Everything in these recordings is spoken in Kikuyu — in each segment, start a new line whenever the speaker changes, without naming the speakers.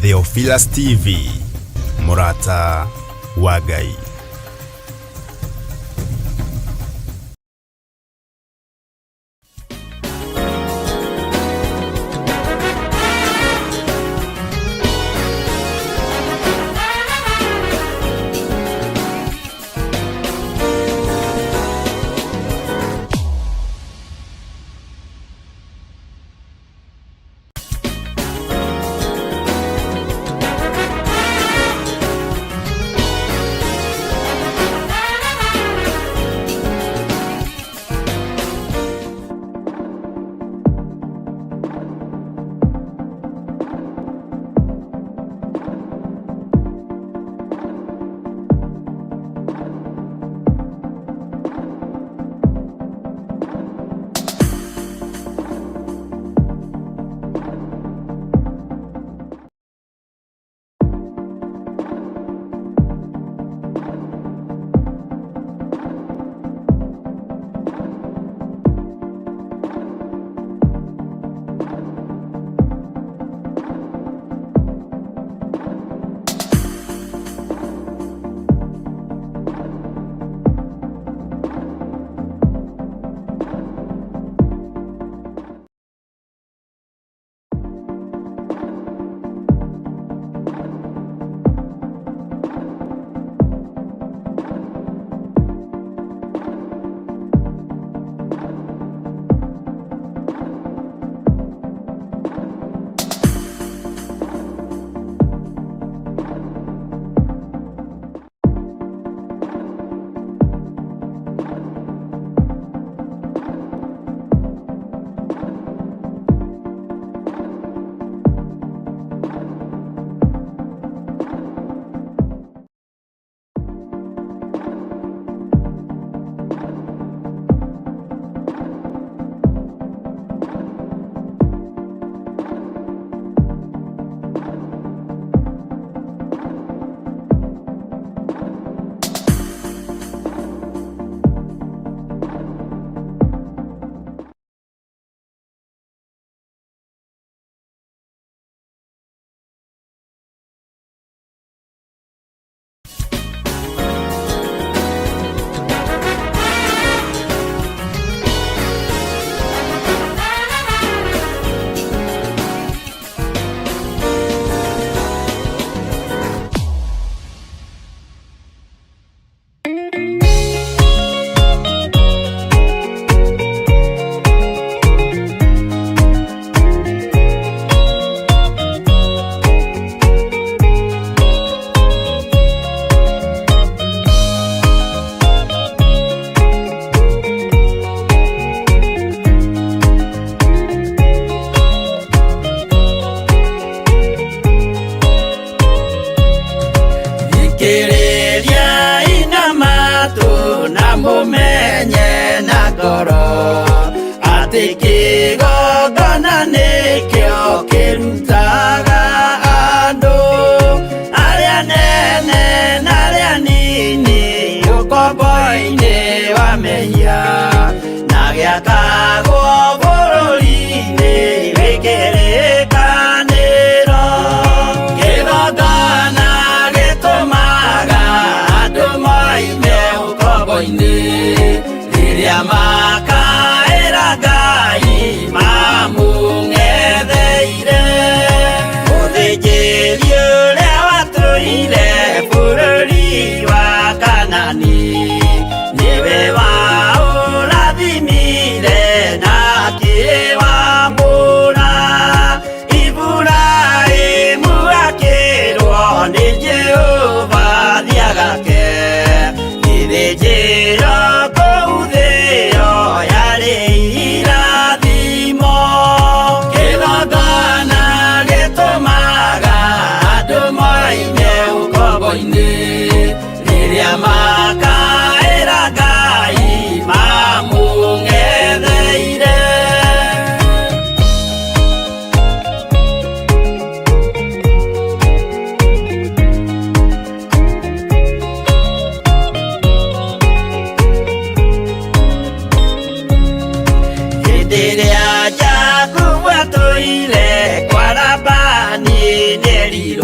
Theophilus TV, mũrata wa Ngai.
Thikĩrĩriai na matũ na mũmenye na ngoro atĩ kĩgongona nĩkĩo kĩrutaga andũ arĩa nene na arĩa nini ũkombo-inĩ wa mehia na gĩakagwo bũrũri-inĩ wĩ kĩrĩkanĩro. Kĩgongona gĩtũmaga andũ moime ũkombo-inĩ rĩrĩa makaĩra Ngai mamũng'etheire. Mũthĩnjĩri ũrĩa watũire bũrũri wa Kanani nĩwe waũrathimire na akĩwamũra. Iburahĩmu akĩrwo nĩ Jehova thiĩ agake gĩthĩnjĩro kũu thĩo yarĩ irathimo. Kĩgongona gĩtũmaga andũ moime ũkombo-inĩ rĩrĩa makaĩra Ngai mamũng'etheire. Hĩndĩ ĩrĩa Jakubu atũire kwa Labani nĩerire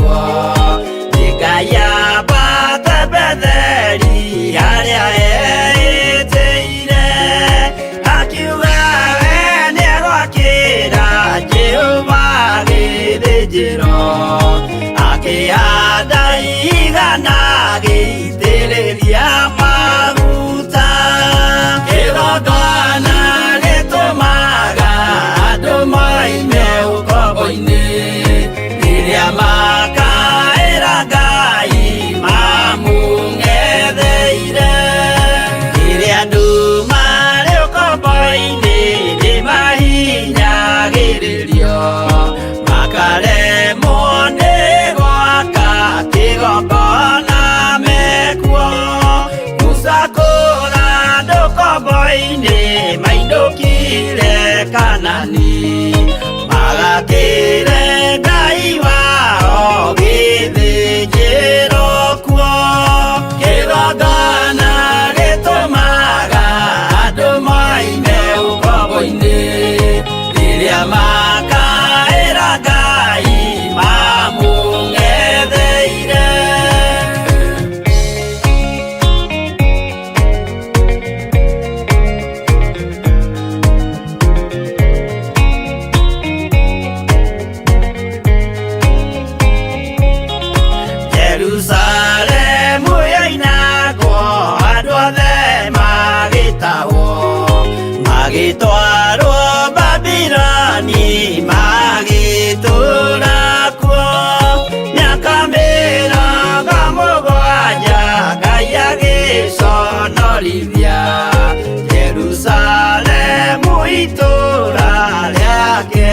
ndanagĩitĩrĩria maguta. Kĩgongona gĩtũmaga andũ moime ũkombo-inĩ, rĩrĩa makaĩra Ngai mamũng'etheire. Rĩrĩa andũ marĩ ũkombo-inĩ nĩmahinyagĩrĩrio, makaremwo nĩ gwaka kĩgongona mekuo. Musa kũra andũ ũkombo-inĩ mainũkire Kanani, magakĩre Ngai wao gĩthĩnjĩro kuo. Kĩgongona gĩtũmaga andũ moime ũkombo-inĩ, rĩrĩa makaĩra Ngai mamũng'etheire. Jerusalemu yoinagwo, andũ othe magĩtahwo, magĩtwarwo Babiloni, magĩtũũra kuo. Mĩaka 70 Ngai agĩconorithia Jerusalemu itũũra rĩake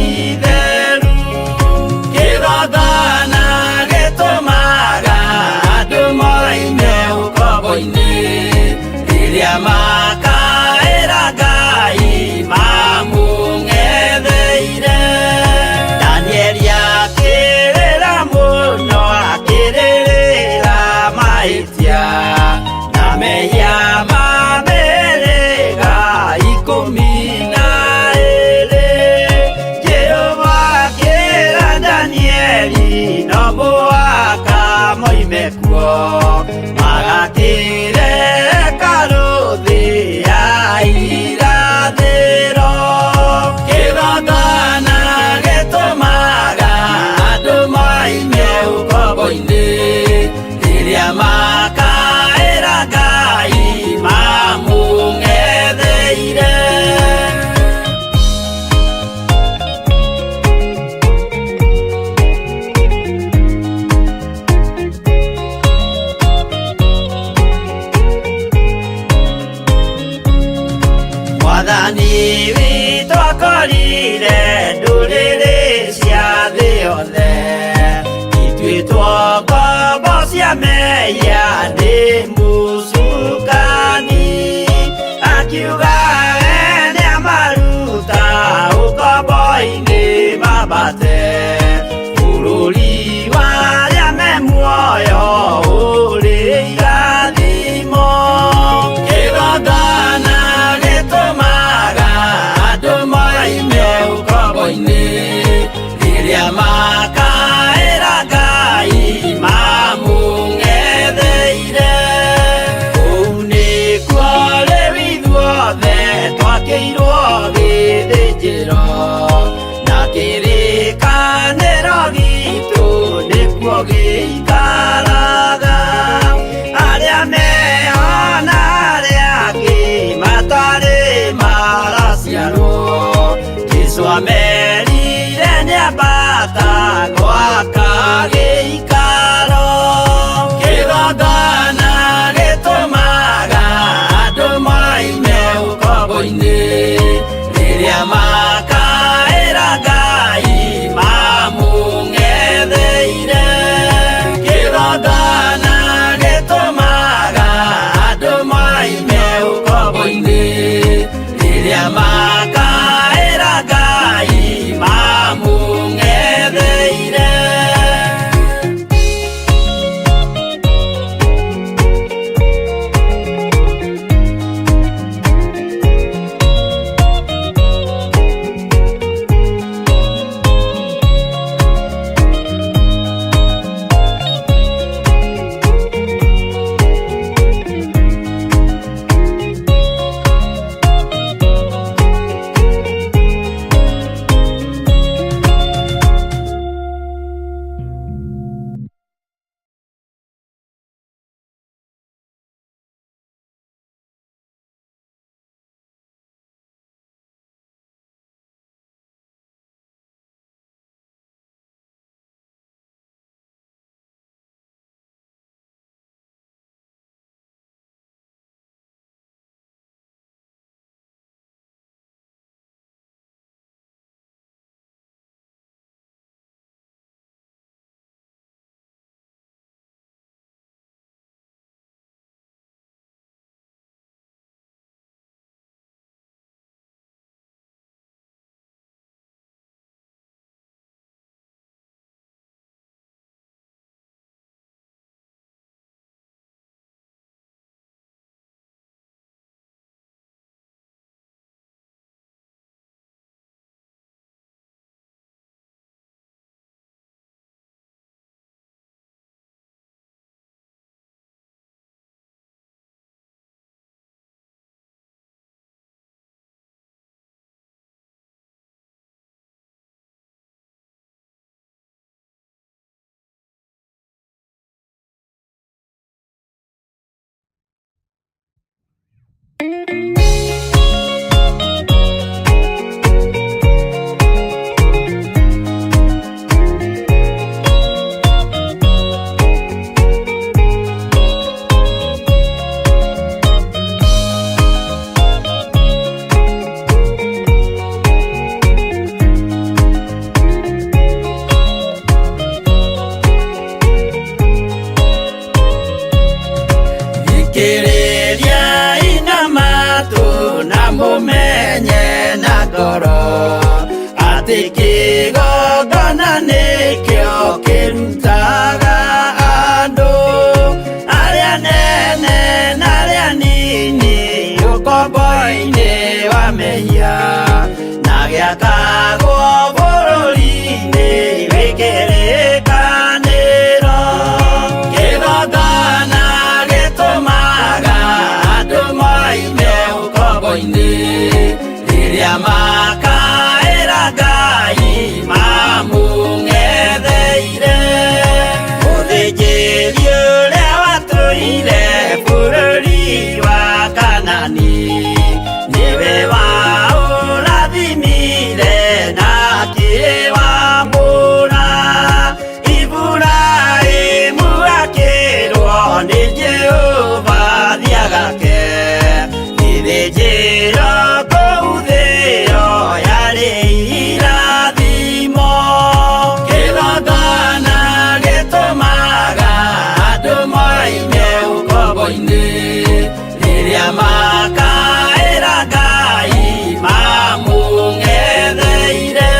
itheru. Kĩgongona gĩtũmaga andũ moime ũkombo-inĩ, rĩrĩa makaĩra Ngai mamũng'etheire. Danieli akĩrĩra mũno, akĩrĩrĩra mahĩtia na mehia ma mĩhĩrĩga 12. Jehova akĩra Danieli no mũhaka moime kuo, magakĩre hekarũ thĩ ya irathĩro. Kĩgongona gĩtũmaga andũ moime ũkombo-inĩ, rĩrĩa makaĩra Ngai mamũng'etheire. Mwathani witũ akorire ndũrĩrĩ cia thĩ yothe, ituĩtwo ngombo cia mehia nĩ mũcukani. Akiuga we nĩamaruta ũkombo-inĩ mambate bũrũri wa arĩa me muoyo ũrĩ irathimo. Kĩgongona gĩtũmaga andũ moime ũkombo-inĩ, rĩrĩa makaĩra Ngai mamũng'etheire. Kũu nĩkuo rĩu ithuothe twakĩirwo gĩthĩnjĩro, na kĩrĩkanĩro gitũ nĩkuo gĩikaraga. Arĩa meho na arĩa angĩ matarĩ maraciarwo, Jesũ amerire nĩambata gwaka gĩikaro. Kĩgongona gĩtũmaga andũ moime ũkombo-inĩ, rĩrĩa makaĩra Ngai mamũng'etheire. Kĩgongona Thikĩrĩria ina matũ na mũmenye na ngoro atĩ kĩgongona nĩkĩo kĩrutaga andũ arĩa nene na arĩa nini ũkombo-inĩ wa mehia na gĩakagwo bũrũri-inĩ wĩ kĩrĩkanĩro. Kĩgongona gĩtũmaga andũ moime ũkombo-inĩ rĩrĩa makaĩra Ngai mamũng'etheire. Mũthĩnjĩri ũrĩa watũire bũrũri wa Kanani nĩwe waũrathimire na akĩwamũra. Iburahĩmu akĩrwo nĩ Jehova thiagake gĩthĩnjĩro kũu thĩo yarĩ irathimo. Kĩgongona gĩtũmaga andũ moime ũkombo-inĩ rĩrĩa makaĩra Ngai mamũng'etheire.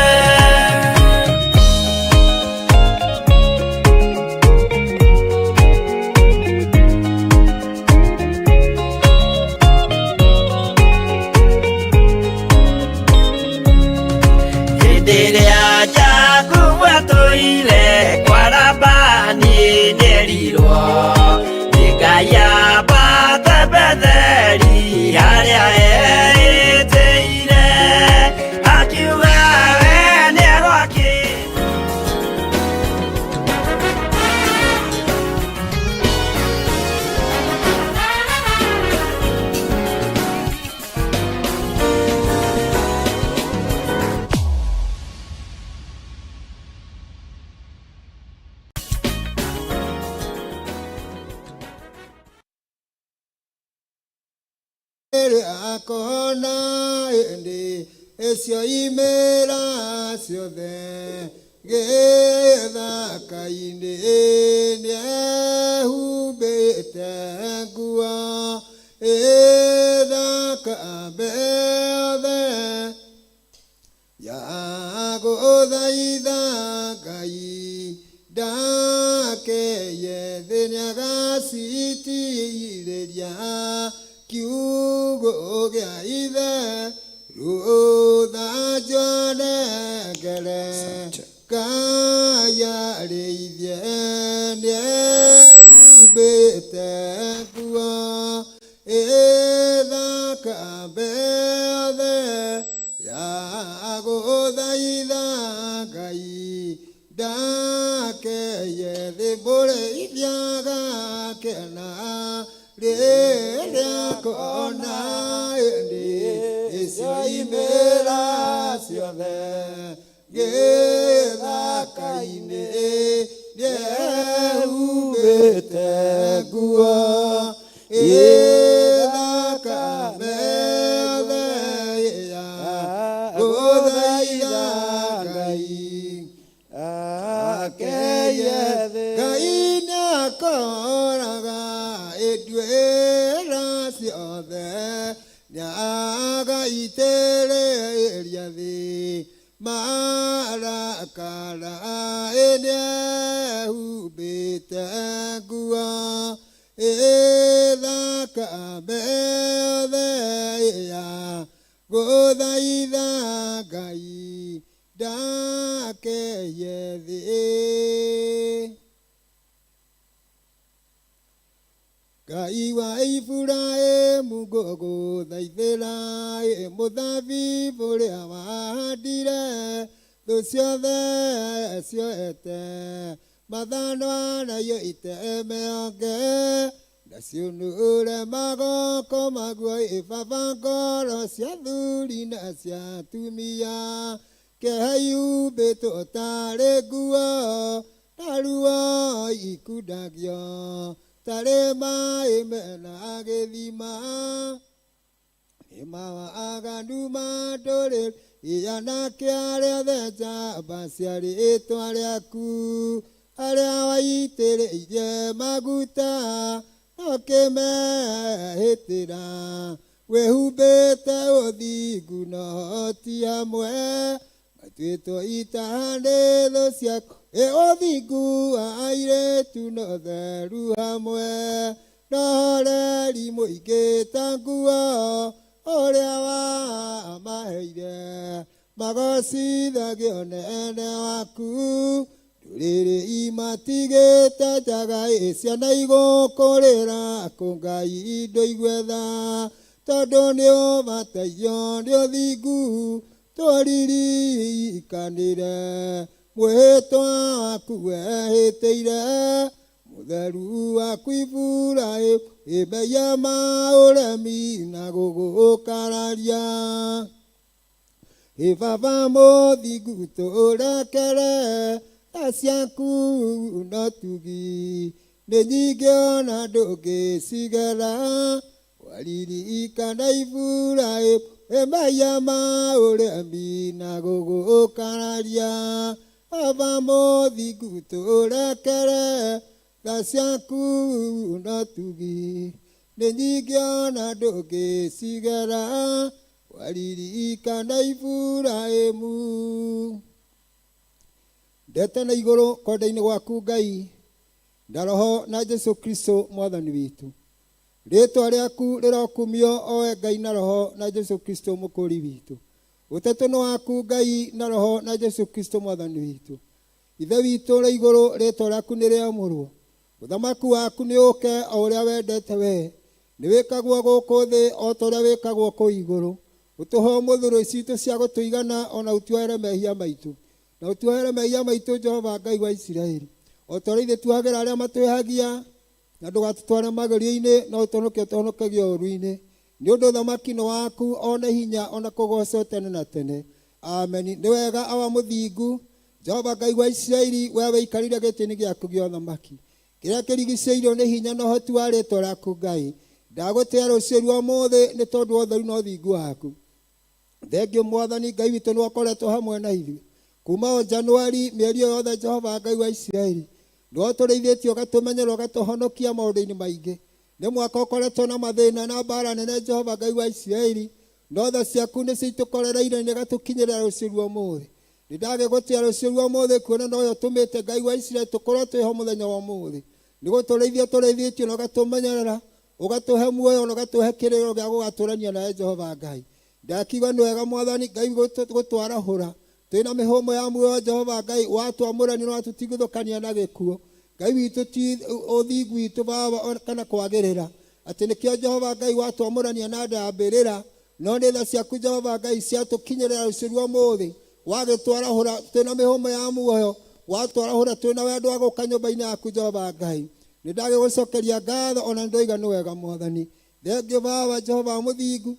Hĩndĩ ĩrĩa Jakubu atũire kwa Labani nĩerirwo nĩ Ngai ambate Betheli harĩa eĩtĩire, akiuga we nĩegwakĩte.
Akona ĩndĩ icio imera ciothe gĩthaka-inĩ nĩehumbĩte nguo ĩthaka mbethe ya gũthaitha Ngai ndakeye thĩ nĩagacitirĩria kiugo gĩa ithe rũthanju nengere Ngai arĩithie nĩehumbĩte nguo ĩthaka mbethe ya gũthaitha Ngai ndakeye thĩ mũrĩithia agakena rĩrĩa akona ĩndĩ icio imera ciothe gĩthaka-inĩ nĩehumbĩte nguo ĩthaka methe ya gũthaitha Ngai akeye Ngai nĩakoraga ĩnduĩra ciothe nĩagaitĩrĩria thĩ marakara ĩnĩehumbĩte nguo ĩthaka methe ya gũthaitha Ngai ndakeye thĩ. Ngai wa Iburahĩmu ngũgũthaithĩra mũthabibũ ũrĩa wahandire thũ ciothe cioete mathanwa nayo iteme onge Ndaciũnũre magoko maguo ĩ baba ngoro cia thuri na cia atumia kĩhaiumbĩtwo tarĩ nguo na ruo ikundagio tarĩ maĩ mena gĩthima nĩmawaganu ma ndũrĩrĩ anake arĩa othe njamba cia rĩĩtwa rĩaku arĩa waitĩrĩirie maguta no kĩmehĩtĩra wĩhumbĩte ũthingu na ũhoti hamwe matuĩtwo itaha nĩ thũ ciaku ĩ ũthingu wa airĩtu na ũtheru hamwe na ũhoreri mũingĩ ta nguo ũrĩa wamaheire magocithagio nene waku ndũrĩrĩ imatigĩte njaga ĩ ciana igũkũrĩra kũ Ngai indo igwetha tondũ nĩ ũbatairio nĩ ũthingu tũririkanĩre mwĩhĩtwa waku wehĩtĩire mũtheru waku Iburahĩmu ĩmeia ma ũremi na gũgũkararia ĩ baba mũthingu tũrekere tha ciaku no tugi nĩ nyingĩ ona ndũngĩcigera waririkana Iburahĩmu ĩmeia ma ũremi na gũgũkararia baba mũthingu tũrekere tha ciaku no tugi nĩ nyingĩ ona ndũngĩcigera waririkana Iburahĩmu ndete na igũrũ kwenda-inĩ gwaku Ngai na roho na Jesu Kristo mwathani witũ rĩtwa rĩaku rĩrokumio owe Ngai na roho na Jesu Kristo mũkũri witũ ũtatũ nĩ waku Ngai na roho na Jesu Kristo mwathani witũ ithe witũ ũrĩ igũrũ rĩtwa rĩaku nĩ rĩamũrwo ũthamaki waku nĩ ũke o ũrĩa wendete wee nĩ wĩkagwo gũkũ thĩ o ta ũrĩa wĩkagwo kũu igũrũ ũtũhe ũmũthĩ citũ cia gũtũigana ona ũtuohere mehia maitũ na ũtuohere mehia maitũ Jehova Ngai wa Isiraeli o ta ũrĩa ithuĩ tuohagĩra arĩa matwĩhagia na ndũgatũtware magerio-inĩ no ũtũhonokie ũtũhonokagie ũũru-inĩ nĩ ũndũ ũthamaki nĩ waku ona hinya ona kũgocwo tene na tene ameni nĩ wega awa mũthingu Jehova Ngai wa Isiraeli we wĩikarĩire gĩtĩ-inĩ gĩaku gĩa ũthamaki kĩrĩa kĩrigicĩirio nĩ hinya na ũhoti wa rĩtwa rĩaku Ngai ndagũtĩa rũciũ rwa ũmũthĩ nĩ tondũ wa ũtheru na ũthingu waku thengio mwathani Ngai witũ nĩ wakoretwo hamwe na ithuĩ kuma o Januari mĩeri ĩyo yothe Jehova Ngai wa Isiraeli nĩ watũrĩithĩtie ũgatũmenyerera ũgatũhonokia maũndũ-inĩ maingĩ nĩ mwaka ũkoretwo na mathĩna na mbara nene Jehova Ngai wa Isiraeli no tha ciaku nĩcio itũkorereire na igatũkinyĩrĩra rũciũ rwa ũmũthĩ nĩ ndagĩgũtĩa rũciũ rwa ũmũthĩ kuona noyo ũtũmĩte Ngai wa Isiraeli tũkorwo twĩho mũthenya wa ũmũthĩ nĩ gũtũrĩithia ũtũrĩithĩtie na ũgatũmenyerera ũgatũhe muoyo na ũgatũhe kĩrĩro gĩa gũgatũrania nawe Jehova Ngai ndakiuga nĩ wega mwathani Ngai gũtwarahũra twĩna mĩhũmũ ya muoyo Jehova Ngai watwamũrania na watũtigithũkania na gĩkuũ Ngai witũ ti ũthingu witũ baba kana kwagĩrĩra atĩ nĩkĩo Jehova Ngai watwamũrania na ndambĩrĩra no nĩ tha ciaku Jehova Ngai ciatũkinyĩrĩra rũciũ rwa ũmũthĩ wagĩtwarahũra twĩna mĩhũmũ ya muoyo watwarahũra twĩna wendo wa gũka nyũmba-inĩ yaku Jehova Ngai nĩ ndagĩgũcokeria ngatho ona nĩ ndoiga nĩ wega mwathani thengio baba Jehova mũthingu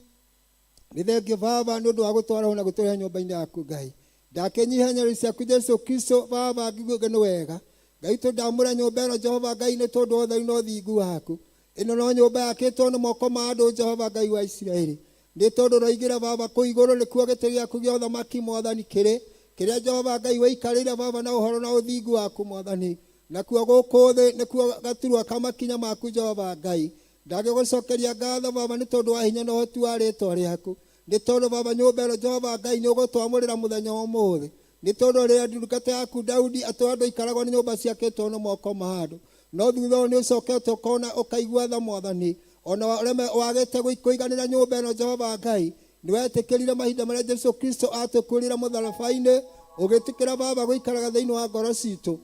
nĩ thengio baba nĩ ũndũ wa gũtwarahũra na gũtũrehe nyũmba-inĩ yaku Ngai ndakĩnyiha nyarĩrĩ ciaku Jesu Kristo baba ngiuge nĩ wega Ngai tũndamũra nyũmba ĩno Jehova Ngai nĩ tondũ wa ũtheru na ũthingu waku ĩno no nyũmba yakĩtwo na moko ma andũ Jehova Ngai wa Isiraeli nĩ tondũ ũroigĩra baba kũu igũrũ nĩkuo gĩtĩ gĩaku gĩa ũthamaki mwathani kĩrĩ kĩrĩa Jehova Ngai waikarĩire baba na ũhoro na ũthingu waku mwathani nakuo gũkũ thĩ nĩkuo gaturwa ka makinya maku Jehova Ngai ndagĩgũcokeria ngatho baba nĩ tondũ wa hinya na ũhoti wa rĩtwa rĩaku nĩ tondũ baba nyũmba ĩno Jehova Ngai nĩ ũgũtwamũrĩra mũthenya wa ũmũthĩ nĩ tondũ rĩrĩa ndungata yaku Daudi atĩ andũ aikaragwo nĩ nyũmba ciakĩtwo na moko ma andũ no thutha ũyũ nĩ ũcokete ũkona ũkaigua tha mwathani ona ũreme wagĩte kũiganĩra nyũmba ĩno Jehova Ngai nĩ wetĩkĩrire mahinda marĩa Jesu Kristo atũkuĩrĩire mũtharaba-inĩ ũgĩtĩkĩra baba gũikaraga thĩinĩ wa ngoro citũ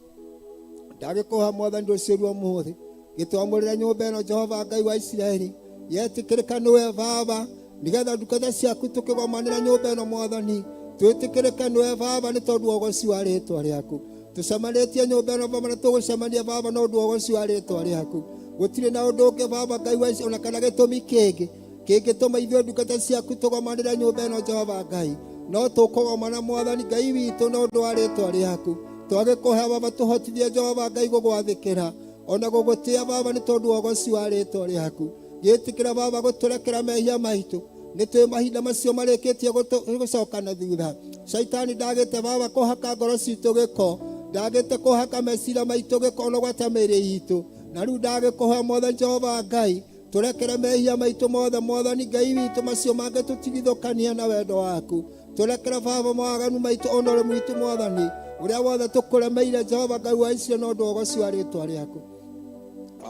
ndagĩkũha mwathani rũciũ rwa ũmũthĩ gĩtwamũrĩre nyũmba ĩno Jehova Ngai wa Isiraeli yetĩkĩrĩka nĩwe baba nĩgetha ndungata ciaku tũkĩgomanĩra nyũmba ĩno mwathani twĩtĩkĩrĩke nĩwe baba nĩ tondũ wa ũgoci wa rĩtwa rĩaku tũcemanĩtie nyũmba ĩno baba na tũgũcemania baba na ũndũ wa ũgoci wa rĩtwa rĩaku Gũtirĩ na ũndũ ũngĩ Baba Ngai wa ona kana gĩtũmi kĩngĩ kĩngĩtũma ithuĩ ndungata ciaku tũgomanĩre nyũmba ĩno Jehova Ngai, no tũkũgomana Mwathani Ngai witũ na ũndũ wa rĩtwa rĩaku. Twagĩkũhe Baba tũhotithie Jehova Ngai gũgwathĩkĩra ona gũgũtĩa Baba nĩ tondũ wa ũgoci wa rĩtwa rĩaku. Gĩtĩkĩra Baba gũtũrekera mehia maitũ, nĩ twĩ mahinda macio marĩkĩtie gũcoka na thutha. Shaitani ndagĩte Baba kũhaka ngoro citũ gĩko, ndagĩte kũhaka meciria maitũ gĩko ona gwata mĩĩrĩ itũ. Na rĩu ndagĩkũhoya Mwathani Jehova Ngai tũrekere mehia maitũ mothe Mwathani Ngai witũ macio mangĩtũtigithũkania na wendo waku. Tũrekere Baba mawaganu maitũ ona ũremi witũ Mwathani ũrĩa wothe tũkũremeire Jehova Ngai wa Isiraeli na ũndũ wa ũgoci wa rĩtwa rĩaku.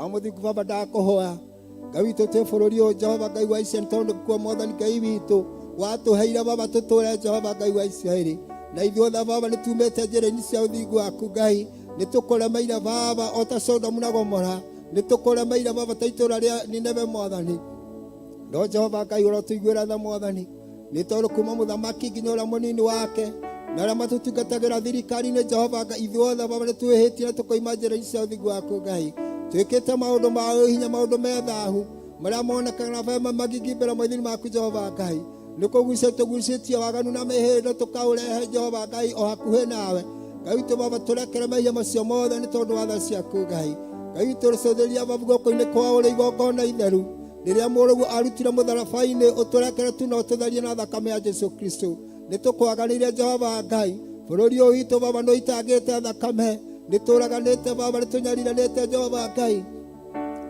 O mũthingu Baba ndakũhoya Ngai witũ twĩ bũrũri ũyũ Jehova Ngai wa Isiraeli tondũ kuo Mwathani Ngai witũ watũheire Baba tũtũre Jehova Ngai wa Isiraeli. Na ithuothe Baba nĩ tumĩte njĩra-inĩ cia ũthingu waku Ngai, nĩ tũkũremeire Baba o ta Sodomu na Gomora, nĩ tũkũremeire Baba ta itũũra rĩa Nineve Mwathani. No Jehova Ngai ũrotũiguĩra tha Mwathani, nĩ tondũ kuma mũthamaki nginya ũrĩa mũnini wake na arĩa matũtungatagĩra thirikari-inĩ Jehova Ngai ithuothe Baba nĩ twĩhĩtie na tũkoima njĩra-inĩ cia ũthingu waku Ngai. Twĩkĩte maũndũ ma ũhinya, maũndũ me thahu marĩa monekaga na magigi mbere maitho-inĩ maku Jehova Ngai. Nĩ kũgucia tũgucĩtie waganu na mĩhĩndo tũkaũrehe Jehova Ngai o hakuhĩ nawe. Ngai witũ Baba tũrekere mehia macio mothe nĩ tondũ wa tha ciaku Ngai. Ngai witũ rũcũthĩrĩria Baba guoko-inĩ kwa ũrĩa igongona itheru rĩrĩa mũrũguo arutire mũtharaba-inĩ, ũtũrekere tu na ũtũtherie na thakame ya Jesu Kristo. Nĩ tũkwaganĩire Jehova Ngai, bũrũri ũyũ witũ Baba nĩ ũitangĩte thakame, nĩ tũraganĩte Baba, nĩ tũnyariranĩte Jehova Ngai,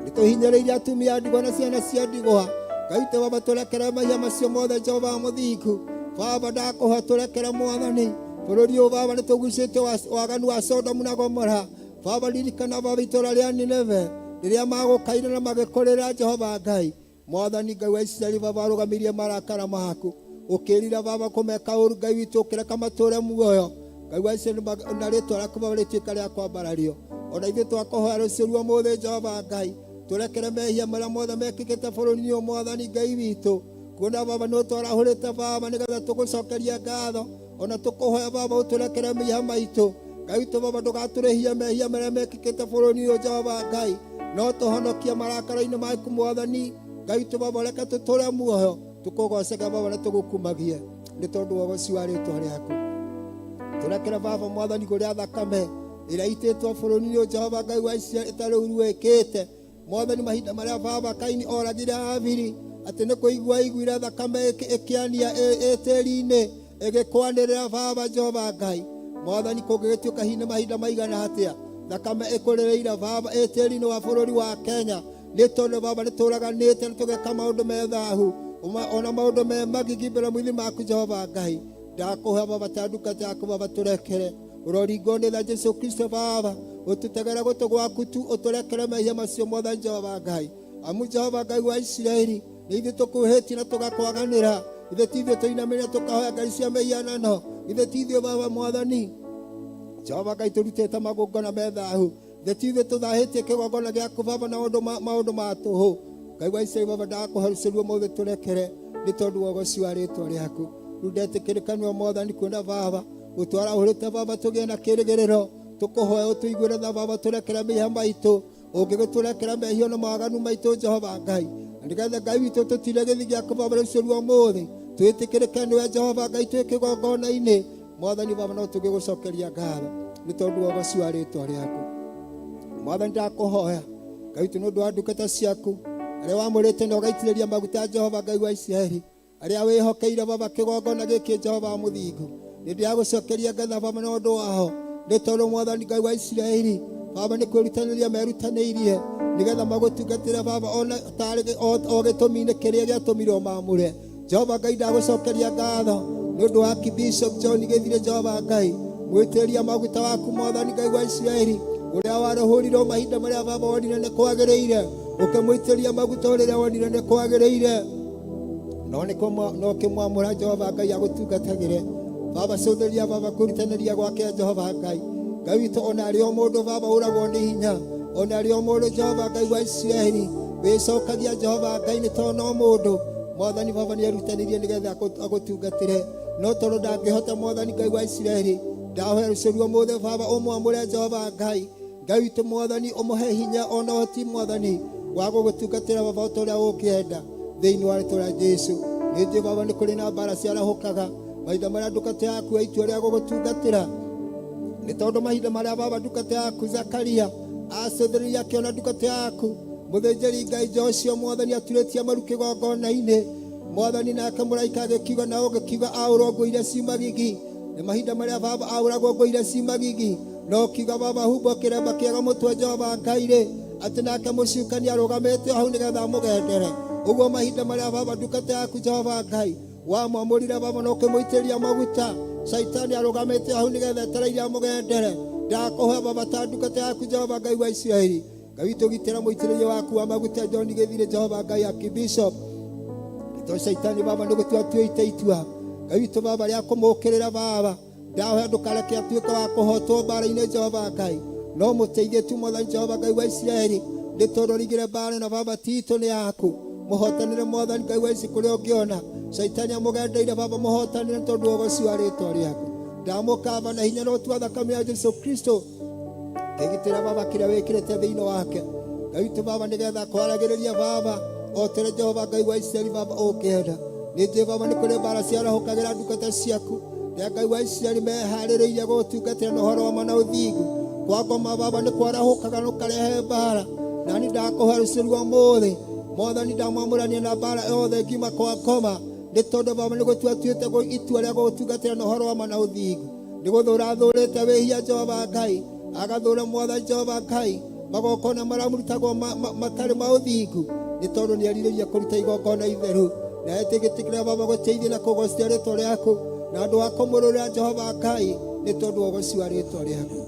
nĩ tũhinyĩrĩirie atumia a ndigwa na ciana cia ndigwa. Ngai witũ Baba tũrekere mehia macio mothe Jehova mũthingu. Baba ndakũhoya tũrekere Mwathani, bũrũri ũyũ Baba nĩ tũgucĩte waganu wa Sodomu na Gomora. Baba ririkana Baba itũũra rĩa Nineve rĩrĩa magũkaire na magĩkũrĩra Jehova Ngai. Mwathani Ngai wa Isiraeli Baba arũgamirie marakara maku, ũkĩrira Baba kũmeka ũru Ngai witũ, ũkĩreka matũũre muoyo Ngai wa Isiraeli na rĩtwa rĩaku Baba rĩtuĩka rĩa kwambarario. Ona ithuĩ twakũhoya rũciũ rwa ũmũthĩ Jehova Ngai tũrekere mehia marĩa mothe mekĩkĩte bũrũri-inĩ ũyũ Mwathani Ngai witũ, kuona Baba nĩ ũtwarahũrĩte Baba nĩgetha tũgũcokerie ngatho. Ona tũkũhoya Baba ũtũrekere mehia maitũ Ngai witũ Baba ndũgatũrĩhie mehia marĩa mekĩkĩte bũrũri ũyũ Jehova Ngai, no tũhonokie marakara-inĩ maku Mwathani Ngai witũ Baba, reke tũtũre muoyo tũkũgocage Baba na tũgũkumagie nĩ tondũ wa ũgoci wa rĩtwa rĩaku. Tũrekere Baba Mwathani kũrĩa thakame ĩrĩa itĩtwo bũrũri-inĩ ũyũ Jehova Ngai wa Isiraeli ĩtarĩ ũru wĩkĩte Mwathani mahinda marĩa Baba Kaini oragire Habili atĩ nĩ kũigua aiguire thakame ĩkĩania ĩtĩri-inĩ ĩgĩkwanĩrĩra Baba Jehova Ngai. Mwathani kũngĩgĩtuĩka hihi nĩ mahinda maigana atĩa thakame ĩkũrĩrĩire Baba ĩtĩri-inĩ wa bũrũri wa Kenya, nĩ tondũ Baba nĩ tũraganĩte na tũgeka maũndũ me thahu ona maũndũ me magigi mbere maithi maku Jehova Ngai. Ndakũhoya Baba ta ndungata yaku Baba tũrekere, ũroringwo nĩ tha Jesu Kristo Baba, ũtũtegere gũtũ gwaku tu ũtũrekere mehia macio mothe Jehova Ngai. Amu Jehova Ngai wa Isiraeli nĩ ithuĩ tũkuhĩtie na tũgakwaganĩra, ithuĩ ti ithuĩ tũinamĩrĩra tũkahoya ngai cia mĩhianano, ithuĩ ti ithuĩ Baba Mwathani Jehova Ngai tũrutĩte magongona me thahu, ithuĩ ti ithuĩ tũthahĩtie kĩgongona gĩaku Baba na maũndũ ma tũhũ. Ngai wa Isiraeli Baba ndakũherũcĩrio ũmũthĩ tũrekere nĩ tondũ wa ũgoci wa rĩtwa rĩaku. Rĩu ndetĩkĩrĩka nĩwe Mwathani kuona Baba ũtwarahũrĩte Baba tũgĩe na kĩrĩgĩrĩro, tũkũhoya ũtũiguĩre tha Baba, tũrekere mehia maitũ, ũngĩgĩtũrekera mehia na mawaganu maitũ Jehova Ngai, na nĩgetha Ngai witũ tũtire gĩthi gĩaku Baba rũciũ rwa ũmũthĩ twĩtĩkĩrĩke nĩwe Jehova Ngai twĩ kĩgongona-inĩ Mwathani Baba no tũgĩgũcokeria ngatho nĩ tondũ wa ũgoci wa rĩtwa rĩaku. Mwathani ndakũhoya Ngai witũ nĩ ũndũ wa ndungata ciaku arĩa wamũrĩte na ũgaitĩrĩria maguta Jehova Ngai wa Isiraeli, arĩa wĩhokeire Baba kĩgongona gĩkĩ Jehova mũthingu, nĩ ndĩragũcokeria ngatho Baba na ũndũ wao, nĩ tondũ Mwathani Ngai wa Isiraeli Baba nĩ kwĩrutanĩria merutanĩirie nĩgetha magũtungatĩre Baba ona tarĩ o gĩtũmi-inĩ kĩrĩa gĩatũmire ũmamũre. Jehova Ngai ndagũcokeria ngatho nĩ ũndũ wa Bishop John Gĩthire Jehova Ngai mwĩtĩria maguta waku Mwathani Ngai wa Isiraeli ũrĩa warũhũrirwo mahinda marĩa Baba wonire nĩ kwagĩrĩire, ũkĩmũitĩria maguta rĩrĩa wonire nĩ kwagĩrĩire, no no kĩmwamũra Jehova Ngai agũtungatagĩre. Baba cũthĩria Baba kũrutanĩria gwake Jehova Ngai. Ngai witũ ona arĩ o mũndũ Baba ũragwo nĩ hinya, ona arĩ o mũndũ Jehova Ngai wa Isiraeli wĩcokagia Jehova Ngai nĩ tondũ no mũndũ Mwathani Baba nĩ erutanĩirie nĩgetha agũtungatĩre, no tondũ ndangĩhota Mwathani Ngai wa Isiraeli ndahoya rũciũ rwa ũmũthĩ Baba ũmwamũre Jehova Ngai. Ngai witũ mwathani ũmũhe hinya ona ũhoti mwathani wa gũgũtungatĩra baba o ta ũrĩa ũngĩenda thĩinĩ wa rĩtwa rĩa Jesu. Nĩ njũĩ baba nĩ kũrĩ na mbara ciarahũkaga mahinda marĩa ndungata yaku ya itua rĩa gũgũtungatĩra, nĩ tondũ mahinda marĩa baba ndungata yaku Zakaria acũthĩrĩria akĩona ndungata yaku mũthĩnjĩri Ngai Joshua mwathani aturĩtie maru kĩgongona-inĩ mwathani, nake mũraika agĩkiuga na ũgĩkiuga aũrwo nguo iria ci magigi. Nĩ mahinda marĩa baba aũragwo nguo iria ci magigi, no kiuga baba humbwo kĩremba kĩega mũtwe Jehova Ngai rĩ, atĩ nake mũcukani arũgamĩte hau nĩgetha amũgendere ũguo. Mahinda marĩa baba ndungata yaku Jehova Ngai wamwamũrire baba na ũkĩmũitĩrĩria maguta, caitani arũgamĩte hau nĩgetha etereire amũgendere. Ndakũhoya baba ta ndungata yaku Jehova Ngai wa Isiraeli, Ngai witũ gitĩra mũitĩrĩrie waku wa maguta John Gĩthirĩ Jehova Ngai Archbishop, to caitani baba nĩ gũtua tuĩte itua Ngai witũ baba rĩa kũmũkĩrĩra. Baba ndahoya ndũkareke atuĩke wa kũhotwo mbara-inĩ Jehova Ngai, no mũteithie tu mwathani Jehova Ngai wa Isiraeli, nĩ tondũ ringĩre mbara na baba titũ nĩ yaku. Mũhotanĩre mwathani Ngai wa Isiraeli kũrĩa ũngĩona caitani amũgendeire baba, mũhotanĩre tondũ wa ũgoci wa rĩtwa rĩaku. Ndamũkamba na hinya na ũtua thakame ya Jesu Kristo kĩgitĩra baba kĩrĩa wĩkĩrĩte thĩinĩ wake Ngai witũ baba, nĩgetha kwaragĩrĩria baba o tere Jehova Ngai wa Isiraeli baba ũngĩenda. Nĩ njũĩ baba nĩ kũrĩ mbara ciarahũkagĩra ndungata ciaku rĩa Ngai wa Isiraeli meharĩrĩirie gũgũtungatĩra na ũhoro wa ma na ũthingu. Kwa ngoma baba nĩ kwarahũkaga na ũkarehe mbara, nani ndakũhe rũciũ rwa ũmũthĩ mwathani, ndamwamũrania na mbara yothe ngima kwa ngoma, nĩ tondũ baba nĩ gũtua tuĩte itua rĩa gũgũtungatĩra na ũhoro wa ma na ũthingu. Nĩ gũthũra athũrĩte wĩhia Jehova Ngai, agathũra mwathani Jehova Ngai magongona marĩa marutagwo matarĩ ma ũthingu, nĩ tondũ nĩ erirĩria kũruta igongona itheru na etĩgĩtĩkĩra baba gũteithia na kũgocia rĩtwa rĩaku na andũ a kũmũrũrĩra Jehova Ngai, nĩ tondũ wa ũgoci wa rĩtwa rĩaku.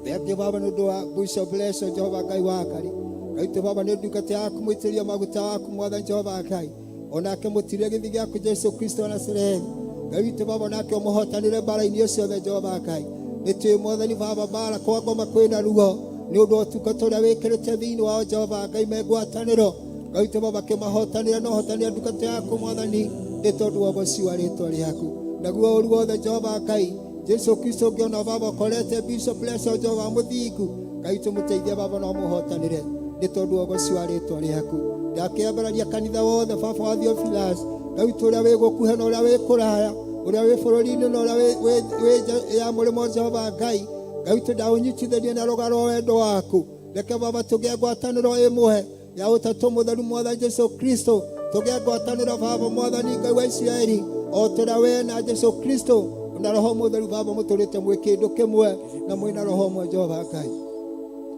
Thengiũ baba nĩ ũndũ wa Bishop Blesso Jehova Ngai wa Ngai Ngai witũ baba, nĩ ndungata yaku mũitĩrĩria maguta waku mwathani Jehova Ngai, onake mũtirĩre gĩthi gĩaku Jesu Kristo wa Nazarethi. Ngai witũ baba, onake ũmũhotanĩre mbara-inĩ ciothe Jehova Ngai. Nĩ twĩ mwathani baba mbara kwa ngoma kwĩna ruo nĩ ũndũ wa ũtungata ũrĩa wĩkĩrĩte thĩinĩ wao Jehova Ngai me ngwatanĩro. Ngai witũ baba kĩmahotanĩre na ũhotanĩre ndungata yaku mwathani, nĩ tondũ wa ũgoci wa rĩtwa rĩaku. Naguo ũru wothe Jehova Ngai Jesu Kristo ũngĩona baba ũkorete Bishop Blesso Jehova mũthingu, Ngai witũ mũteithie baba na ũmũhotanĩre nĩ tondũ wa ũgoci wa rĩtwa rĩaku. Ndakĩambararia kanitha wothe baba wa Theophilus, Ngai witũ ũrĩa wĩ gũkuhĩ na ũrĩa wĩ kũraya, ũrĩa wĩ bũrũri-inĩ na ũrĩa wĩ nja ya mũrĩmo Jehova Ngai. Ngai witũ ndaũnyitithanie na rũgaro rwa wendo waku, reke baba tũgĩe ngwatanĩro ĩmwe ya ũtatũ mũtheru mwathani Jesu Kristo, tũgĩe ngwatanĩro baba mwathani Ngai wa Isiraeli o tũrĩa we na Jesu Kristo na roho mũtheru baba mũtũrĩte mwĩ kĩndũ kĩmwe na mwĩna roho ũmwe Jehova Ngai.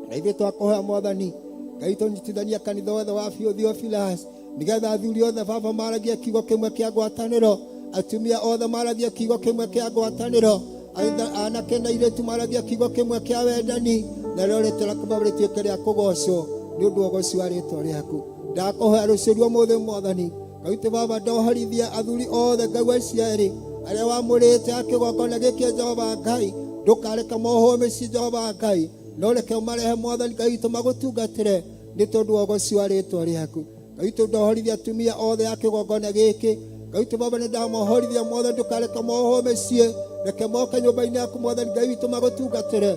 Na ithuĩ twakũhoya mwathani Ngai tũnyitithania kanitha wothe wa biũ Theophilus, nĩgetha athuri othe baba maragie kiugo kĩmwe kĩa ngwatanĩro, atumia othe maragie kiugo kĩmwe kĩa ngwatanĩro, anake na airĩtu maragie kiugo kĩmwe kĩa wendani, narĩo rĩtwa rĩaku baba rĩtuĩke rĩa kũgocwo nĩ ũndũ wa ũgoci wa rĩtwa rĩaku. Ndakũhoya rũciũ rwa ũmũthĩ mwathani Ngai witũ baba, ndohorithia athuri othe Ngai wa Isiraeli arĩa wamũrĩte a kĩgongona gĩkĩ Jehova Ngai, ndũkareke mohwo mĩciĩ Jehova Ngai, no reke ũmarehe mwathani Ngai witũ magũtungatĩre nĩ tondũ wa ũgoci wa rĩtwa rĩaku. Ngai witũ ndohorithia atumia othe a kĩgongona gĩkĩ, Ngai witũ baba nĩ ndamohorithia mwathani, ndũkareke mohwo mĩciĩ, reke moke nyũmba-inĩ yaku mwathani Ngai witũ magũtungatĩre,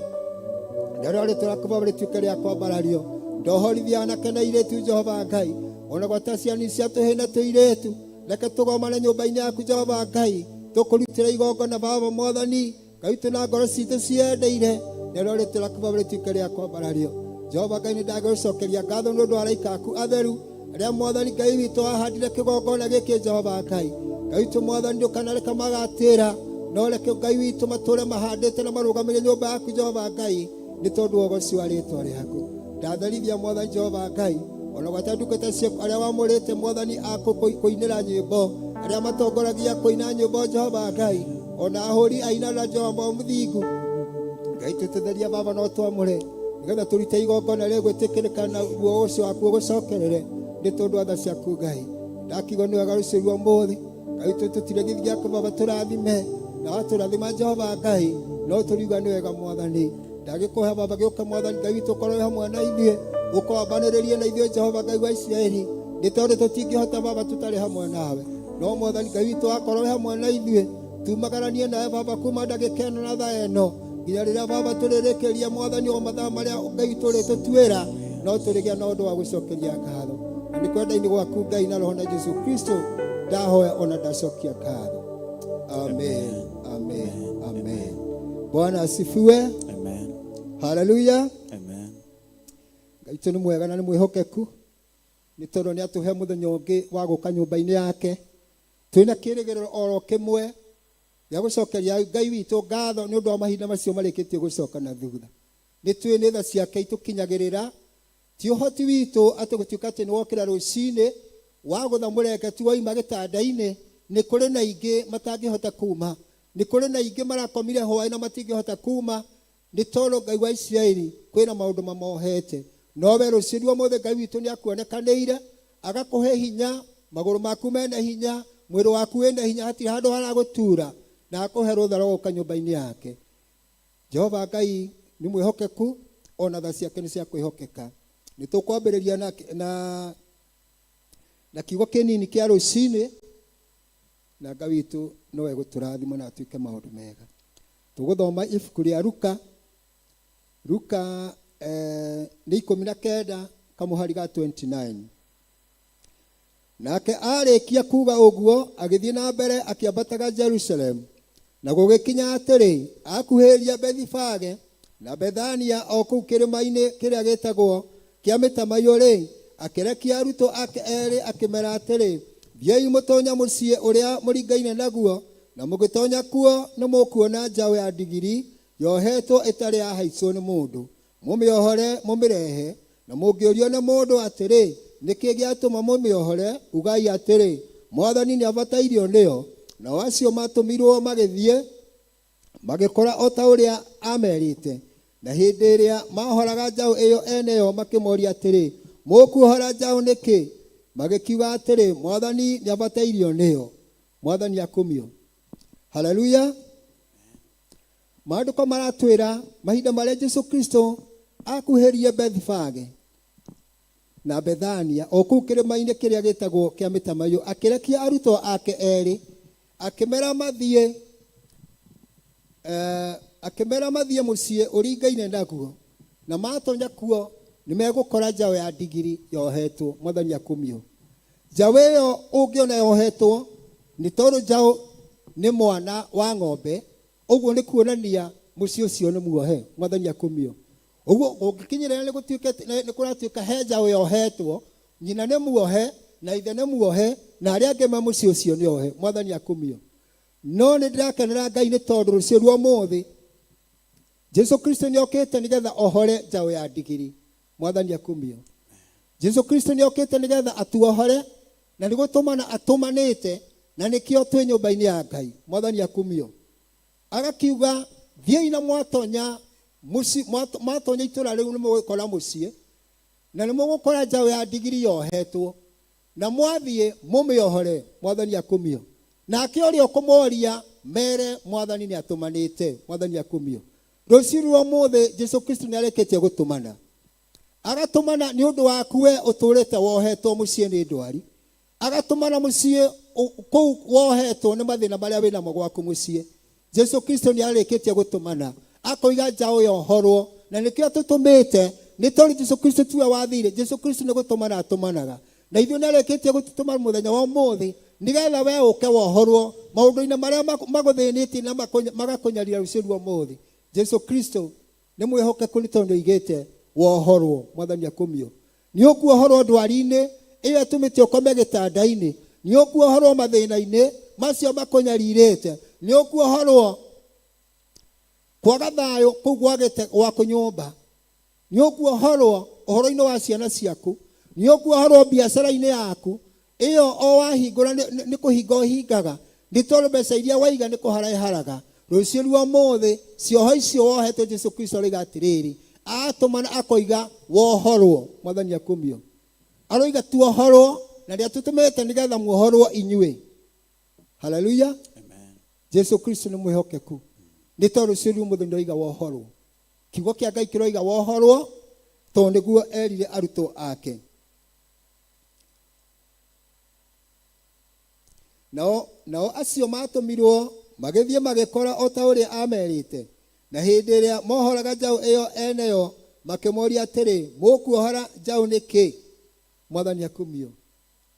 narĩo rĩtwa rĩaku baba rĩtuĩke rĩa kwambarario. Ndohorithia anake na airĩtu Jehova Ngai, ona gwata ciana cia tũhĩ na tũirĩtu, reke tũgomane nyũmba-inĩ yaku Jehova Ngai, tũkũrutĩra igongona baba mwathani Ngai witũ na ngoro citũ ciendeire, narĩo rĩtwa rĩaku baba rĩtuĩke rĩa kwambarario. Jehova Ngai nĩ ndagũcokeria ngatho nĩ ũndũ wa araika aku atheru arĩa mwathani Ngai witũ wahandire kĩgongona gĩkĩ Jehova Ngai. Ngai witũ mwathani ndũkanareke magatĩra, no reke Ngai witũ matũre mahandĩte na marũgamĩrie nyũmba yaku Jehova Ngai, nĩ tondũ wa ũgoci wa rĩtwa rĩaku. Ndatherithia mwathani Jehova Ngai ona gwata ndungata ciaku arĩa wamũrĩte mwathani a kũinĩra nyĩmbo, arĩa matongoragia kũina nyĩmbo Jehova Ngai, ona ahũri aina na Jehova mũthingu Ngai tũtetheria baba no twamũre nĩgetha tũrute igongona rĩa gwĩtĩkĩrĩka na guo ũcio waku ũgũcokerere nĩ tondũ wa tha ciaku Ngai. Ndakiuga nĩ wega rũciũ rwa ũmũthĩ Ngai tũtũtire gĩthi gĩaku baba tũrathime na watũrathima Jehova Ngai no tũriuga nĩ wega mwathani. Ndagĩkũhe baba gĩũka mwathani Ngai witũ ũkorwo wĩ hamwe na ithuĩ, ũkwambanĩrĩrie na ithuĩ Jehova Ngai wa Isiraeli, nĩ tondũ tũtingĩhota baba tũtarĩ hamwe nawe, no mwathani Ngai witũ wakorwo wĩ hamwe na ithuĩ tumagaranie nawe baba kuma ndagĩka ĩno na thaa ĩno. Nginya rĩrĩa Baba tũrĩrĩkĩria Mwathani o mathaa marĩa Ngai tũrĩtũtuĩra, no tũrĩgĩa na ũndũ wa gũcokeria ngatho. Na nĩ kwenda-inĩ gwaku Ngai na Roho na Jesu Kristo ndahoya ona ndacokia ngatho. Amen, amen, amen. Bwana asifiwe.
Amen.
Haleluya.
Amen.
Ngai witũ nĩ mwega na nĩ mwĩhokeku, nĩ tondũ nĩ atũhe mũthenya ũngĩ wa gũka nyũmba-inĩ yake. Twĩna kĩrĩgĩrĩro oro kĩmwe gĩa gũcokeria Ngai witũ ngatho nĩ ũndũ wa mahinda macio marĩkĩtie gũcoka na thutha. Nĩ twĩ nĩ tha ciake itũkinyagĩrĩra, ti ũhoti witũ atĩ gũtuĩka atĩ nĩ wokĩra rũcinĩ wagũtha mũrenge tu wauma gĩtanda-inĩ. Nĩ kũrĩ na ingĩ matangĩhota kuma, nĩ kũrĩ na ingĩ marakomire hwaĩ na matingĩhota kuma, nĩ tondũ Ngai wa Isiraeli kwĩna maũndũ mamohete. No we rũciũ rwa ũmũthĩ Ngai witũ nĩ akuonekanĩire, agakũhe hinya, magũrũ maku mena hinya, mwĩrĩ waku wĩna hinya, hatirĩ handũ haragũtura, na akũhe rũtha rwa gũka nyũmba-inĩ yake. Jehova Ngai nĩ mwĩhokeku, ona tha ciake nĩ cia kwĩhokeka. Nĩ tũkwambĩrĩria na kiugo kĩnini kĩa rũcinĩ, na Ngai witũ no egũtũrathima na atuĩke maũndũ mega. Tũgũthoma ibuku rĩa Luka. Luka nĩ 19 kamũhari ga 29. Nake arĩkia kuga ũguo agĩthiĩ na mbere akĩambataga Jerusalemu. Na gũgĩkinya atĩrĩ, akuhĩrĩria Bethifage na Bethania o kũu kĩrĩma-inĩ kĩrĩa gĩtagwo kĩa mĩtamaiyũ-rĩ, akĩrekia arutwo ake erĩ akĩmera atĩrĩ, thiĩi mũtonya mũciĩ ũrĩa mũringaine naguo, na mũgĩtonya kuo nĩ mũkuona njaũ ya ndigiri yohetwo ĩtarĩ yahaicwo nĩ mũndũ. Mũmĩohore mũmĩrehe, na mũngĩũrio nĩ mũndũ atĩrĩ, nĩkĩ gĩatũma mũmĩohore, ugai atĩrĩ, Mwathani nĩabatairio nĩyo. Nao acio matũmirwo magĩthiĩ magĩkora o ta ũrĩa amerite. Na hĩndĩ ĩrĩa maohoraga njaũ ĩyo ene yo makĩmoria atĩrĩ, mũkuohora njaũ nĩkĩ? Magĩkiuga atĩrĩ, Mwathani nĩabatairio nĩyo. Mwathani akumio. Haleluya. Maandĩko maratwĩra mahinda marĩa Jesu Kristo akuhĩrĩrie Bethfage na Bethania o kũu kĩrĩma-inĩ kĩrĩa gĩtagwo kĩa mĩtamaiyũ, akĩrekia arutwo ake erĩ, akĩmera mathiĩ mũciĩ ũringaine naguo, na matonya kuo nĩ megũkora njaũ ya ndigiri yohetwo. Mwathani akumio. Njaũ ĩyo ũngĩona yohetwo nĩ tondũ njaũ nĩ mwana wa ng'ombe, ũguo nĩ kuonania mũciĩ ũcio nĩ muohe. Mwathani akumio. Ũguo ũngĩkinyĩrĩra nĩ gũtuĩke nĩ kũratuĩka he njaũ yohetwo, nyina nĩ muohe na ithe nĩ muohe na arĩa angĩ me mũciĩ ũcio nĩ ohe. Mwathani akumio. No nĩ ndĩrakenera Ngai nĩ tondũ rũciũ rwa ũmũthĩ Jesu Kristo nĩ okĩte nĩgetha ohore njaũ ya ndigiri. Mwathani akumio. Jesu Kristo nĩ okĩte nĩgetha atuohore, na nĩ gũtũmana atũmanĩte, na nĩkĩo twĩ nyũmba-inĩ ya Ngai. Mwathani akumio. Agakiuga thiĩi na mwatonya mũciĩ, mwatonya itũra rĩu nĩ mũgũkora mũciĩ, na nĩ mũgũkora njaũ ya ndigiri yohetwo, na mwathiĩ mũmĩohore. Mwathani akumio. Nake ũrĩa ũkũmoria mere Mwathani nĩ atũmanĩte. Mwathani akumio. Rũciũ rwa ũmũthĩ Jesu Kristo nĩ arĩkĩtie gũtũmana. Agatũmana nĩ ũndũ waku we ũtũrĩte wohetwo mũciĩ nĩ ndwari. Agatũmana mũciĩ kũu wohetwo nĩ mathĩna marĩa wĩnamo gwaku mũciĩ. Jesu Kristo nĩ arĩkĩtie gũtũmana, akoiga njaũ yohorwo, na nĩkĩo atũtũmĩte, nĩ tondũ Jesu Kristo tiwe wathire. Jesu Kristo nĩ gũtũmana atũmanaga, na ithuĩ nĩ arĩkĩtie gũtũtũma mũthenya wa ũmũthĩ nĩgetha we ũke wohorwo maũndũ-inĩ marĩa magũthĩnĩtie na magakũnyarira rũciũ rwa ũmũthĩ. Jesu Kristo nĩ mwĩhokeku nĩ tondũ nĩoigĩte wohorwo. Mwathani akumio. Nĩ ũkuohorwo ndwari-inĩ ĩyo ĩtũmĩte ũkome gĩtanda-inĩ, nĩ ũkuohorwo mathĩna-inĩ macio makũnyarirĩte, nĩ ũkuohorwo kwaga thayũ kũu gwagĩte gwaku nyũmba, nĩ ũkuohorwo ũhoro-inĩ wa ciana ciaku, nĩ ũkuohorwo biacara-inĩ yaku ĩyo o wahingũra nĩ kũhinga ũhingaga, nĩ tondũ mbeca iria waiga nĩ kũhara ĩharaga. Rũciũ rwa ũmũthĩ cioho icio wohetwo Jesu Kristo aroiga atĩrĩrĩ, atũmana akoiga wohorwo. Mwathani akumio. Aroiga tuohorwo, na nĩ atũtũmĩte nĩgetha muohorwo inyuĩ. Haleluya.
Amen.
Jesu Kristo nĩ mwĩhokeku, nĩ tondũ rũciũ rwa ũmũthĩ nĩroiga wohorwo. Kiugo kĩa Ngai kĩroiga wohorwo, tondũ nĩguo erire arutwo ake. Nao acio matũmirwo magĩthiĩ magĩkora o ta ũrĩa amerite. Na hĩndĩ ĩrĩa mohoraga njaũ ĩyo eneyo makĩmoria atĩrĩ, mũkuohora njaũ nĩkĩ? Mwathani akumio.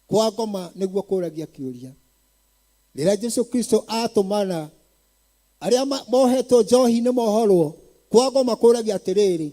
Kwa ngoma nĩguo kũragia kĩũria. Rĩrĩa Jesu Kristo atũmana arĩa mohetwo njohi-inĩ mohorwo, kwa ngoma kũragia atĩrĩrĩ,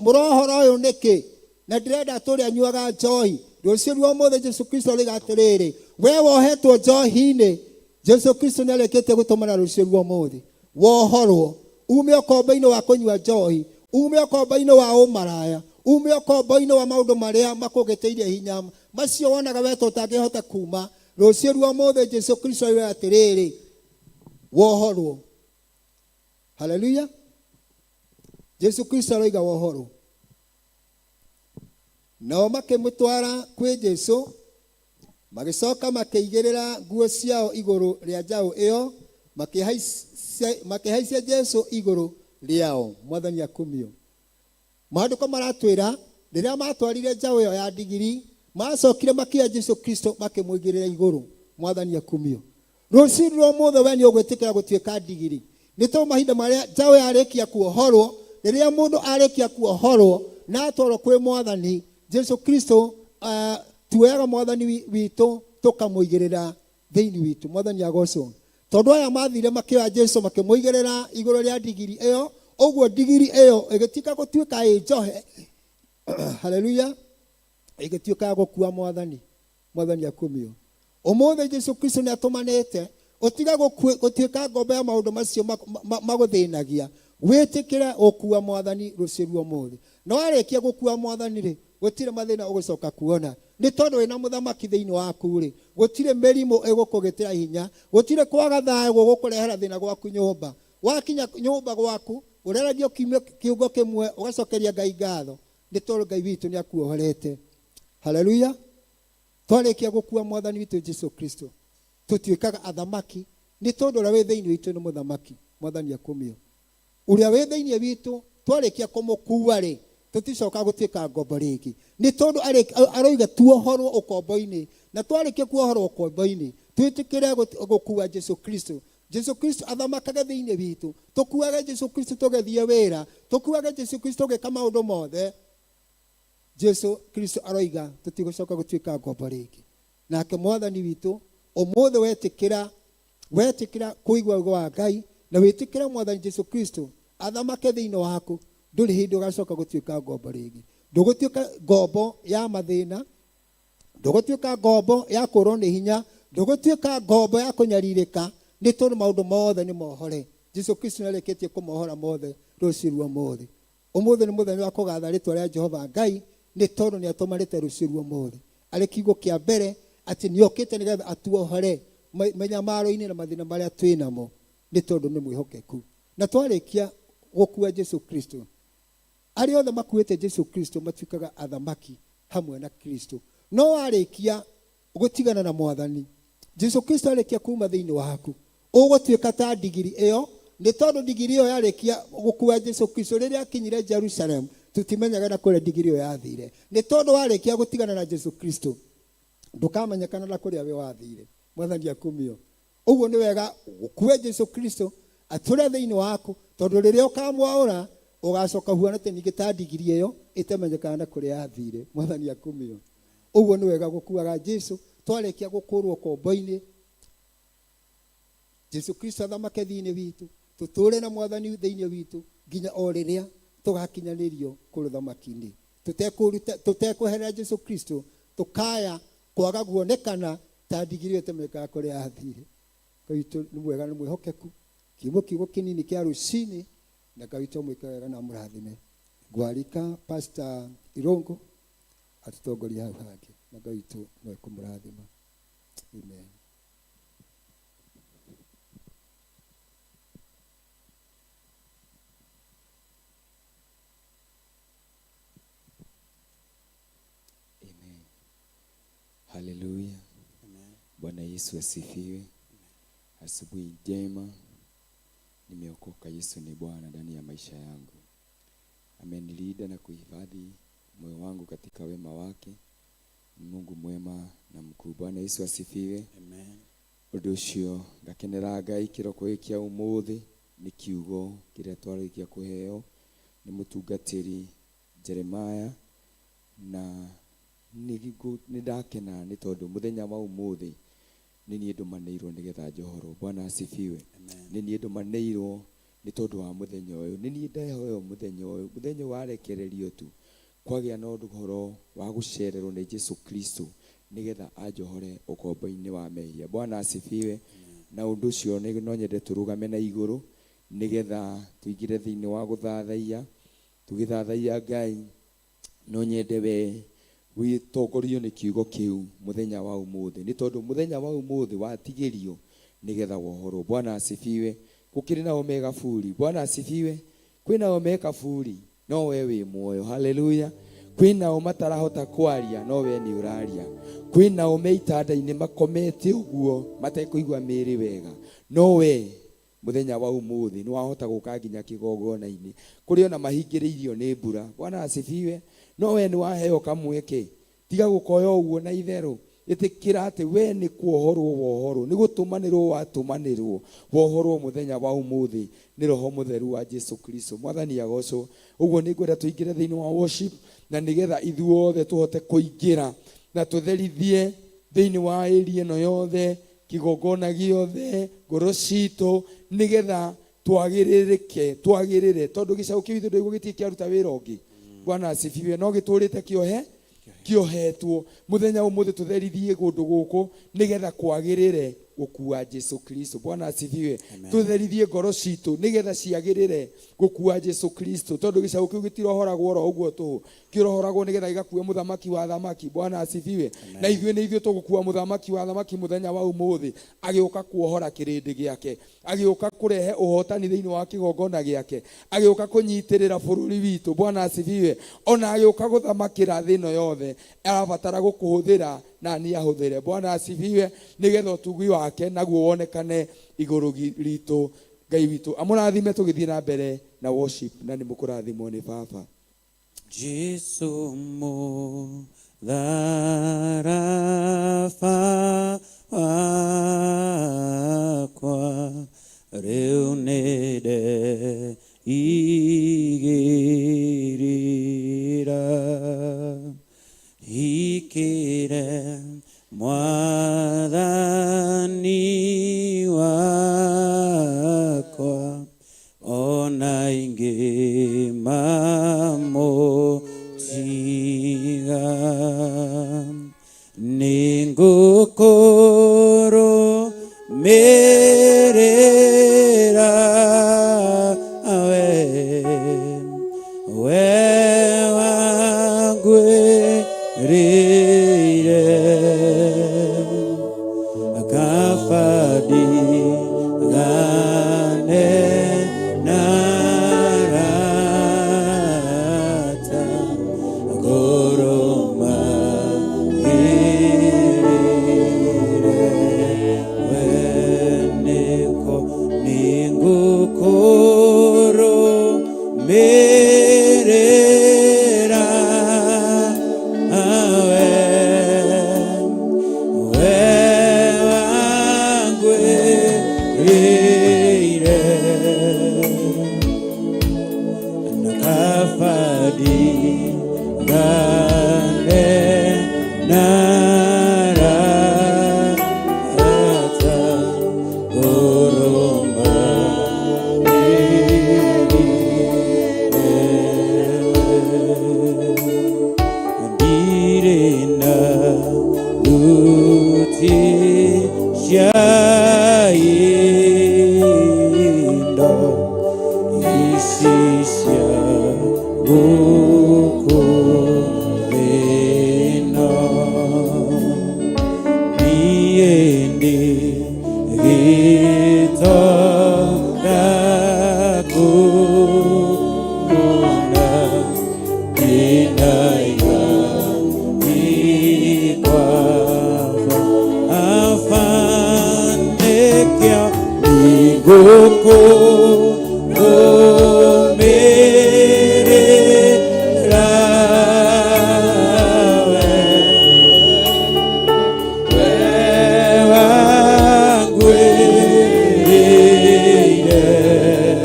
mũrohora ũyũ nĩkĩ? Na ndĩrenda tũrĩa anyuaga njohi. Rũciũ rwa ũmũthĩ Jesu Kristo aroiga atĩrĩrĩ, we wohetwo njohi-inĩ, Jesu Kristo nĩarĩkĩtie gũtũmana rũciũ rwa ũmũthĩ. Wohorwo, ume ũkombo-inĩ wa kũnyua njohi, ume ũkombo-inĩ wa ũmaraya, ume ũkombo-inĩ wa maũndũ marĩa makũgĩtĩirie hinya, macio wonaga we ta ũtangĩhota kuma. Rũciũ rwa ũmũthĩ Jesu Kristo aroiga atĩrĩrĩ, wohorwo. Haleluya. Jesu Kristo aroiga wohorwo. Nao makĩmũtwara kwĩ Jesu, magĩcoka makĩigĩrĩra nguo ciao igũrũ rĩa njaũ ĩyo, makĩhaicia Jesu igũrũ rĩao. Mwathani akumio. Maandĩko maratwĩra rĩrĩa matwarire njaũ ĩyo ya ndigiri, macokire makĩoya Jesu Kristo makĩmũigĩrĩra igũrũ. Mwathani akumio. Rũciũ rwa ũmũthĩ we nĩ ũgwĩtĩkĩra gũtuĩka ndigiri. Nĩ tondũ mahinda marĩa njaũ yarĩkia kuohorwo, rĩrĩa mũndũ arĩkia kuohorwo na atwarwo kwĩ Mwathani Jesu Kristo, tuoyaga Mwathani witũ tũkamũigĩrĩra thĩinĩ witũ. Mwathani agocwo. Tondũ aya mathire makĩoya Jesu makĩmũigĩrĩra igũrũ rĩa ndigiri ĩyo, ũguo ndigiri ĩyo ĩgĩtuĩka gũtuĩka ĩ njohe. Haleluya. Ĩgĩtuĩka ya gũkua Mwathani. Mwathani akumio. Ũmũthĩ Jesu Kristo nĩ atũmanĩte ũtiga gũtuĩka ngombo ya maũndũ macio magũthĩnagia, wĩtĩkĩre gũkua Mwathani rũciũ rwa ũmũthĩ. Na warĩkia gũkua Mwathani rĩ, gũtirĩ mathĩna ũgũcoka kuona. Nĩ tondũ wĩna mũthamaki thĩinĩ waku rĩ, gũtirĩ mĩrimũ ĩgũkũgĩtĩra hinya, gũtirĩ kwaga thayũ gũgũkũrehera thĩna gwaku nyũmba. Wakinya nyũmba gwaku, ũreragia kiungo kĩmwe, ũgacokeria Ngai ngatho, nĩ tondũ Ngai witũ nĩ akuohorete. Haleluya. Twarĩkia gũkua Mwathani witũ Jesu Kristo, tũtuĩkaga athamaki, nĩ tondũ ũrĩa wĩ thĩinĩ witũ nĩ mũthamaki. Mwathani akumio. Ũrĩa wĩ thĩinĩ witũ twarĩkia kũmũkua rĩ, tũticoka gũtuĩka ngombo rĩngĩ. Nĩ tondũ aroiga tuohorwo ũkombo-inĩ, na twarĩkia kuohorwo ũkombo-inĩ, twĩtĩkĩre gũkua Jesu Kristo. Jesu Kristo athamakage thĩinĩ witũ, tũkuage Jesu Kristo tũgĩthiĩ wĩra, tũkuage Jesu Kristo tũgĩka maũndũ mothe. Jesu Kristo aroiga tũtigũcoka gũtuĩka ngombo rĩngĩ. Nake Mwathani witũ ũmũthĩ wetĩkĩra kũigua ugo wa Ngai na wĩtĩkĩra Mwathani Jesu Kristo athamake thĩinĩ waku, ndũrĩ hĩndĩ ũgacoka gũtuĩka ngombo rĩngĩ. Ndũgũtuĩka ngombo ya mathĩna, ndũgũtuĩka ngombo ya kũrwo nĩ hinya, ndũgũtuĩka ngombo ya kũnyarirĩka, nĩ tondũ maũndũ mothe nĩ mohore. Jesu Kristo nĩarĩkĩtie kũmohora mothe rũciũ rwa ũmũthĩ. Ũmũthĩ nĩ mũthenya wa kũgatha rĩtwa rĩa Jehova Ngai, nĩ tondũ nĩatũmanĩte rũciũ rwa ũmũthĩ. Arĩ kiugo kĩa mbere atĩ nĩokĩte nĩgetha atuohore mĩnyamaro-inĩ na mathĩna marĩa twĩ namo, nĩ tondũ nĩ mwĩhokeku. Na twarĩkia gũkua Jesu Kristo, arĩa othe makuĩte Jesu Kristo matuĩkaga athamaki hamwe na Kristo. No warĩkia gũtigana na Mwathani Jesu Kristo arĩkia kuma thĩinĩ waku, ũgũtuĩka ta ndigiri ĩyo, nĩ tondũ ndigiri ĩyo yarĩkia gũkua Jesu Kristo rĩrĩa akinyire Jerusalem, tũtimenyaga na kũrĩa ndigiri ĩyo yathire. Nĩ tondũ warĩkia gũtigana na Jesu Kristo, ndũkamenyekana na kũrĩa we wathire. Mwathani akumio. Ũguo nĩ wega ũkue Jesu Kristo atũre thĩinĩ waku, tondũ rĩrĩa ũkamwaũra ũgacoka huana ta ningĩ ta ndigiri ĩyo ĩtamenyekana na kũrĩa yathire. Mwathani akumio. Ũguo nĩ wega gũkuaga Jesu twarĩkia gũkũrwo ũkombo-inĩ. Jesu Kristo athamake thĩinĩ witũ, tũtũre na Mwathani thĩinĩ witũ nginya o rĩrĩa tũgakinyanĩrio kũrĩ ũthamaki-inĩ. Tũtekweherera Jesu Kristo, tũkaya kwaga guonekana ta ndigiri ĩyo ĩtamenyekaga kũrĩa yathire. Ngai witũ nĩ mwega na mwĩhokeku. Kiugo kiugo kĩnini kĩa rũcinĩ, na Ngai witũ amwĩke wega na amũrathime. Ngwarika Pastor Irungu atũtongorie hau hangĩ, na Ngai witũ no ekũmũrathima. Amen.
Amen. Haleluya. Bwana Yesu asifiwe. Asubuhi njema. Nimeokoka, Yesu ni Bwana ndani ya maisha yangu. Amenilinda na kuhifadhi moyo wangu katika wema wake. Mungu mwema na mkuu. Bwana Yesu asifiwe.
Amen.
Ũndũ ũcio ngakenera Ngai kĩroko gĩkĩ kĩa ũmũthĩ. Nĩ kiugo kĩrĩa twarĩkia kũheo nĩ mũtungatĩri Jeremiah, na nĩ ndakena nĩ tondũ mũthenya wa ũmũthĩ nĩ niĩ ndũmanĩirwo nĩgetha njohorwo. Bwana asifiwe. Nĩ niĩ ndũmanĩirwo nĩ tondũ wa mũthenya ũyũ, nĩ niĩ ndehoyo mũthenya ũyũ. Mũthenya ũyũ warekererio tu kwagĩa na ũhoro wa gũcererwo nĩ Jesu Kristo nĩgetha anjohore ũkombo-inĩ wa mehia. Bwana asifiwe. Na ũndũ ũcio no nyende tũrũgame na igũrũ nĩgetha tũingĩre thĩinĩ wa gũthathaiya. Tũgĩthathaiya Ngai, no nyende we wĩtongorio nĩ kiugo kĩu mũthenya wa ũmũthĩ, nĩ tondũ mũthenya wa ũmũthĩ watigĩrio nĩgetha wohorwo. Bwana asifiwe. Gũkĩrĩ nao me kaburi. Bwana asifiwe. Kwĩ nao me kaburi no we wĩ muoyo. Haleluya. Kwĩ nao matarahota kwaria no we nĩ ũraria. Kwĩ nao me itanda-inĩ makomete ũguo matekũigua mĩĩrĩ wega, no we mũthenya wa ũmũthĩ nĩ wahota gũka nginya kĩgongona-inĩ. Kũrĩ ona mahingĩrĩirio nĩ mbura. Bwana asifiwe. No we nĩ waheo kamweke, tiga gũkoya ũguo na itherũ. Ĩtĩkĩra atĩ we nĩ kuohorwo wohorwo, nĩ gũtũmanĩrwo watũmanĩrwo, wohorwo mũthenya wa ũmũthĩ nĩ Roho Mũtheru wa Jesu Kristo. Mwathani agocwo. Ũguo nĩ ngwenda tũingĩre thĩinĩ wa worship, na nĩgetha ithuothe tũhote kũingĩra na tũtherithie thĩinĩ wa area ĩno yothe, kĩgongona gĩothe, ngoro citũ, nĩgetha twagĩrĩrĩke, twagĩrĩre, tondũ gĩcaũ kĩu ithuĩ ndũigua gĩtirĩ kĩaruta wĩra ũngĩ. Bwana asifiwe. No gĩtũrĩte kĩohe kĩohetwo. Mũthenya ũmũthĩ tũtherithie kũndũ gũkũ nĩgetha kwagĩrĩre gũkua Jesu Kristo. Bwana asifiwe. Tũtherithie ngoro citũ nĩgetha ciagĩrĩre gũkua Jesu Kristo, tondũ gĩcaũ kĩu gĩtirohoragwo oro ũguo tũhũ, kĩrohoragwo nĩgetha gĩgakue mũthamaki wa thamaki. Bwana asifiwe. Na ithuĩ nĩ ithuĩ tũgũkua mũthamaki wa thamaki mũthenya wa ũmũthĩ, agĩũka kuohora kĩrĩndĩ gĩake, agĩũka kũrehe ũhotani thĩinĩ wa kĩgongona gĩake, agĩũka kũnyitĩrĩra bũrũri witũ. Bwana asifiwe. Ona agĩũka gũthamakĩra thĩ ĩno yothe, arabatara gũkũhũthĩra na niĩ ahũthĩre. Bwana asifiwe. Nĩgetha ũtugi wake naguo wonekane igũrũ ritũ. Ngai witũ amũrathime tũgĩthiĩ na mbere na worship, na nĩ mũkũrathimwo nĩ Baba.
Jesu mũtharaba wakwa rĩu nĩndeigĩrĩra, hikĩre Mwathani wakwa ona ingĩ mamũtiga, nĩngũkũrũmĩrĩra we, we wangwĩrĩire kabadigane na arata ngũrũmagĩrĩre we, nĩko nĩngũkũrũmĩrĩra we, we wangwĩrĩire na kabadigane na arata ngũrũmagĩrĩre we. Ndirĩ na thuti cia indo ici cia gũkũ thĩ ĩno, niĩ ndĩ gĩtonga kũna ndĩna igai kwakwa afanĩkio nĩngũkũrũmĩrĩra we, we wangwĩrĩire.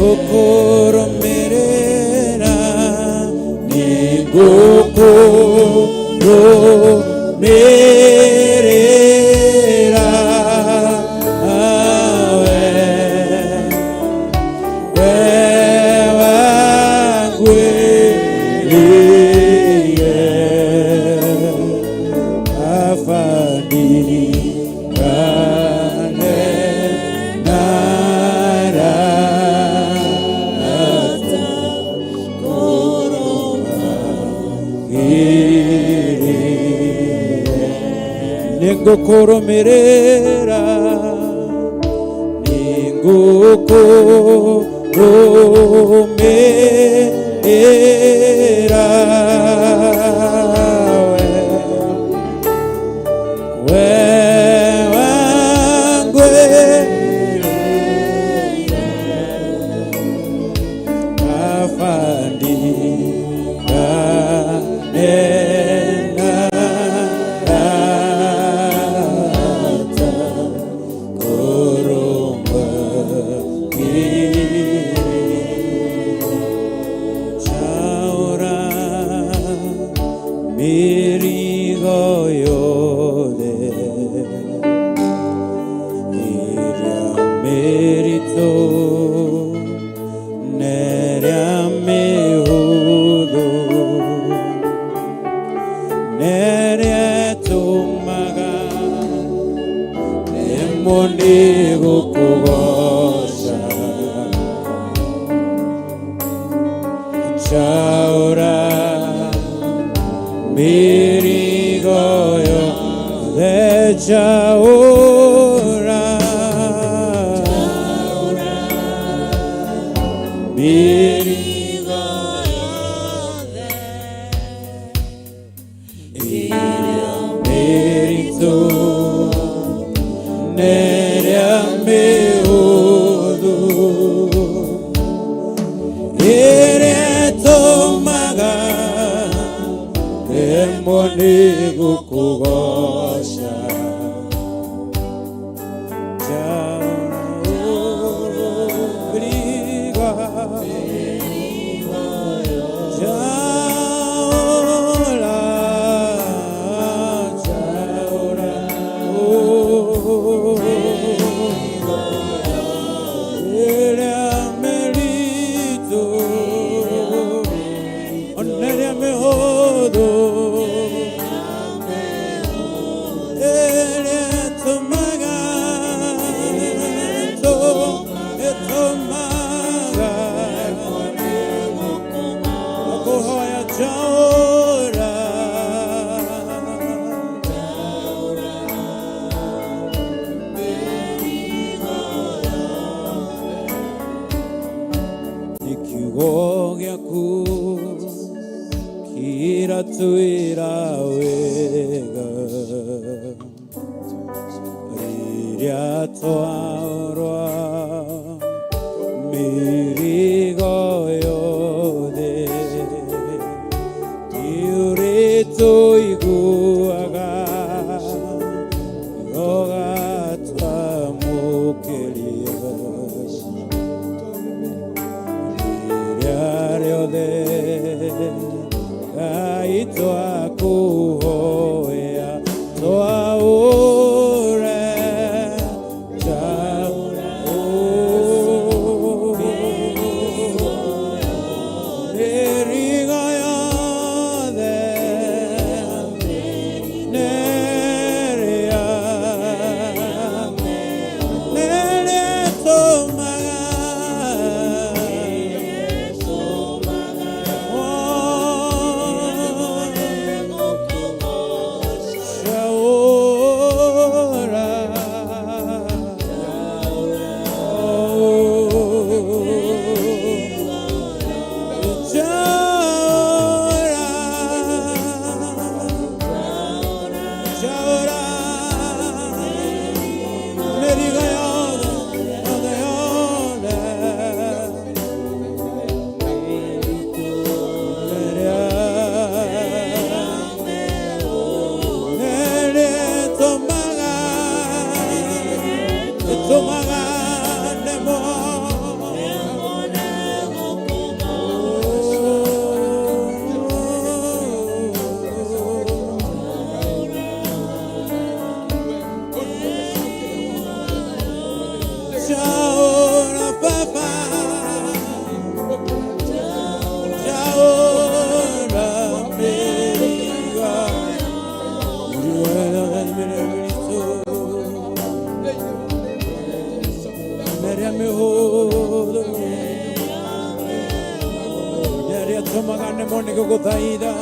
Nĩngũkũrũmĩrĩra, nĩngũkũrũmĩrĩra we, we wangwĩrĩire Baba ndirikane na arata kũrũmagĩrĩra. Nĩngũkũrũmĩrĩra, nĩngũkũrũmĩrĩra we, we wangwĩrĩire Baba ndirikane na arata kũrũmagĩrĩra. Chaura mĩrigo yothe ĩrĩa mĩritũ na ĩrĩa mĩhũthũ na ĩrĩa ĩtũmaga rĩmwe nĩ gũkũgoca. Chaura mĩrigo yothe, chaura mĩrigo yothe ĩrĩa mĩritũ na ĩrĩa mĩhũthũ ĩrĩa ĩtũmaga rĩmwe nĩ gũkũgoca. Chaura mĩrigo, chaura, chaura, oh, ĩrĩa mĩritũ ona ĩrĩa mĩhũthũ ĩrĩa ĩtũmaga ĩtũmaga kũhoya chaura. Nĩ kiugo gĩaku kĩratwĩra wega rĩrĩa twaũrwa mĩrigo yothe nĩũrĩtũiguaga ũgatwamũkĩria rĩrĩa rĩothe Ngai twakũhoya twaũre mĩrigo yothe nerĩa nerĩa ĩtũmaga Njaũra baba, njaũra mĩrigo, mĩrigo mĩritũ, ĩrĩa mĩhũthũ, ĩrĩa ĩtũmaga nemwo nĩ gũgũthaitha.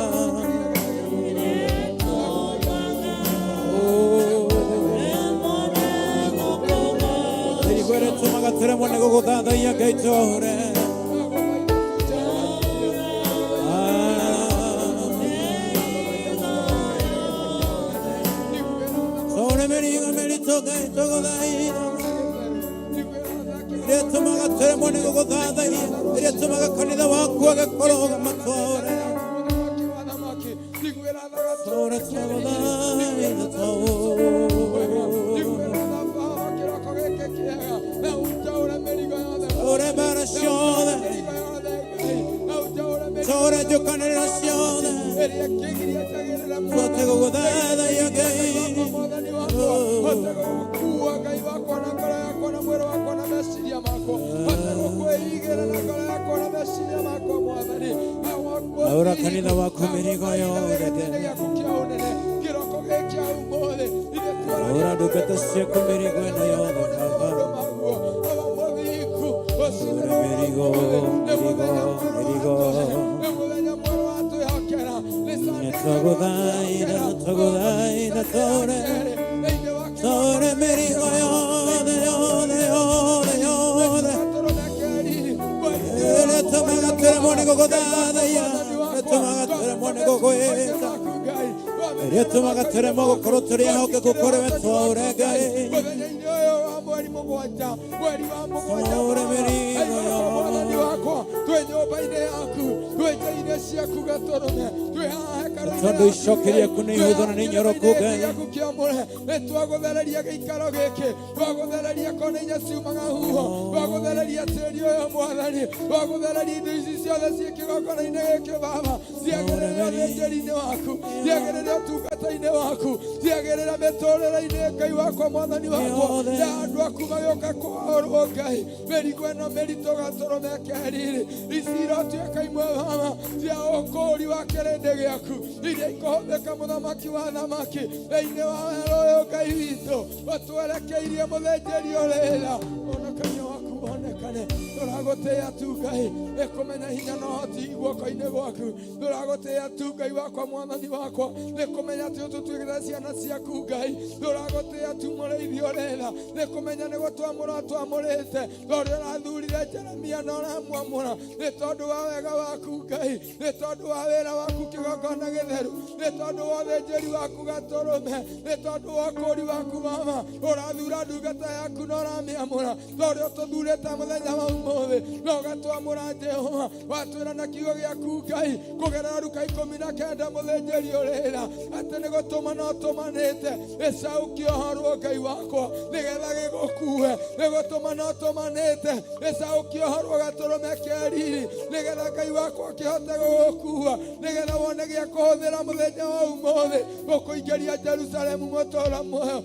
Mĩrigo ĩrĩa ĩtũmaga tũremwo nĩ gũgũthathaiya Ngai tũũre. Tũũre mĩrigo mĩritũ Ngai tũgũthaitha. Ĩrĩa ĩtũmaga tũremwo nĩ gũgũthathaiya, ĩrĩa ĩtũmaga kanitha waku ũgĩkũrũgama tũũre. Tũũre tũgũthaitha tũũre. Tũũre mbara ciothe, tũũre njũkanĩrĩro ciothe, tũhote gũgũthathaiya Ngai.
Gũkua Ngai wakwa na ngoro yakwa na mwĩrĩ wakwa na meciria makwa, hote gũkwĩigĩra na ngoro yakwa na meciria makwa, Mwathani.
Aũra kanitha waku mĩrigo yothe.
Gĩaku kĩa ũnene kĩroko gĩkĩ kĩa ũmũthĩ.
Aũra ndungata ciaku mĩrigo ĩno yothe Baba. Aũra mĩrigo, mĩrigo, mĩrigo. Nĩtwagũthaitha, twagũthaitha tũũre. Tũũre mĩrigo yothe, yothe, yothe, yothe. Ĩrĩa ĩtũmaga tũremwo nĩ gũgũthathaiya, ĩtũmaga tũremwo nĩ gũgwĩta, ĩrĩa ĩtũmaga tũremwo gũkorwo tũrĩ ehokeku kũrĩ we tũũre Ngai.
Mũthenya-inĩ ũyũ wa mweri mũgwanja, mweri wa mũgwanja,
Tũũre mĩrigo yothe.
Mwathani wakwa, twĩ nyũmba-inĩ yaku, twĩ nja-inĩ ciaku Gatũrũme, twĩ haha hekarũ-inĩ.
Tondũ icoki rĩaku nĩ ihũthũ na nĩ inyoroku Ngai.
Gĩaku kĩamũre, nĩ twagũthereria gĩikaro gĩkĩ, twagũthereria kona inya ciumaga huho, twagũthereria tĩri ũyũ Mwathani, twagũthereria indo ici ciothe ciĩ kĩgongona-inĩ gĩkĩ Baba, ciagĩrĩre ũthĩnjĩri-inĩ waku, ciagĩrĩre ũtungata-inĩ waku, ciagĩrĩre mĩtũrĩre-inĩ Ngai wakwa, Mwathani wakwa, ya andũ aku magĩũka kũhorwo Ngai, mĩrigo ĩno mĩritũ Gatũrũme keriri, ici irotuĩka imwe Baba cia ũkũũri wa kĩrĩndĩ gĩaku, iria ikũhũthĩka mũthamaki wa thamaki thĩinĩ wa werũ ũyũ Ngai witũ, ũtwerekeirie mũthĩnjĩri ũrĩra ũhonokanio waku wonekane. Tũragũtĩĩa tu Ngai, nĩ kũmenya hinya na ũhoti guoko-inĩ gwaku. Tũragũtĩĩa tu Ngai wakwa, Mwathani wakwa, nĩ kũmenya atĩ ũtũtuĩkĩte ciana ciaku Ngai. Tũragũtĩĩa tu mũrĩithi ũrĩra, nĩ kũmenya nĩ gũtwamũra twamũrĩte, tondũ ũrathurire Jeremia na ũramwamũra nĩ tondũ wa wega waku Ngai, nĩ tondũ wa wĩra waku kĩgongona gĩtheru, nĩ tondũ wa ũthĩnjĩri waku Gatũrũme, nĩ tondũ wa ũkũũri waku Mama. Ũrathura ndungata yaku na ũramĩamũra, tondũ ũtũthurĩte mũthenya wa ũmũthĩ na ũgatwamũra Jehova. Watwĩra na kiugo gĩaku Ngai kũgerera Ruka 19, mũthĩnjĩri ũrĩra, atĩ nĩ gũtũma na ũtũmanĩte gĩcaũ kĩohorwo Ngai wakwa nĩgetha gĩgũkue, nĩ gũtũma na ũtũmanĩte gĩcaũ kĩohorwo Gatũrũme keriri nĩgetha Ngai wakwa kĩhote gũgũkua, nĩgetha wone gĩa kũhũthĩra mũthenya wa ũmũthĩ gũkũingĩria Jerusalemu mũtũũra muoyo,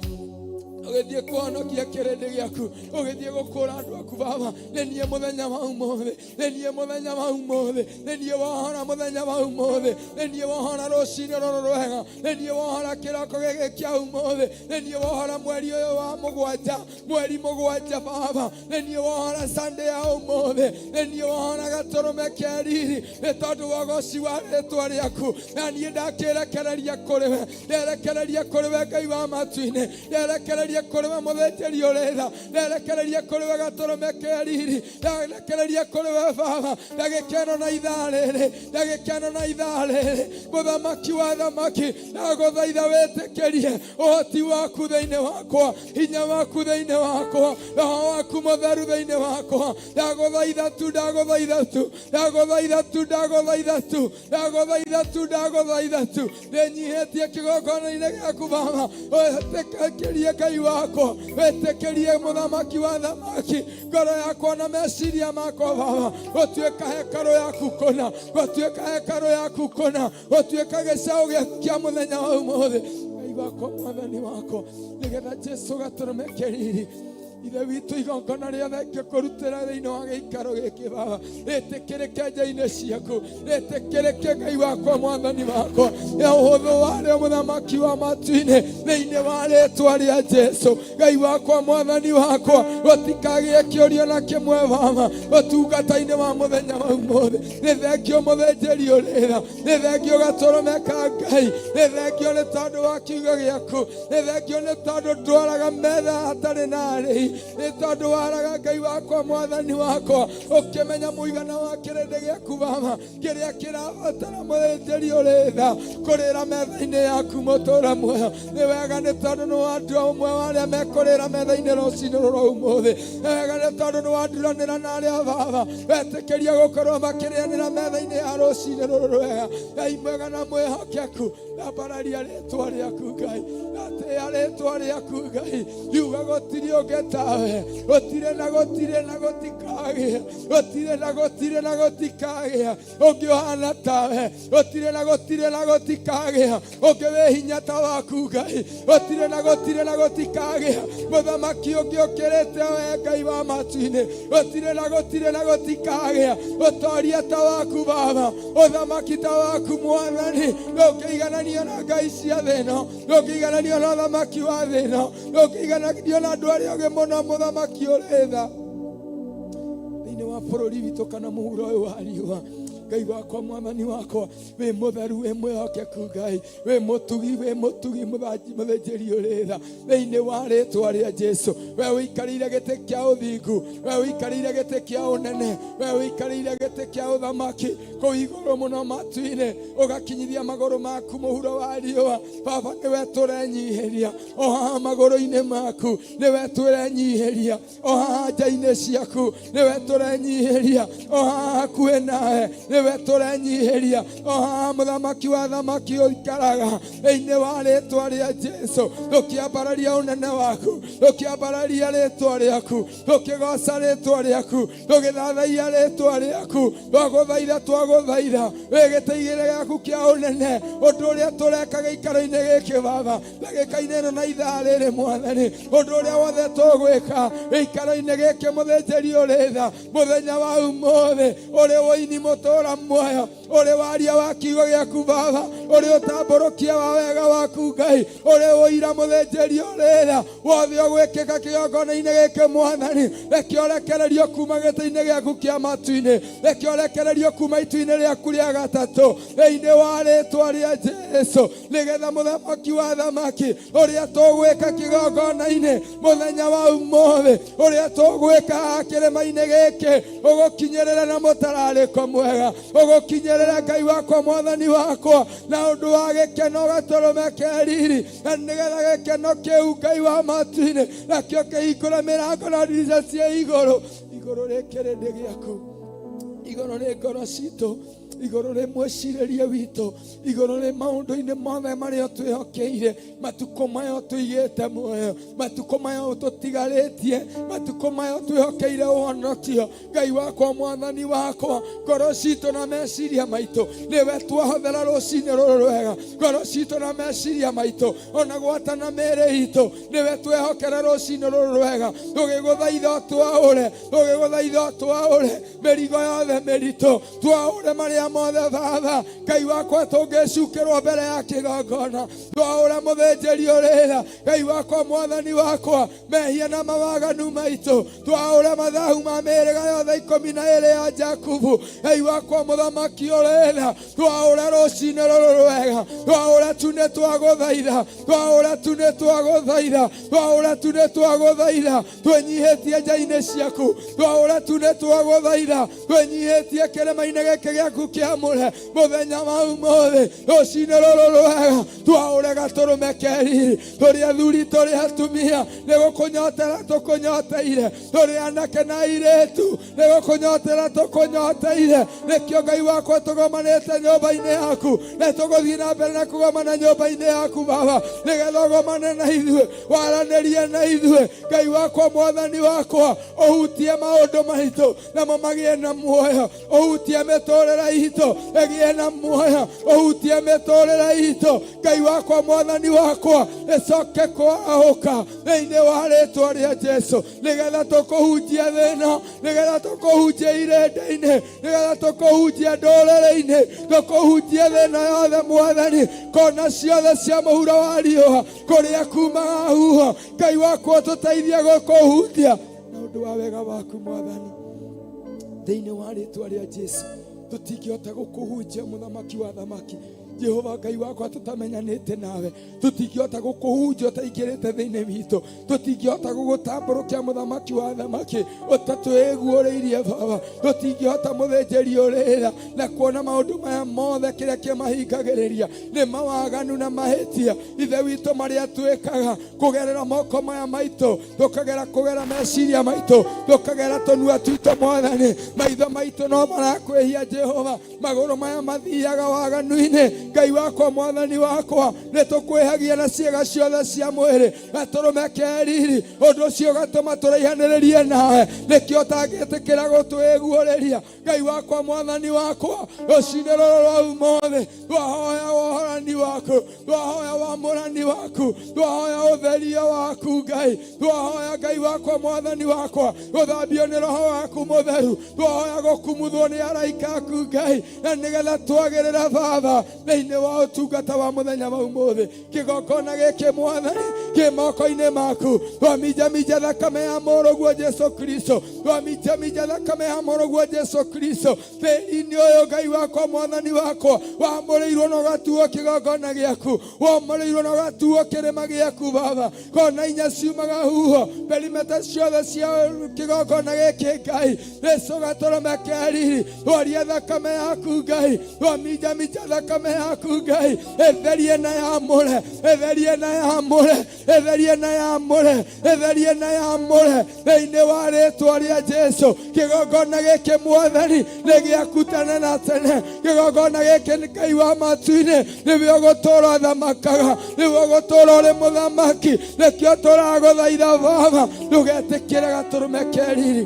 ũgĩthiĩ kũhonokia kĩrĩndĩ gĩaku, ũgĩthiĩ gũkũra andũ aku Baba. Nĩ niĩ mũthenya wa ũmũthĩ, nĩ niĩ mũthenya wa ũmũthĩ, nĩ niĩ wohora mũthenya wa ũmũthĩ, nĩ niĩ wohora rũcinĩ rũrũ rwega, nĩ niĩ wohora kĩroko gĩkĩ kĩa ũmũthĩ, nĩ niĩ wohora mweri ũyũ wa mũgwanja, mweri mũgwanja Baba, nĩ niĩ wohora Sunday ya ũmũthĩ, nĩ niĩ wohora Gatũrũme keriri nĩ tondũ wa ũgoci wa rĩtwa rĩaku. Na niĩ ndakĩrekereria kũrĩ we, nderekereria kũrĩ we Ngai wa matu-inĩ, nderekereria kũrĩ we mũthĩnjĩri ũrĩra, nderekereria kũrĩ we Gatũrũme keriri, nderekereria kũrĩ we Baba ndagĩka ĩno na ithaa rĩrĩ, ndagĩka ĩno na ithaa rĩrĩ, mũthamaki wa thamaki, ndagũthaitha wĩtĩkĩrie ũhoti waku thĩinĩ wakwa, hinya waku thĩinĩ wakwa, roho waku mũtheru thĩinĩ wakwa. Ndagũthaitha tu, ndagũthaitha tu, ndagũthaitha tu, ndagũthaitha tu, ndagũthaitha tu, ndagũthaitha tu, ndĩnyihĩtie kĩgongona-inĩ gĩaku Baba, wĩtĩkĩrie Ngai wakwa, wĩtĩkĩrie mũthamaki wa thamaki, ngoro yakwa na meciria makwa Baba, gũtuĩka hekarũ yaku kũna, gũtuĩka hekarũ yaku kũna, gũtuĩka gĩcaũ gĩaku kĩa mũthenya wa ũmũthĩ, Ngai wakwa, Mwathani wakwa, nĩgetha Jesu Gatũrũme keriri. Ithe witũ, igongona rĩa thengio kũrutĩra thĩinĩ wa gĩikaro gĩkĩ Baba, rĩtĩkĩrĩke nja-inĩ ciaku, rĩtĩkĩrĩke Ngai wakwa, Mwathani wakwa, ya ũhũthũ warĩo mũthamaki wa matu-inĩ, thĩinĩ wa rĩtwa rĩa Jesu. Ngai wakwa, Mwathani wakwa, gũtikagĩe kĩũria na kĩmwe Baba ũtungata-inĩ wa mũthenya wa ũmũthĩ. Nĩ thengio mũthĩnjĩri ũrĩra, nĩ thengio gatũrũme ka Ngai, nĩ thengio nĩ tondũ wa kiugo gĩaku, nĩ thengio nĩ tondũ ndwaraga metha hatarĩ na arĩhi, nĩ tondũ waraga Ngai wakwa, Mwathani wakwa, ũkĩmenya mũigana wa kĩrĩndĩ gĩaku Baba, kĩrĩa kĩrabatara mũthĩnjĩri ũrĩ tha kũrĩra metha-inĩ yaku mũtũra muoyo. Nĩ wega nĩ tondũ nĩ wandua ũmwe wa arĩa mekũrĩra metha-inĩ rũcinĩ rũrũ ũmũthĩ. Nĩ wega nĩ tondũ nĩ wanduranĩra na arĩa Baba wetĩkĩria gũkorwo makĩrĩanĩra metha-inĩ ya rũcinĩ rũrũ rwega. Ngai mwega na mwĩhokeku, ndambararia rĩtwa rĩaku Ngai, ndatĩĩa rĩtwa rĩaku Ngai, riuga gũtirĩ ũngĩ tawe, gũtirĩ na gũtirĩ na gũtikagĩa, gũtirĩ na gũtirĩ na gũtikagĩa ũngĩ ũhana tawe, gũtirĩ na gũtirĩ na gũtikagĩa ũngĩ wĩ hinya ta waku Ngai, gũtirĩ na gũtirĩ na gũtikagĩa mũthamaki ũngĩ ũkĩrĩte we Ngai wa matu-inĩ, gũtirĩ na gũtirĩ na gũtikagĩa ũtoria ta waku Baba, ũthamaki ta waku Mwathani, ndũngĩigananio na ngai cia thĩ ĩno, ndũngĩigananio na ũthamaki wa thĩ ĩno, ndũngĩigananio na andũ arĩa ogĩ mũno, mũthamaki ũrĩ tha thĩinĩ wa bũrũri witũ kana mũhuro ũyũ wa riũa. Ngai wakwa, Mwathani wakwa, wĩ mũtheru, wĩ mwĩhokeku Ngai, wĩ mũtugi, wĩ mũtugi, mũthĩnjĩri ũrĩ tha thĩinĩ wa rĩtwa rĩa Jesu. We ũikarĩire gĩtĩ kĩa ũthingu, we ũikarĩire gĩtĩ kĩa ũnene, we ũikarĩire gĩtĩ kĩa ũthamaki kũu igũrũ mũno matu-inĩ, ũgakinyithia magũrũ maku mũhuro wa riũa. Baba, nĩwe tũrenyihĩria o haha magũrũ-inĩ maku, nĩwe tũrenyihĩria o haha nja-inĩ ciaku, nĩwe tũrenyihĩria o haha hakuhĩ nawe, nĩwe tũrenyihĩria o haha mũthamaki wa thamaki ũikaraga thĩinĩ wa rĩtwa rĩa Jesu. Tũkĩambararia ũnene waku, tũkĩambararia rĩtwa rĩaku, tũkĩgoca rĩtwa rĩaku, tũgĩthathaiya rĩtwa rĩaku, twagũthaitha, twagũthaitha wĩ gĩtĩ igĩrĩ gĩaku kĩa ũnene, ũndũ ũrĩa tũreka gĩikaro-inĩ gĩkĩ Baba, ndagĩka-inĩ ĩno na ithaa rĩrĩ Mwathani, ũndũ ũrĩa wothe tũgwĩka gĩikaro-inĩ gĩkĩ mũthĩnjĩri ũrĩ tha mũthenya wa ũmũthĩ, ũrĩ ũini mũtũra muoyo, ũrĩ waria wa kiugo gĩaku Baba, ũrĩ ũtambũrũkia wa wega waku Ngai, ũrĩ ũira mũthĩnjĩri ũrĩ tha wothe ũgwĩkĩka kĩgongona-inĩ gĩkĩ Mwathani, reke ũrekererio kuma gĩtĩ-inĩ gĩaku kĩa matu-inĩ, reke ũrekererio kuma itu-inĩ rĩaku rĩa gatatũ thĩinĩ wa rĩtwa rĩa Jesu, nĩgetha mũthamaki wa thamaki ũrĩa tũgwĩka kĩgongona-inĩ mũthenya wa ũmũthĩ, ũrĩa tũgwĩka kĩrĩma-inĩ gĩkĩ, ũgũkinyĩrĩra na mũtararĩko mwega, ũgũkinyĩrĩra Ngai wakwa, Mwathani wakwa, na ũndũ wa gĩkeno gatũrũme ke riri, na nĩgetha gĩkeno kĩu Ngai wa matu-inĩ nakĩo kĩhingũre mĩrango na ndirica cia igũrũ, igũrũ rĩ kĩrĩndĩ gĩaku, igũrũ rĩ ngoro citũ, igũrũ rĩ mwĩcirĩrie witũ, igũrũ rĩ maũndũ-inĩ mothe marĩa twĩhokeire, matukũ maya tũigĩte muoyo, matukũ maya ũtũtigarĩtie, matukũ maya twĩhokeire ũhonokio. Ngai wakwa, Mwathani wakwa, ngoro citũ na meciria maitũ nĩwe twahothera rũcinĩ rũrũ rwega, ngoro citũ na meciria maitũ ona gwata na mĩĩrĩ itũ nĩwe twehokera rũcinĩ rũrũ rwega, tũgĩgũthaitha twaũre, tũgĩgũthaitha twaũre mĩrigo yothe mĩritũ, twaũre marĩa mothe Baba Ngai wakwa tũngĩcukĩrwo mbere ya kĩgongona, twaũre mũthĩnjĩri ũrĩra Ngai wakwa, Mwathani wakwa, mehia na mawaganu maitũ, twaũre mathahu ma mĩhĩrĩga yothe 12 ya Jakubu. Ngai wakwa, mũthamaki ũrĩra, twaũre rũcinĩ rũrũ rwega, twaũre tu nĩ twagũthaitha, twaũre tu nĩ twagũthaitha, twaũre tu nĩ twagũthaitha, twĩnyihĩtie nja-inĩ ciaku, twaũre tu nĩ twagũthaitha, twĩnyihĩtie kĩrĩma-inĩ gĩkĩ gĩaku kĩamũre mũthenya wa ũmũthĩ rũcinĩ rũrũ rwega, twaũre gatũrũme ke riri, tũrĩ athuri tũrĩ atumia nĩ gũkũnyotera tũkũnyoteire, tũrĩ anake na airĩtu nĩ gũkũnyotera tũkũnyoteire. Nĩkĩo Ngai wakwa tũgomanĩte nyũmba-inĩ yaku, na tũgũthiĩ na mbere na kũgomana nyũmba-inĩ yaku Baba, nĩgetha ũgomane na ithuĩ, waranĩrie na ithuĩ Ngai wakwa, Mwathani wakwa, ũhutie maũndũ maitũ namo magĩe na muoyo, ũhutie mĩtũrĩre itũ. itũ ĩgĩe na muoyo ũhutie mĩtũrĩre itũ Ngai wakwa mwathani wakwa ĩcoke kwarahũka thĩinĩ wa rĩtwa rĩa Jesu nĩgetha tũkũhunjia thĩna nĩgetha tũkũhunjia irĩndĩ-inĩ nĩgetha tũkũhunjia ndũrĩrĩ-inĩ tũkũhunjia thĩna yothe mwathani kona ciothe cia mũhuro wa riũa kũrĩa kumaga huho Ngai wakwa tũteithie gũkũhunjia na ũndũ wa wega waku mwathani thĩinĩ wa rĩtwa rĩa Jesu tũtingĩhota gũkũhunjia mũthamaki wa thamaki Jehova Ngai wakwa tũtamenyanĩte nawe tũtingĩhota gũkũhunjia ũtaingĩrĩte thĩinĩ witũ tũtingĩhota gũgũtambũrũkia mũthamaki wa thamaki ũtatwĩguũrĩirie baba tũtingĩhota mũthĩnjĩri ũrĩra na kuona maũndũ maya mothe kĩrĩa kĩmahingagĩrĩria nĩ mawaganu na mahĩtia ithe witũ marĩa twĩkaga kũgerera moko maya maitũ tũkagera kũgera meciria maitũ tũkagera tũnua twitũ mwathani maitho maitũ no marakwĩhia Jehova magũrũ maya mathiaga waganu-inĩ Ngai wakwa mwathani wakwa nĩ tũkwĩhagia na ciĩga ciothe cia mwĩrĩ gatũrũme ke riri ũndũ ũcio ũgatũma tũraihanĩrĩrie nawe nĩkĩo ũtangĩtĩkĩra gũtwĩguũrĩria Ngai wakwa mwathani wakwa rũcinĩ rũrũ rwa ũmũthĩ twahoya wohorani waku twahoya wamũrani waku twahoya ũtherio waku Ngai twahoya Ngai wakwa mwathani wakwa gũthambio nĩ roho waku mũtheru twahoya gũkumuthwo nĩ araika aku Ngai na nĩgetha twagĩrĩra baba thĩinĩ wa ũtungata wa mũthenya wa ũmũthĩ kĩgongona gĩkĩ mwathani kĩ moko-inĩ maku twaminjaminja thakame ya mũrũguo Jesu Kristo twaminjaminja thakame ya mũrũguo Jesu Kristo tĩri-inĩ ũyũ Ngai wakwa mwathani wakwa wamũrĩirwo na ũgatuo kĩgongona gĩaku wamũrĩirwo na ũgatuo kĩrĩma gĩaku baba kona inya ciumaga huho perimeta ciothe cia kĩgongona gĩkĩ Ngai Jesu gatũrũme ke riri twaria thakame yaku Ngai twaminjaminja thakame yaku Ngai ĩtherie na yamũre ĩtherie na yamũre ĩtherie na yamũre ĩtherie na yamũre thĩinĩ wa rĩtwa rĩa Jesu kĩgongona gĩkĩ mwathani nĩ gĩaku tene na tene kĩgongona gĩkĩ nĩ Ngai wa matu-inĩ nĩwe ũgũtũũra ũthamakaga nĩwe ũgũtũũra ũrĩ mũthamaki nĩkĩo tũragũthaitha baba ndũgetĩkĩre gatũrũme ke riri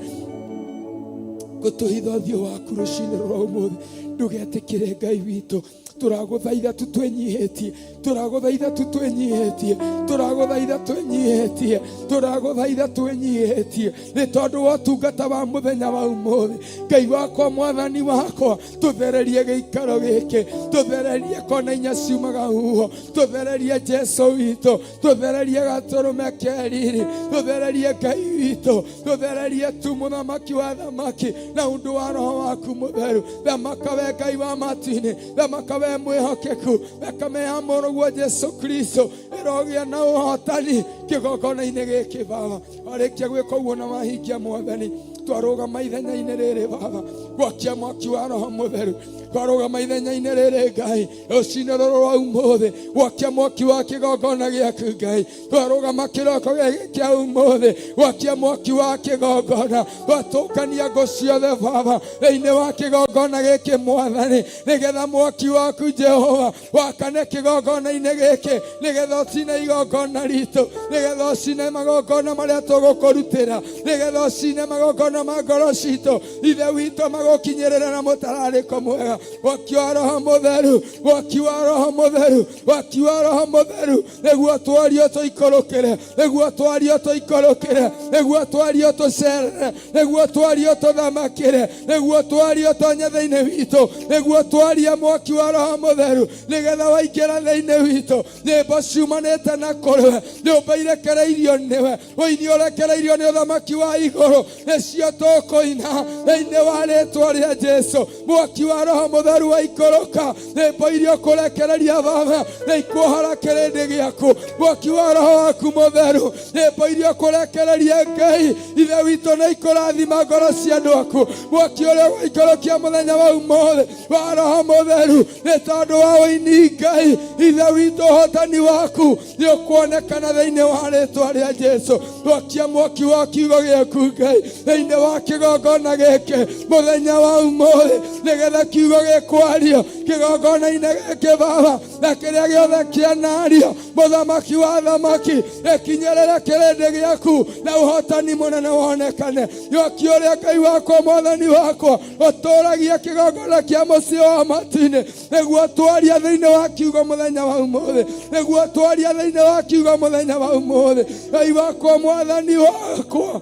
gũtũhitha ũthiũ waku rũcinĩ rwa ũmũthĩ ndũgetĩkĩre Ngai witũ tũragũthaitha tu twĩnyihĩtie tũragũthaitha tu twĩnyihĩtie tũragũthaitha twĩnyihĩtie tũragũthaitha twĩnyihĩtie nĩ tondũ wa ũtungata wa mũthenya wa ũmũthĩ Ngai wakwa mwathani wakwa tũthererie gĩikaro gĩkĩ tũthererie kona inya ciumaga huho tũthererie Jesu witũ tũthererie gatũrũme ke riri tũthererie Ngai witũ tũthererie tu mũthamaki wa thamaki na ũndũ wa roho waku mũtheru thamaka we Ngai wa matu-inĩ thamaka we mwĩhokeku thakame ya mũrũguo Jesu Kristo ĩrogĩa na ũhotani kĩgongona-inĩ gĩkĩ baba warĩkia gwĩka ũguo na wahingia mwathani twarũgama ithenya-inĩ rĩrĩ baba gwakia mwaki wa roho mũtheru twarũgama ithenya-inĩ rĩrĩ Ngai rũcinĩ rũrũ rwa ũmũthĩ gwakia mwaki wa kĩgongona gĩaku Ngai twarũgama kĩroko gĩkĩ kĩa ũmũthĩ gwakia mwaki wa kĩgongona twatũngania ngũ ciothe baba thĩinĩ wa kĩgongona gĩkĩ mwathani nĩgetha mwaki waku Jehova wakane kĩgongona-inĩ gĩkĩ nĩgetha ũcine igongona ritũ nĩgetha ũcine magongona marĩa tũgũkũrutĩra nĩgetha ũcine magongona ma ngoro citũ ithe witũ magũkinyĩrĩre na mũtararĩko mwega mwaki wa roho mũtheru mwaki wa roho mũtheru mwaki wa roho mũtheru nĩguo twario tũikũrũkĩre nĩguo twario tũikũrũkĩre nĩguo twario tũcerere nĩguo twario tũthamakĩre nĩguo twario tonye thĩinĩ witũ nĩguo twarie mwaki wa roho mũtheru nĩgetha waingĩra thĩinĩ witũ nyĩmbo ciumanĩte na kũrĩwe nyũmba irekereirio nĩwe ũini ũrekereirio nĩ ũthamaki wa igũrũ nĩcio tũkũina thĩinĩ wa rĩtwa rĩa Jesu mwaki wa roho mũtheru waikũrũka nyĩmbo iria ũkũrekereria baba nĩ ikuohora kĩrĩndĩ gĩaku mwaki wa roho waku mũtheru nyĩmbo iria ũkũrekereria Ngai ithe witũ nĩ ikũrathima ngoro cia andũ aku mwaki ũrĩa ũgũikũrũkia mũthenya wa ũmũthĩ wa roho mũtheru nĩ tondũ wa ũini Ngai ithe witũ ũhotani waku nĩ ũkuonekana thĩinĩ wa rĩtwa rĩa Jesu twakia mwaki wa kiugo gĩaku Ngai thĩinĩ wa kĩgongona gĩkĩ mũthenya wa ũmũthĩ nĩgetha kiugo gĩkwario kĩgongona-inĩ gĩkĩ baba Na kĩrĩa gĩothe kĩanario mũthamaki wa thamaki ĩkinyĩrĩre kĩrĩndĩ gĩaku na ũhotani mũnene wonekane. Yoki ũrĩa Ngai wakwa mwathani wakwa ũtũragia kĩgongona kĩa mũciĩ wa matu-inĩ nĩguo twaria thĩinĩ wa kiugo mũthenya wa ũmũthĩ, nĩguo twaria thĩinĩ wa kiugo mũthenya wa ũmũthĩ. Ngai wakwa mwathani wakwa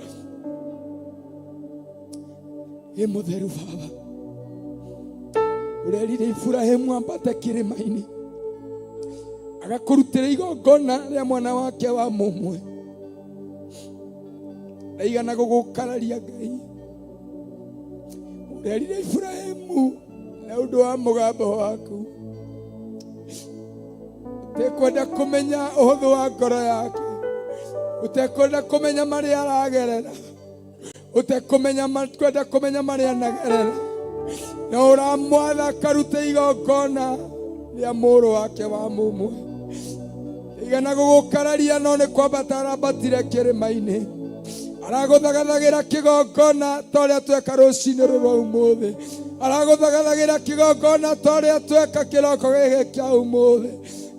ĩ mũtheru Baba, ũrerire Iburahĩmu ambate kĩrĩma-inĩ agakũrutĩra igongona rĩa mwana wake wa mũmwe, ndaigana gũgũkararia Ngai. Ũrerire Iburahĩmu na ũndũ wa mũgambo waku ũtekwenda kũmenya ũhũthũ wa ngoro yake, ũtekwenda kũmenya marĩa aragerera, ũtekwenda kũmenya marĩa anagerera, na ũramwatha akarute igongona rĩa mũrũ wake wa mũmwe. Igana gũgũkararia no nĩ kwambata arambatire kĩrĩma-inĩ, aragũthagathagĩra kĩgongona ta ũrĩa tweka rũcinĩ rũrũ ũmũthĩ, aragũthagathagĩra kĩgongona ta ũrĩa tweka kĩroko gĩkĩ kĩa ũmũthĩ.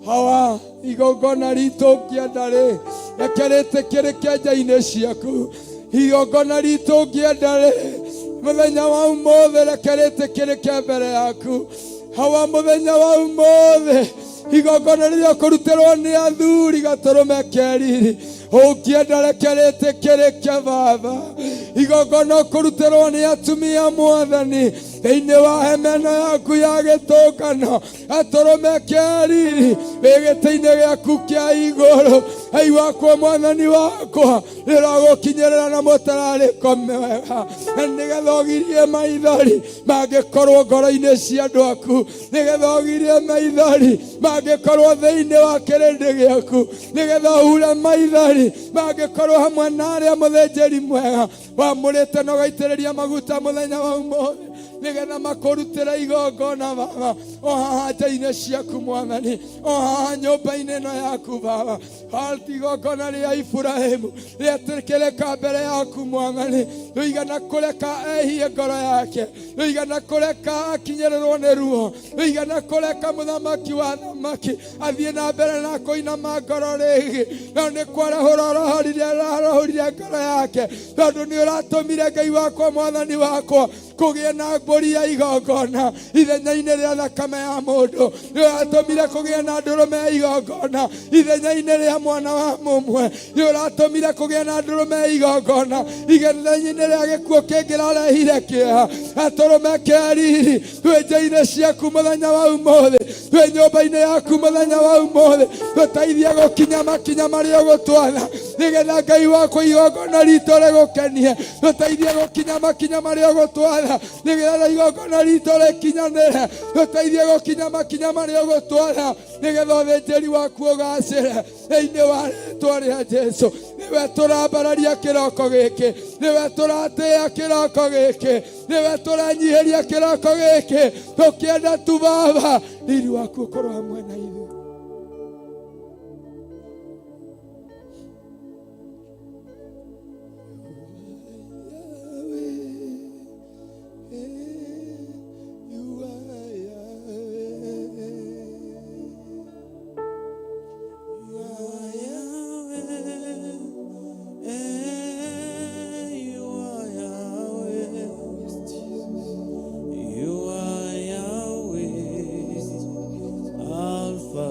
Hawa igongona ritũ ũngĩenda rĩ, reke rĩtĩkĩrĩke nja-inĩ ciaku. Igongona ritũ ũngĩenda rĩ, mũthenya wa ũmũthĩ reke rĩtĩkĩrĩke mbere yaku. Hawa mũthenya wa ũmũthĩ igongona rĩrĩa ũkũrutĩrwo nĩ athuri gatũrũme keriri ũngĩenda reke rĩtĩkĩrĩke Baba. Igongona ũkũrutĩrwo nĩ atumia mwathani thĩinĩ wa hema ĩno yaku ya gĩtũngano gatũrũme keriri wĩ gĩtĩ-inĩ gĩaku kĩa igũrũ. Ngai wakwa mwathani wakwa rĩrogũkinyĩrĩra na mũtararĩko mwega, na nĩgetha ũgirie maithori mangĩkorwo ngoro-inĩ cia andũ aku, nĩgetha ũgirie maithori mangĩkorwo thĩinĩ wa kĩrĩndĩ gĩaku, nĩgetha ũhure maithori mangĩkorwo hamwe na arĩa mũthĩnjĩri mwega wamũrĩte na ũgaitĩrĩria maguta mũthenya wa ũmũthĩ, nĩgetha makũrutĩre igongona Baba o haha nja-inĩ ciaku mwathani, o haha nyũmba-inĩ ĩno yaku Baba. Halti igongona rĩa Iburahĩmu rĩetĩkĩrĩka mbere yaku mwathani, rũigana kũreka ehie ngoro yake, rũigana kũreka akinyĩrĩrwo nĩ ruo, rũigana kũreka mũthamaki wa thamaki athiĩ na mbere na kũinama ngoro rĩngĩ, no nĩ kwarahũra ũrohorire arahũrire ngoro yake, tondũ nĩ ũratũmire Ngai wakwa mwathani wakwa kũgĩe na mbũri ya igongona ithenya-inĩ rĩa thakame ya mũndũ, nĩ ũratũmire kũgĩe na ndũrũme ya igongona ithenya-inĩ rĩa mwana wa mũmwe, nĩ ũratũmire kũgĩe na ndũrũme ya igongona ithenya-inĩ rĩa gĩkuũ kĩngĩrarehire kĩeha. Gatũrũme kĩa riri twĩ nja-inĩ ciaku mũthenya wa ũmũthĩ, twĩ nyũmba-inĩ yaku mũthenya wa ũmũthĩ, tũteithie gũkinya makinya marĩa ũgũtwatha, nĩgetha Ngai wakwa igongona ritũ rĩgũkenie. Tũteithie gũkinya makinya marĩa ũgũtwatha, nĩgetha igongona ritũ rĩkinyanĩre. Tũteithie gũkinya makinya marĩa ũgũtwatha, nĩgetha ũthĩnjĩri waku ũgacĩre thĩinĩ wa rĩtwa rĩa Jesu. Nĩwe tũrambararia kĩroko gĩkĩ, nĩwe tũratĩĩa kĩroko gĩkĩ, nĩwe tũranyihĩria kĩroko gĩkĩ, tũkĩenda tu Baba riri waku ũkorwo hamwe na ithuĩ. You are Yahweh.
You are Yahweh, Alpha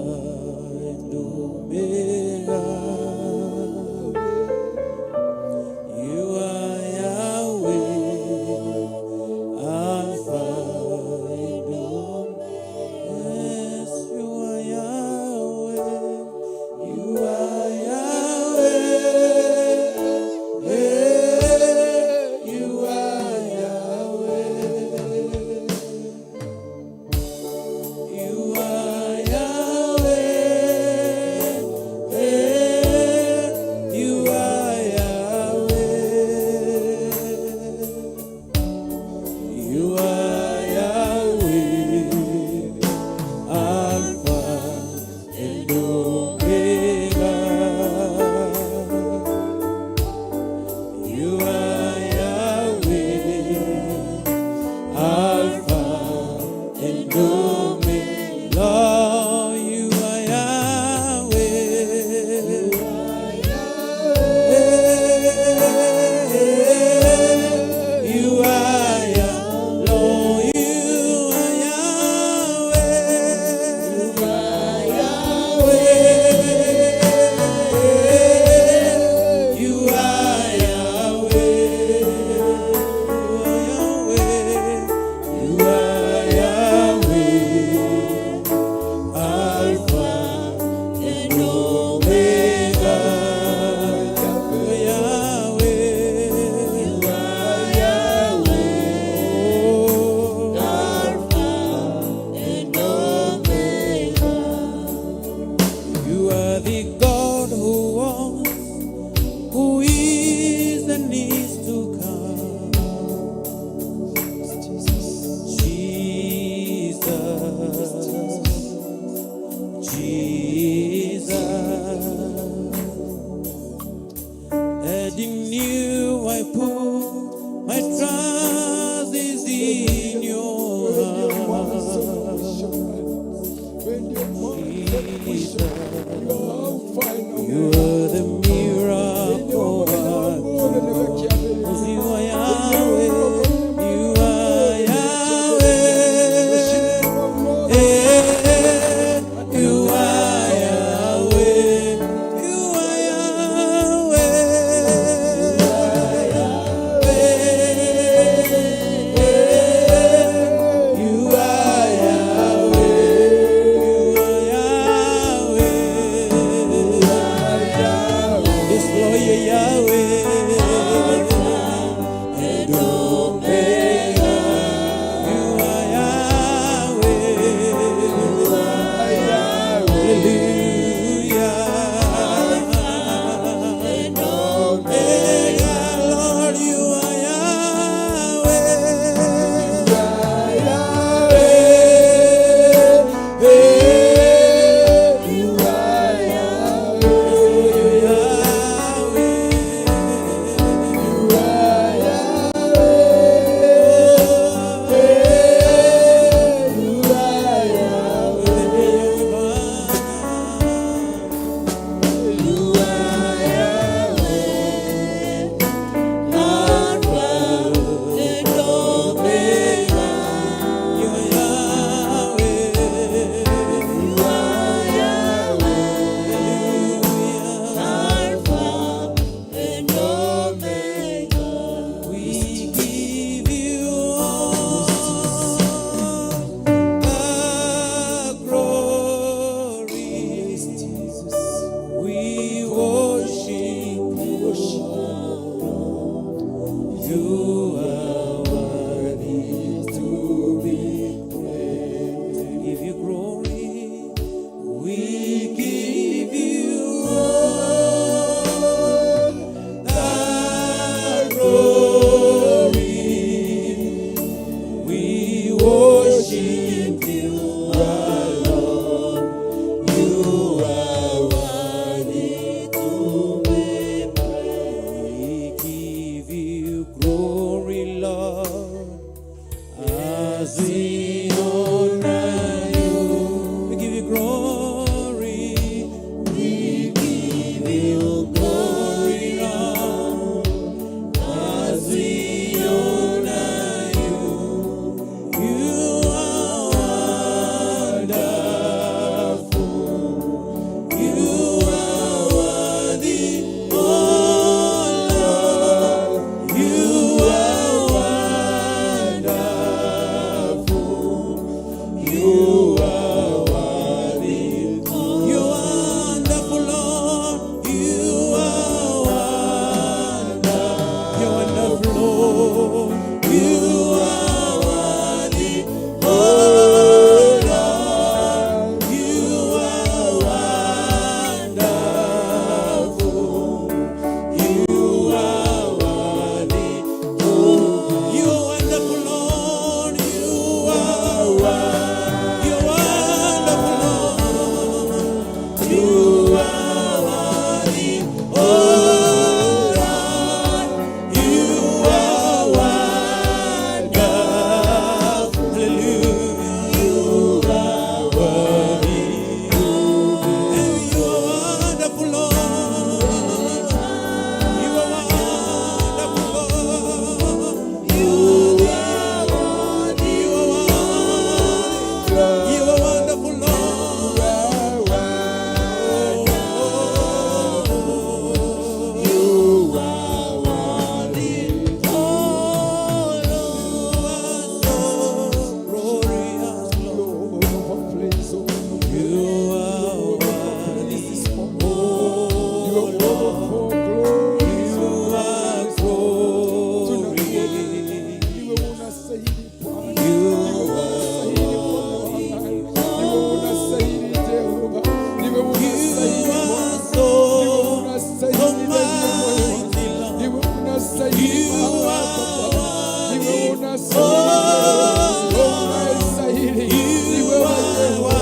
Unastahili, unastahili. Ni wewe Jehova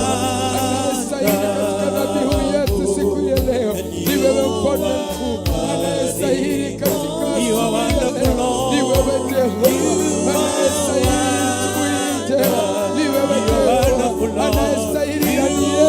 anayestahili katika dhabihu yetu siku ya leo. Ni wewe mfalme mkuu anayestahili katika
You are
asubuhi ya leo.
wonderful,
Ni wewe Jehova anayestahili asubuhi njema. Ni wewe Jehova anayestahili ndani yetu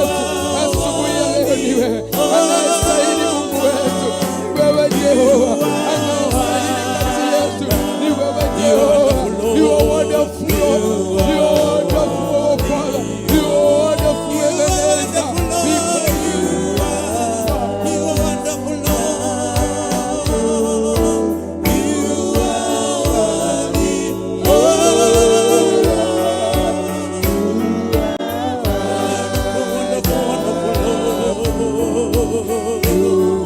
asubuhi ya leo. Ni wewe anayestahili Mungu wetu. Ni wewe Jehova anayestahili kati yetu. Ni wewe Jehova. You are wonderful, Lord. You are wonderful, our Father. You are wonderful, Ebenezer. We call you.
You are wonderful, Lord. You are worthy, oh Wonderful, wonderful, Lord. You are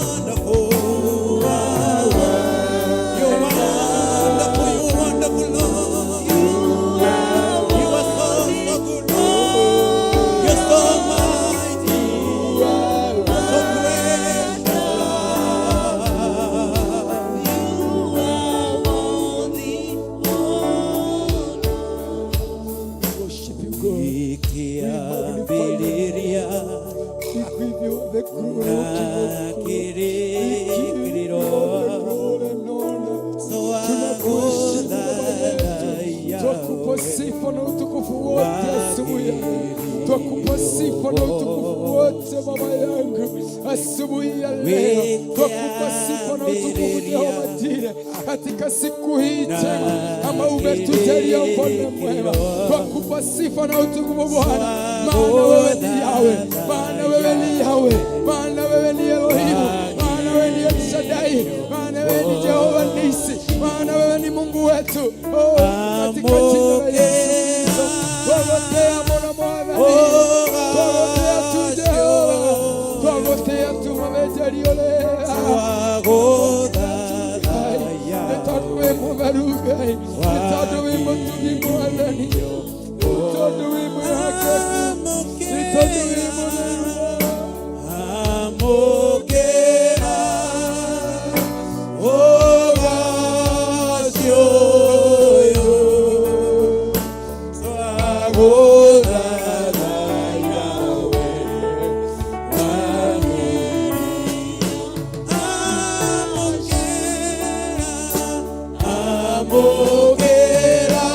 wonderful. You are wonderful, you are wonderful, Lord. You are so, so good, Lord. You're so mighty, so gracious,
Worship you, God.
Ikiambĩrĩria
We give you the glory, O King of glory. We give you all the glory and honor. Tunakuheshimu Baba yetu, twakupa sifa na utukufu wote asubuhi ya leo. Twakupa sifa na utukufu wote Baba yangu asubuhi ya leo. Twakupa sifa na utukufu Jehova Jire katika siku hii njema ambayo umetujalia mfalme mwema. Twakupa sifa na utukufu Bwana, maana wewe ni Yahweh, maana wewe ni Yahweh, maana wewe ni Elohimu, maana wewe ni El Shaddai, maana wewe ni Jehova Nisi, maana wewe ni Mungu wetu. Oh, katika jina la Yesu Kristo, twagotea mwana mwathani, twagotea tu Jehova, twagotea tu mabejario nĩ tondũ wĩ mũtheru Ngai, nĩ tondũ wĩ mũtugi Mwathani, nĩ tondũ wĩ mwĩhokeku, nĩ tondũ wĩ mũtheru.
Amũkĩra ũgaacĩru ũyũ, twagũthathaiya we Amũkĩra, amũkĩra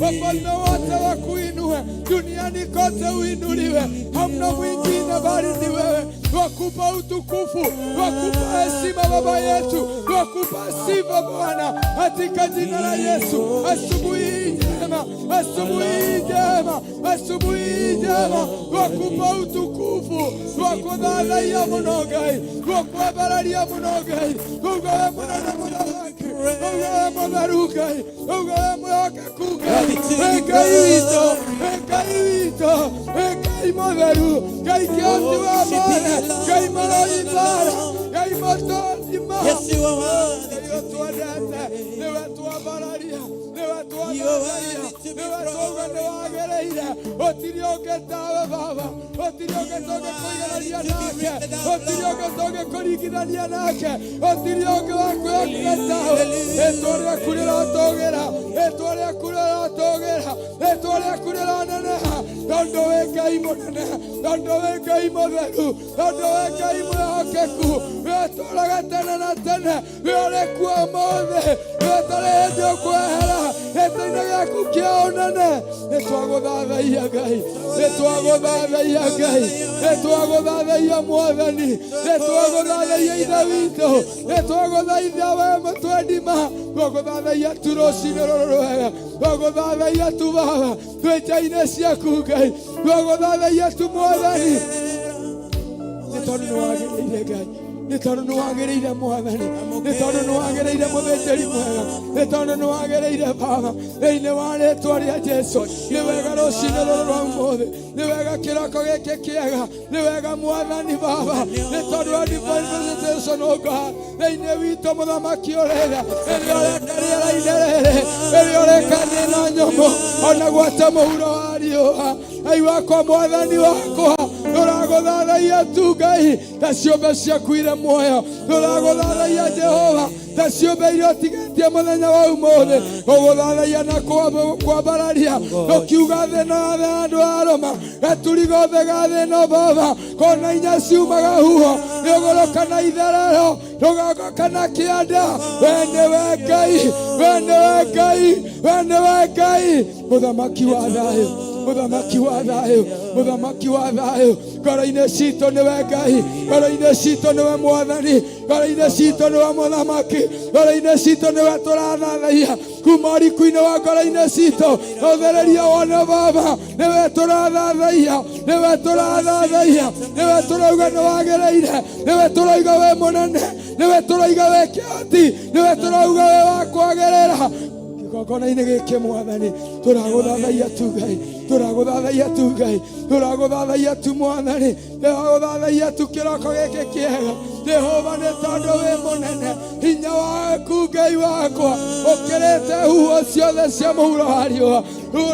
Wafalme wote wakuinue, duniani kote uinuliwe. Hamna mwingine bali ni wewe. Wakupa utukufu, wakupa heshima Baba yetu, wakupa sifa Bwana, katika jina la Yesu. Asubuhi hii njema, asubuhi hii njema, asubuhi hii njema, wakupa utukufu, wakuthathaia mũno Ngai, wakwambararia mũno Ngai, uga we mũnene mũthamaki, uga we mũtheru Ngai, uga we mwĩhokeku Ngai, wĩ Ngai witũ, wĩ Ngai witũ, wĩ Ngai mũtheru, Ngai kĩhoti wa mothe, Ngai mũrori mbara, Ngai mũtũũri ma
Yes, you are worthy.
Ngai ũtwendete, nĩwe twambararia, nĩwe twathathaia, nĩwe twauga nĩwagĩrĩire. Gũtirĩ ũngĩ tawe Baba, gũtirĩ ũngĩ tũngĩkũiganania nake, gũtirĩ ũngĩ tũngĩkũringithania nake, gũtirĩ ũngĩ wa kwĩhokeka tawe. Rĩtwa rĩaku rĩrotũgĩra, rĩtwa rĩaku rĩrotũgĩra, rĩtwa rĩaku rĩroneneha, tondũ wĩ Ngai mũnene, tondũ wĩ Ngai mũtheru, tondũ wĩ Ngai mwĩhokeku, wĩtũraga tene na tene, wĩ ũrĩ kuo ũmũthĩ, wĩ ũtarĩ hĩndĩ ũkwehera gĩtĩ-inĩ gĩaku kĩa ũnene. Nĩ twagũthathaia Ngai, nĩ twagũthathaia Ngai, nĩ twagũthathaia Mwathani, nĩ twagũthathaia Ithe witũ, nĩ twagũthaitha we mũtwendi ma, twagũthathaia tu rũcinĩ rũrũ rwega, twagũthathaia tu Baba, twĩ nja-inĩ ciaku Ngai, twagũthathaia tu Mwathani, nĩ tondũ nĩ wagĩrĩire Ngai, nĩ tondũ nĩ wagĩrĩire Mwathani, nĩ tondũ nĩ wagĩrĩire mũthĩnjĩri mwega, nĩ tondũ nĩ wagĩrĩire Baba, thĩinĩ wa rĩtwa rĩa Jesu. Nĩ wega rũcinĩ rũrũ rwa ũmũthĩ, nĩ wega kĩroko gĩkĩ kĩega, nĩ wega Mwathani Baba, nĩ tondũ wa divine visitation, oh God, thĩinĩ witũ mũthamaki ũrĩra, rĩrĩa ũreka rĩera-inĩ rĩrĩ, rĩrĩa ũreka thĩ na nyũmũ, ona gwata mũhuro wa riũa, Ngai wakwa Mwathani wakwa, tũragũthathaia tu Ngai ta ciũmbe ciaku irĩ muoyo, tũragũthathaia Jehova ta ciũmbe iria ũtigĩtie mũthenya wa ũmũthĩ, gũgũthathaia na kwambararia, tũkiuga thĩ na thĩ andũ a Roma, gaturi gothe ga thĩ no Baba, kona inya ciumaga huho, rĩũgũrũ kana itherero, rũgongo kana kĩanda, we nĩwe Ngai, we nĩwe Ngai, we nĩwe Ngai, mũthamaki wa thayũ, mũthamaki wa thayũ, mũthamaki wa thayũ. Ngoro-inĩ citũ nĩwe Ngai, ngoro-inĩ citũ nĩwe Mwathani, ngoro-inĩ citũ nĩwe mũthamaki, ngoro-inĩ citũ nĩwe tũrathathaia kuma ũriku-inĩ wa ngoro-inĩ citũ. Ũthereria wone Baba, nĩwe tũrathathaia, nĩwe tũrathathaia, nĩwe tũrauga nĩ wagĩrĩire, nĩwe tũrauga wĩ mũnene, nĩwe tũrauga wĩ kĩhoti, nĩwe tũrauga wĩ wa kwagĩrĩra. Kĩgongona-inĩ gĩkĩ Mwathani, tũragũthathaia tu Ngai, tũragũthathaia tu Ngai, tũragũthathaia tu Mwathani, tũragũthathaia tu kĩroko gĩkĩ kĩega. Jehova, nĩ tondũ wĩ mũnene, hinya waku Ngai wakwa ũkĩrĩte huho ciothe cia mũhuro wa riũa.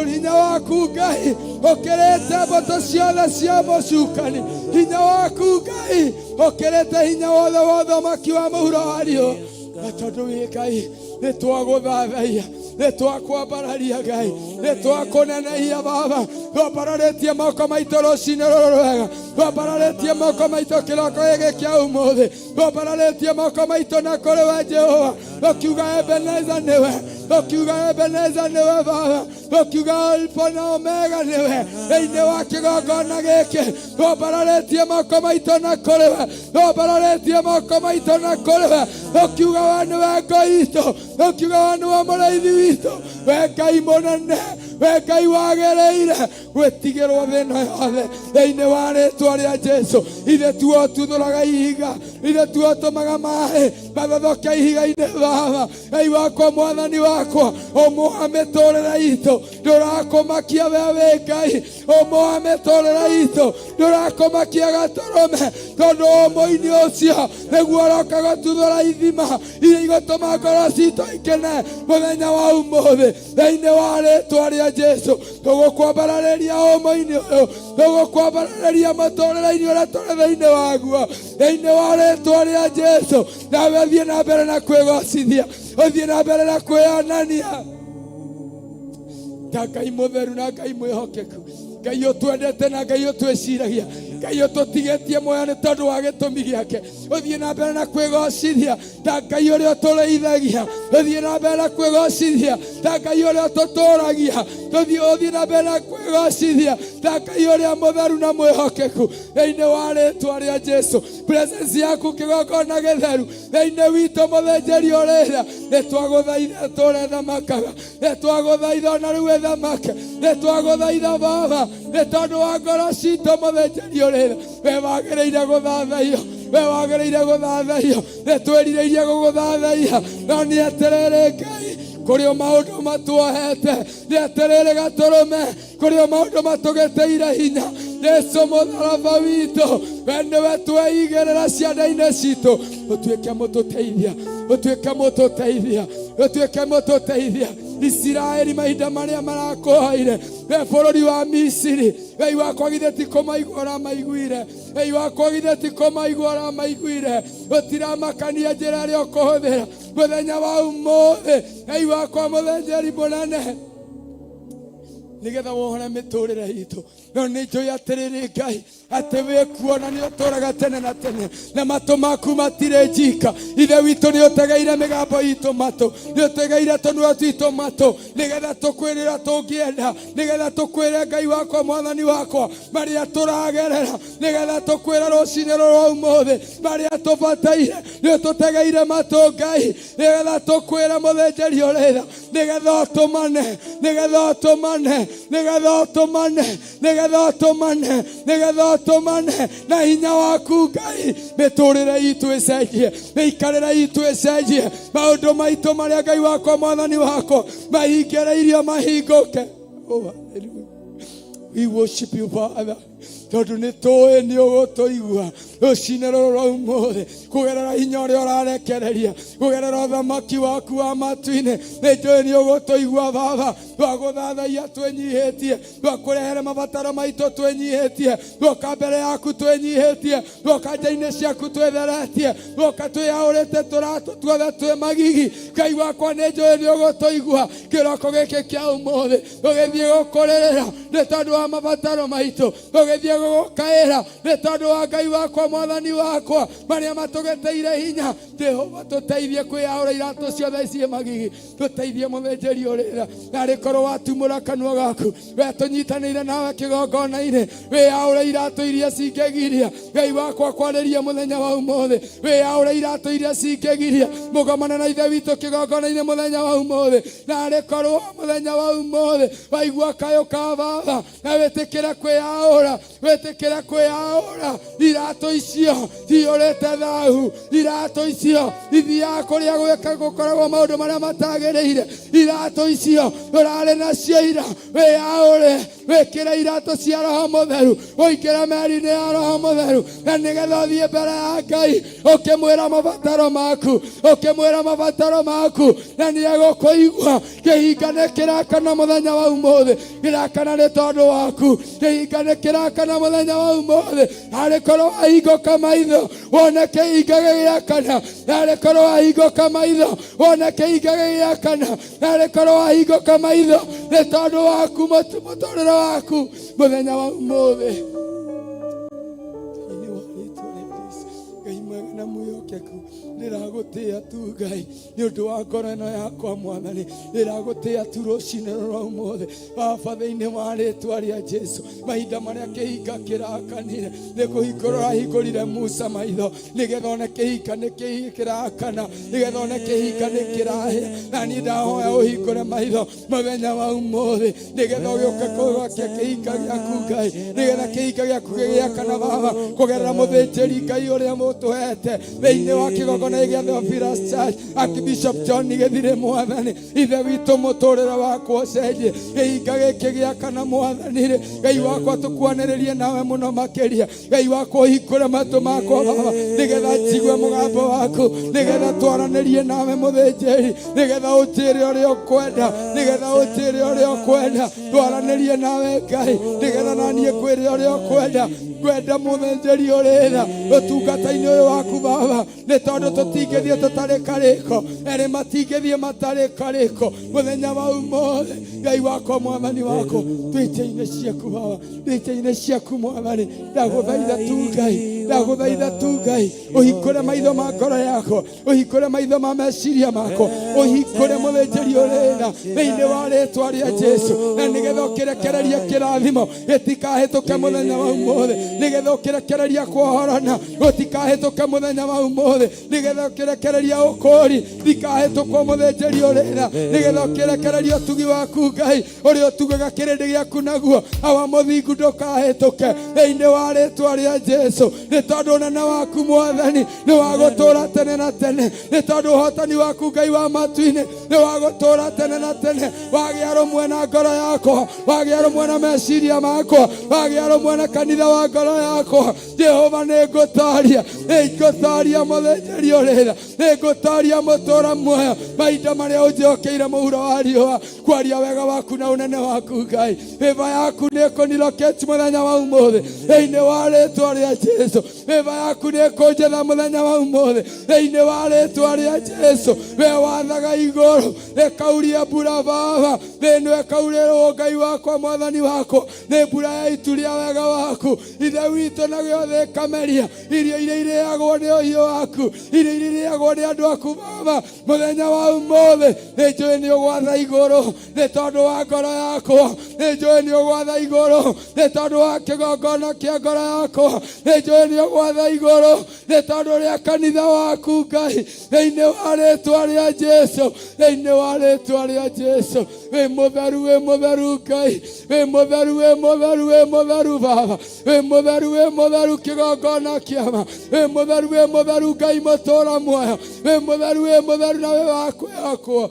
Hinya waku Ngai ũkĩrĩte mbũtũ ciothe cia mũcukani. Hinya waku Ngai ũkĩrĩte hinya wothe wa ũthamaki wa mũhuro wa riũa. Na tondũ wĩ Ngai, nĩ twagũthathaia, nĩ twakwambararia Ngai, nĩ twakũnenehia Baba. Twambararĩtie moko maitũ rũcinĩ rũrũ rwega, twambararĩtie moko maitũ kĩroko gĩkĩ kĩa ũmũthĩ, twambararĩtie moko maitũ na kũrĩ we Jehova, tũkiuga Ebeneza nĩwe, tũkiuga Ebeneza nĩwe Baba, tũkiuga Alfa na Omega nĩwe. Thĩinĩ wa kĩgongona gĩkĩ twambararĩtie moko maitũ na kũrĩ we, twambararĩtie moko maitũ na kũrĩ we, tũkiuga we nĩwe Ngai witũ, tũkiuga we nĩwe mũrĩithi witũ, we Ngai mũnene, we Ngai wagĩrĩire gwĩtigĩrwo thĩna yothe. Thĩinĩ wa rĩtwa rĩa Jesu, ithe tuo tuthũraga ihiga, ithe tuo tũmaga maĩ mathothoke ihiga-inĩ. Baba Ngai wakwa, Mwathani wakwa, ũmũha mĩtũrĩre itũ ndũrakũmakia we wĩ Ngai, ũmũha mĩtũrĩre itũ ndũrakũmakia gatũrũme, tondũ ũmũini ũcio nĩguo ũroka gũtuthũra ithima iria igũtũma ngoro citũ ikene mũthenya wa ũmũthĩ. Thĩinĩ wa rĩtwa rĩa Jesu, tũgũkwambararĩria ũmũini ũyũ, tũgũkwambararĩria mũtũrĩre-inĩ ũrĩa tũrĩ thĩinĩ waguo. Thĩinĩ wa rĩtwa rĩa Jesu, nawe ũthiĩ na mbere na kwĩgocithia, ũthiĩ na mbere na kwĩonania ta Ngai mũtheru na Ngai mwĩhokeku, Ngai ũtwendete na Ngai ũtwĩciragia, Ngai ũtũtigĩtie muoyo nĩ tondũ wa gĩtũmi gĩake. Ũthiĩ na mbere na kwĩgocithia ta Ngai ũrĩa ũtũrĩithagia. Ũthiĩ na mbere na kwĩgocithia ta Ngai ũrĩa ũtũtũragia. Tũthiĩ ũthiĩ na mbere na kwĩgocithia ta Ngai ũrĩa mũtheru na mwĩhokeku thĩinĩ wa rĩtwa rĩa Jesu. Presence yaku kĩgongona gĩtheru thĩinĩ witũ mũthĩnjĩri ũrĩra, nĩtwagũthaitha tũre thamakaga, nĩtwagũthaitha ona rĩu ĩthamake, nĩtwagũthaitha Baba nĩ tondũ wa ngoro citũ mũthĩnjĩri ũrĩra, we wagĩrĩire gũthathaiyo, we wagĩrĩire gũthathaiyo, nĩtwĩrirĩirie gũgũthathaiya, no nĩ atĩrĩrĩ Ngai, kũrĩ o maũndũ matuohete, nĩ atĩrĩrĩ gatũrũme, kũrĩ o maũndũ matũgĩtĩire hinya. Jesu mũtharaba witũ, we nĩwe tweigĩrĩra cianda-inĩ citũ, ũtuĩke mũtũteithia, ũtuĩke mũtũteithia, ũtuĩke mũtũteithia. Isiraeli mahinda marĩa marakũhoire we bũrũri wa Misiri, Ngai wakwa githĩ ti kũmaigua ũramaiguire? Ngai wakwa githĩ ti kũmaigua ũramaiguire? Gũtiramakania njĩra ĩrĩa ũkũhũthĩra mũthenya wa ũmũthĩ, Ngai wakwa mũthĩnjĩri mũnene, nĩgetha wohore mĩtũrĩre itũ. No nĩ njũĩ atĩrĩrĩ Ngai, atĩ wĩ kuo na nĩ ũtũraga tene na tene, na matũ maku matirĩ njika. Ithe witũ, nĩ ũtegeire mĩgambo itũ matũ, nĩ ũtegeire tũnua twitũ matũ, nĩgetha tũkwĩrĩra tũngĩenda, nĩgetha tũkwĩre Ngai wakwa mwathani wakwa marĩa tũragerera, nĩgetha tũkwĩre rũcinĩ rũrũ ũmũthĩ marĩa tũbataire. Nĩ ũtũtegeire matũ Ngai, nĩgetha tũkwĩre mũthĩnjĩri ũrĩra, nĩgetha ũtũmane, nĩgetha ũtũmane, nĩgetha ũtũmane, nĩgetha ũtũmane, nĩgetha ũtũmane na hinya waku Ngai, mĩtũrĩre itũ ĩcenjie, mĩikarĩre itũ ĩcenjie, maũndũ maitũ marĩa Ngai wakwa mwathani wakwa mahingĩrĩirio mahingũke. Oh, hallelujah. We worship you, Father, tondũ nĩ tũĩ nĩ ũgũtũigua rũcinĩ rũrũ rwa ũmũthĩ kũgerera hinya ũrĩa ũrarekereria, kũgerera ũthamaki waku wa matu-inĩ. Nĩ njũĩ nĩ ũgũtũigua Baba. Twagũthathaiya twĩnyihĩtie, twakũrehere mabataro maitũ twĩnyihĩtie, twoka mbere yaku twĩnyihĩtie, twoka nja-inĩ ciaku twĩtheretie, twoka twĩyaũrĩte tũratũ tuothe twĩ magigi. Ngai wakwa, nĩ njũĩ nĩ ũgũtũigua kĩroko gĩkĩ kĩa ũmũthĩ, tũgĩthiĩ gũkũrĩrĩra nĩ tondũ wa mabataro maitũ, tũgĩthiĩ gũgũkaĩra nĩ tondũ wa Ngai wakwa mwathani wakwa marĩa matũgĩtĩire hinya. Jehova, tũteithie kwĩyaũra iratũ ciothe ciĩ magigi, tũteithie mũthĩnjĩri ũrĩra, narĩ korwo watumũra kanua gaku, we tũnyitanĩire nawe kĩgongona-inĩ, wĩyaũre iratũ iria cingĩgiria Ngai wakwa kwarĩria mũthenya wa ũmũthĩ, wĩyaũre iratũ iria cingĩgiria mũgomane na Ithe witũ kĩgongona-inĩ mũthenya wa ũmũthĩ. Narĩ korwo mũthenya wa ũmũthĩ waigua kayũ ka Baba na wĩtĩkĩre kwĩyaũra, wĩtĩkĩre kwĩyaũra iratũ icio ciyũrĩte thahu, iratũ icio ithiaga kũrĩa gwĩka gũkoragwo maũndũ marĩa matagĩrĩire, iratũ icio ũrarĩ nacio ira, wĩyaũre, wĩkĩre iratũ cia Roho Mũtheru, ũingĩre meri-inĩ ya Roho Mũtheru, na nĩgetha ũthiĩ mbere ya Ngai ũkĩmwĩra mabataro maku, ũkĩmwĩra mabataro maku, na nĩ egũkũigua. Kĩhinga nĩ kĩrakana mũthenya wa ũmũthĩ, kĩrakana nĩ tondũ waku. Kĩhinga nĩ kĩrakana mũthenya wa ũmũthĩ, arĩ korwo wahingũka maitho wone kĩhinga gĩgĩakana, arĩ korwo wahingũka maitho wone kĩhinga gĩgĩakana, arĩ korwo wahingũka maitho nĩ tondũ waku, mũtũrĩre waku mũthenya wa ũmũthĩ. Thĩinĩ wa rĩtwa rĩa Jesu, Ngai mwega na mwĩhokeku, ndĩragũtĩĩa tu Ngai nĩ ũndũ wa ngoro ĩno yakwa mwathani, ndĩragũtĩĩa tu rũcinĩ rũrũ ũmũthĩ Baba, thĩinĩ wa rĩtwa rĩa Jesu. Mahinda marĩa kĩhinga kĩrakanire, nĩ kũhingũra ũrahingũrire Musa maitho nĩgetha one kĩhinga nĩ kĩrakana, nĩgetha one kĩhinga nĩ kĩrahĩa. Na niĩ ndahoya ũhingũre maitho mũthenya wa ũmũthĩ, nĩgetha ũgĩũke kũgwakia kĩhinga gĩaku Ngai, nĩgetha kĩhinga gĩaku gĩgĩakana Baba, kũgerera mũthĩnjĩri Ngai ũrĩa mũtũhete thĩinĩ wa kĩgongona gĩa Theophilus Church, Archbishop John Gĩthirĩ. Mwathani Ithe witũ, mũtũrĩre wakwa ũcenjie, kĩhinga gĩkĩ gĩakana mwathani rĩ, Ngai wakwa tũkuanĩrĩrie nawe mũno makĩria. Ngai wakwa, ũhingũre matũ makwa Baba, nĩgetha njigue mũgambo waku, nĩgetha twaranĩrie nawe mũthĩnjĩri, nĩgetha ũnjĩre ũrĩa ũkwenda, nĩgetha ũnjĩre ũrĩa ũkwenda, twaranĩrie nawe Ngai, nĩgetha na niĩ ngwĩre ũrĩa ũkwenda. Ngwenda mũthĩnjĩri ũrĩra ũtungata-inĩ ũyũ waku Baba, nĩ tondũ tũtingĩthiĩ tũtarĩ karĩko, erĩ matingĩthiĩ matarĩ karĩko mũthenya wa ũmũthĩ. Ngai wakwa mwathani wakwa, twĩ nja-inĩ ciaku Baba, twĩ nja-inĩ ciaku mwathani, ndagũthaitha tu Ngai. Ndagũthaitha tu Ngai, ũhingũre maitho ma ngoro yakwa, ũhingũre maitho ma meciria makwa, ũhingũre mũthĩnjĩri ũrĩ tha thĩinĩ wa rĩtwa rĩa Jesu, na nĩgetha ũkĩrekereria kĩrathimo gĩtikahĩtũke mũthenya wa ũmũthĩ, nĩgetha ũkĩrekereria kuohorana gũtikahĩtũke mũthenya wa ũmũthĩ, nĩgetha ũkĩrekereria ũkũũri ndikahĩtũkwo mũthĩnjĩri ũrĩ tha, nĩgetha ũkĩrekereria ũtugi waku Ngai ũrĩa ũtugaga kĩrĩndĩ gĩaku naguo, awa mũthingu ndũkahĩtũke thĩinĩ wa rĩtwa rĩa Jesu, nĩ tondũ ũnene waku Mwathani nĩ wa gũtũũra tene na tene, nĩ tondũ ũhotani waku Ngai wa matu-inĩ nĩ wa gũtũũra tene na tene. Wagĩa rũmwe na ngoro yakwa, wagĩa rũmwe na meciria makwa, wagĩa rũmwe na kanitha wa ngoro yakwa. Jehova, nĩ ngũtaria, nĩ ngũtaria mũthĩnjĩri ũrĩ tha, nĩ ngũtaria mũtũũra muoyo mahinda marĩa ũnjokeire mũhuro wa riũa kwaria wega waku na ũnene waku Ngai. Favour yaku nĩ ĩkũnilocate mũthenya wa ũmũthĩ thĩinĩ wa rĩtwa rĩa Jesu. Favour yaku nĩ ĩkũnjetha mũthenya wa ũmũthĩ thĩinĩ wa rĩtwa rĩa Jesu. We wathaga igũrũ rĩkauria mbura Baba, thĩ ĩno ĩkaurĩrwo Ngai wakwa Mwathani wakwa nĩ mbura ya itu rĩa wega waku Ithe witũ, na gĩothe ĩkameria irio iria irĩagwo nĩ ũhiũ waku, irio iria irĩagwo nĩ andũ aku Baba. Mũthenya wa ũmũthĩ nĩ njũĩ nĩ ũgwatha igũrũ nĩ tondũ wa ngoro yakwa, nĩ njũĩ nĩ ũgwatha igũrũ nĩ tondũ wa kĩgongona kĩa ngoro yakwa, nĩ njũĩ nĩ ũgwatha igũrũ nĩ tondũ rĩa kanitha waku Ngai, thĩinĩ wa rĩtwa rĩa Jesu, thĩinĩ wa rĩtwa rĩa Jesu. Wĩ mũtheru, wĩ mũtheru Ngai, wĩ mũtheru, wĩ mũtheru, wĩ mũtheru Baba, wĩ mũtheru, wĩ mũtheru kĩgongona kĩama, wĩ mũtheru, wĩ mũtheru Ngai mũtũũra muoyo, wĩ mũtheru, wĩ mũtheru na wĩ wa kwĩhokwo.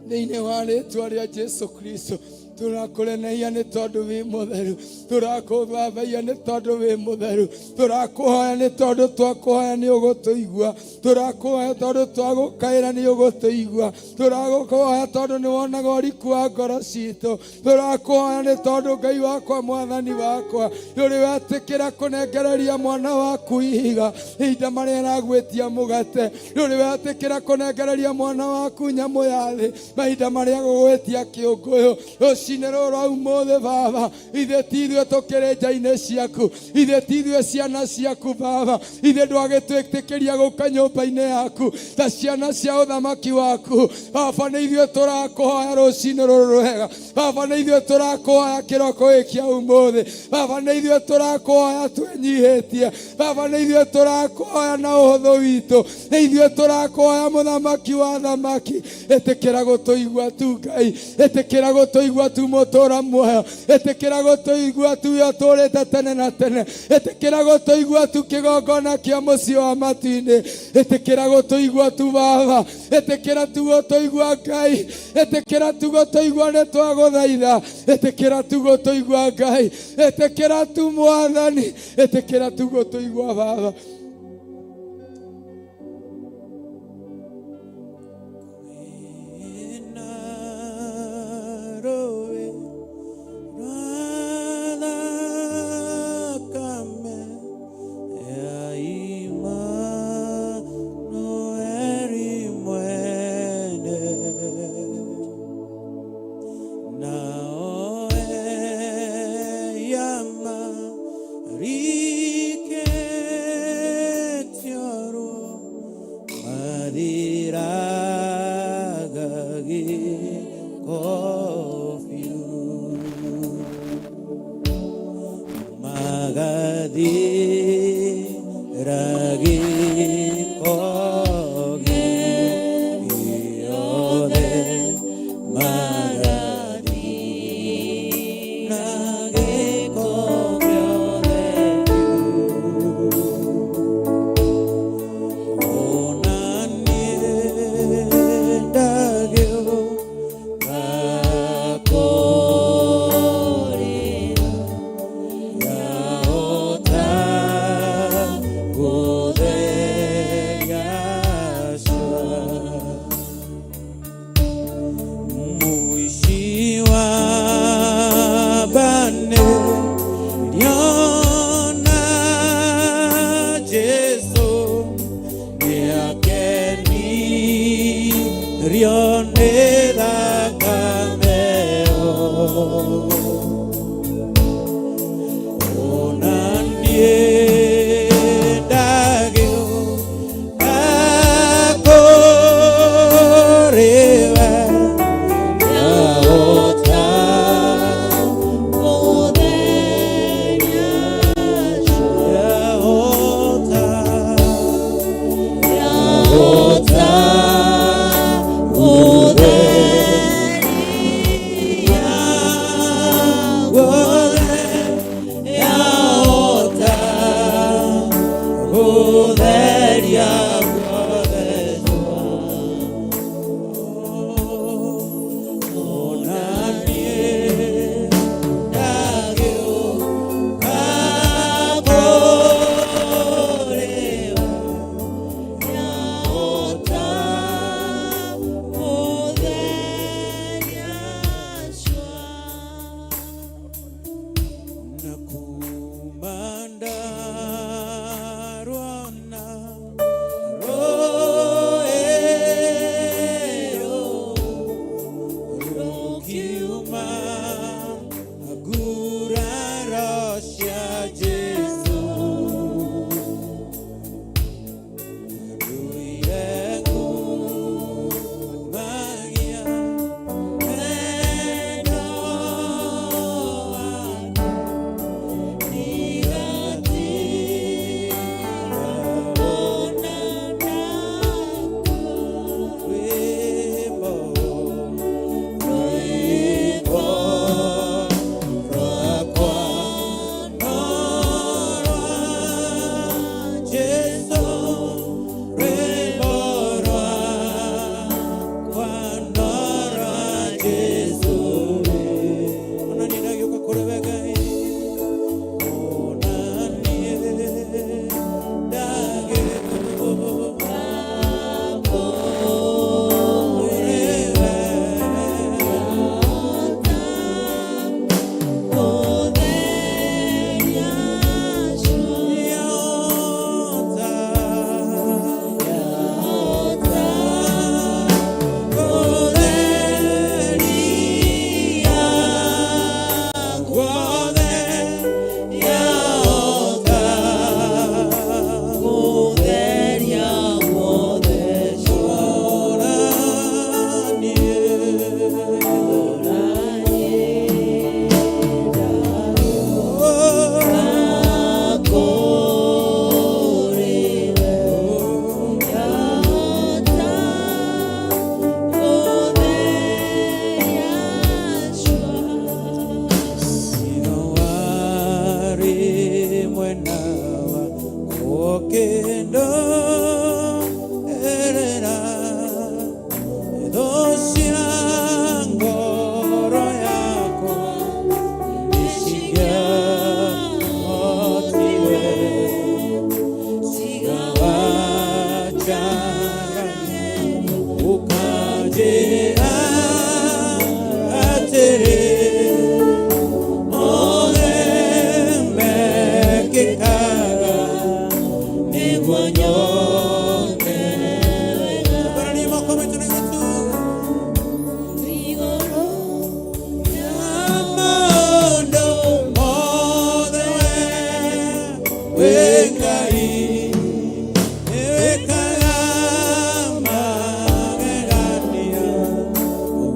Thĩinĩ wa rĩtwa rĩa Jesu Kristo, tũrakũreneia nĩ tondũ wĩ mũtheru, tũrakũthathaia nĩ tondũ wĩ mũtheru, tũrakũhoya nĩ tondũ twakũhoya nĩ ũgũtũigua, tũrakũhoya tondũ twagũkaĩra nĩ ũgũtũigua, tũragũkũhoya tondũ nĩ wonaga ũriku wa ngoro citũ, tũrakũhoya nĩ tondũ Ngai wakwa Mwathani wakwa ndũrĩ wetĩkĩra kũnengereria mwana waku ihiga ihinda marĩa aragwĩtia mũgate, ndũrĩ wetĩkĩra kũnengereria mwana waku nyamũ ya thĩ mahinda marĩa gũgwĩtia kĩũngũyũ. Rũcinĩ rũrũ rwa ũmũthĩ Baba, ithuĩ ti ithuĩ tũkĩrĩ nja-inĩ ciaku, ithuĩ ti ithuĩ ciana ciaku Baba, ithuĩ ndwagĩtwĩtĩkĩria gũka nyũmba-inĩ yaku ta ciana cia ũthamaki waku Baba. Nĩ ithuĩ tũrakũhoya rũcinĩ rũrũ rwega Baba, nĩ ithuĩ tũrakũhoya kĩroko gĩkĩ kĩa ũmũthĩ Baba, nĩ ithuĩ tũrakũhoya twĩnyihĩtie Baba, nĩ ithuĩ tũrakũhoya na ũhũthũ witũ, nĩ ithuĩ tũrakũhoya mũthamaki wa thamaki, ĩtĩkĩra gũtũigua tu Ngai, ĩtĩkĩra gũtũigua tu mũtũũra muoyo, ĩtĩkĩra gũtũigua tu we ũtũũrĩte tene na tene, ĩtĩkĩra gũtũigua tu kĩgongona kĩa mũciĩ wa matu-inĩ, ĩtĩkĩra gũtũigua tu Baba, ĩtĩkĩra tu gũtũigua Ngai, ĩtĩkĩra tu gũtũigua nĩ twagũthaitha, ĩtĩkĩra tu gũtũigua Ngai, ĩtĩkĩra tu Mwathani, ĩtĩkĩra tu gũtũigua Baba.
Ona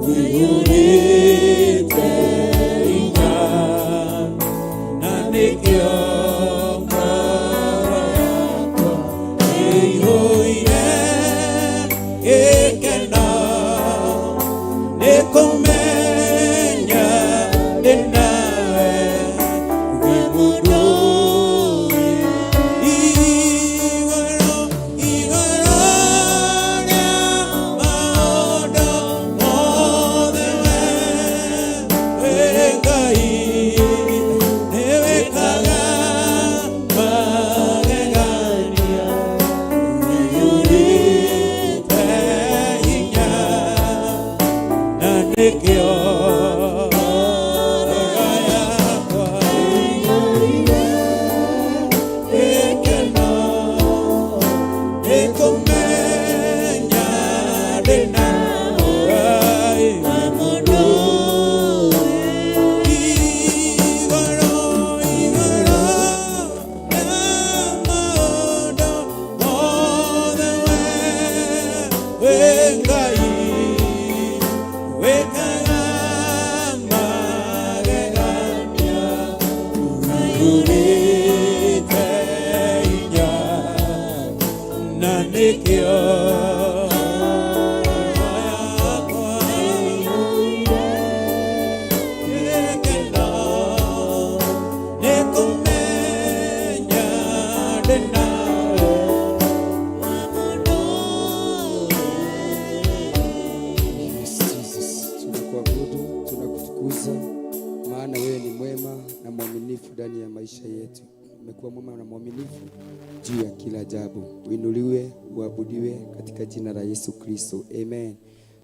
Ũiyũrĩte hinya, na nĩkĩo ngoro yakwa ĩihũire gĩkeno nĩ kũmenya ndĩ nawe wĩ mũndũ igũrũ igũrũ rĩa maũndũ mothe we Ngai nĩwĩkaga magegania ũiyũrĩte hinya na nĩkĩo ngoro yakwa gĩkeno nĩ kũmenya ndĩ nawe igũrũ igũrũ rĩa maũndũ mothe we Ngai wĩkaga magegania ũiyũrĩte hinya na nĩkĩo yakwa gĩkeno nĩ kũmenya ndĩ nawe.
Yes, Jesus, tunakuabudu, tunakutukuza, maana wewe ni mwema na mwaminifu ndani ya maisha yetu. Umekuwa mwema na mwaminifu juu ya kila jambo. Uinuliwe, uabudiwe katika jina la Yesu Kristo, amen.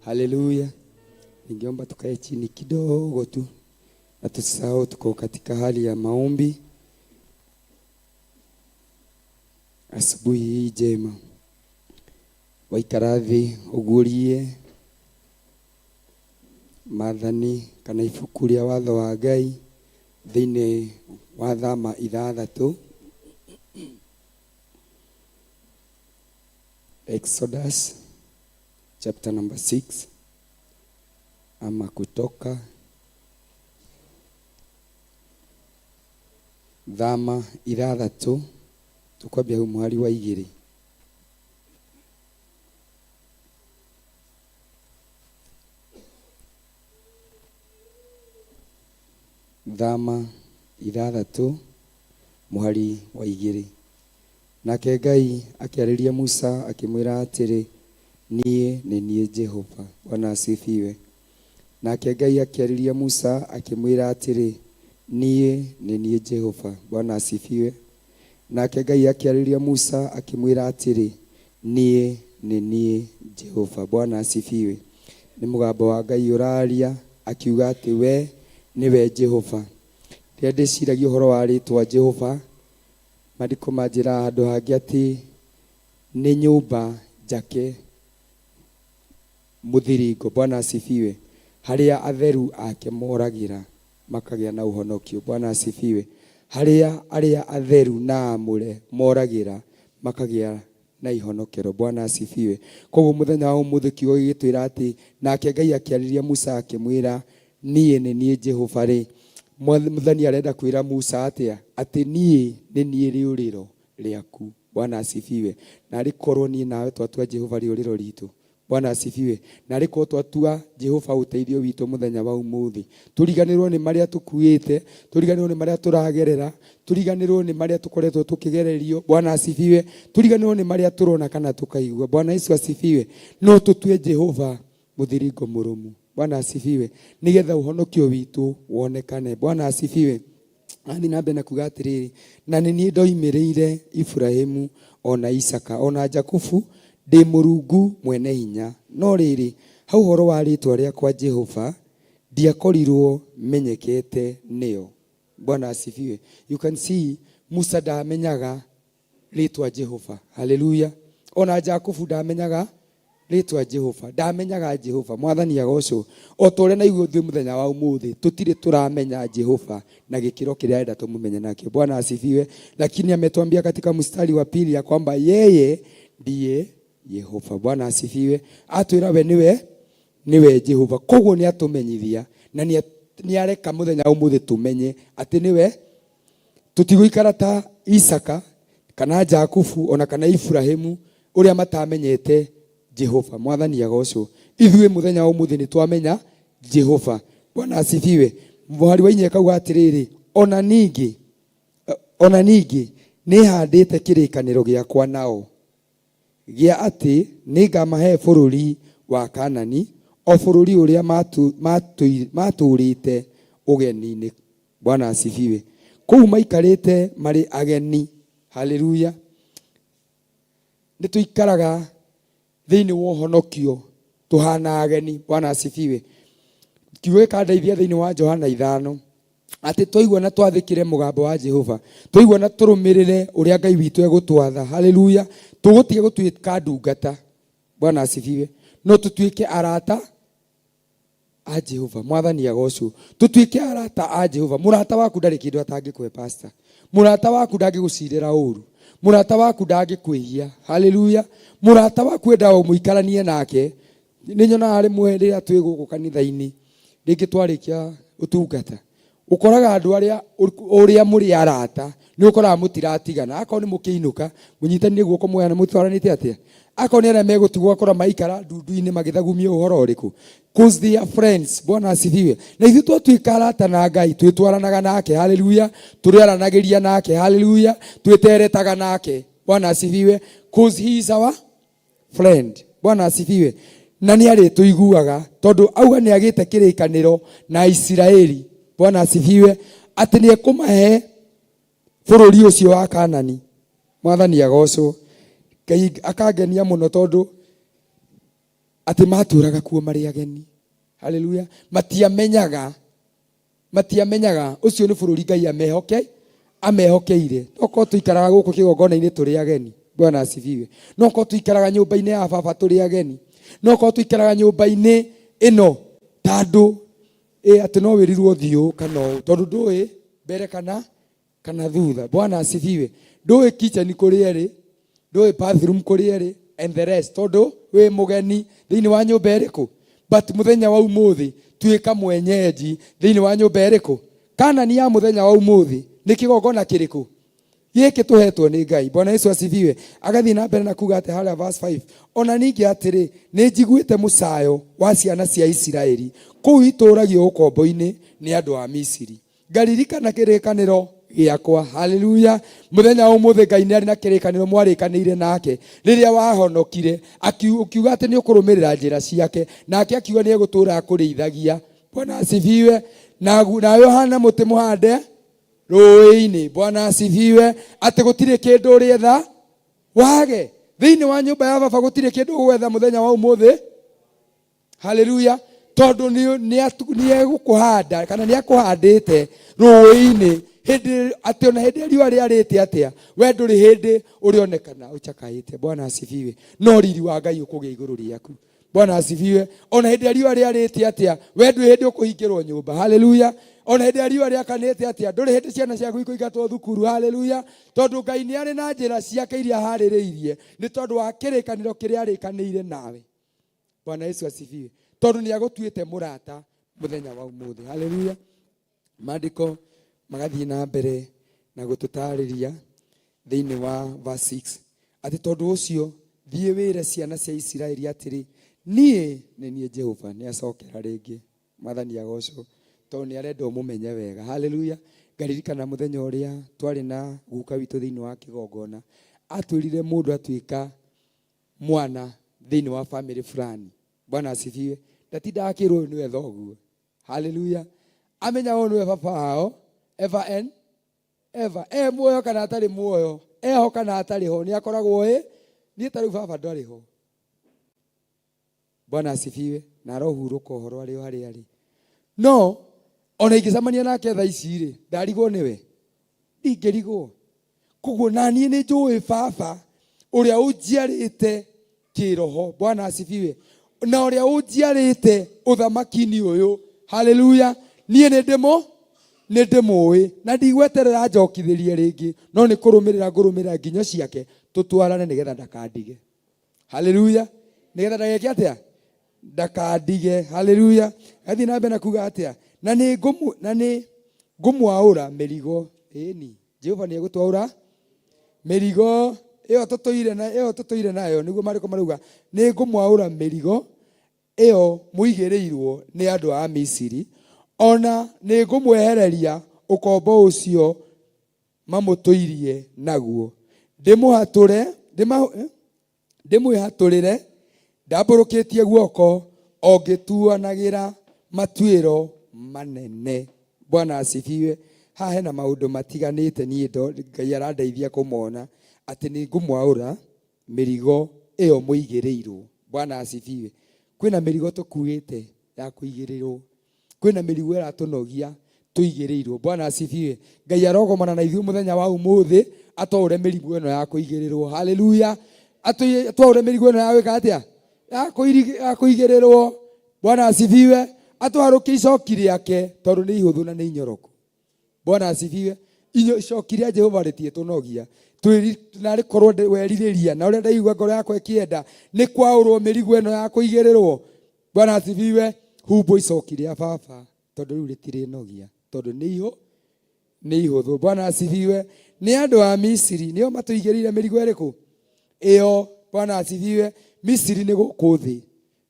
Haleluya. Ningeomba tukae chini kidogo tu na tusisahau tuko katika hali ya maombi asubuhi hii njema. Waikara thĩ ũguũrie maathani kana ibuku rĩa watho wa Ngai thĩinĩ wa Thama ithathatũ, Exodus chapter number 6 ama Kutoka. Thama ithathatũ tũkwambia hau mũhari wa igĩrĩ. Thama ithathatũ mũhari wa igĩrĩ. Nake Ngai akĩarĩria Musa akĩmwĩra atĩrĩ, niĩ nĩ niĩ Jehova. Bwana asifiwe. Nake Ngai akĩarĩria Musa akĩmwĩra atĩrĩ, niĩ nĩ niĩ Jehova. Bwana asifiwe. Nake Ngai akĩarĩria Musa akĩmwĩra atĩrĩ, niĩ nĩ niĩ Jehova. Bwana asifiwe. Nĩ mũgambo wa Ngai ũraria akiuga atĩ we nĩwe Jehova. Rĩrĩa ndĩciragia ũhoro wa rĩtwa Jehova, maandĩko manjĩraga handũ hangĩ atĩ nĩ nyũmba njake mũthiringo. Bwana asifiwe. Harĩa atheru ake moragĩra makagĩa na ũhonokio. Bwana asifiwe. Harĩa arĩa atheru na amũre moragĩra makagĩa na ihonokero. Bwana asifiwe. Koguo mũthenya wa ũmũthĩ kiugo gĩgĩtwĩra atĩ nake Ngai akĩarĩria Musa akĩmwĩra niĩ nĩ niĩ Jehova rĩ, Mwathani arenda kwĩra Musa atĩa? Atĩ niĩ nĩ niĩ rĩũrĩro rĩaku. Bwana asifiwe. Na arĩ korwo niĩ nawe twatua Jehova rĩũrĩro ritũ. Bwana asifiwe. Na arĩ korwo twatua Jehova ũteithio witũ mũthenya wa ũmũthĩ, tũriganĩrwo nĩ marĩa tũkuĩte, tũriganĩrwo nĩ marĩa tũragerera, tũriganĩrwo nĩ marĩa tũkoretwo tũkĩgererio. Bwana asifiwe. Tũriganĩrwo nĩ marĩa tũrona kana tũkaigua. Bwana Yesu asifiwe. No tũtue Jehova mũthiringo mũrũmu. Bwana asifiwe. Nĩgetha ũhonokio witũ wonekane. Bwana asifiwe. Athiĩ na mbere na kuga atĩrĩrĩ, na nĩ niĩ ndoimĩrĩire Iburahĩmu ona Isaka ona Jakubu ndĩ Mũrungu mwene hinya, no rĩrĩ, ha ũhoro wa rĩĩtwa rĩakwa Jehova, ndiakorirwo menyekete nĩo. Bwana asifiwe. You can see Musa ndamenyaga rĩtwa Jehova. Haleluya. Ona Jakubu ndamenyaga rĩtwa Jehova, ndamenyaga Jehova. Mwathani agocwo. O ta ũrĩa na ithuĩ mũthenya wa ũmũthĩ tũtirĩ tũramenya Jehova na gĩkĩro kĩrĩa arenda tũmũmenye nakĩo. Bwana asifiwe. Lakini ametuambia katika mstari wa pili ya kwamba yeye ndiye Yehova. Bwana asifiwe. Atwĩra we nĩwe
Nĩwe Jehova. Koguo nĩ atũmenyithia na nĩ areka mũthenya wa ũmũthĩ tũmenye atĩ nĩwe. Tũtigũikara ta Isaka kana Jakubu ona kana Iburahimu ũrĩa matamenyete Jehova. Mwathani agocwo. Ithuĩ mũthenya wa ũmũthĩ nĩ twamenya Jehova. Bwana asifiwe. Mũhari wa inya ĩkauga atĩrĩrĩ, ona ningĩ ona ningĩ nĩhandĩte kĩrĩkanĩro gĩakwa nao gĩa atĩ nĩngamahe bũrũri wa Kanani, o bũrũri ũrĩa matũũrĩte ũgeni-inĩ. Bwana asifiwe. Kũu maikarĩte marĩ ageni. Haleluya. Nĩ tũikaraga thĩinĩ wa ũhonokio tũhana ageni. Bwana asifiwe. Kiugo gĩkandeithia thĩinĩ wa Johana 5 atĩ twaigua na twathĩkĩre mũgambo wa Jehova, twaigua na tũrũmĩrĩre ũrĩa Ngai witũ egũtwatha. Haleluya. Tũgũtiga gũtuĩka ndungata. Bwana asifiwe. No tũtuĩke arata a Jehova. Mwathani agocwo. Tũtuĩke arata a Jehova. Mũrata waku ndarĩ kĩndũ atangĩkũhe, pastor. Mũrata waku ndangĩgũcirĩra ũru. Mũrata waku ndangĩkwĩhia. Haleluya. Mũrata waku endaga ũmũikaranie nake. Nĩ nyonaga rĩmwe rĩrĩa twĩ gũkũ kanitha-inĩ, rĩngĩ twarĩkia ũtungata, ũkoraga andũ arĩa ũrĩa mũrĩ arata, nĩ ũkoraga mũtiratigana. Akorwo nĩ mũkĩinũka, mũnyitanire guoko muoyana, mũtwaranĩte atĩa? Akorwo nĩ arĩa megũtigwo, ũgakora maikara ndundu-inĩ magĩthagumia ũhoro ũrĩkũ? Cause they are friends. Bwana asifiwe. Na ithuĩ twatuĩka arata na Ngai, twĩtwaranaga nake. Haleluya. Tũrĩaranagĩria nake. Haleluya. Twĩteretaga nake. Bwana asifiwe. Cause he is our friend. Bwana asifiwe. Na nĩ arĩtũiguaga tondũ auga nĩ agĩte kĩrĩkanĩro na Isiraeli. Bwana asifiwe. Atĩ nĩ ekũmahe bũrũri ũcio wa Kanani. Mwathani agocwo. Ngai akangenia mũno tondũ atĩ matũraga kuo marĩ ageni. Haleluya. Matiamenyaga, matiamenyaga ũcio nĩ bũrũri Ngai amehokeire. No korwo tũikaraga gũkũ kĩgongona-inĩ tũrĩ ageni. Bwana asifiwe. No korwo tũikaraga nyũmba-inĩ ya baba tũrĩ ageni. No korwo tũikaraga nyũmba-inĩ ĩno ta andũ, atĩ no wĩrirwo thiĩ kana ũũ, tondũ ndũĩ mbere kana thutha. Bwana asifiwe. Ndũĩ kitchen kũrĩa ĩrĩ, ndũĩ bathroom kũrĩa ĩrĩ, and the rest, tondũ wĩ mũgeni thĩinĩ wa nyũmba ĩrĩkũ. But mũthenya wa ũmũthĩ tuĩka mwenyeji thĩinĩ wa nyũmba ĩrĩkũ. Kanani ya mũthenya wa ũmũthĩ nĩ kĩgongona kĩrĩkũ gĩkĩ tũhetwo nĩ Ngai. Bwana Yesu asifiwe. Agathiĩ na mbere na kuga atĩ harĩa verse 5, ona ningĩ atĩrĩ, nĩ njiguĩte mũcayo wa ciana cia Isiraeli kũu itũũragio ũkombo-inĩ nĩ andũ a Misiri, ngaririkana kĩrĩkanĩro gĩakwa. Haleluya. Mũthenya wa ũmũthĩ Ngai nĩ arĩ na kĩrĩkanĩro mwarĩkanĩire nake rĩrĩa wahonokire, ũkiuga atĩ nĩ ũkũrũmĩrĩra njĩra ciake, nake akiuga nĩ egũtũũra akũrĩithagia. Bwana asifiwe. Nawe ũhana mũtĩ mũhande rũĩ-inĩ. Bwana asifiwe. Atĩ gũtirĩ kĩndũ ũrĩetha wage thĩinĩ wa nyũmba ya baba, gũtirĩ kĩndũ ũgwetha mũthenya wa ũmũthĩ. Haleluya. Tondũ nĩ egũkũhanda kana nĩ akũhandĩte rũĩ-inĩ, hĩndĩ atĩ ona hĩndĩ riũa rĩarĩte atĩa, we ndũrĩ hĩndĩ ũrĩonekana ũcakaĩte. Bwana asifiwe. No riri wa Ngai ũkũgĩa igũrũ rĩaku. Bwana asifiwe. Ona hĩndĩ riũa rĩarĩte atĩa, we ndũrĩ hĩndĩ ũkũhingĩrwo nyũmba. Haleluya. Ona hĩndĩ riũa rĩakanĩte atĩa, ndũrĩ hĩndĩ ciana ciaku ikũingatwo thukuru. Haleluya. Tondũ Ngai nĩ arĩ na njĩra ciake iria aharĩrĩirie nĩ tondũ wa kĩrĩkanĩro kĩrĩa arĩkanĩire nawe. Bwana Yesu asifiwe. Tondũ nĩ agũtuĩte mũrata mũthenya wa ũmũthĩ. Haleluya. Maandĩko magathiĩ na mbere na gũtũtarĩria thĩinĩ wa verse 6 atĩ tondũ ũcio thiĩ wĩre ciana cia Isiraeli atĩrĩ, niĩ nĩ niĩ Jehova. Nĩ acokera rĩngĩ. Mwathani agocwo tondũ nĩ arenda ũmũmenye wega. Haleluya. Ngaririkana mũthenya ũrĩa twarĩ na guka witũ thĩinĩ wa kĩgongona, atwĩrire mũndũ atuĩka mwana thĩinĩ wa family fulani. Bwana asifiwe. Ndatindaga akĩrwo ũyũ nĩwe thoguo. Haleluya. Amenya ũyũ nĩwe baba wao ever and ever. E muoyo kana atarĩ muoyo, eho kana atarĩ ho, nĩ akoragwo ĩ. Niĩ ta rĩu baba ndarĩ ho. Bwana asifiwe. Na arohurũka ũhoro arĩ o harĩa arĩ. No ona ingĩcemania nake thaa ici rĩ, ndarigwo nĩwe, ndingĩrigwo. Koguo na niĩ nĩ njũĩ baba ũrĩa ũnjiarĩte kĩroho. Bwana asifiwe. Na ũrĩa ũnjiarĩte ũthamaki-inĩ ũyũ. Haleluya. Niĩ nĩ ndĩmũĩ na ndigweterera njokithĩrie rĩngĩ, no nĩ kũrũmĩrĩra ngũrũmĩrĩra nginyo ciake tũtwarane nĩgetha ndakandige. Haleluya. Nĩgetha ndageke atĩa? Ndakandige. Haleluya. Gathiĩ na mbere na kuga atĩa? Na nĩ ngũmũ na nĩ ngũmwaũra mĩrigo. Ĩni, Jehova nĩ egũtwaũra mĩrigo ĩyo tũtũire na ĩyo tũtũire nayo nĩguo maandĩko marauga nĩ ngũmwaũra mĩrigo ĩyo mũigĩrĩirwo nĩ andũ a Misiri, o na nĩ ngũmwehereria ũkombo ũcio mamũtũirie naguo, ndĩmũhatũre ndĩma, ndĩmwĩhatũrĩre ndambũrũkĩtie guoko o ngĩtuanagĩra matuĩro manene. Bwana asifiwe. Haha hena maũndũ matiganĩte niĩ ndo Ngai arandeithia kũmona atĩ nĩ ngũmwaũra mĩrigo ĩyo mũigĩrĩirwo. Bwana asifiwe. Kwĩna mĩrigo tũkuĩte ya kũigĩrĩrwo. Kwĩna mĩrigo ĩratũnogia tũigĩrĩirwo. Bwana asifiwe. Ngai arogomana na ithuĩ mũthenya wa ũmũthĩ atwaũre mĩrigo ĩno ya kũigĩrĩrwo. Haleluya. Atwaũre mĩrigo ĩno ya gwĩka atĩa? Ya kũigĩrĩrwo. Bwana asifiwe. Atwarũkie icoki rĩake tondũ nĩ ihũthũ na nĩ inyoroku. Bwana asifiwe. Inyo icoki rĩa Jehova rĩtiĩtũnogia. Narĩ korwo werirĩria na ũrĩa ndaigua ngoro yakwa ĩkĩenda nĩ kwaũrwo mĩrigo ĩno ya kũigĩrĩrwo. Bwana asifiwe. Humbwo icoki rĩa baba tondũ rĩu rĩtirĩnogia tondũ nĩ ihũ nĩ ihũthũ. Bwana asifiwe. Nĩ andũ a Misiri nĩo matũigĩrĩire mĩrigo ĩrĩkũ? Ĩyo. Bwana asifiwe. Misiri nĩ gũkũ thĩ.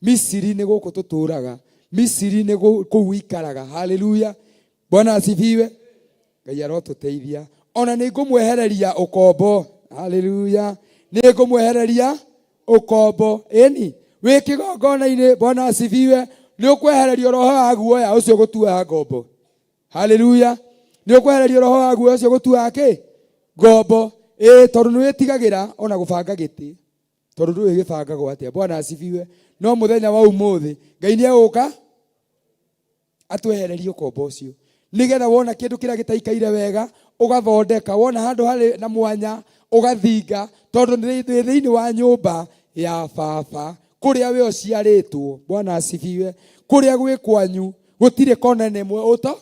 Misiri nĩ gũkũ tũtũraga. Misiri nĩ kũu wĩikaraga. Haleluya. Bwana asifiwe. Ngai arotũteithia. Ona nĩ ngũmwehereria ũkombo. Haleluya. Nĩ ngũmwehereria ũkombo. Ĩni, wĩ kĩgongona-inĩ. Bwana asifiwe. Nĩ ũkwehererio roho wa guoya ũcio gũtuaga ngombo. Haleluya. Nĩ ũkwehererio roho wa guoya ũcio gũtuaga kĩ? Ngombo. Ĩĩ, tondũ nĩ wĩtigagĩra ona gũbanga gĩtĩ. Tondũ ndũĩ gĩbangagwo atĩa. Bwana asifiwe. No mũthenya wa ũmũthĩ, Ngai nĩ egũka atwehererie ũkombo ũcio nĩgetha wona kĩndũ kĩrĩa gĩtaikaire wega ũgathondeka wona handũ harĩ na mwanya ũgathinga tondũ wĩ thĩinĩ wa nyũmba ya baba kũrĩa we ũciarĩtwo. Bwana asifiwe. Kũrĩa gwĩ kwanyu gũtirĩ kona ĩmwe ũto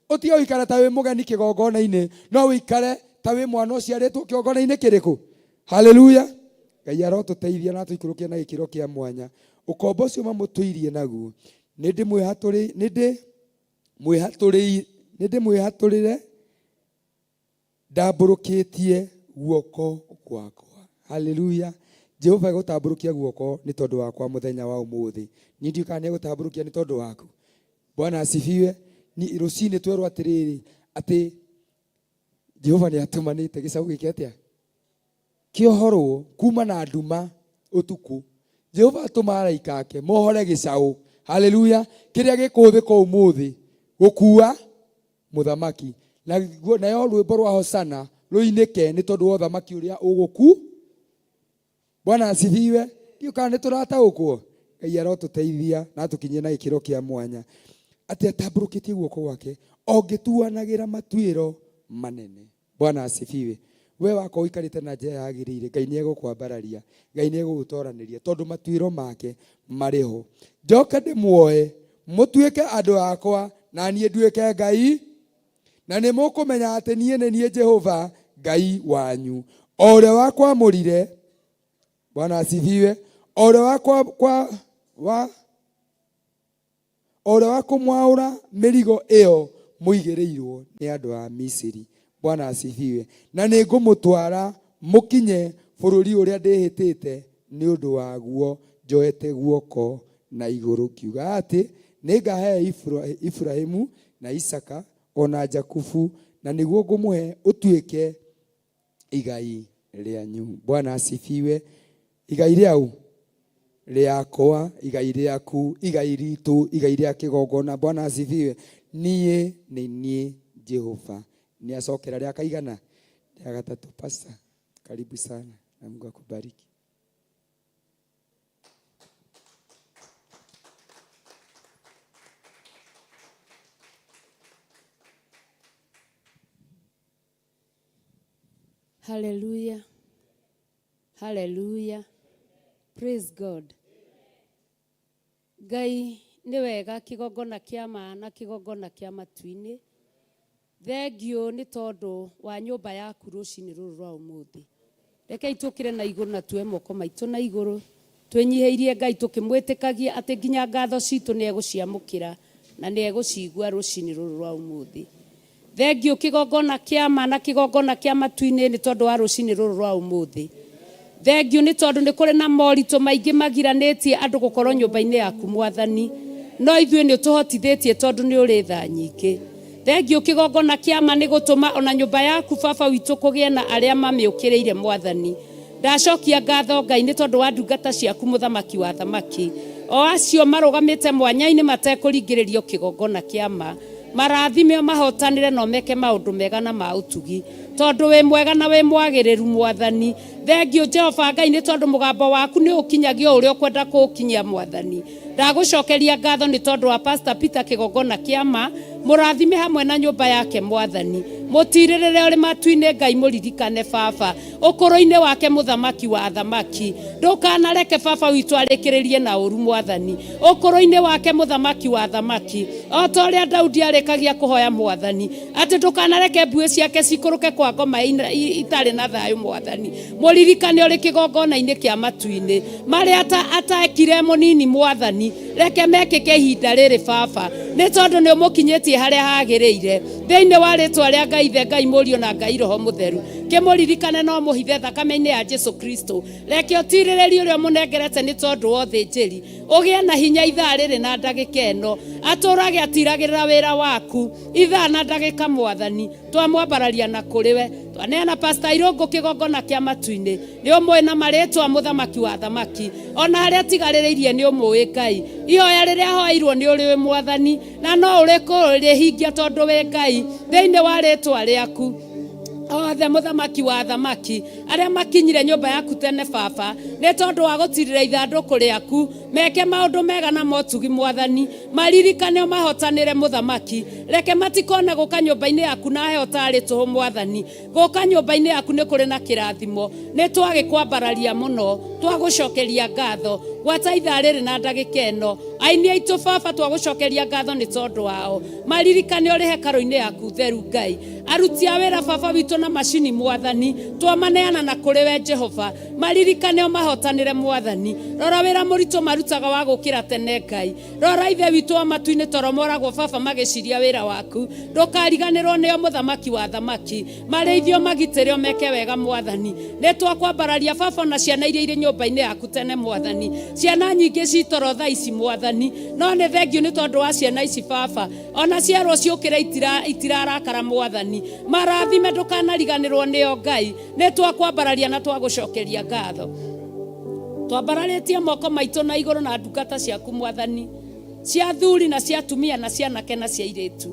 ũtige gũikara ta wĩ mũgeni kĩgongona-inĩ no wĩikare ta wĩ mwana ũciarĩtwo kĩgongona-inĩ kĩrĩkũ? Haleluya. Ngai arotũteithia na atũikũrũkie na gĩkĩro kĩa mwanya. Ũkombo ũcio mamũtũirie naguo nĩ ndĩmwĩhatũrĩre ndambũrũkĩtie guoko gwakwa. Haleluya. Jehova egũtambũrũkia guoko nĩ tondũ wakwa mũthenya wa ũmũthĩ. Niĩ ndiũĩ kana nĩ egũtambũrũkia nĩ tondũ waku. Bwana asifiwe. Rũcinĩ twerwo atĩrĩrĩ atĩ Jehova nĩ atũmanĩte gĩcaũ gĩke atĩa? Kĩohorwo kuma na nduma ũtukũ. Jehova atũma araika ake mohore gĩcaũ. Haleluya. Kĩrĩa gĩkũhũthĩka ũmũthĩ gũkua mũthamaki. Nayo rwĩmbo rwa Hosana rũinĩke nĩ tondũ wa ũthamaki ũrĩa ũgũku. Bwana asifiwe. Ndiũĩ kana nĩ tũrataũkwo. Ngai arotũteithia na atũkinyie na gĩkĩro kĩa mwanya. Atĩ atambũrũkĩtie guoko gwake o ngĩtuanagĩra matuĩro manene. Bwana asifiwe. We wakorwo ũikarĩte na njĩra yagĩrĩire, Ngai nĩ egũkwambararia, Ngai nĩ egũgũtoranĩria tondũ matuĩro make marĩ ho. Njoke ndĩmuoe mũtuĩke andũ akwa na niĩ nduĩke Ngai, na nĩ mũkũmenya atĩ niĩ nĩ niĩ Jehova Ngai wanyu, o ũrĩa wakwamũrire. Bwana asifiwe. O ũrĩa wakwa kwa wa O ũrĩa wa kũmwaũra mĩrigo ĩyo mũigĩrĩirwo nĩ andũ a Misiri. Bwana asifiwe. Na nĩ ngũmũtwara mũkinye bũrũri ũrĩa ndĩhĩtĩte nĩ ũndũ waguo njoete guoko na igũrũ ngiuga atĩ nĩngahe Iburahimu na Isaaka o na Jakubu, na nĩguo ngũmũhe ũtuĩke igai rĩanyu. Bwana asifiwe. Igai rĩau rĩakwa, igai rĩaku, igai ritũ, igai rĩa kĩgongona. Bwana asifiwe. Niĩ nĩ niĩ Jehova. Nĩ acokera rĩa kaigana? Rĩa gatatũ. Pastor, karibu sana na Mungu akubariki.
Hallelujah. Hallelujah. Praise God. Ngai nĩ wega kĩgongona kĩa ma na kĩgongona kĩa matu-inĩ. Thengiũ nĩ tondũ wa nyũmba yaku rũcinĩ rũrũ rwa ũmũthĩ. Rekei tũkĩre na igũrũ na tuoe moko maitũ na igũrũ. Twĩnyihĩirie Ngai tũkĩmwĩtĩkagia atĩ nginya ngatho citũ nĩ egũciamũkĩra na nĩ egũcigua rũcinĩ rũrũ rwa ũmũthĩ. Thengiũ kĩgongona kĩa ma na kĩgongona kĩa matu-inĩ nĩ tondũ wa rũcinĩ rũrũ rwa ũmũthĩ. Thengiũ nĩ tondũ nĩ kũrĩ na moritũ maingĩ magiranĩtie andũ gũkorwo nyũmba-inĩ yaku Mwathani, no ithuĩ nĩ ũtũhotithĩtie tondũ nĩ ũrĩ tha nyingĩ. Thengiũ kĩgongona kĩa ma nĩ gũtũma ona nyũmba yaku Baba witũ kũgĩe na arĩa mamĩũkĩrĩire Mwathani. Ndacokia ngatho Ngai nĩ tondũ wa ndungata ciaku mũthamaki wa athamaki, o acio marũgamĩte mwanya-inĩ matekũringĩrĩrio kĩgongona kĩa ma. Marathime o mahotanĩre na ũmeke maũndũ mega na ma ũtugi, tondũ wĩ mwega na wĩ mwagĩrĩru Mwathani. Thengiũ Jehova Ngai nĩ tondũ mũgambo waku nĩ ũkinyagia o ũrĩa ũkwenda kũũkinyia Mwathani. Ndagũcokeria ngatho nĩ tondũ wa Pastor Peter kĩgongona kĩa ma, mũrathime hamwe na nyũmba yake Mwathani. Mũtirĩrĩre ũrĩ matu-inĩ Ngai mũririkane Baba, ũkũrũ-inĩ wake mũthamaki wa athamaki. Ndũkanareke Baba witũ arĩkĩrĩrie na ũru Mwathani, ũkũrũ-inĩ wake mũthamaki wa athamaki. O ta ũrĩa Daudi arĩkagia kũhoya Mwathani, atĩ ndũkanareke mbuĩ ciake cikũrũke kwa ngoma itarĩ na thayũ Mwathani. Mũririkane ũrĩ kĩgongona-inĩ kĩa matu-inĩ, marĩa atekire mũnini Mwathani, reke mekĩke ihinda rĩrĩ Baba, nĩ tondũ nĩ ũmũkinyĩtie harĩa hagĩrĩire. Thĩinĩ wa rĩtwa rĩa Ngai Ithe, Ngai Mũriũ na Ngai Roho Mũtheru, kĩmũririkane no mũhithe thakame-inĩ ya Jesu Kristo. Reke ũtirĩrĩri ũrĩa ũmũnengerete nĩ tondũ wa ũthĩnjĩri ũgĩe na hinya ithaa rĩrĩ na ndagĩka ĩno, atũrage atiragĩrĩra wĩra waku ithaa na ndagĩka Mwathani. Twamwambararia na kũrĩ we, twaneana Pastor Irũngũ kĩgongona kĩa matu-inĩ, nĩ ũmũĩ na marĩtwa mũthamaki wa athamaki, ona harĩa atigarĩrĩirie nĩ ũmũĩ Ngai. Ihoya rĩrĩa ahoeirwo nĩ ũrĩũĩ Mwathani, na no ũrĩ kũrĩhingia tondũ wĩ Ngai. Thĩinĩ wa rĩtwa rĩaku othe mũthamaki wa athamaki, arĩa makinyire nyũmba yaku tene Baba, nĩ tondũ wa gũtirĩra ithandũkũ rĩaku, meke maũndũ mega na motugi Mwathani, maririkane ũmahotanĩre mũthamaki. Reke matikone gũka nyũmba-inĩ yaku na heo tarĩ tũhũ Mwathani. Gũka nyũmba-inĩ yaku nĩ kũrĩ na kĩrathimo, nĩ twagĩkwambararia mũno, twagũcokeria ngatho gwata ithaa rĩrĩ na ndagĩka ĩno. Aini aitũ Baba, twagũcokeria ngatho nĩ tondũ wao, maririkane ũrĩ hekarũ-inĩ yaku theru Ngai. Aruti a wĩra Baba witũ na macini Mwathani, twamaneana na kũrĩ we Jehova, maririkane ũmahotanĩre Mwathani. Rora wĩra mũritũ marutaga wa gũkĩra tene Ngai. Rora Ithe witũ wa matu-inĩ toro moragwo Baba magĩciria wĩra waku. Ndũkariganĩrwo nĩo mũthamaki wa athamaki, marĩithio magitĩre ũmeke wega Mwathani. Nĩ twakwambararia Baba ona ciana iria irĩ nyũmba-inĩ yaku tene Mwathani. Ciana nyingĩ ci toro thaa ici Mwathani, no nĩ thengiũ nĩ tondũ wa ciana ici Baba, ona cierwo ciũkĩre itirarakara Mwathani. Marathime ndũkanariganĩrwo nĩo Ngai, nĩ twakwambararia na twagũcokeria ngatho. Twambararĩtie moko maitũ na igũrũ na ndungata ciaku Mwathani, cia athuri na cia atumia na cia anake na cia airĩtu,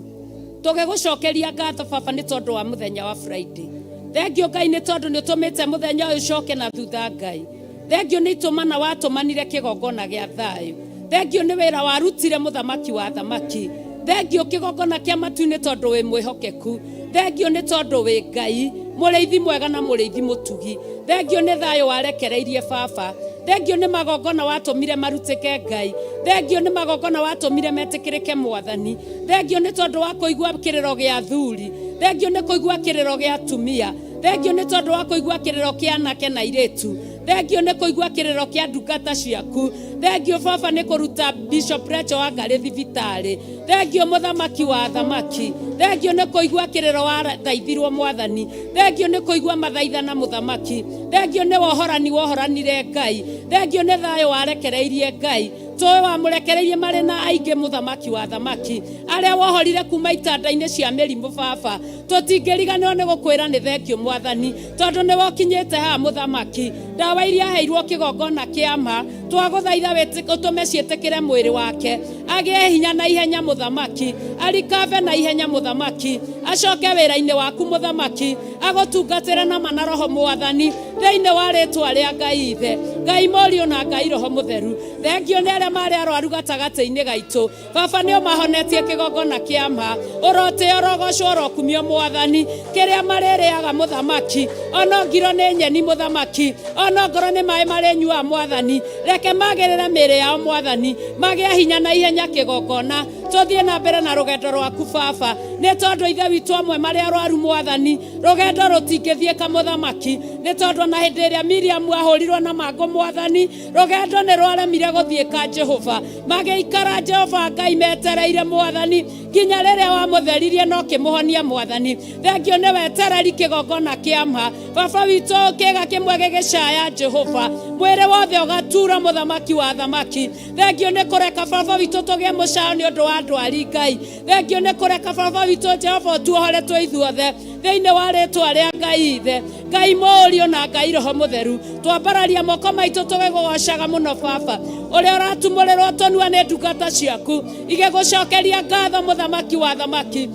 tũgĩgũcokeria ngatho Baba nĩ tondũ wa mũthenya wa Friday. Thengiũ Ngai nĩ tondũ nĩ ũtũmĩte mũthenya ũyũ ũcoke na thutha Ngai. Thengiũ nĩ itũmana watũmanire kĩgongona gĩa thayũ. Thengiũ nĩ wĩra warutire mũthamaki wa athamaki. Thengiũ kĩgongona kĩa matu-inĩ tondũ wĩ mwĩhokeku. Thengiũ nĩ tondũ wĩ Ngai mũrĩithi mwega na mũrĩithi mũtugi. Thengiũ nĩ thayũ warekereirie Baba. Thengiũ nĩ magongona watũmire marutĩke Ngai. Thengiũ nĩ magongona watũmire metĩkĩrĩke Mwathani. Thengiũ nĩ tondũ wa kũigua kĩrĩro gĩa athuri. Thengiũ nĩ kũigua kĩrĩro gĩa atumia. Thengiũ nĩ tondũ wa kũigua kĩrĩro kĩa anake na airĩtu. Thengiũ nĩ kũigua kĩrĩro kĩa ndungata ciaku. Thengiũ Baba nĩ kũruta Bishop Rachel Wangarĩ thibitarĩ. Thengiũ mũthamaki wa athamaki. Thengiũ nĩ kũigua kĩrĩro wathaithirwo Mwathani. Thengiũ nĩ kũigua mathaithana mũthamaki. Thengiũ nĩ wohorani wohoranire Ngai. Thengiũ nĩ thayũ warekereirie Ngai. Tũĩ wamũrekereirie marĩ na aingĩ mũthamaki wa athamaki, arĩa wohorire kuma itanda-inĩ cia mĩrimũ Baba. Tũtingĩriganĩrwo nĩ gũkwĩra nĩ thengiũ Mwathani, tondũ nĩ wokinyĩte haha mũthamaki. Ndawa iria aheirwo kĩgongona kĩa ma, twagũthaitha ũtũme ciĩtĩkĩre mwĩrĩ wake, agĩe hinya na ihenya mũthamaki, arikave na ihenya mũthamaki, acoke wĩra-inĩ waku mũthamaki, agũtungatĩre na ma na roho Mwathani, thĩinĩ wa rĩtwa rĩa Ngai Ithe, Ngai Mũriũ na Ngai Roho Mũtheru. Thengiũ nĩ arĩa marĩ arwaru gatagatĩ-inĩ gaitũ Baba, nĩ ũmahonetie kĩgongona kĩa ma. Ũrotĩo, ũrogocwo, ũrokumio Mwathani. Kĩrĩa marĩrĩaga mũthamaki, ona ngiro nĩ nyeni mũthamaki, ona ngoro nĩ maĩ marĩnyuaga Mwathani. Reke magĩrĩre mĩĩrĩ yao Mwathani, magĩe hinya na ihenya kĩgongona. Tũthiĩ na mbere na rũgendo rwaku baba, nĩ tondũ ithe witũ amwe marĩ arwaru mwathani, rũgendo rũtingĩthiĩka mũthamaki, nĩ tondũ ona hĩndĩ ĩrĩa Miriam ahũrirwo na mangũ mwathani, rũgendo nĩ rwaremire gũthiĩka Jehova. Magĩikara Jehova Ngai metereire mwathani nginya rĩrĩa wamũtheririe na ũkĩmũhonia mwathani. Thengio nĩ wetereri kĩgongona kĩa ma baba witũ, kĩga kĩmwe gĩgĩcaya Jehova, mwĩrĩ wothe ũgatura mũthamaki wa thamaki. Thengio nĩ kũreka baba witũ tũgĩe mũcayo nĩ ũndũ wa ndwari Ngai. Thengio nĩ kũreka baba witũ Jehova ũtuohore twĩ ithuothe thĩinĩ wa rĩtwa rĩa Ngai Ithe, Ngai Mũriũ na Ngai Roho Mũtheru. Twambararia moko maitũ tũgĩgũgocaga mũno baba, ũrĩa ũratumũrĩrwo tũnua nĩ ndungata ciaku igĩgũcokeria ngatho mũthamaki wa thamaki,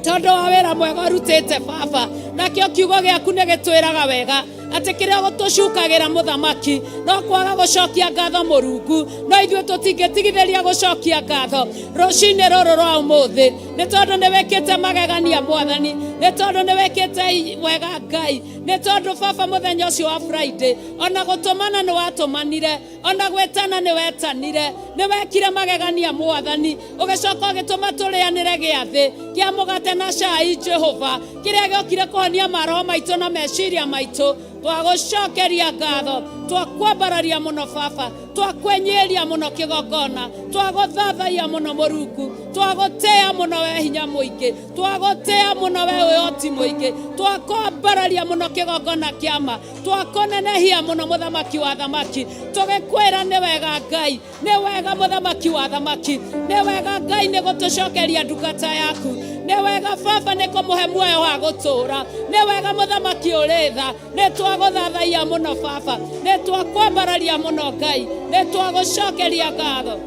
tondũ wa wĩra mwega ũrutĩte baba. Nakĩo kiugo gĩaku nĩ gĩtwĩraga wega atĩ kĩrĩa gũtũcukagĩra mũthamaki no kwaga gũcokia ngatho mũrungu, no ithuĩ tũtingĩtigithĩria gũcokia ngatho rũcinĩ rũrũ rwa ũmũthĩ, nĩ tondũ nĩ wĩkĩte magegania mwathani, nĩ tondũ nĩ wĩkĩte wega Ngai, nĩ tondũ baba mũthenya ũcio wa Friday ona gũtũmana nĩ watũmanire, ona gwĩtana nĩ wetanire, nĩ wekire magegania mwathani, ũgĩcoka ũgĩtũma tũrĩanĩre gĩathĩ kĩa mũgate na cai Jehova, kĩrĩa gĩokire kũhonia maroho maitũ na meciria maitũ. Twagũcokeria ngatho, twakwambararia mũno baba, twakwĩnyĩria mũno kĩgongona, twagũthathaiya mũno mũrungu, twagũtĩa mũno we hinya mũingĩ, twagũtĩa mũno we ũhoti mũingĩ, twakwambararia mũno kĩgongona kĩama, twakũnenehia mũno mũthamaki wa thamaki, tũgĩkwĩra nĩ wega Ngai, nĩ wega mũthamaki wa thamaki, nĩ wega Ngai nĩ gũtũcokeria ndungata yaku, nĩ wega baba nĩ kũmũhe muoyo wa gũtũũra, nĩ wega mũthamaki ũrĩ tha, nĩ twagũthathaiya mũno baba, nĩ twakwambararia mũno Ngai, nĩ twagũcokeria ngatho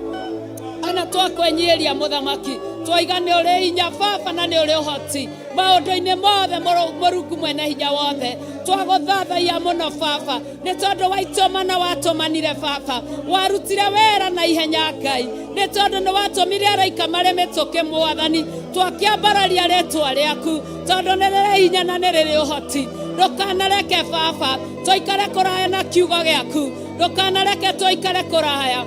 ona twakwĩnyihĩria mũthamaki, twaiga nĩ ũrĩ hinya baba na nĩ ũrĩ ũhoti maũndũ-inĩ mothe mũrungu mwene hinya wothe. Twagũthathaiya mũno baba, nĩ tondũ wa itũmana watũmanire baba, warutire wĩra na ihenya Ngai, nĩ tondũ nĩ watũmire araika marĩ mĩtũkĩ mwathani. Twakĩambararia rĩtwa rĩaku tondũ nĩ rĩrĩ hinya na nĩ rĩrĩ ũhoti. Ndũkanareke baba tũikare kũraya na kiugo gĩaku, ndũkanareke tũikare kũraya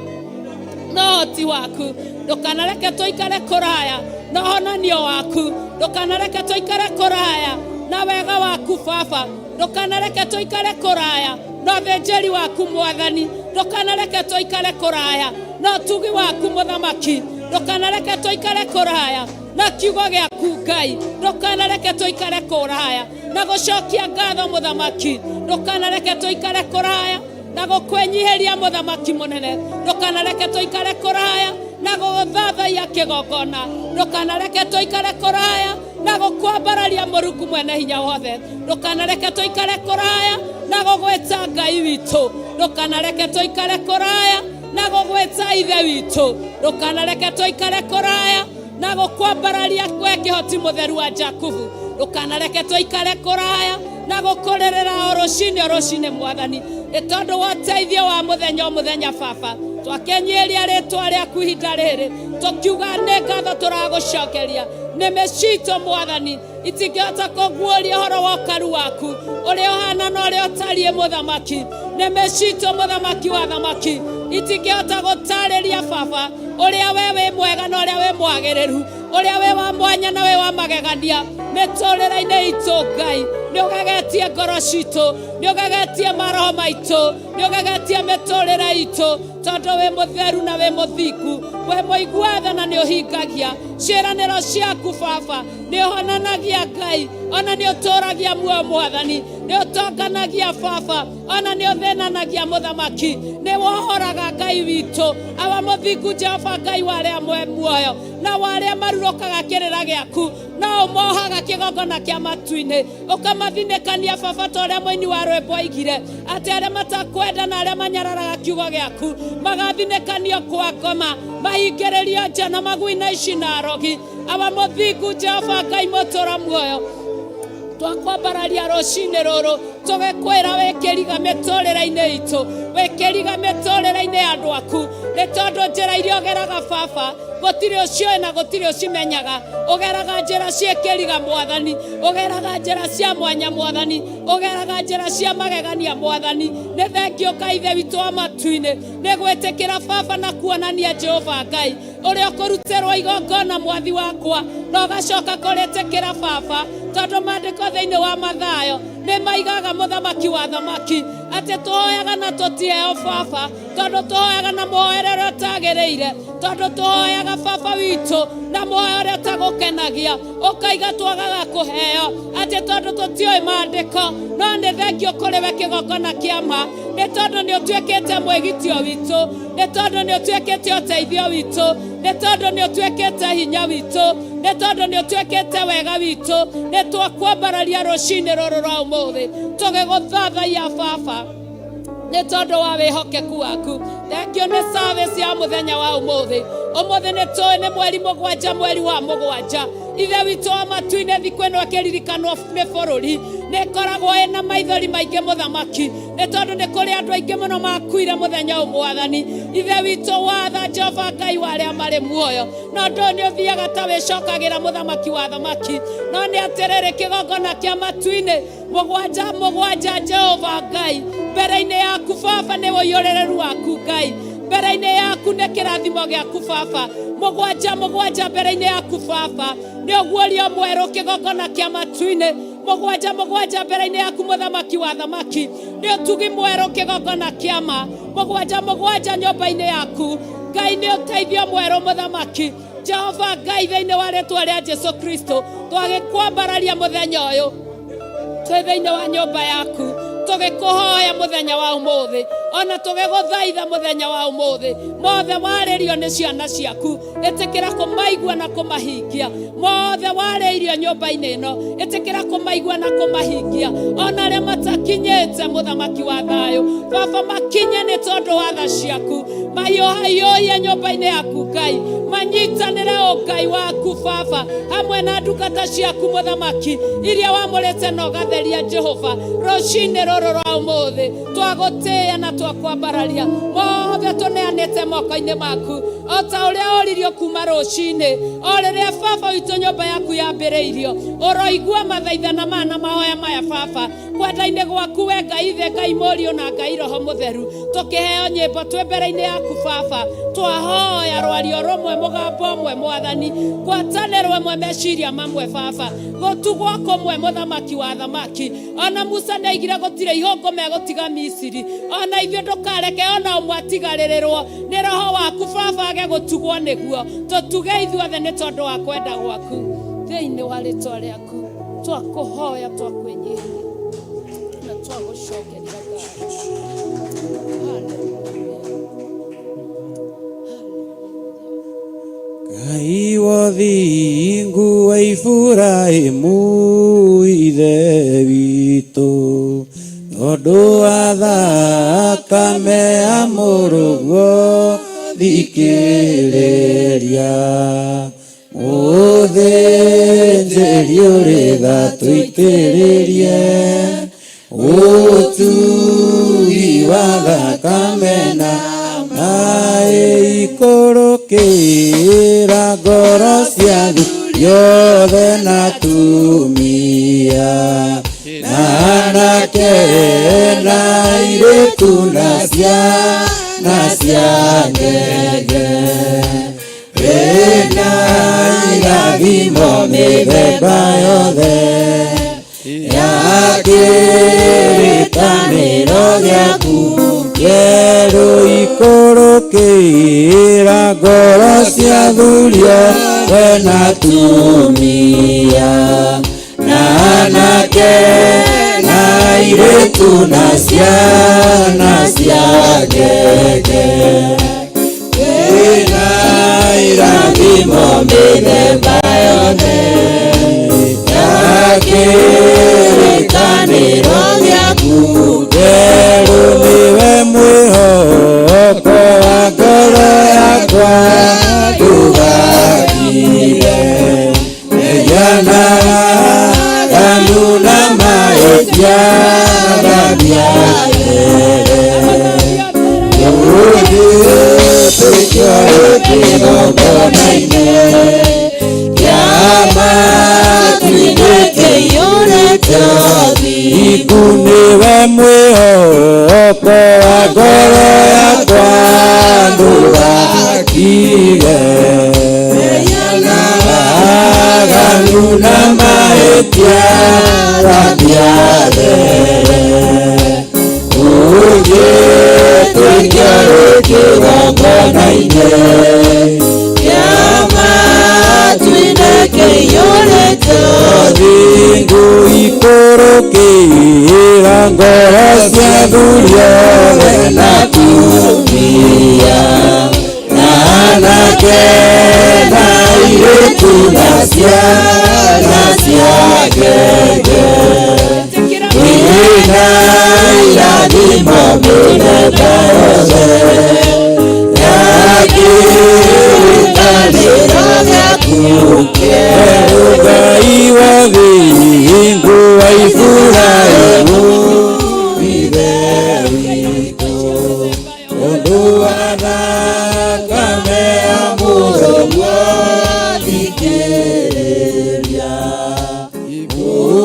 na ũhoti waku, ndũkanareke tũikare kũraya na ũhonanio waku, ndũkanareke tũikare kũraya na wega waku baba, ndũkanareke tũikare kũraya na ũthĩnjĩri waku mwathani, ndũkanareke tũikare kũraya na ũtugi waku mũthamaki, ndũkanareke tũikare kũraya na kiugo gĩaku Ngai, ndũkanareke tũikare kũraya na gũcokia ngatho mũthamaki, ndũkanareke tũikare kũraya na gũkwĩnyihĩria mũthamaki mũnene, ndũkanareke tũikare kũraya na gũgũthathaiya kĩgongona, ndũkanareke tũikare kũraya na gũkwambararia mũrungu mwene hinya wothe, ndũkanareke tũikare kũraya na gũgwĩta Ngai witũ, ndũkanareke tũikare kũraya na gũgwĩta ithe witũ, ndũkanareke tũikare kũraya na gũkwambararia kwe kĩhoti mũtheru wa Jakubu, ndũkanareke tũikare kũraya na gũkũrĩrĩra o rũcinĩ o rũcinĩ mwathani, nĩ tondũ wa ũteithio wa mũthenya o mũthenya baba. Twakenyĩria rĩtwa rĩaku ihinda rĩrĩ tũkiuga nĩ ngatho tũragũcokeria, nĩmĩ citũ mwathani itingĩhota kũguũria ũhoro wa ũkaru waku ũrĩa ũhana na ũrĩa ũtariĩ mũthamaki. Nĩmĩ citũ mũthamaki wa thamaki itingĩhota gũtarĩria baba ũrĩa we wĩ mwega na ũrĩa wĩ mwagĩrĩru, ũrĩa wĩ wa mwanya na wĩ wa magegania mĩtũrĩre-inĩ itũ Ngai. Nĩ ũgegetie ngoro citũ, nĩ ũgegetie maroho maitũ, nĩ ũgegetie mĩtũrĩre itũ, tondũ wĩ mũtheru na wĩ mũthingu, wĩ mũigua tha na nĩ ũhingagia ciĩranĩro ciaku baba. Nĩ ũhonanagia Ngai, ona nĩ ũtũragia muoyo mwathani, nĩ ũtonganagia baba, ona nĩ ũthĩnanagia mũthamaki, nĩ wohoraga Ngai witũ awa mũthingu Jehova Ngai wa arĩa mwe muoyo na wa arĩa marurũkaga kĩrĩra gĩaku, no ũmohaga kĩgongona kĩa matu-inĩ ũkamathinĩkania baba, ta ũrĩa mũini wa rwĩmbo aigire atĩ arĩa matakwenda na arĩa manyararaga kiugo gĩaku magathinĩkanio kwa ngoma, mahingĩrĩrio nja na magui na ici na arogi. Awa mũthingu Jehova Ngai mũtũra muoyo, twakwambararia rũcinĩ rũrũ. Tũgĩkwĩra wĩkĩriga mĩtũrĩre-inĩ itũ, wĩkĩriga mĩtũrĩre-inĩ ya andũ aku, nĩ tondũ njĩra iria ũgeraga baba gũtirĩ ũciũĩ na gũtirĩ ũcimenyaga. Ũgeraga njĩra ciĩkĩriga mwathani, ũgeraga njĩra cia mwanya mwathani, ũgeraga njĩra cia magegania mwathani. Nĩ thengio Ngai Ithe witũ wa matu-inĩ nĩ gwĩtĩkĩra baba na kuonania Jehova Ngai ũrĩa ũkũrutĩrwo igongona mwathi wakwa, na ũgacoka kũrĩtĩkĩra baba, tondũ maandĩko thĩinĩ wa Mathayo nĩ maigaga mũthamaki wa thamaki atĩ tũhoyaga na tũtiheo baba, tondũ tũhoyaga na mũhoere ũrĩa ũtagĩrĩire, tondũ tũhoyaga baba witũ na mũhoya ũrĩa ũtagũkenagia, ũkaiga twagaga kũheo atĩ tondũ tũtiũĩ maandĩko. No nĩ thengio kũrĩ we kĩgongona kĩa ma, nĩ tondũ nĩ ũtuĩkĩte mwĩgitio witũ, nĩ tondũ nĩ ũtuĩkĩte ũteithio witũ, nĩ tondũ nĩ ũtuĩkĩte hinya witũ, nĩ tondũ nĩ ũtuĩkĩte wega witũ. Nĩ twakwambararia rũcinĩ rũrũ rwa ũmũthĩ tũgĩgũthathaiya baba nĩ tondũ wa wĩhokeku waku. Thengio nĩ service ya mũthenya wa ũmũthĩ. Ũmũthĩ nĩ tũĩ nĩ mweri mũgwanja, mweri wa mũgwanja. Ithe witũ wa matu-inĩ, thikũ ĩno ĩkĩririkanwo nĩ bũrũri nĩ ĩkoragwo ĩna maithori maingĩ mũthamaki, nĩ tondũ nĩ kũrĩ andũ aingĩ mũno makuire mũthenya ũyũ mwathani. Ithe witũ watha Jehova Ngai wa arĩa marĩ muoyo, no ũndũ ũyũ nĩ ũthiaga ta wĩcokagĩra mũthamaki wa thamaki. No nĩ atĩrĩrĩ, kĩgongona kĩa matu-inĩ mũgwanja mũgwanja Jehova Ngai mbere-inĩ yaku baba nĩ ũiyũrĩrĩru waku Ngai, mbere-inĩ yaku nĩ kĩrathimo gĩaku baba, mũgwanja mũgwanja mbere-inĩ yaku baba nĩ ũguũrio mwerũ kĩgongona kĩa matu-inĩ mũgwanja mũgwanja mbere-inĩ yaku mũthamaki wa thamaki nĩ ũtugi mwerũ kĩgongona kĩa ma mũgwanja mũgwanja nyũmba-inĩ yaku Ngai nĩ ũteithio mwerũ mũthamaki Jehova Ngai thĩinĩ wa rĩtwa rĩa Jesu Kristo twagĩkwambararia mũthenya ũyũ twĩ thĩinĩ wa nyũmba yaku tũgĩkũhoya mũthenya wa ũmũthĩ ona tũgĩgũthaitha mũthenya wa ũmũthĩ. Mothe warĩrio nĩ ciana ciaku, ĩtĩkĩra kũmaigua na kũmahingia. Mothe warĩirio nyũmba-inĩ ĩno, ĩtĩkĩra kũmaigua na kũmahingia. Ona arĩa matakinyĩte mũthamaki wa thayũ baba makinye nĩ tondũ wa tha ciaku, mahiũhahiũhie nyũmba-inĩ yaku Ngai, manyitanĩre ũngai waku baba hamwe na ndungata ciaku mũthamaki iria wamũrĩte na ũgatheria Jehova. Rũcinĩ rũrũ rwa ũmũthĩ twagũtĩĩa na twakwambararia, mothe tũneanĩte moko-inĩ maku o ta ũrĩa ũririo kuma rũcinĩ o rĩrĩa baba witũ nyũmba yaku yambĩrĩirio. Ũroigua mathaithana maya na mahoya maya baba kwenda-inĩ gwaku we Ngai Ithe, Ngai Mũriũ na Ngai Roho Mũtheru. Tũkĩheo nyĩmbo twĩ mbere-inĩ yaku baba, twahoya rwario rũmwe mũgambo ũmwe mwathani, ngwatanĩro ĩmwe meciria mamwe baba, gũtugwo kũmwe mũthamaki wa thamaki. Ona Musa nĩ aigire gũtirĩ ihũngũ megũtiga Misiri, ona ithuĩ ndũkareke ona ũmwe atigarĩrĩrwo nĩ roho waku baba age gũtugwo nĩguo tũtuge ithuothe nĩ tondũ wa kwenda gwaku. Thĩinĩ wa rĩtwa rĩaku twakũhoya, twakwĩnyihia na twagũcokeria ngatho. Hallelujah.
Ngai wothingu wa Iburahĩmu ithe witũ, tondũ wa thakame ya mũrũguo thikĩrĩria, mũthĩnjĩri ũrĩ tha tũitĩrĩrie ũtugi wa thakame na maĩ ikũrũkĩra ngoro cia yothe na tumia na anake na airĩtu na ciana cia ngenge wĩna irathimo mĩthemba yothe ya kĩrĩkanĩro gĩaku kĩerũ ikũrũkĩra ngoro cia athuri othe na atumia na anake na airĩtu na ciana cia ngenge wĩna irathimo mĩthemba yothe ya kĩrĩkanĩro gĩaku kĩerũ nĩwe mwĩhoko wa ngoro yakwa ndũgakire mehia na waganu na mahĩtia. Mahĩtia thambia there. Ũthĩ kĩgongona-inĩ kĩa matu-inĩ kĩiyũrĩte ũthingu. Nĩwe mwĩhoko wa ngoro yakwa, ndũgakire waganu na mahĩtia, thambia there. Ũngĩtwĩkia kĩgongona-inĩ kĩa matu-inĩ kĩiyũrĩte ũthingu, ikũrũkĩra ngoro cia athuri othe na atumia, na anake na airĩtu na ciana cia ngenge. Ina irathimo mĩthemba yothe ya kĩrĩkanĩro gĩaku kĩerũ. Ngai wa thingu wa Iburahĩmu ithe witũ, ũndũ wa thakame ya mũrũguo thikĩrĩria,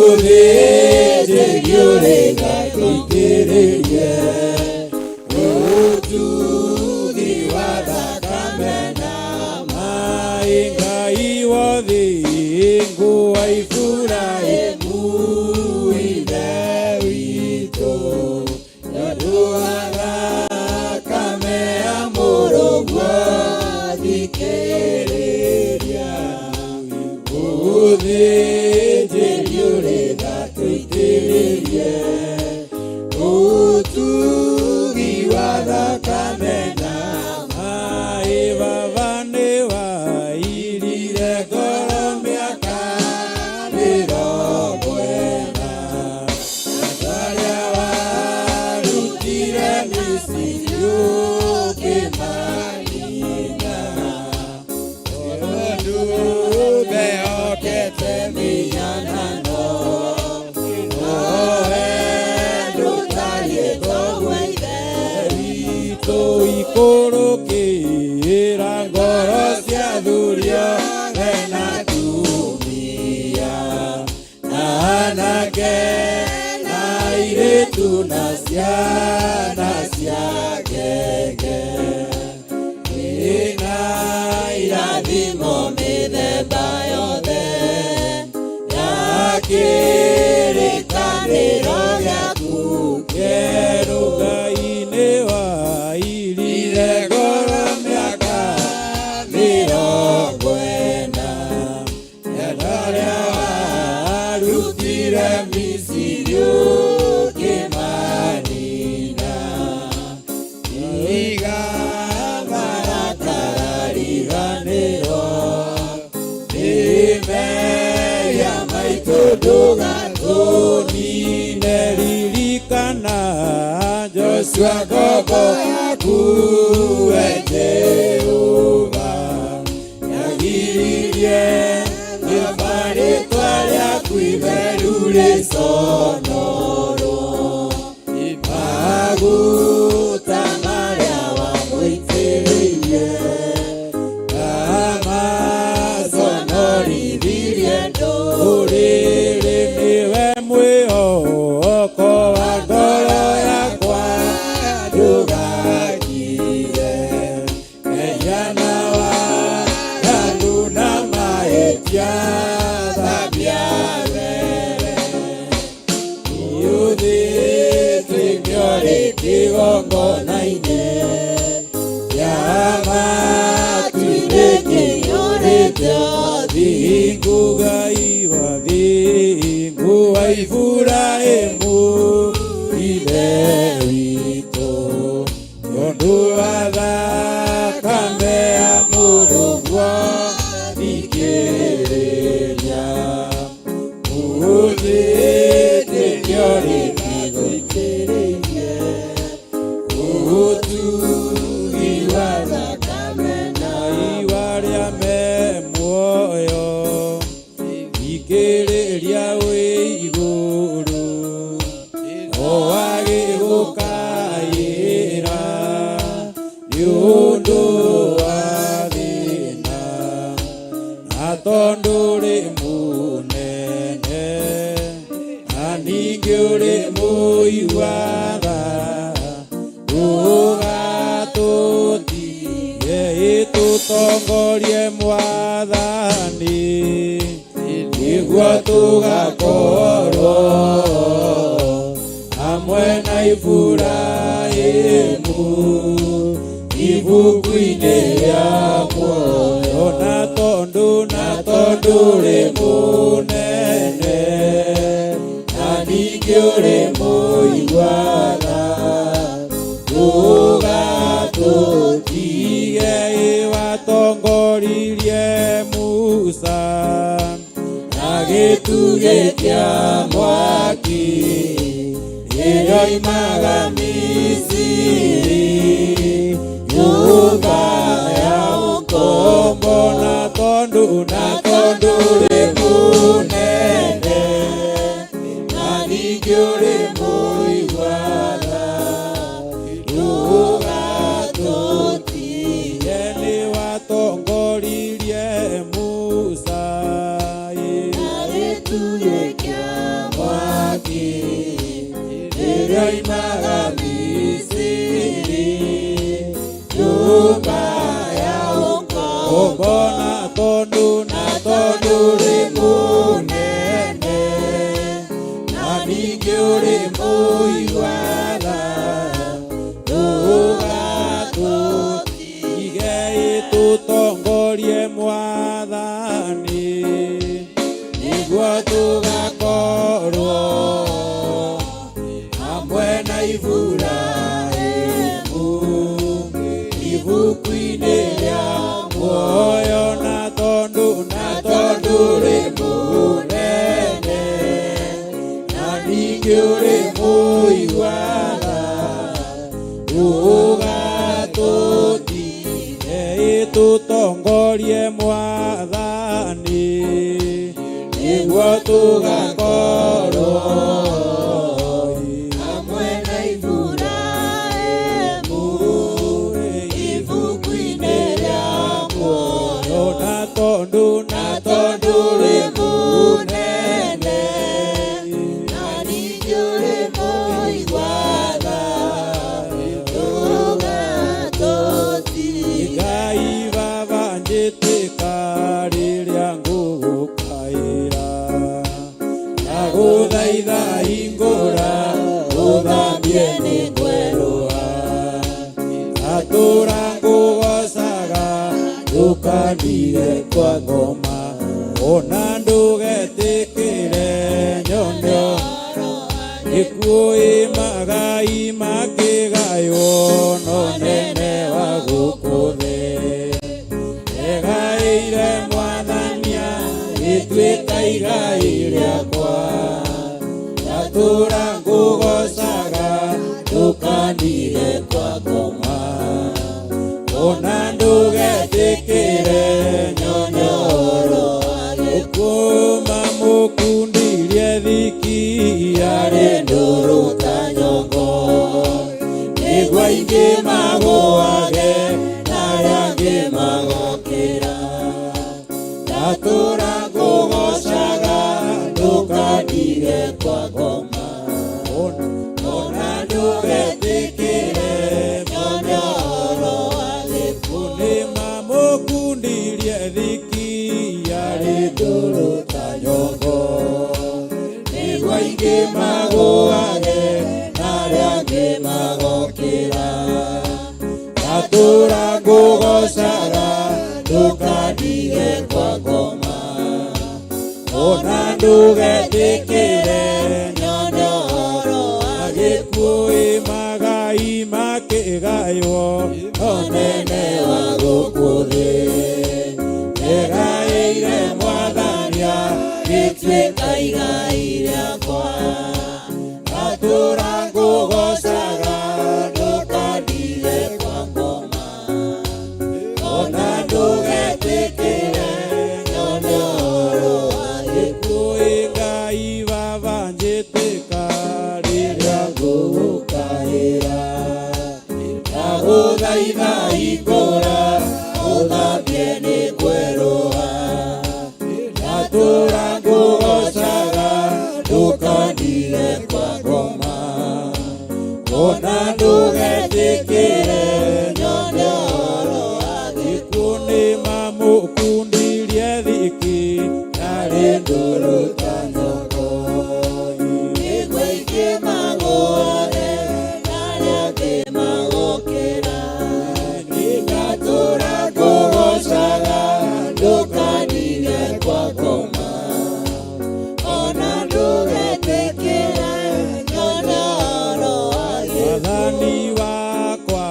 ũthĩnjĩri ũrĩgatũitĩrĩrie ũtugi wa thakame na maĩ. Ngai wa thingu wa Iburahĩmu ithe witũ, ũndũ wa thakame ya mũrũguo thikĩrĩria, ũthĩnjĩri ũrĩgatũitĩrĩrie ũtugi wa thakame na maĩ. Baba nĩ wairire ngoro mĩaka 40, arĩa warutire Misiri ũkĩmanina, tondũ mehokete mĩhianano, nowe ndũtariĩ toguo Ithe witũ. Ikũrũkĩra ngoro cia athuri othe na atumia, na anake na airĩtu na ciana cia ngenge. Ina irathimo mĩthemba yothe ya kĩrĩkanĩro gĩaku kĩerũ. Ngai nĩ wairire ngoro mĩaka 40, arĩa warutire Misiri ũkĩmanina, iga marakariganĩrwo nĩ mehia maitũ, ndũgatũnine. Ririkana Joshua ngombo yaku, we Jehova, yagiririe kĩamba rĩtwa rĩaku itheru rĩconorwo, maguta marĩa wamũitĩrĩirie amaconorithirie ndũrĩrĩ. Nĩwe mwĩhoko wa ngoro yakwa, ndũgakire mehia na waganu na mahĩtia, thambia there. Ũthĩtwĩke kĩgongona-inĩ kĩa matu-inĩ kĩiyũrĩte ũthingu. Ngai wa thingu wa Iburahĩmu ithe witũ, tondũ wa thakame ya mũrũguo thikĩrĩria, ũthĩtĩkio rĩtigũitĩrĩrie ũtugi wa thakame na iwarĩa me muoyo, thikĩrĩria wĩ igũrũ. Tondũ ũrĩ mũnene na ningĩ ũrĩ mũigua tha, ndũgatũtige, ĩtũtongorie Mwathani, nĩguo tũgakorwo hamwe na Iburahĩmu ibuku-inĩ rĩa muoyo. Na tondũ ũrĩ mũnene na ningĩ ũrĩ mũigua tha, ndũgatũtige. Watongoririe Musa na gĩtugĩ kĩa mwaki ĩrĩa oimaga Misiri, nyũmba ya ũkombo. Na tondũ ũrĩ mũnene na ningĩ ũrĩ mũigua tha, ndũgatũtige. Nĩ watongoririe Musa mwaki ĩrĩa oimaga Misiri, nyũmba ya ũkombo. Na tondũ ũrĩ mũnene na ningĩ ũrĩ mũigua tha, ndũgatũtige. Tũtongorie Mwathani, nĩguo tũgakorwo hamwe na Iburahĩmu ibuku-inĩ rĩa muoyo. Na tondũ ũrĩ mũnene na ningĩ ũrĩ mũigua tha, ndũgatũtige. Tũtongorie Mwathani, nĩguo tũgakorwo
hamwe na Iburahĩmu ibuku-inĩ rĩa muoyo.
Na tondũ ũrĩ mũnene
na ningĩ ũrĩ mũigua tha, ndũgatũtige.
Ngai Baba, njĩtĩka rĩrĩa ngũgũkaĩra, ndagũthaitha hingũra ũthambie nĩ ngwerũha. Ndatũra ngũgocaga, ndũkandige kwa ngoma, ona ndũgetĩkĩre nyone gĩkuũ magai makĩgaywo no nene wa gũkũ thĩ. Egaĩire Mwathania gĩtuĩka igai rĩakwa, ndatũra ngũgocaga, ndũkandige kwa ngoma, ona ndũgetĩkĩre nyone ũhoro ũkũma mũkundirie thiki arĩ ndũrũ ta nyongo, nĩguo aingĩ magũage na arĩa angĩ magokĩra. Ndatũra ngũgocaga, ndũkandige kwa ngoma, ona ndũgetĩkĩre nyone ũhoro wa gĩkuũ. Nĩmamũkundirie thiki arĩ ndũrũ ta nyongo, nĩguo aingĩ magũage na arĩa angĩ magokĩra. Ndatũra ngũgocaga, ndũkandige kwa ngoma, ona ndũgetĩkĩre nyone ũhoro wa gĩkuũ. Magai makĩgaywo no nene wa gũkũ thĩ, egaĩire Mwathania gĩtuĩka igai rĩakwa, ndatũra ngũgocaga, ndũkandige kwa ngoma, ona ndũgetĩkĩre nyone ũhoro wa gĩkuũ. Ngai Baba, njĩtĩka rĩrĩa ngũgũkaĩra, ndagũthaitha hingũra ũthambie nĩ kwerũha. Ona ndũgetĩkĩre nyone ũhoro wa gĩkuũ. Nĩ mamũkundirie thiki yarĩ ndũrũ ta nyongo.
Nĩguo aingĩ magũage na arĩa angĩ magokĩra. Ndatũra ngũgoocaga, ndũkandige kwakoma. Ona ndũgetĩkĩre nyone ũhoro wa gĩkuũ.
Mwathani wakwa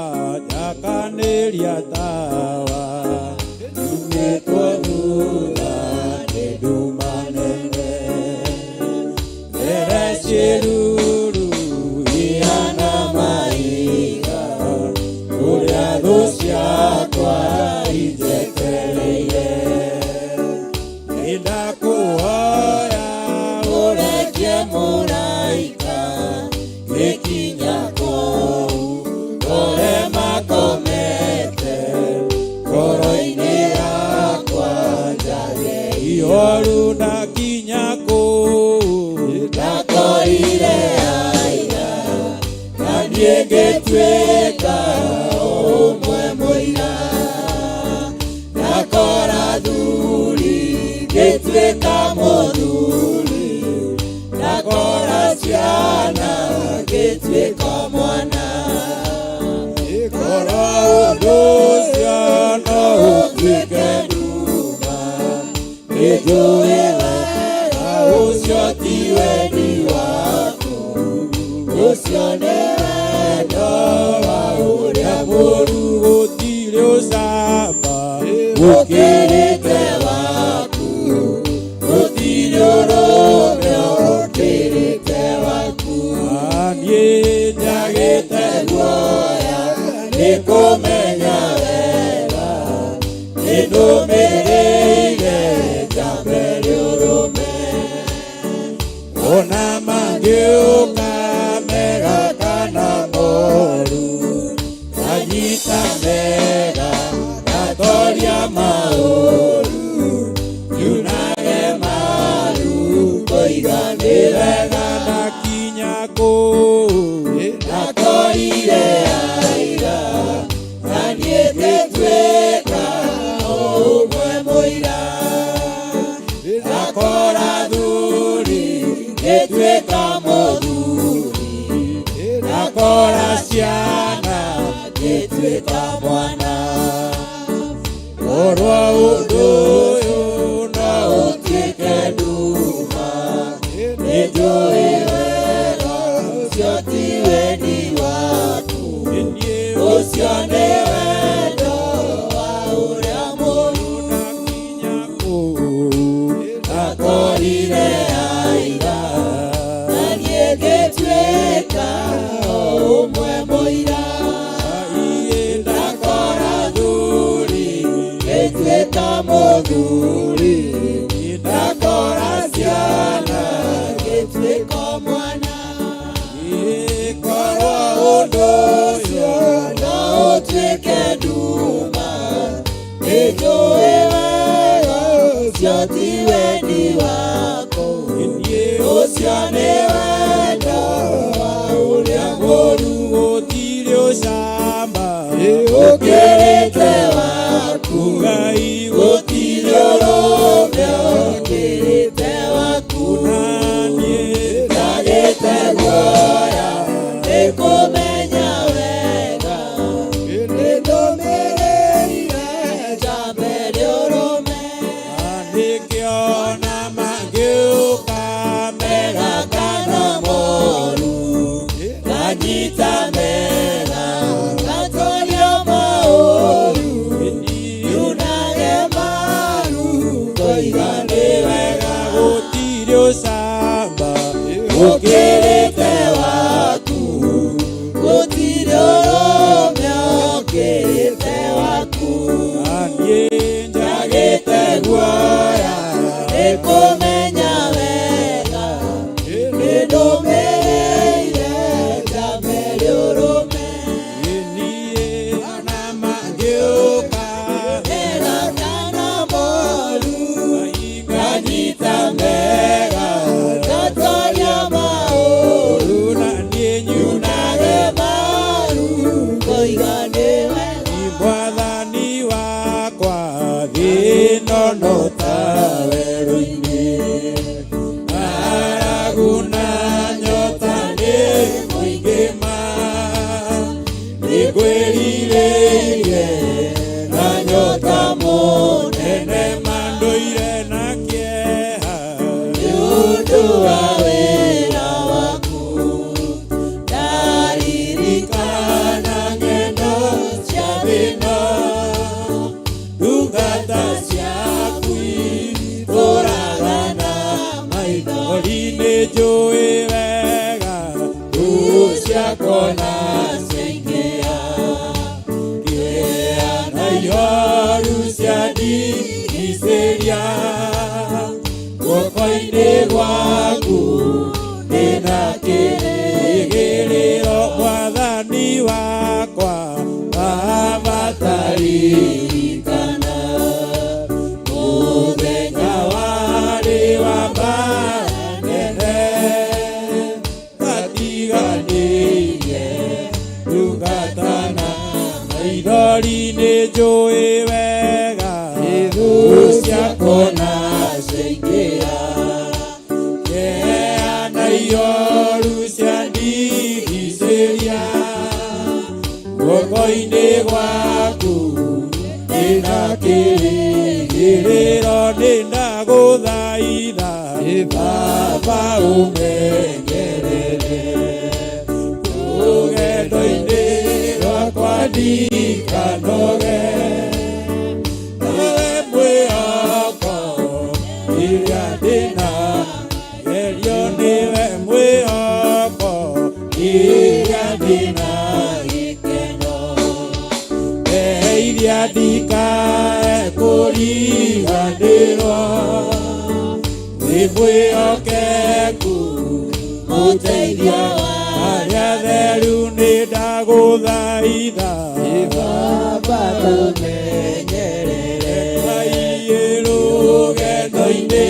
njakanĩria tawa, nyumĩtwo thutha nĩ nduma nene. Mbere ciĩruru ihana mahiga, kũrĩa thũ ciakwa injetereire. Nĩndakũhoya
Ũrekie mũraika gĩkinya kũu ngore makomete ngoro-inĩ yakwa njage
ihoru ndakinya kũu.
Ndakorire aira na niĩ ngĩtuĩka ũmwe mũira. Ndakora thuri ngĩtuĩka mũthuri, ndakora ciana ngĩtuĩka mwana.
Korwo ũndũ ũcio no ũtuĩke nduma,
Nĩnjũĩ wega ũcio ti wendi waku, ũcio nĩ wendo wa ũrĩa mũũru.
Mũru gũtirĩ ũcamba
Ũkĩrĩte waku, gũtirĩ ũrũme ũkĩrĩte waku.
Niĩ njagĩte
Guoya nĩ kũmenya wega, nĩndũmĩrĩire njambe rĩũrũme.
Ona mangĩũka mega kana moru, nganyita mega ngatoria maũru, nyunage maru
Ngoiga nĩ wega.
Ndakinya kũu
Ndakorire aira na niĩ ngĩtuĩka ũmwe mũira. Ndakora thuri ngĩtuĩka mũthuri,
ndakora ciana
ngĩtuĩka mwana.
Korwo ũndũ ũyũ no
Ũtuĩke nduma, nĩnjũĩ wega ũcio ti wendi waku,
niĩ
ũcio nĩ wendo wa ũrĩa mũũru.
Ndakinya kũu
Ndakorire aira na niĩ ngĩtuĩka ũmwe mũira. Ndakora thuri ngĩtuĩka mũthuri, ndakora ciana ngĩtuĩka mwana.
Korwo ũndũ ũcio
No ũtuĩke nduma, nĩnjũĩ wega ũcio ti wendi waku,
niĩ
ũcio nĩ wendo wa ũrĩa mũũru.
Mũru gũtirĩ ũcamba
Ũkĩrĩte waku,
Ngai
gũtirĩ ũrũme ũkĩrĩte waku.
Na niĩ
Njagĩte guoya nĩ kũmenya wega, nĩndũmĩrĩire njambe rĩũrũme.
Nĩkĩona mangĩũka mega
Mega kana moru, nganyita mega ngatoria maũru, nyunage maru ngoiga nĩ wega.
Gũtirĩ ũcamba
Ũkĩrĩte waku, gũtirĩ ũrũme ũkĩrĩte waku.
Na niĩ
Njagĩte guoya nĩ kũmenya wega, nĩndũmĩrĩire njambe rĩũrũme.
Niĩ ona mangĩũka
Mega kana moru,
nganyita mega
ngatoria maũru,
na niĩ
nyunage
nyunage
maru.
njũĩ wega thũ ciakwa na ciaingĩha kĩeha na ihoru ciandigicĩria guoko-inĩ gwaku ndĩna kĩrĩgĩrĩro mwathani wakwa wamataririkana mũthenya warĩ wa mbara nene atiganĩirie ndungatana maithori nĩ njũĩ wega thũ ciakwa na ciaingĩha kĩeha na ihoru ciandigicĩria guoko-inĩ gwaku ndĩna kĩrĩgĩrĩro nĩndagũthaitha baba ũmenyerere rũgendo-inĩ rwakwa ndikanoge nawe mwĩhoko iria ndĩna gerio nĩwe mwĩhoko iria ndĩna gĩkeno ndeithia ndikae kũriganĩrwo wĩ mwĩhokeku mũteithia arĩa theru nĩndagũthaitha
Baba ũmenyerere
Ngai rũgendo-inĩ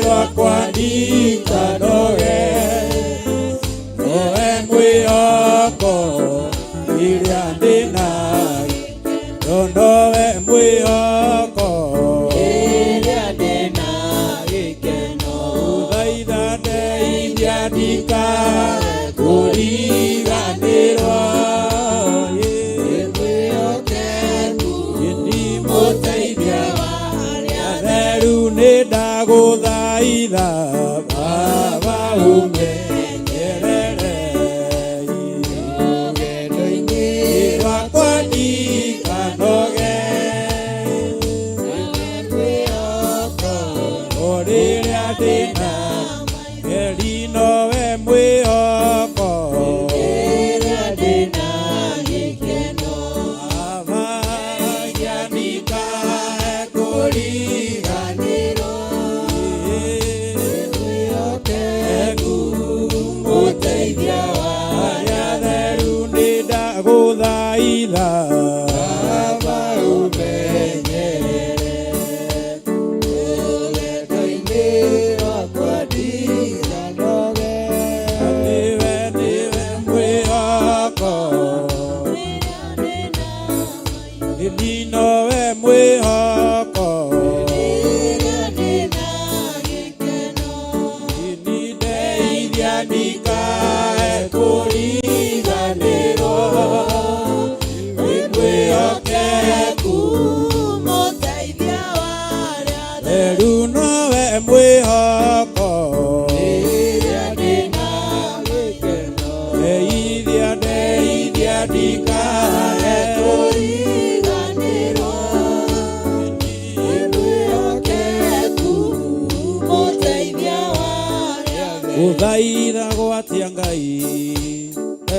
rwakwa ndikanoge nowe mwĩhoko iria ndĩna nowe mwĩhoko
Rĩrĩa ndĩna gĩkeno
thaitha ndeithia ndikae kũriganĩrwo
mwĩhokeku
ndimũteithia
wa arĩa
theru nĩndagũthaitha baba ũmenyerere
rũgendo-inĩ
rwakwa ndikanoge
mwĩhoko
o rĩrĩa ndĩna geri nowe mwĩhoko
Rĩrĩa ndĩna gĩkeno
baba ndikae kũriganĩrwo
mwĩhokeku mũteithia wa
arĩa theru nĩndagũthaitha
Baba ũmenyerere rũgendo-inĩ rwakwa ndikanoge
nĩwe nĩwe mwĩhoko nĩ nowe mwĩhoko
Rĩrĩa ndĩna gĩkeno
ndeithia ndikae kũriganĩrwo wĩ mwĩhokeku
mũteithia wa arĩa
theru nowe mwĩhoko
Rĩrĩa ndĩna gĩkeno
ndeithia ndeithia ndikae
kũriganĩrwo mwĩhokeku mũteithia wa arĩa
gũthaitha gwatia ngai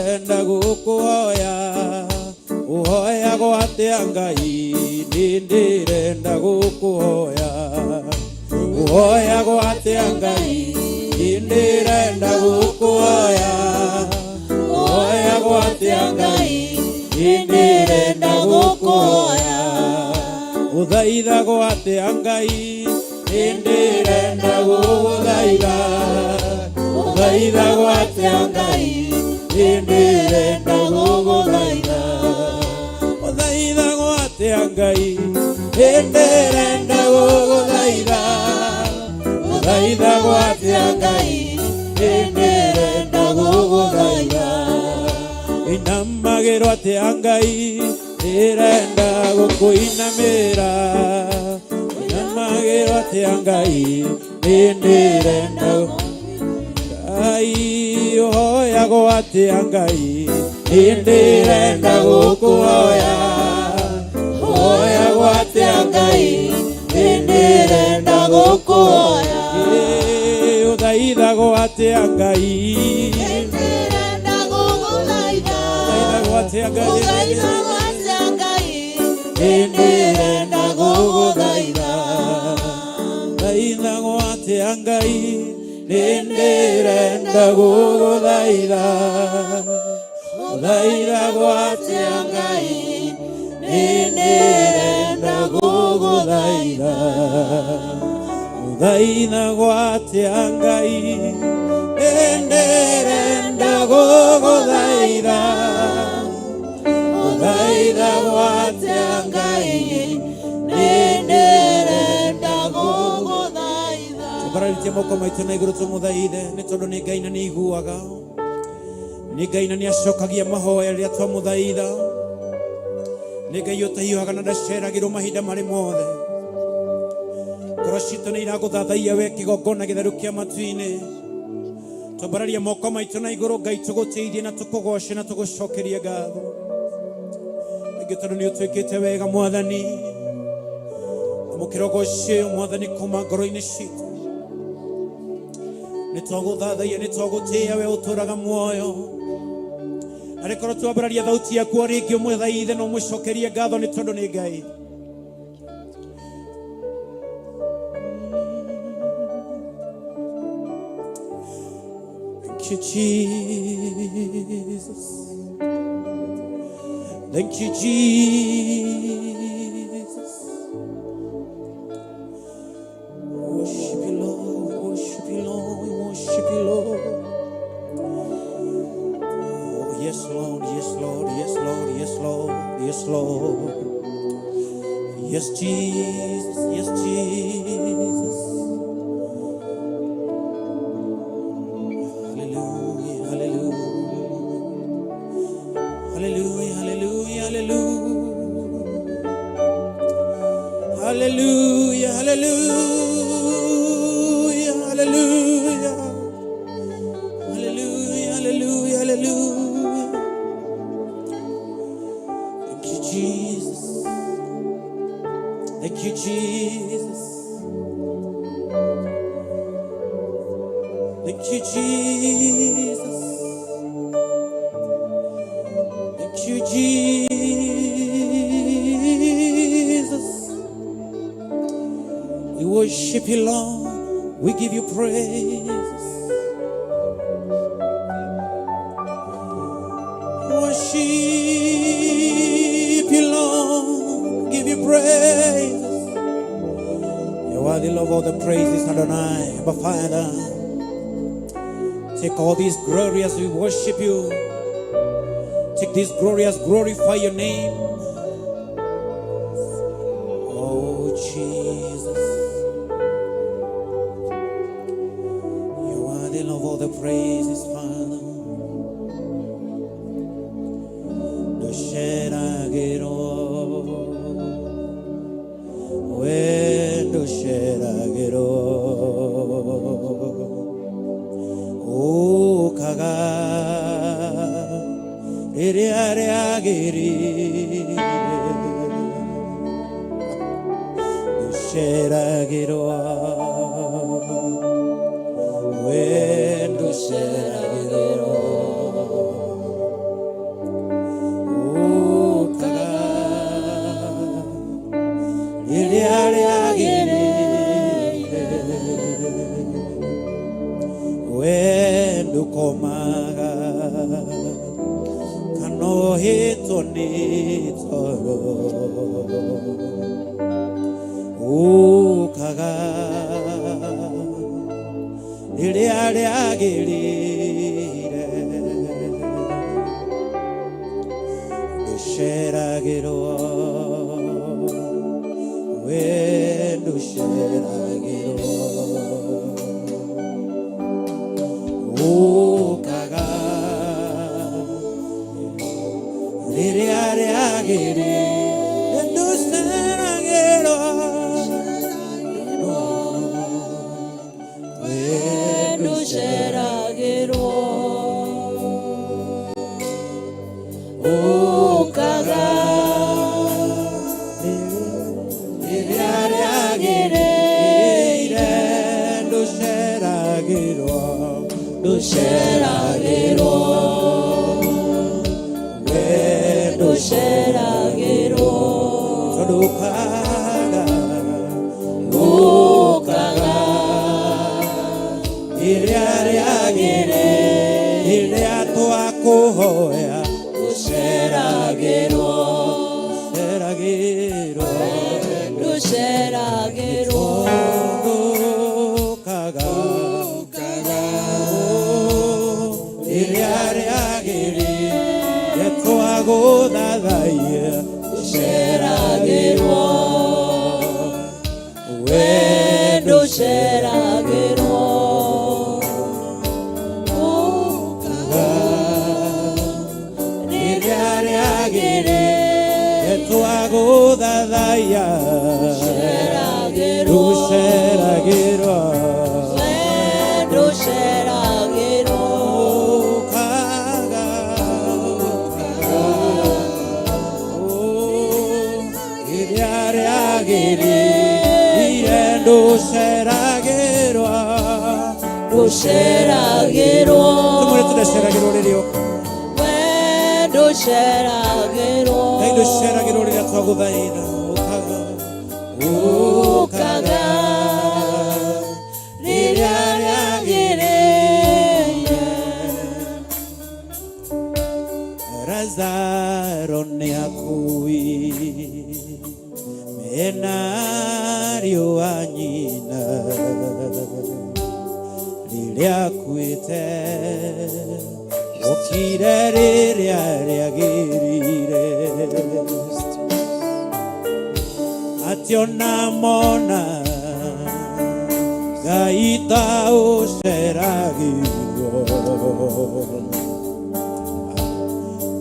enda gũkũhoya ũhoya gwatia ngai nĩ ndĩrenda gũkũhoya ũhoya gwatia ngai nĩ ndĩrenda gũkũhoya ũhoya gwatia ngai nĩ ndĩrenda gũkũhoya ũthaitha gwatia ngai nĩ ndĩrenda gũgũthaitha ũthaitha gwatia ngai nĩ ndĩrenda gũgũthaitha ũthaitha gwatia ngai nĩ ndĩrenda gũgũthaitha ũthaitha gwatia ngai nĩ ndĩrenda gũgũthaitha inamagĩrwo atĩa ngai ndĩrenda gũkũinamĩra inamagĩrwo atĩa ngai nĩ ndĩrenda Ngai ũhoyagwo atĩa Ngai nĩ ndĩrenda gũkũhoya ũhoyagwo atĩa Ngai nĩ ndĩrenda gũkũhoya Ĩ, ũthaithagwo Atĩa Ngai?
Nĩndĩrenda gũgũthaitha.
Thaithagwo atĩa Ngai?
Gũthaithagwo atĩa Ngai? Nĩndĩrenda gũgũthaitha.
Thaithagwo atĩa Ngai? Nĩndĩrenda gũgũthaitha. Thaithagwo atĩa Ngai? Nĩndĩrenda gũgũthaitha. Thaithagwo atĩa Ngai? Nĩndĩrenda gũgũthaitha. Thaithagwo atĩa Ngai?
Nĩndĩrenda gũgũthaitha.
Tũmbararĩtie moko maitũ na igũrũ tũmũthaithe nĩ tondũ nĩ Ngai na nĩ iguaga, nĩ Ngai na nĩ acokagia mahoya rĩrĩa twamũthaitha, nĩ Ngai ũtahiũhaga na ndaceragĩrwo mahinda marĩ mothe. Ngoro citũ nĩ iragũthathaiya we kĩgongona gĩtheru kĩa matu-inĩ. Twambararia moko maitũ na igũrũ, Ngai, tũgũtĩithie na tũkũgoce na tũgũcokerie ngatho rĩngĩ tondũ nĩ ũtwĩkĩte wega. Mwathani, amũkĩra ũgoci ũyũ, Mwathani, kuma ngoro-inĩ citũ. Nĩ twagũthathaiya, nĩ twagũtĩĩa we ũtũraga muoyo. Na rĩkorwo twambararia thauti yaku o rĩngĩ ũmũthaithe na ũmũcokerie ngatho nĩ tondũ nĩ Ngai. Thank you, Jesus. Thank you, Jesus. Worship you, Lord. Worship you, Lord. We worship you, Lord. Oh, yes, Lord. Yes, Lord. Yes, Lord. Yes, Lord. Yes, Lord. Yes, Jesus. Yes, Jesus. Hallelujah. Hallelujah. Hallelujah. Hallelujah. Hallelujah. Hallelujah. Hallelujah. Hallelujah. Hallelujah. Hallelujah. Hallelujah. Thank you, Jesus. Thank you, Jesus. Thank you, Jesus. Thank you, Jesus. We worship you, Lord. We give you praise. Worship you, Lord. Give you praise. You are the Lord of all the praises, Adonai, Abba Father. Take all this glory as we worship you. Take this glory as glorify your name. Oh, Jesus. You are the Lord of all the praises, Father. Ndũceragĩrwo, we ndũceragĩrwo, ũkaga rĩrĩa rĩagĩrĩire. Ndũceragĩrwo, we ndũceragĩrwo, ũkaga rĩrĩa rĩagĩrĩire. We ndũkomaga kana ũhĩtwo nĩ toro, ũkaga rĩrĩa rĩagĩrĩire. Ndũceragĩrwo, we ndũceragĩrwo, ũkaga rĩrĩa rĩagĩrĩire. Ndũceragĩrwo, we
Ndũceragĩrwo, ũkaga
rĩrĩa rĩagĩrĩire. Ndũceragĩrwo.
Ndũceragĩrwo, we ndũceragĩrwo.
Tondũ ũkaga,
ũkaga
rĩrĩa rĩagĩrĩire, rĩrĩa twakũhoya.
Ndũceragĩrwo,
Ceragĩrwo.
Ndũceragĩrwo.
Tondũ ũkaga, rĩrĩa rĩagĩrĩire twagũthathaiya.
Ndũceragĩrwo,
we
ndũceragĩrwo. Ũkaga
rĩrĩa rĩagĩrĩire twagũthathaiya.
Ndũceragĩrwo,
Ndũceragĩrwo.
we ndũceragĩrwo.
Ũkaga, rĩrĩa rĩagĩrĩire ndũceragĩrwo.
Ndũceragĩrwo,
Tũmwĩre tũndaceragĩrwo rĩrĩa ũka.
we ndũceragĩrwo.
Ngai ndũceragĩrwo rĩrĩa twagũthaitha. Ũkaga,
Ũkaga rĩrĩa rĩagĩrĩire.
Lazaro nĩakui mena ariũ a nyina rĩrĩa akuĩte okire rĩrĩa rĩagĩrĩire atĩ ona mona Ngai ta ũceragĩrwo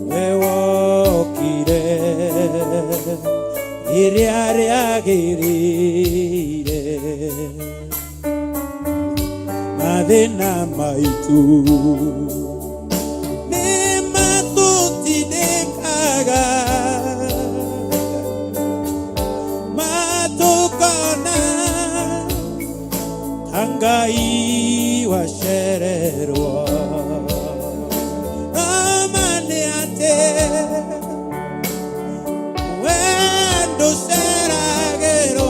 we wokire rĩrĩa rĩagĩrĩire mathĩna maitũ nĩ matũtindĩkaga matũkona ta Ngai wacererwo. No ma nĩ atĩ we ndũceragĩrwo.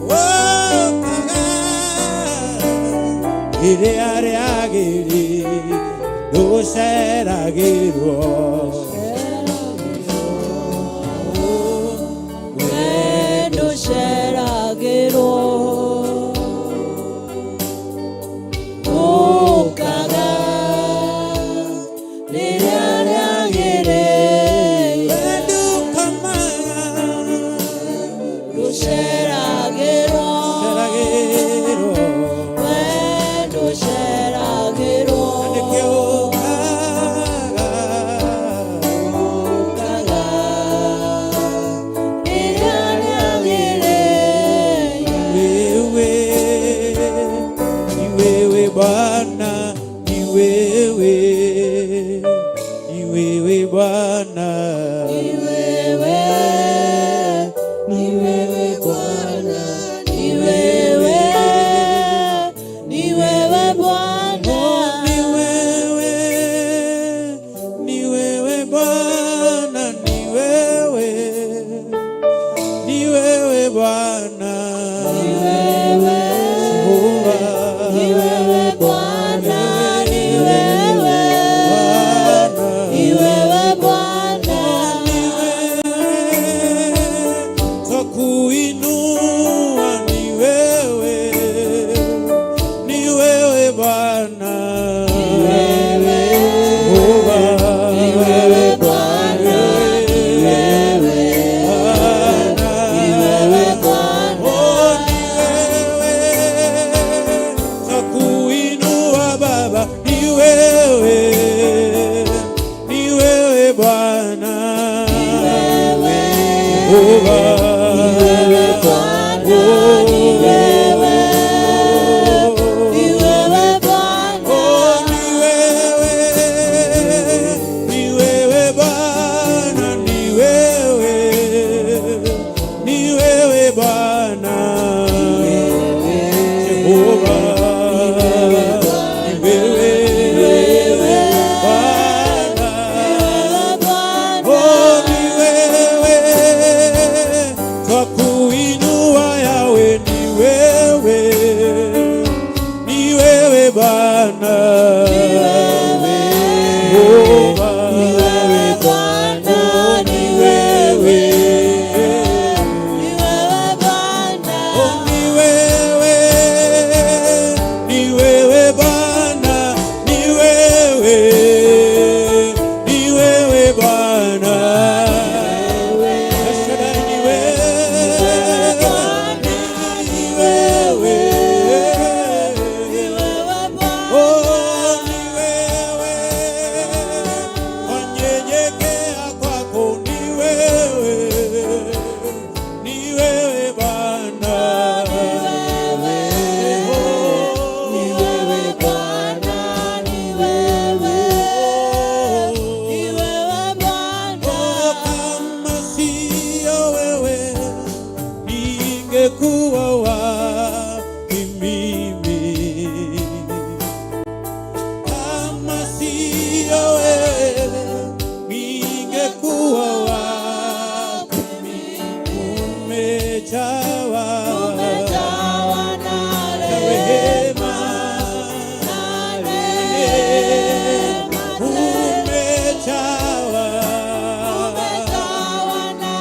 Ũkaga rĩrĩa rĩagĩrĩire ndũceragĩrwo.
We ndũceragĩrwo. Ũkaga rĩrĩa rĩagĩrĩire.
We ndũkomaga.
Ndũceragĩrwo,
Ceragĩrwo.
we ndũceragĩrwo.
Nĩkĩo ũkaga. ningekuwa wapi mimi? Kama siyo wewe, ningekuwa wapi mimi? Umejawa
Umejawa na
na rehema, umejawa
Umejawa na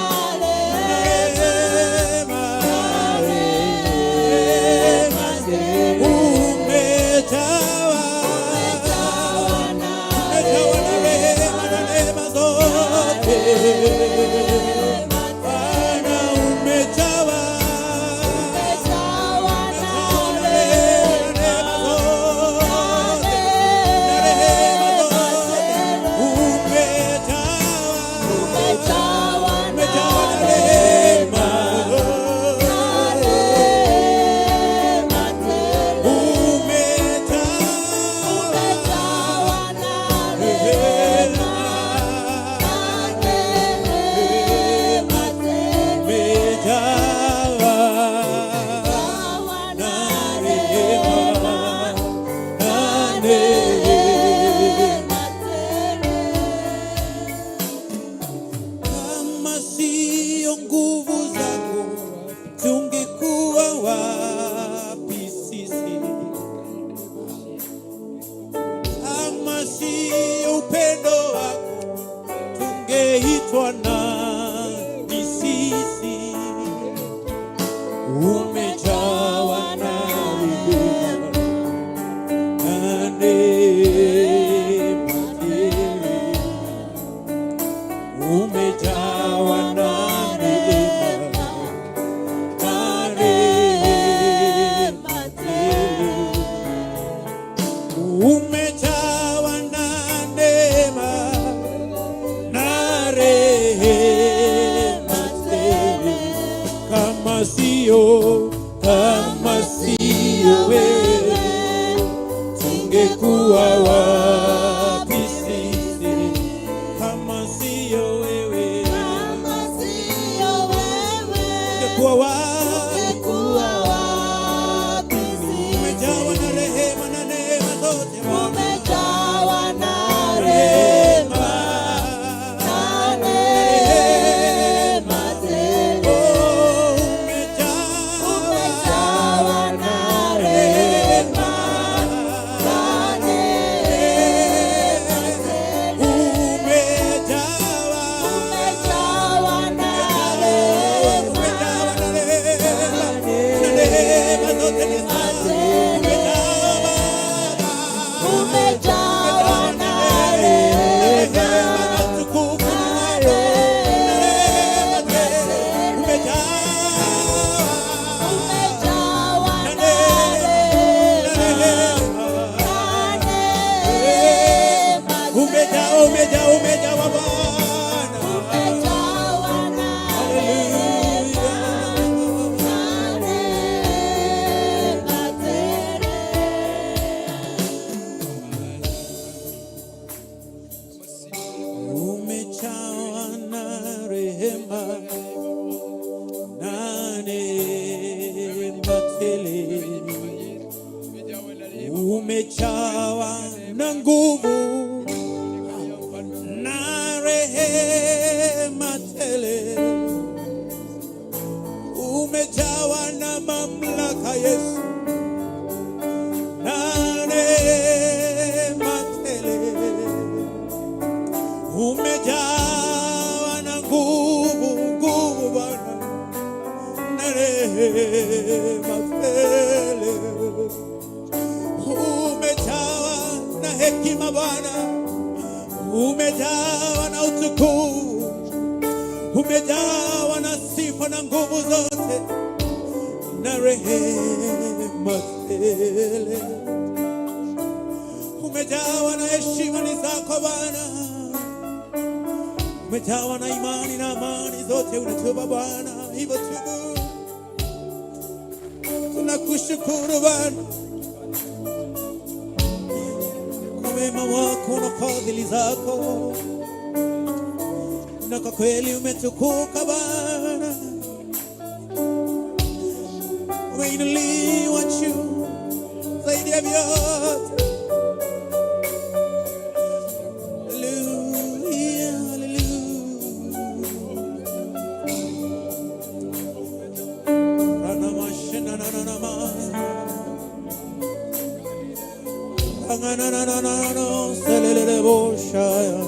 rehema, umejawa umejawa na rehema na neema zote. Bwana umejawa
Umejawa na
rehema zote, na rehema zote. Umejawa
Umejawa na
umejawa na rehema
rehema tele.
Umejawa
Umejawa na rehema tele.
Umejawa
Umejawa
na
na
rehema na neema.
rehema tele.
Kama siyo nguvu zako, tungekuwa wapi sisi? Kama siyo upendo wako, tungeitwa nani sisi? Umejawa na rehema na neema tele. Umejawa na neema na rehema tele. Umejawa na neema na rehema tele. Kama siyo wewe, tungekuwa wapi sisi? Kama siyo wewe,
Kama siyo wewe,
tungekuwa wapi?
tungekuwa wapi sisi?
Umejawa na rehema na neema zote Bwana.
Umejawa na rehema na neema tele.
Oh, umejawa
Umejawa na rehema na neema tele.
Umejawa
Umejawa na rehema
umejawa na rehema na neema zote ni zako. Umejawa Baba.
Umejawa na rehema
Rehema na utukufu ni zako. Na rehema tele. Umejawa
Umejawa
na
na
neema na
rehema
rehema.
na neema
Umejawa, umejawa, umejawa Bwana.
Umejawa na
Haleluya.
na neema tele.
Umejawa na rehema na neema tele. Umejawa na nguvu na rehema tele. Umejawa na mamlaka Yesu na neema tele. Umejawa na nguvu, nguvu Bwana na rehema tele. Umejawa na hekima Bwana, umejawa na utukufu, umejawa na sifa na nguvu zote na rehema tele. Umejawa na heshima ni zako Bwana, umejawa na imani na amani zote unatupa Bwana. Hivyo tubu, tunakushukuru Bwana kwa wema wako na fadhili zako, na kwa kweli umetukuka Bwana. Umeinuliwa juu zaidi ya vyote. Hallelujah, hallelujah. Ranamashinananama. Ranganananano, seleleleboshaya.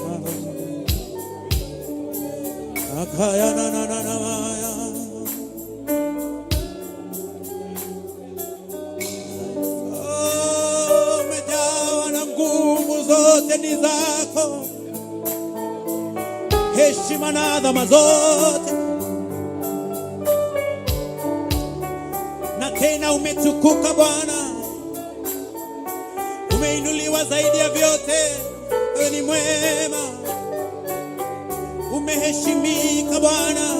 Akayanananamaya. Oh, umejawa na nguvu zote ni zako, heshima na adhama zote, na tena umetukuka Bwana, umeinuliwa zaidi ya vyote. Wewe ni mwema, umeheshimika Bwana,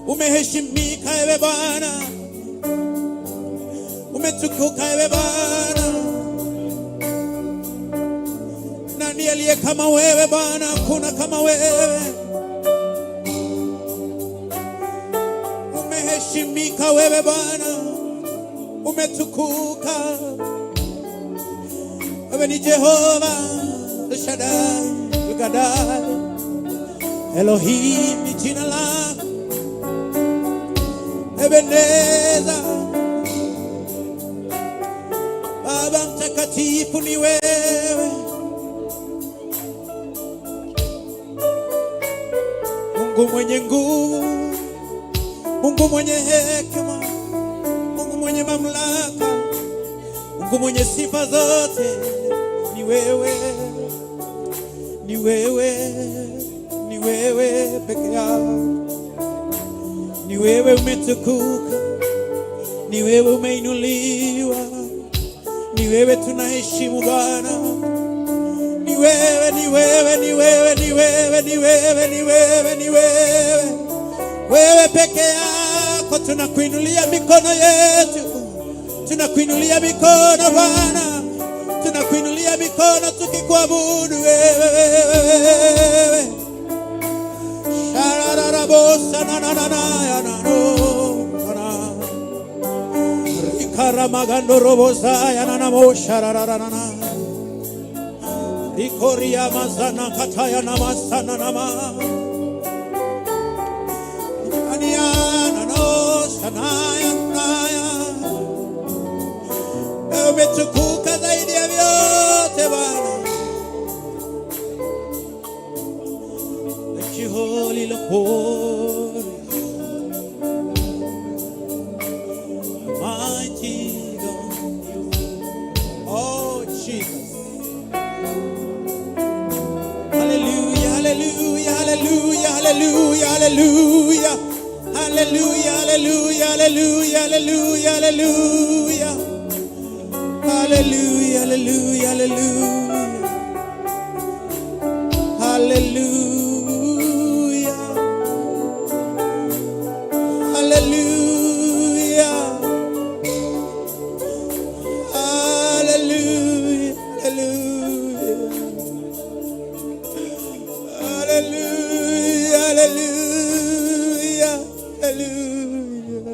umeheshimika ewe Bwana, umetukuka ewe Bwana. Nani aliye kama wewe Bwana? Hakuna kama wewe. Umeheshimika wewe Bwana, umetukuka. Wewe ni Jehova El Shaddai, El Gadai, Elohim ni jina lako. Ebeneza, Baba mtakatifu ni wewe. Mungu mwenye nguvu, Mungu mwenye hekima, Mungu mwenye mamlaka, Mungu mwenye sifa zote, ni wewe, ni wewe, ni wewe peke yako, ni wewe umetukuka, ni wewe umeinuliwa, ni wewe tunaheshimu Bwana, ni wewe, ni wewe, ni wewe, ni wewe, ni wewe, ni wewe, ni wewe, wewe peke yako tunakuinulia mikono yetu, tunakuinulia mikono Bwana, tunakuinulia mikono tukikuabudu wewe. Sharararabosa na na na na ya na no na. Rikaramagandorobosa ya na na mo sharararana. Rikoria mazana kataya na masana na ma. Aniana no sanaya naya. Wewe umetukuka zaidi ya vyote Bwana. Let you holy look holy. Mighty God. Oh Jesus. Hallelujah, hallelujah, hallelujah, hallelujah, hallelujah. Hallelujah, hallelujah, hallelujah, hallelujah, hallelujah. Hallelujah, hallelujah, hallelujah. Hallelujah. Hallelujah. Hallelujah. Hallelujah. Hallelujah. Hallelujah. Hallelujah.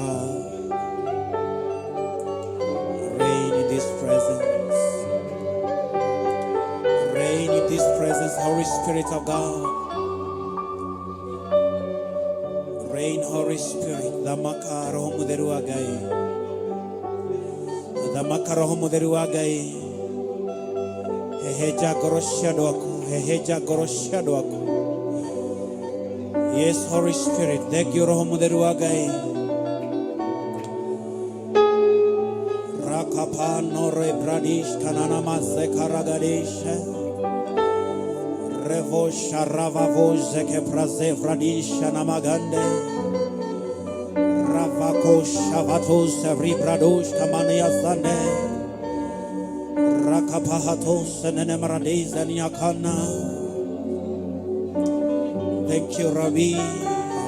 Thamaka. Reign in this presence. Reign in this presence, Holy Spirit of God. Reign, Holy Spirit. Thamaka Roho Mutheru wa Ngai. Thamaka Roho Mutheru wa Ngai. Hehenja ngoro cia andũ aku. Hehenja ngoro cia andũ aku. Yes, Holy Spirit. Thank you, Roho Mutheru wa Ngai. Rakapa nore bradish kanana maseka ragadish. Revo sharavavo zeke praze vradish namagande. Ravako shavatos vribradosh kamania sande. Rakapahatos nenemrades nyakana. Thank you, Rabbi.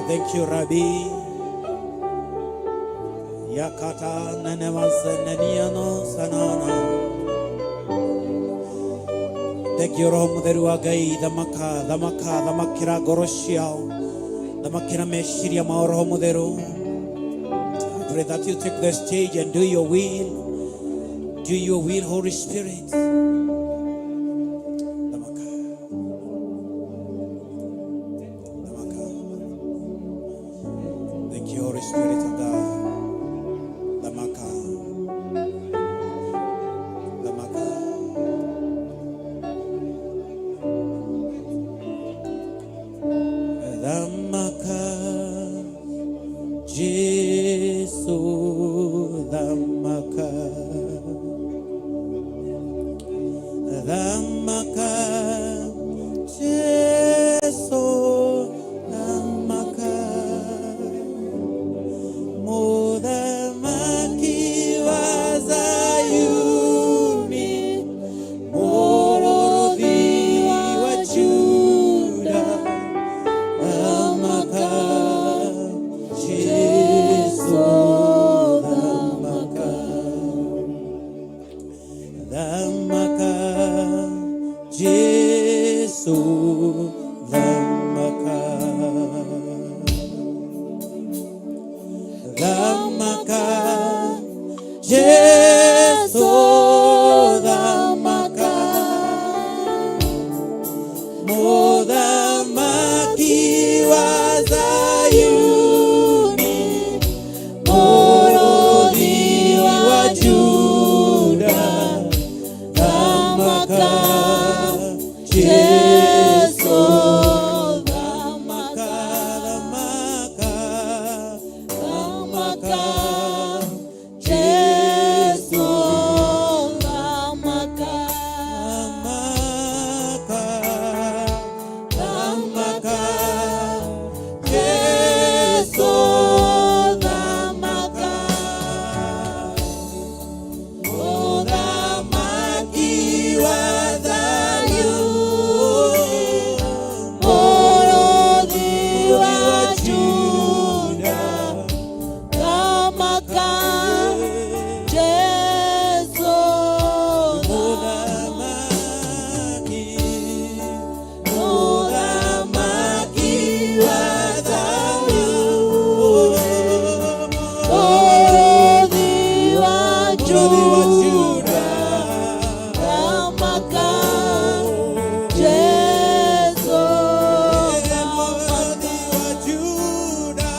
Thank you, Rabbi. Yakata nenemazeniano sanana. Thank you, Roho Mutheru wa Ngai, thamaka, thamaka, thamakĩra ngoro ciao, thamakĩra meciria mao, Roho Mutheru. I pray that you take the stage and do your will. Do your will, Holy Spirit. Thamaka. Thamaka. Thank you, Holy Spirit of God. Thamaka. Thamaka. Thamaka. Jesu thamaka. Thamaka. Jesu thamaka. Muthamaki wa Zayuni, Mũrũthi wa Juda, thamaka, Jesu thamaka. Thamaka, Jesu thamaka. Thamaka, Jesu thamaka. Muthamaki wa Zayuni, Mũrũthi wa Juda, thamaka, Jesu thamaka, thamaka, thamaka, Jesu thamaka, thamaka, thamaka, Jesu thamaka. Muthamaki wa Zayuni,
Mũrũthi wa Juda, thamaka, Jesu
Muthamaki, Muthamaki wa Zayuni,
Mũrũthi wa
Mũrũthi wa
Juda,
Juda,
thamaka, Jesu
Mũrũthi wa Juda,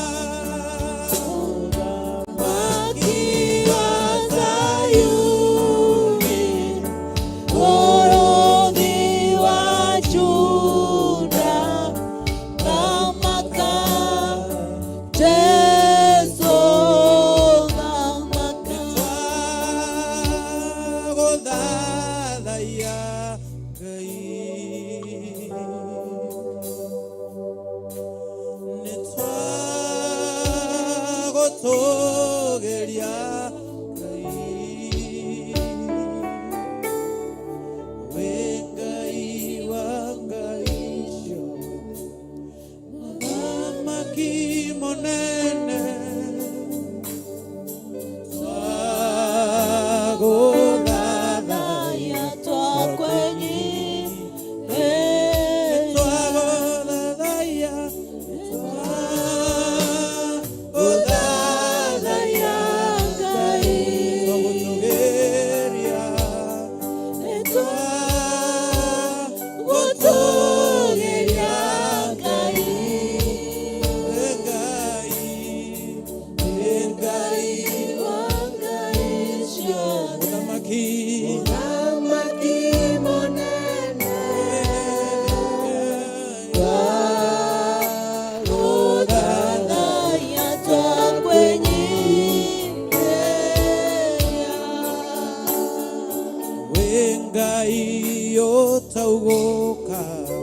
Taugũkagwo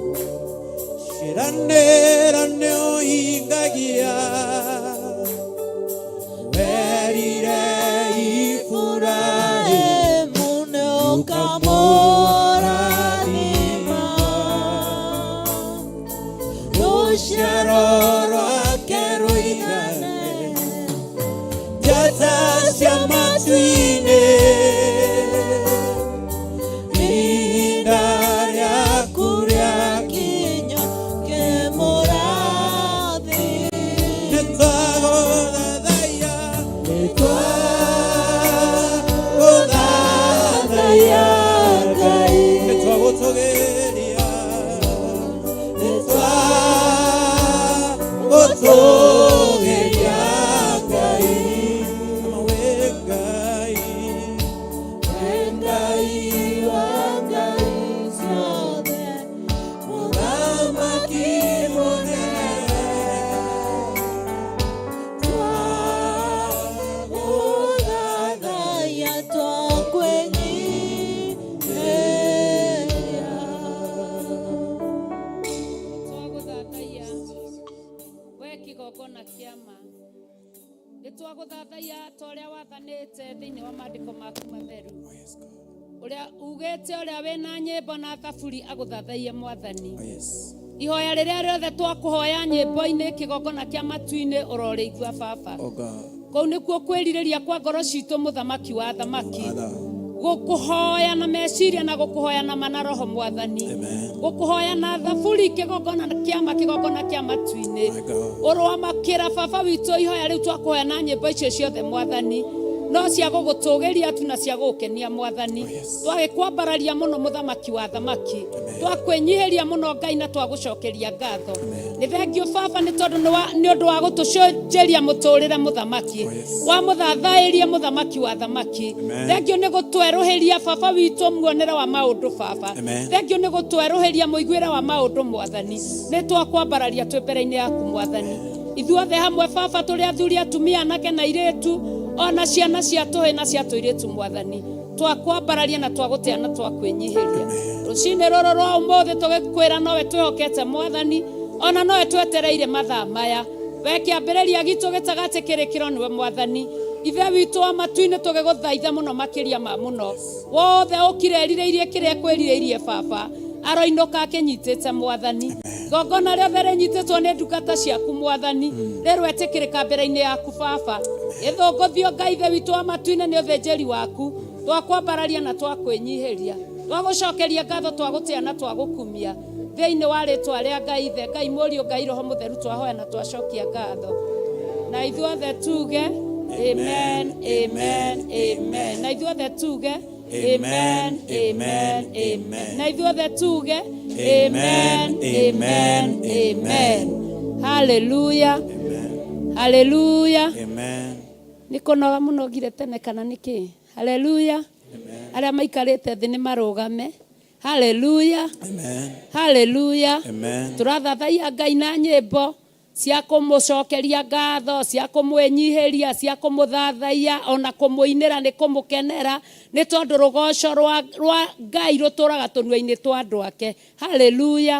ciĩranĩro nĩũhingagia werire Iburahĩmu nĩũkamũrathima rũciaro rwake rũigane njata cia matu-inĩ ihinda rĩaku rĩakinya nĩtwagũthathaiya nĩtwagũthathaiya Ngai nĩtwagũtũgĩria nĩtwagũtũgĩria Ngai ama we Ngai we Ngai wa Ngai ciothe Mũthamaki mũnene
Twagũthathaiya twakwĩnyiihia.
Twagũthathaiya we kĩgongona kĩa ma nĩ twagũthathaiya ta ũrĩa wathanĩte thĩinĩ wa maandĩko maku matheru ũrĩa ugĩte ũrĩa wĩna nyĩmbo na thaburi agũthathaiye mwathani ihoya rĩrĩa rĩothe twakũhoya nyĩmbo-inĩ kĩgongona kĩa matu-inĩ ũrorĩigua baba kũu nĩkuo kwĩrirĩria kwa ngoro citũ mũthamaki wa thamaki gũkũhoya na meciria na gũkũhoya na mana roho mwathani gũkũhoya na thaburi kĩgongona kĩama kĩgongona kĩa matu-inĩ ũrũamakĩra baba witũ ihoya rĩu twakũhoya na nyĩmbo icio ciothe mwathani no cia gũgũtũgĩria tu na cia gũgũkenia mwathani twagĩkwambararia mũno mũthamaki wa thamaki twakwĩnyihĩria mũno ngai na twagũcokeria ngatho nĩ thengio baba nĩ tondũ nĩ ũndũ wa gũtũcenjeria mũtũrĩre mũthamaki wa mũthathaĩrie mũthamaki wa thamaki thengio nĩ gũtwerũhĩria baba witũ muonere wa maũndũ baba thengio nĩ gũtwerũhĩria mũiguĩre wa maũndũ mwathani nĩ twakwambararia twĩ mbere-inĩ yaku mwathani ithuothe hamwe baba tũrĩ athuri atumia anake na airĩtu ona ciana cia tũhĩ na cia tũirĩtu mwathani twakwambararia na twagũtĩa na twakwĩnyihĩria rũcinĩ rũrũ rwa ũmũthĩ tũgĩkwĩra nowe twĩhokete mwathani ona nowe twetereire mathaa maya we kĩambĩrĩria gitũ gĩtagatĩ kĩrĩkĩro nĩwe mwathani ithe witũ wa matu-inĩ tũgĩgũthaitha mũno makĩria ma mũno wothe ũkire erirĩirie kĩrĩa kwĩrirĩirie baba aroinũka akĩnyitĩte mwathani igongona rĩothe rĩnyitĩtwo nĩ ndungata ciaku mwathani rĩrwetĩkĩrĩka mbere-inĩ yaku baba gĩthũngũthio ngai ithe witũ wa matu-inĩ nĩ ũthĩnjĩri waku twakwambararia na twakwĩnyihĩria twagũcokeria ngatho twagũtĩa na twagũkumia thĩinĩ wa rĩtwa rĩa ngai ithe ngai mũriũ ngai roho mũtheru twahoya na twacokia ngatho na ithuothe tuge amen amen amen na ithuothe tuge amen amen amen na ithuothe tuge amen amen amen haleluya haleluya
Amen.
nĩ kũnoga mũno ngire tene kana nĩ kĩ haleluya arĩa maikarĩte thĩ nĩ marũgame haleluya
Amen.
haleluya
Amen.
tũrathathaiya ngai na nyĩmbo cia kũmũcokeria ngatho cia kũmwĩnyihĩria cia kũmũthathaiya ona kũmũinĩra nĩ kũmũkenera nĩ tondũ rũgoco rwa ngai rũtũraga tũnua-inĩ twa andũ ake haleluya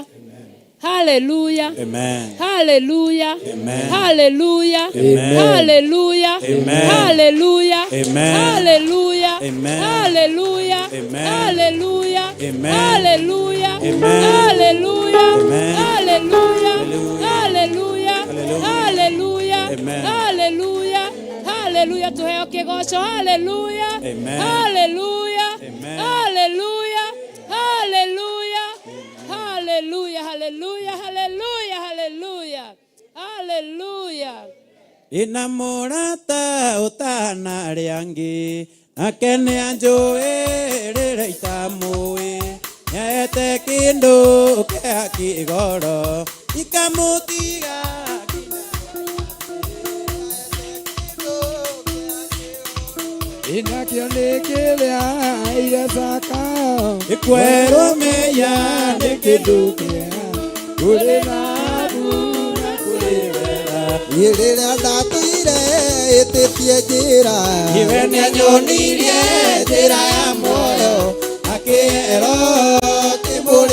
haleluya
Amen.
haleluya
Amen.
haleluya
Amen.
haleluya
Amen.
haleluya
Amen.
haleluya
Amen.
haleluya
Amen.
haleluya
Amen.
haleluya
Amen.
haleluya
Amen.
haleluya
Hallelujah.
haleluya
Hallelujah.
haleluya
Amen.
haleluya haleluya tuheo kigoco haleluya
Amen.
haleluya
Amen.
haleluya haleluya haleluya haleluya haleluya haleluya haleluya
Ina mũrata ũtana arĩa angĩ nake nĩanjũĩ rĩrĩa itamũĩ nĩaete kĩndũ kĩa kĩgoro ikamũtiga
Inakio nĩ kĩrĩa irecaka
Ĩkwerwo meya nĩ kĩndũ
kĩa kũrĩ thabu na kũrĩ wega
Rĩrĩa ndatũire ĩtĩtie njĩra
Iwe nĩanyonirie njĩra ya muoyo akĩero kĩmũrĩ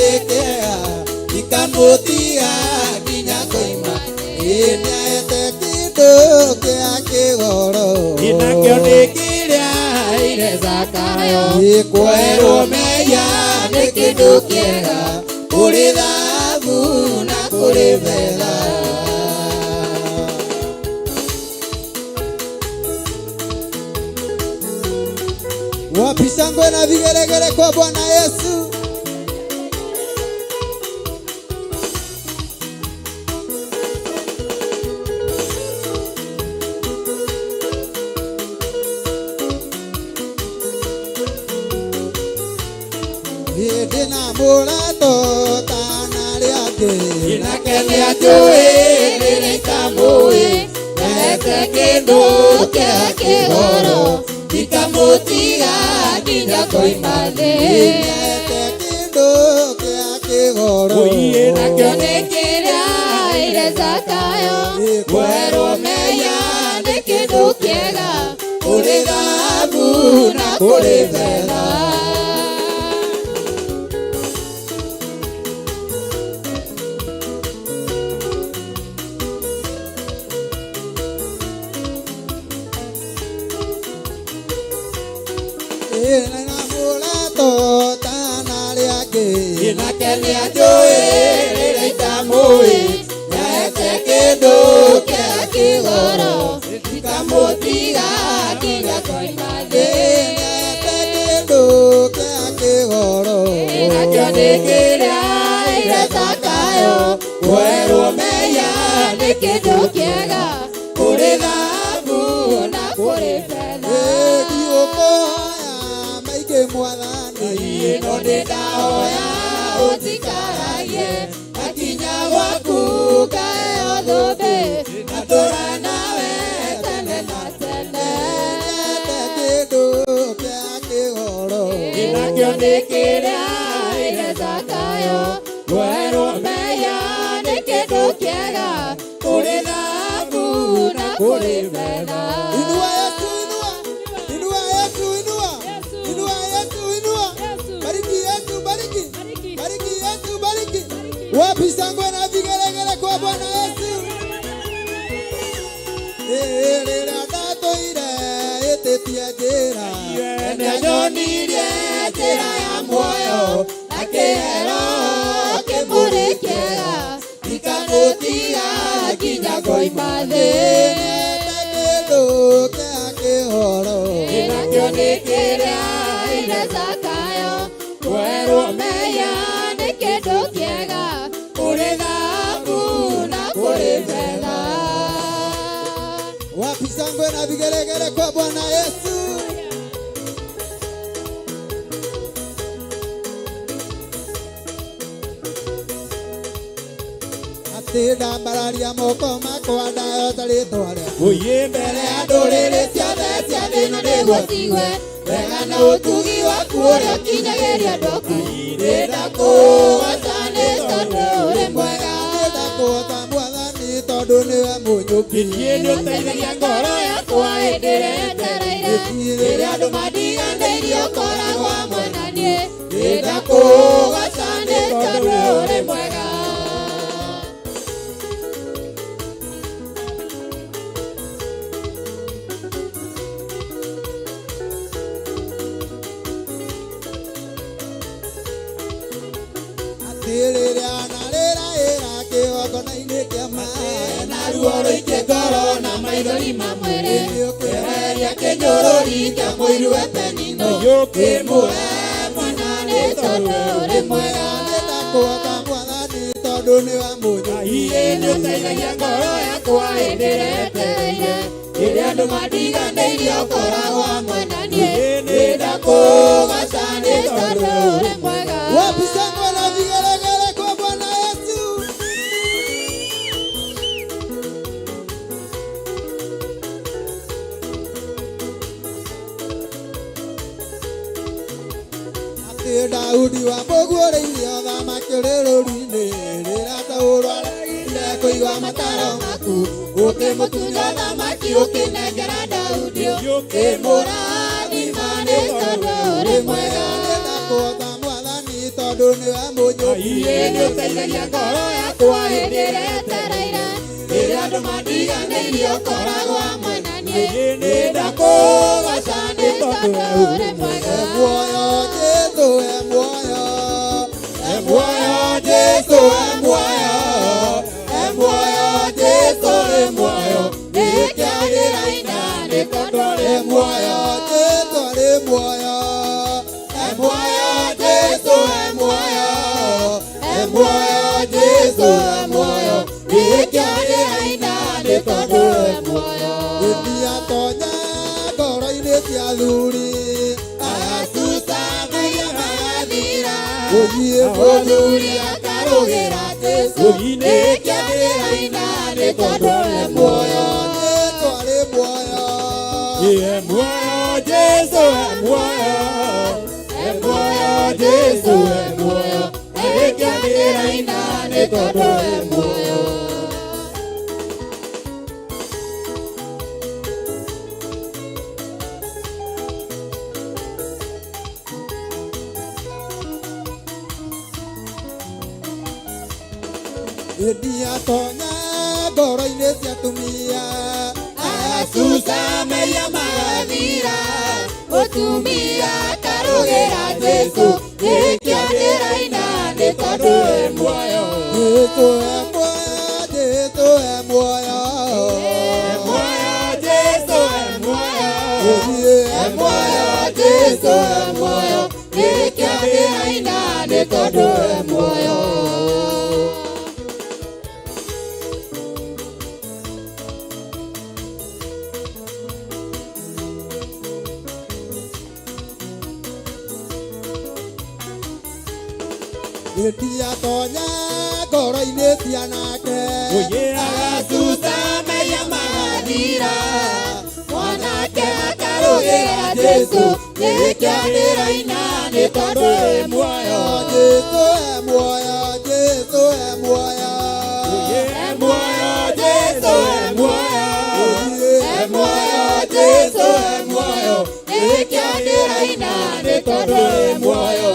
Nĩaete kĩndũ kĩa kĩgoro.
Nakĩo nĩ kĩrĩa aheire Zakayo.
Kuoherwo mehia nĩ kĩndũ kĩega kũrĩ thahabu na kũrĩ betha. Wapi shangwe na vigelegele kwa Bwana Yesu? Ndĩna mũrato kana rĩangĩ.
Nake nĩanjũĩ rĩrĩa itamũĩ, nahete kĩndũ kĩa kĩgoro, ndikamũtiga nginya koima thĩ.
Nĩaete kĩndũ kĩa kĩgoro.
Nakĩo nĩ kĩrĩa aheire Zakayo, kuoherwo mehia nĩ kĩndũ kĩega, kũrĩ thahabu na kũrĩ betha.
Ndĩna mũrato kana rĩangĩ.
Nake nĩanjũĩ rĩrĩa itamũĩ, nĩahete kĩndũ kĩa kĩgoro, ndikamũtiga nginya koima thĩ.
Nĩaete kĩndũ kĩa kĩgoro.
Nakĩo nĩ kĩrĩa aheire Zakayo, kuoherwo mehia nĩ kĩndũ kĩega, kũrĩ thahabu na kũrĩ betha.
Ndigũkũhoya maingĩ Mwathani.
No ndĩrahoya ũnjikaragie, ngakinya gwaku ngaheo thũmbĩ, ngatũũra nawe tene na tene.
Nĩaete kĩndũ kĩa kĩgoro.
Nakĩo nĩ kĩrĩa aheire Zakayo, kuoherwo mehia nĩ kĩndũ kĩega, kũrĩ thahabu na kũrĩ betha.
Inua Yesu, inua. Inua Yesu, inua. Inua Yesu, inua. Bariki Yesu, bariki. Bariki Yesu, bariki. Wapi shangwe na vigelegele kwa Bwana Yesu? Rĩrĩa ndatũire ĩtĩtie njĩra.
Nĩanyonirie njĩra ya muoyo, akĩhero kĩmũrĩ kĩega, ndikamũtiga nginya ngoima thĩ.
Nĩaete kĩndũ kĩa kĩhoro.
Nakĩo nĩ kĩrĩa aheire Zakayo, kuoherwo mehia nĩ kĩndũ kĩega, kũrĩ thahabu na kũrĩ betha.
Wapi shangwe na vigelegele kwa Bwana Yesu? Atĩ ndambararia moko makwa ndayota rĩtwa rĩaku.
Ũiĩ mbere ya ndũrĩrĩ ciothe cia thĩ ĩno nĩguo ciigue wega na ũtugi waku ũrĩa ũkinyagĩria andũ aku. Ndĩndakũgoca nĩ tondũ ũrĩ mwega.
Ndĩndakũgooca Mwathani tondũ nĩwe mũnyũmbi.
Niĩ nĩũteithagia ngoro yakwa hĩndĩ ĩrĩa yetereire. Rĩrĩa andũ mandiganĩirie ũkoragwo hamwe na niĩ. Ndĩndakũgoca nĩ tondũ ũrĩ mwega.
Atĩ rĩrĩa narĩraĩra kĩgongona-inĩ kĩa maĩ.
Na ruo rũingĩ ngoro na maithori ma mwĩrĩ. Kĩeheria kĩnyũrũri kĩa mũiru we Penina. Kĩmũhe mwana nĩ tondũ ũrĩ mwega.
Ndĩndakũgooca Mwathani tondũ nĩwe mũnyũmbi.
Iĩ nĩũteithagia ngoro yakwa hĩndĩ ĩrĩa yetereire. Rĩrĩa andũ mandiganĩirie ũkoragwo hamwe na niĩ. Nĩndakũgoca nĩ tondũ ũrĩ mwega.
Wapi shangwe na vigelegele kwa Bwana Yesu? Atĩ Daudi wamũguũrĩirie ũthamaki ũrĩ rũũru-inĩ, rĩrĩa Saũlũ aregire kũigua mataro maku,
Ũkĩmũtunya ũthamaki ũkĩnengera Daudi, ũkĩmũrathima nĩ tondũ ũrĩ mwega.
Nĩndakũgooca Mwathani tondũ nĩwe mũnyũmbi.
Iĩ nĩũteithagia ngoro yakwa hĩndĩ ĩrĩa yetereire. Rĩrĩa andũ
andũ mandiganĩirie ũkoragwo hamwe na niĩ. Nĩ ndakũgoca nĩ tondũ ũrĩ mwega. E muoyo Jesũ, e muoyo, e muoyo Jesũ, e muoyo, e muoyo Jesũ, e muoyo. Nĩkĩagĩra ina nĩ tondũ arĩ muoyo, Jesũ arĩ muoyo, e muoyo Jesũ, e muoyo, e muoyo Jesũ, e muoyo. Nĩkĩagĩra ina nĩ tondũ e muoyo. Gĩthiatonya ngoro-inĩ cia athuri, agacucangĩria magathira. Gũthiĩ mũthuri akarũgĩra Jesũ, nĩkĩagĩra ina nĩ tondũ e muoyo. Jesũ arĩ muoyo,
E muoyo Jesũ, e muoyo, e muoyo Jesũ, e muoyo. Nĩkĩagĩra ina nĩ tondũ e muoyo.
Gĩthiatonya ngoro-inĩ cia atumia, agacucameria magathira. Mũtumia akarũgĩra Jesũ, nĩkĩagĩra ina nĩ tondũ e muoyo. Jesũ e muoyo, Jesũ e muoyo,
E muoyo Jesũ, e muoyo,
e muoyo Jesũ, e muoyo. Nĩkĩagĩra ina nĩ tondũ e muoyo. Gĩtiatonya ngoro-inĩ cia anake,
agacucameria magathira.
Mwanake akarũgĩra Jesũ, nĩkĩagĩra ina nĩ tondũ e muoyo. Jesũ e muoyo, Jesũ e muoyo,
E muoyo Jesũ, e muoyo,
e muoyo Jesũ, e muoyo. Nĩkĩagĩra ina nĩ tondũ e muoyo.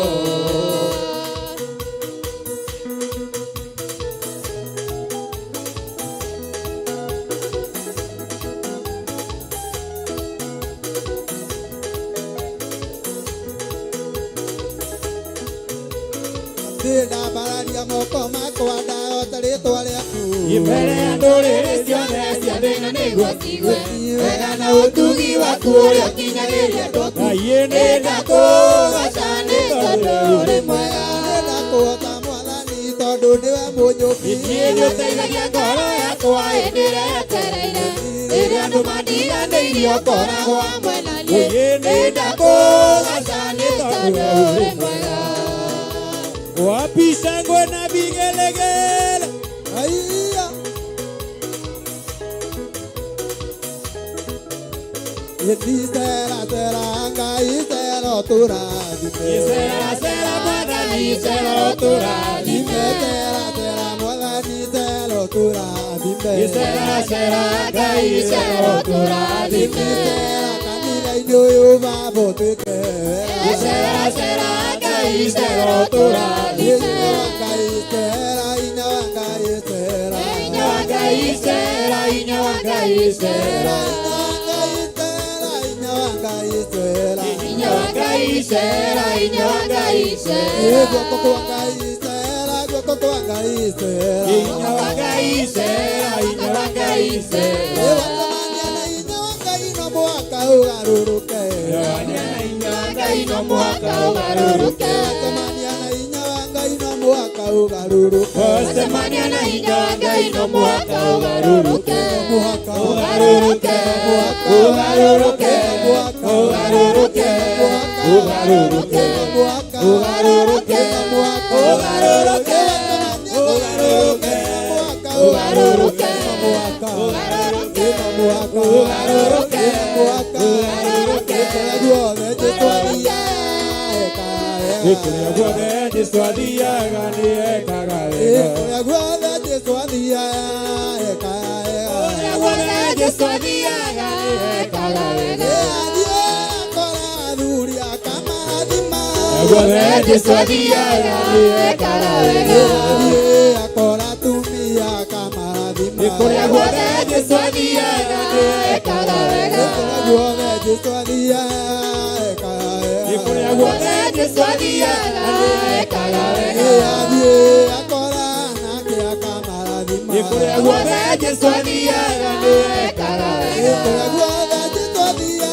Ndĩndambararia moko makwa ndahota rĩtwa rĩaku.
Mbere ya ndũrĩrĩ ciothe cia thĩ na nĩguo ciigue
wega na ũtugi waku ũrĩa ũkinyagĩria andũ aku.
Ngai nĩ
Nĩndakũgoca nĩ tondũ ũrĩ mwega. Nĩndakũhota Mwathani tondũ nĩwe mũnyũmbi.
Niĩ nĩũteithagia ngoro yakwa hĩndĩ ĩrĩa yetereire.
Rĩrĩa andũ mandiganĩirie ũkoragwo hamwe na niĩ.
Nĩndakũgoca
Nĩndakũgoca nĩ tondũ ũrĩ mwega.
Wapi shangwe na vigelegele?
Aiya. Sera sera Ngai sera ũtũrathime.
Sera sera Mwathani sera ũtũrathime.
Sera sera Mwathani sera ũtũrathime.
Sera sera Ngai sera ũtũrathime.
Sera kanitha-inĩ ũyũ Baba ũtwĩke wega.
Sera sera Ngai sera ũtũrathime.
Inya wa Ngai sera, inya wa Ngai sera.
Inya wa Ngai sera, inya wa Ngai sera.
Inya wa Ngai sera, inya wa Ngai sera.
Inya wa Ngai sera, inya wa Ngai sera.
Guoko kwa Ngai sera, guoko kwa Ngai sera.
Inya wa Ngai sera, inya wa Ngai sera.
Wacemania na inya wa Ngai no mũhaka ũgarũrũke.
Wacemania na inya wa Ngai no mũhaka ũgarũrũke.
Wacemania na inya wa Ngai no mũhaka ũgarũrũke.
Wacemania na inya wa Ngai no mũhaka ũgarũrũke.
Mũhaka
Ũgarũrũke, ũgarũrũke, ũgarũrũke, ũgarũrũke,
mũhaka
ũgarũrũke,
mũhaka
ũgarũrũke, ũgarũrũke,
ũgarũrũke
ũgarũrũke,
mũhaka mũhaka
ũgarũrũke,
mũhaka
ũgarũrũke,
kũrĩa guothe Jesũ athiaga ekaga wega.
Kũrĩa guothe Jesũ athiaga nĩ ekaga wega.
Kũrĩa guothe Jesũ athiaga ekaga wega.
Kũrĩa guothe Jesũ athiaga nĩ ekaga wega.
Athiĩ akora athuri akamarathima.
Kũrĩa guothe Jesũ athiaga nĩ ekaga wega.
Athiĩ akora atumia akamarathima.
Kũrĩa guothe Jesũ athiaga nĩekaga wega.
Kũrĩa guothe Jesũ athiaga ekaga wega.
Kũrĩa guothe Jesũ athiaga nĩekaga wega.
Athiĩ akora nake akamarathima.
Kũrĩa guothe Jesũ athiaga nĩekaga wega.
Kũrĩa guothe Jesũ athiaga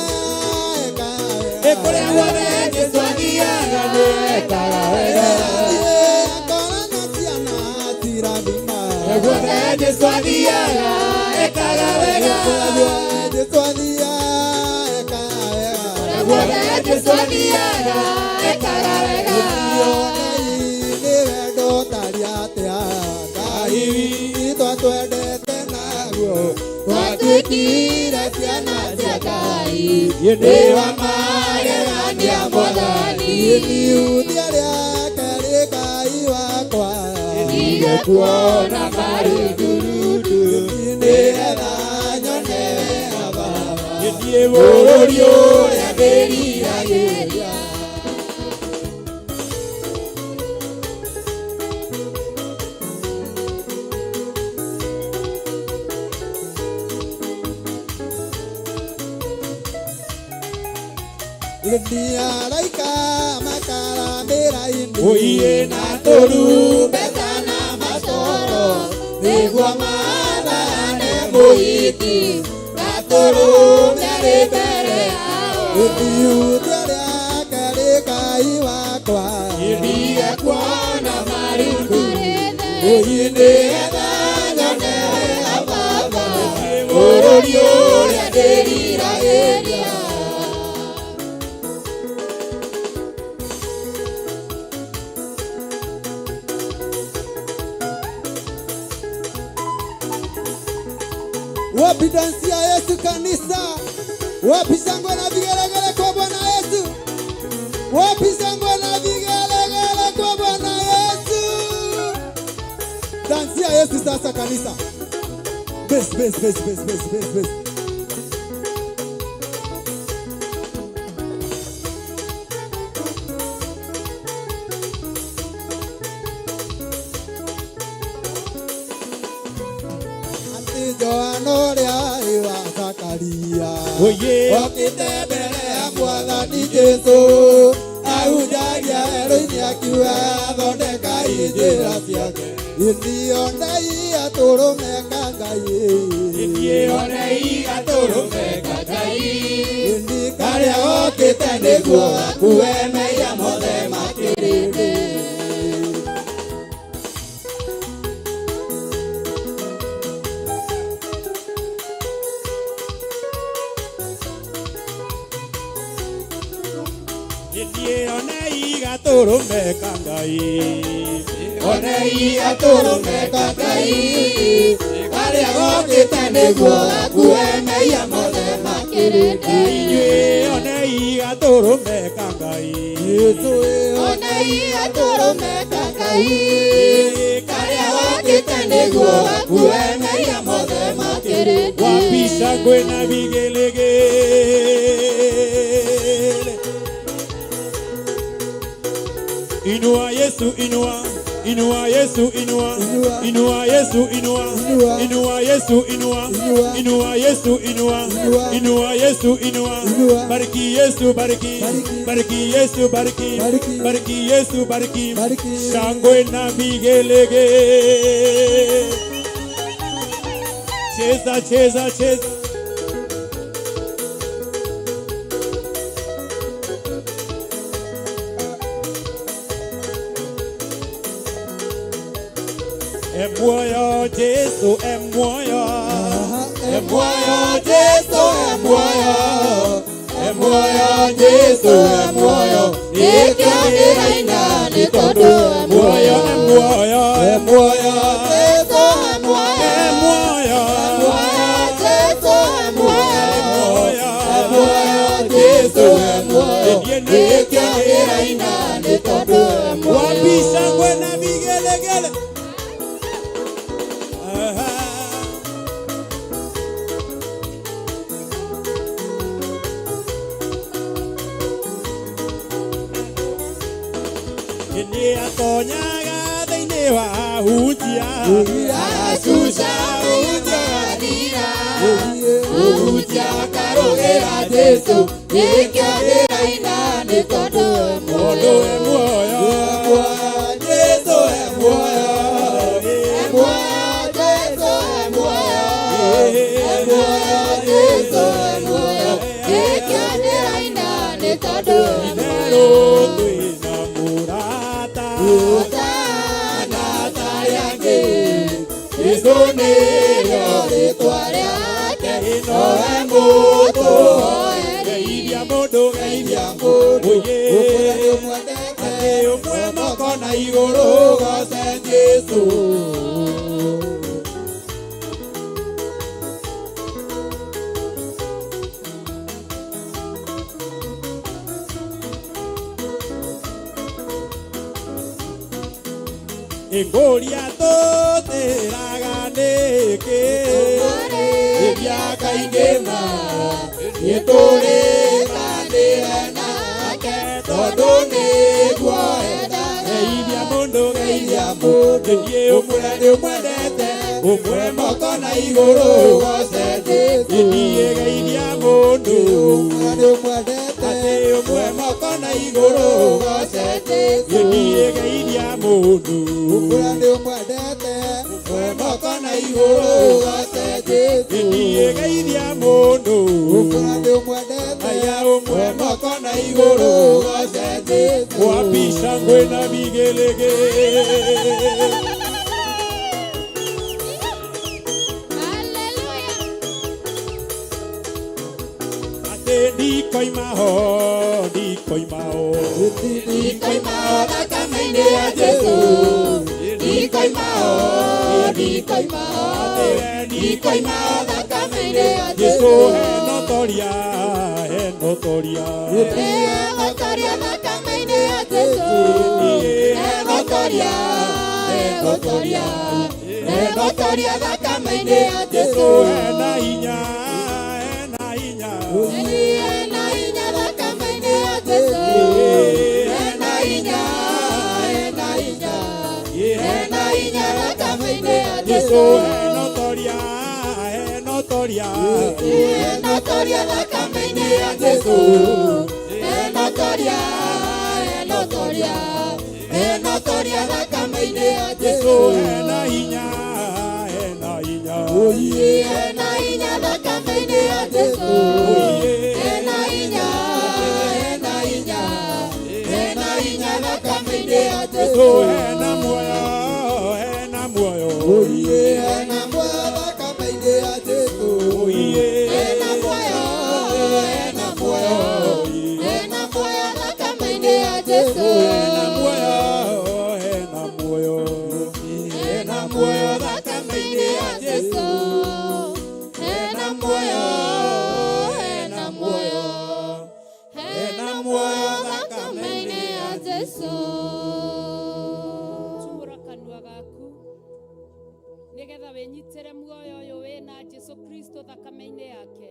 ekaga wega.
Kũrĩa guothe Jesũ athiaga nĩekaga wega.
Athiĩ akora na ciana atirathima.
Kũrĩa guothe Jesũ athiaga ekaga wega.
Kũrĩa guothe Jesũ athiaga ekaga wega.
Kũrĩa guothe Jesũ athiaga ekaga wega.
Nĩ wendo ũtariĩ atĩa Ngai witũ atwendete naguo twatuĩkire ciana cia Ngai.
Nĩ wa magegania Mwathani.
Ithiuthia rĩake rĩ Ngai wakwa.
Ndige kuona marundurundu
Nĩgetha nyone Baba.
Nĩthiĩ bũrũri ũrĩa ndĩriragĩria.
Araika makarambĩra-inĩ.
Ũiĩ na tũrumbeta na macoro nĩguo maathane mũhiki na tũrũme arĩ mbere yao.
Ithiuthia rĩake rĩ Ngai wakwa.
Ndige kuona marundu ũiĩ nĩgetha nyone wega Baba bũrũri ũrĩa ndĩriragĩria.
Wapi dansi ya Yesu kanisa? Wapi shangwe na vigelegele kwa Bwana Yesu? Wapi shangwe na vigelegele kwa Bwana Yesu? Dansi ya Yesu sasa kanisa. Bes, bes, bes, bes, bes, bes, bes. Atĩ Johana ũrĩa warĩ wa Zakaria
Oye.
okĩte mbere ya Mwathani Jesũ ahunjagia werũ-inĩ akiuga thondekai njĩra ciake. Ithionei atũrũme ka Ngai.
Ithiĩ onei gatũrũme ka Ngai.
Ĩni
Karĩa okĩte nĩguo akue mehia mothe ma kĩrĩndĩ. Ithiĩ onei gatũrũme ka Ngai. Onei gatũrũme ka Ngai. Karĩa gokĩte nĩguo akue mehia mothe ma kĩrĩndĩ. Inyuĩ onei gatũrũme ka Ngai.
Jesũ
Onei gatũrũme ka Ngai. Karĩa gokĩte nĩguo akue mehia mothe ma kĩrĩndĩ. Wapi shangwe na vigelegele. Inua Yesu, inua, inua Yesu, inua, inua Yesu, inua, inua Yesu, inua, inua Yesu, inua, inua Yesu, inua, bariki Yesu, bariki, bariki Yesu, bariki, bariki Yesu, bariki, shangwe na vigelegele. Cheza, cheza, cheza. Emoyo Jesu, emoyo. Emoyo Jesu, emoyo. Emoyo Jesu, emoyo. Nĩkĩo ndĩraina nĩ tondũ emoyo, emoyo, emoyo. Jesu, emoyo. Emoyo. Emoyo Jesu, emoyo. Emoyo Jesu, emoyo. Nĩkĩo ndĩraina nĩ tondũ emoyo. Wapi shangwe na vigelegele. Nĩ atonyaga thĩinĩ wa hunjia. Acuca hunjia.
ndĩraina Kũhunjia ngarũĩra Jesũ Nĩkĩo ndĩraina nĩ tondũ e
Mũndũ
muoyo
e muoyo
Jesũ e muoyo E muoyo Jesũ e muoyo E muoyo Jesũ e muoyo Nĩkĩo ndĩraina nĩ tondũ e
Itherũ
muoyo
twĩna mũrata
Ũtana tarĩ angĩ Jesũ nĩrĩo rĩtwa rĩake Nowe mũtũhoeri
Geithia mũndũ geithia
mũndũ
Oye.
Ũkũrĩa nĩ ũmwendete
Atĩ ũmwe moko na
igũrũ goce Jesũ
Ĩngũria tũtĩraga nĩkĩ
Rĩrĩa kaingĩ ma nĩtũrĩkanĩre nake tondũ nĩguo endaga
Geithia mũndũ geithia
Geithia mũndũ
Niĩ
ũmwe nĩ ũmwendete ũmwe moko na igũrũ goce Jesũ
Niĩ geithia mũndũ
ũmwe nĩ ũmwendete
Atĩ ũmwe
moko na igũrũ goce Jesũ
Niĩ geithia mũndũ
ũmwe nĩ ũmwendete ũmwe moko na igũrũ goce Jesũ
Niĩ geithia mũndũ
ũmwe nĩ ũmwendete
Aya ũmwe
ũmwe moko na igũrũ goce Jesũ
Wapi shangwe na vigelegele Atĩ ndikoima ho ndikoima ho
Ndikoima thakame-inĩ ya Jesũ Ndikoima ho ndikoima ho Ndikoima thakame-inĩ ya
Jesũ
Jesũ
henotoria henotoria
Egotoria thakame-inĩ ya Jesũ Egotoria Egotoria Egotoria thakame-inĩ ya
Jesũ
Jesũ
hena hinya hena hinya
Ena hinya thakame-inĩ ya Jesũ Ena hinya Ena hinya Ena hinya thakame-inĩ ya
Jesũ
Jesũ
henotoria henotoria
Enotoria thakame-inĩ ya Jesũ Enotoria Enotoria Enotoria thakame-inĩ ya
Jesũ
Jesũ
hena hinya hena hinya
Ena hinya thakame-inĩ ya Jesũ Ena hinya Ena hinya Ena hinya thakame-inĩ ya
Jesũ
Jesũ
hena muoyo hena muoyo
Ena muoyo thakame-inĩ ya Jesũ
Oiye
Ena muoyo Ena muoyo Ena muoyo thakame-inĩ ya Jesũ
hena muoyo hena muoyo hena muoyo thakame-inĩ ya Jesũ
Ena muoyo Ena muoyo Ena muoyo thakame-inĩ ya Jesũ
tumũra kanua gaku nĩgetha wĩnyitĩre muoyo ũyũ wĩna Jesũ Kristo thakame-inĩ yake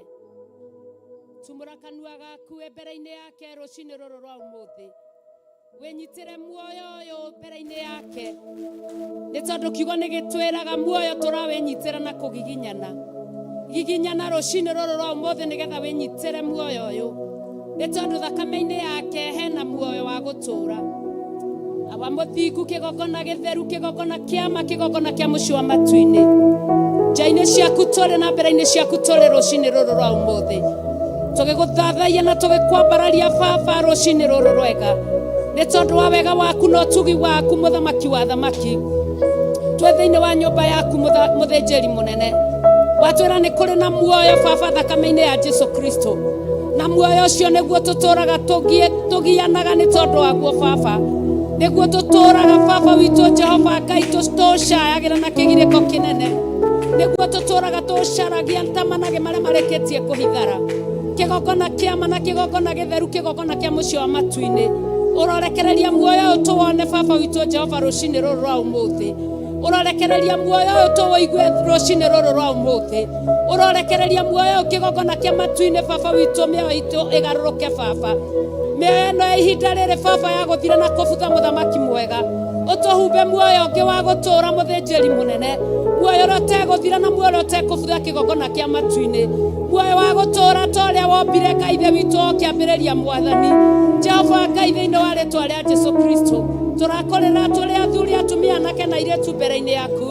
tumũra kanua gaku wĩ mbere-inĩ yake rũcinĩ rũrũ rwa ũmũthĩ wĩnyitĩre muoyo ũyũ mbere-inĩ yake nĩ tondũ kiugo nĩ gĩtwĩraga muoyo tũrawĩnyitĩra na kũgiginyana giginyana rũcinĩ rũrũ rwa ũmũthĩ nĩgetha wĩnyitĩre muoyo ũyũ nĩ tondũ thakame-inĩ yake hena muoyo wa gũtũũra awa mũthingu kĩgongona gĩtheru kĩgongona kĩama kĩgongona kĩa mũciĩ wa matu-inĩ nja-inĩ ciaku tũrĩ na mbere-inĩ ciaku tũrĩ rũcinĩ rũrũ rwa ũmũthĩ tũgĩgũthathaia na tũgĩkwambararia baba rũcinĩ rũrũ rwega nĩ tondũ wa wega waku na ũtugi waku mũthamaki wa thamaki twĩ thĩinĩ wa nyũmba yaku mũthĩnjĩri mũnene watwĩra nĩ kũrĩ na muoyo baba thakame-inĩ ya Jesu Kristo na muoyo ũcio nĩguo tũtũũraga tũgianaga nĩ tondũ waguo baba nĩguo tũtũũraga baba witũ Jehova Ngai tũcayagĩra na kĩgirĩko kĩnene nĩguo tũtũũraga tũcaragia ta manage marĩa marĩkĩtie kũhithara kĩgongona kĩama na kĩgongona gĩtheru kĩgongona kĩa mũciĩ wa matu-inĩ ũrorekereria muoyo ũyũ tũwone baba witũ Jehova rũcinĩ rũrũ rwa ũmũthĩ ũrorekereria muoyo ũyũ tũwũigue rũcinĩ rũrũ rwa ũmũthĩ ũrorekereria muoyo ũyũ kĩgongona kĩa matu-inĩ baba witũ mĩoyo itũ ĩgarũrũke baba mĩoyo ĩno ya ihinda rĩrĩ baba ya gũthira na kũbutha mũthamaki mwega ũtũhumbe muoyo ũngĩ wa gũtũũra mũthĩnjĩri mũnene Muoyo ũrĩa ũtegũthira na muoyo ũrĩa ũtekũbutha kĩgongona kĩa matu-inĩ. Muoyo wa gũtũũra ta ũrĩa wombire Ngai Ithe witũ o kĩambĩrĩria Mwathani. Jehova Ngai thĩinĩ wa rĩtwa rĩa Jesu Kristo. Tũrakũrĩra tũrĩ athuri atumia anake na airĩtu mbere-inĩ yaku.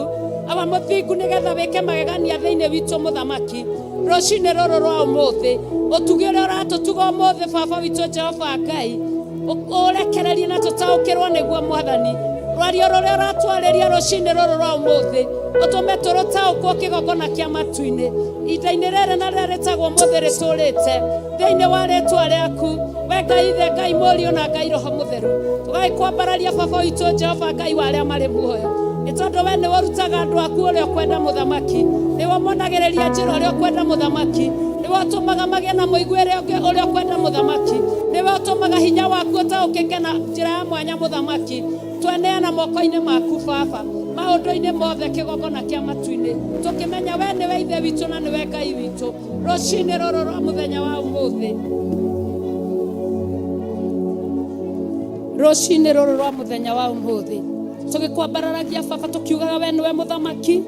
Awa mũthingu nĩgetha wĩke magegania thĩinĩ witũ mũthamaki. Rũcinĩ rũrũ rwa ũmũthĩ. Ũtugi ũrĩa ũratũtuga ũmũthĩ baba witũ Jehova Ngai. Ũrekererie na tũtaũkĩrwo nĩguo Mwathani. Rwario rũrĩa ũratwarĩria rũcinĩ rũrũ rwa ũmũthĩ. Ũtũme tũrũtaũkwo kĩgongona kĩa matu-inĩ. Ihinda-inĩ rĩrĩ na rĩrĩa rĩtagwo ũmũthĩ rĩtũrĩte. Thĩinĩ wa rĩtwa rĩaku. We Ngai Ithe, Ngai Mũriũ na Ngai Roho Mũtheru. Tũgagĩkwambararia baba witũ Jehova Ngai wa arĩa marĩ muoyo. Nĩ tondũ we nĩwe ũrutaga andũ aku ũrĩa ũkwenda mũthamaki. Nĩwe ũmonagĩrĩria njĩra ũrĩa ũkwenda mũthamaki. Nĩwe ũtũmaga magĩe na mũiguĩre ũrĩa ũkwenda mũthamaki. Nĩwe ũtũmaga hinya waku ũtaũkĩke na njĩra ya mwanya mũthamaki. Tweneana moko-inĩ maku baba. Maũndũ-inĩ mothe kĩgongona kĩa matu-inĩ. Tũkĩmenya we nĩwe Ithe witũ na nĩwe Ngai witũ. Rũcinĩ rũrũ rwa mũthenya wa ũmũthĩ. Rũcinĩ rũrũ rwa mũthenya wa ũmũthĩ. Tũgĩkwambararagia baba tũkiugaga we nĩwe mũthamaki.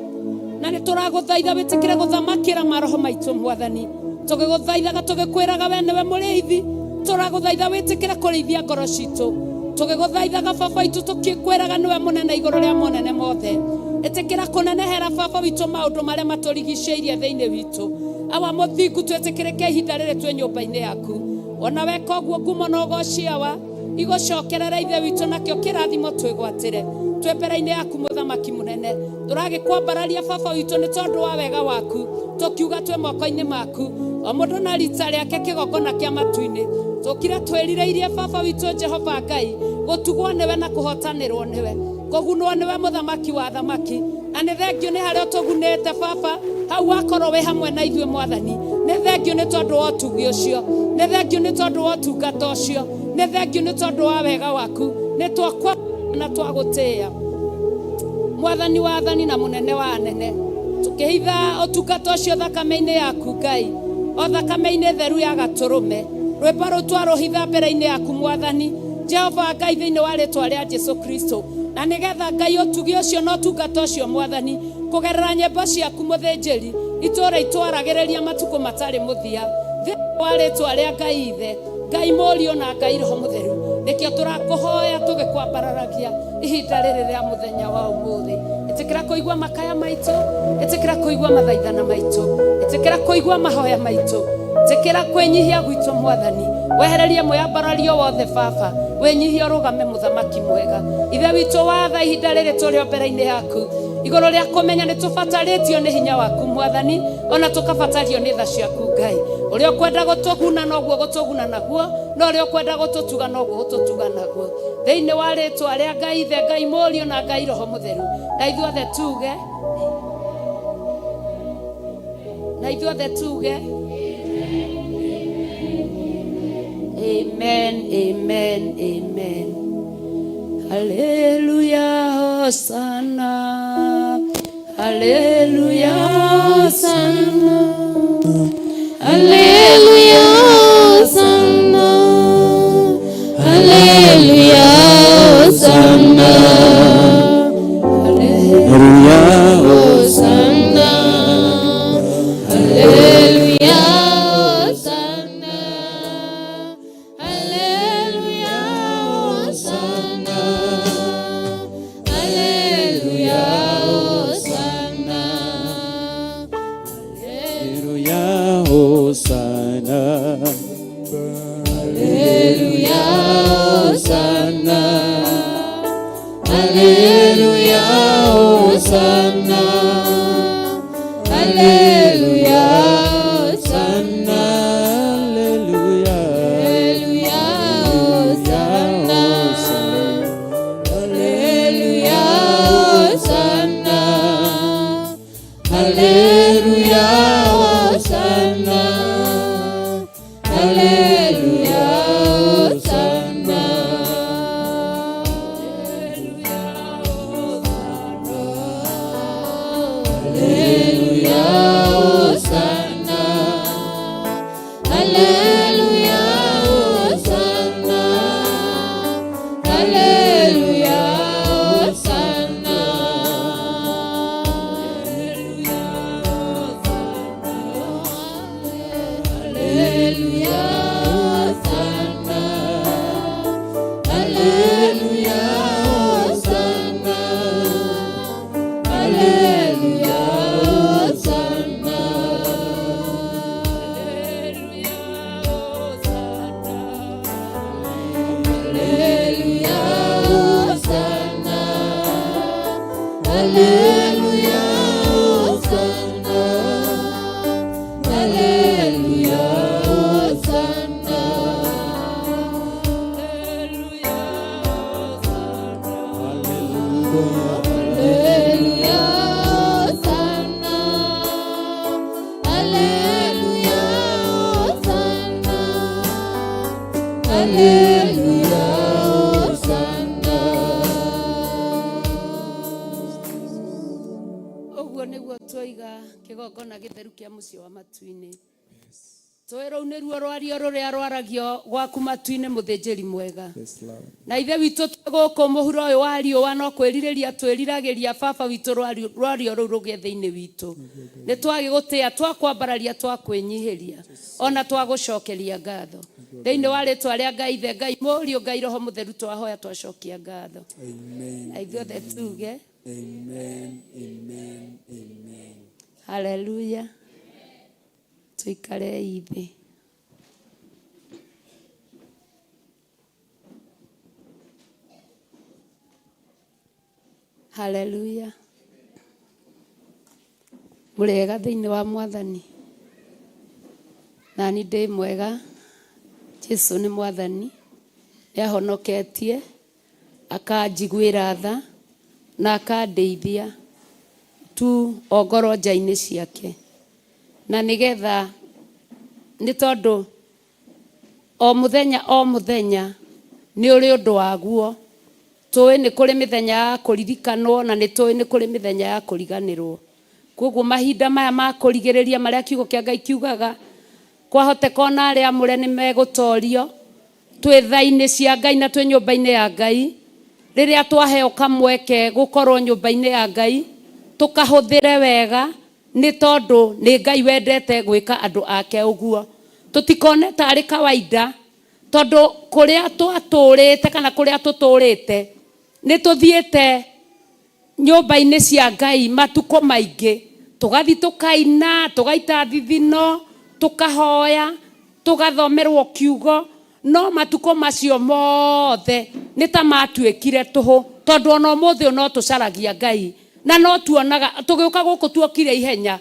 Na nĩ tũragũthaitha wĩtĩkĩre gũthamakĩra maroho maitũ Mwathani. Tũgĩgũthaithaga tũgĩkwĩraga we nĩwe mũrĩithi. Tũragũthaitha wĩtĩkĩre kũrĩithia ngoro citũ. Tũgĩgũthaithaga baba witũ tũkĩkwĩraga nĩwe mũnene igũrũ rĩa monene mothe. Ĩtĩkĩra kũnenehera baba witũ maũndũ marĩa matũrigicĩirie thĩinĩ witũ. Awa mũthingu twĩtĩkĩrĩke ihinda rĩrĩ twĩ nyũmba-inĩ yaku. Ona weka ũguo ngumo na ũgoci awa igũcokerere Ithe witũ nakĩo kĩrathimo twĩgwatĩre. Twĩ mbere-inĩ yaku mũthamaki mũnene. Tũragĩkwambararia baba witũ nĩ tondũ wa wega waku. Tũkiuga twĩ moko-inĩ maku. O mũndũ na rita rĩake kĩgongona kĩa matu-inĩ. Tũkire twĩrirĩirie baba witũ Jehova Ngai gũtugwo nĩwe na kũhotanĩrwo nĩwe. Kũgunwo nĩwe mũthamaki wa thamaki. Na nĩ thengio nĩ harĩa ũtũgunĩte baba. Hau wakorwo wĩ hamwe na ithuĩ Mwathani. Nĩ thengio nĩ tondũ wa ũtugi ũcio. Nĩ thengio nĩ tondũ wa ũtungata ũcio. Nĩ thengio nĩ tondũ wa wega waku. Nĩ twakwa na twagũtĩĩa. Mwathani wa athani na mũnene wa anene. Tũkĩhitha ũtungata ũcio thakame-inĩ yaku Ngai. O thakame-inĩ theru ya gatũrũme. Rwĩmbo rũu twarũhitha mbere-inĩ yaku Mwathani. Jehova Ngai thĩinĩ wa rĩtwa rĩa Jesu Kristo. Na nĩgetha Ngai ũtugi ũcio na ũtungata ũcio Mwathani kũgerera nyĩmbo ciaku mũthĩnjĩri itũũra itwaragĩrĩria matukũ matarĩ mũthia. Thĩinĩ wa rĩtwa rĩa Ngai Ithe, Ngai Mũriũ na Ngai Roho Mũtheru. Nĩkĩo tũrakũhoya tũgĩkwambararagia ihinda rĩrĩ rĩa mũthenya wa ũmũthĩ. Ĩtĩkĩra kũigua makaya maitũ, ĩtĩkĩra kũigua mathaithana maitũ, ĩtĩkĩra kũigua mahoya maitũ, ĩtĩkĩra kwĩnyihia gwitũ Mwathani. Wehererie mwĩambarario wothe baba, wĩnyihie ũrũgame mũthamaki mwega. Ithe witũ watha ihinda rĩrĩ tũrĩ o mbere-inĩ yaku. Igũrũ rĩa kũmenya nĩ tũbatarĩtio nĩ hinya waku Mwathani, ona tũkabatario nĩ tha ciaku Ngai. Ũrĩa ũkwenda gũtũguna noguo gũtũguna naguo, na ũrĩa ũkwenda gũtũtuga noguo gũtũtuga naguo. Thĩinĩ wa rĩtwa rĩa Ngai Ithe, Ngai Mũriũ na Ngai Roho Mũtheru. Na ithuothe tuge. Na ithuothe tuge. Amen, amen, amen. Hallelujah, Hosanna. Hallelujah, Hosanna.
Hallelujah, Hosanna. Hallelujah, Hosanna.
Hallelujah,
Hosanna. Hallelujah, Hosanna. Hallelujah, Hosanna. Hallelujah, Hosanna.
Hallelujah, Hosanna.
Hallelujah, Hosanna. Hallelujah, Hosanna. Hallelujah, Hosanna. Hallelujah, Hosanna. Hallelujah, Hosanna. Hallelujah, Hosanna.
Ũguo nĩguo twoiga kĩgongona gĩtheru kĩa mũciĩ wa matu-inĩ. Tũĩ rũu nĩruo rwario rũrĩa rwaragio gwaku matu-inĩ mũthĩnjĩri mwega.
Yes, Lord.
Na ithe witũ twĩ gũkũ mũhuro ũyũ wa riũa no kwĩrirĩria twĩriragĩria baba witũ rwario rwario rũu rũgĩe thĩinĩ witũ. Nĩ twagĩgũtĩa, twakwambararia, twakwĩnyihĩria ona twagũcokeria ngatho. Thĩinĩ wa rĩtwa rĩa Ngai Ithe, Ngai Mũriũ, Ngai Roho Mũtheru twahoya twacokia ngatho.
Amen.
Na ithuothe tuge
Amen. Amen. Amen.
Haleluya. Tuikarei thĩ. Haleluya. Mũrĩega thĩinĩ wa Mwathani. Nani ndĩ mwega. Jesu nĩ Mwathani. Nĩ ahonoketie, akanjiguĩra tha na akandeithia tu ongorwo nja-inĩ ciake. Na nĩgetha nĩ tondũ o mũthenya o mũthenya nĩ ũrĩ ũndũ waguo. Tũĩ nĩ kũrĩ mĩthenya ya kũririkanwo na nĩ tũĩ nĩ kũrĩ mĩthenya ya kũriganĩrwo. Koguo mahinda maya ma kũrigĩrĩria marĩa kiugo kĩa Ngai kiugaga, kwahoteka ona arĩa amũre nĩ megũtorio, twĩ tha-inĩ cia Ngai na twĩ nyũmba-inĩ ya Ngai. Rĩrĩa twaheo kamweke gũkorwo nyũmba-inĩ ya Ngai, tũkahũthĩre wega, nĩ tondũ nĩ Ngai wendete gwĩka andũ ake ũguo. Tũtikone tarĩ kawaida, tondũ kũrĩa twatũrĩte kana kũrĩa tũtũrĩte, nĩ tũthiĩte nyũmba-inĩ cia Ngai matukũ maingĩ, tũgathiĩ tũkaina, tũgaita thithino, tũkahoya, tũgathomerwo kiugo, no matukũ macio mothe nĩ ta matuĩkire tũhũ, tondũ ona ũmũthĩ ũyũ no tũcaragia Ngai na no tuonaga tũgĩũka gũkũ tuokire ihenya,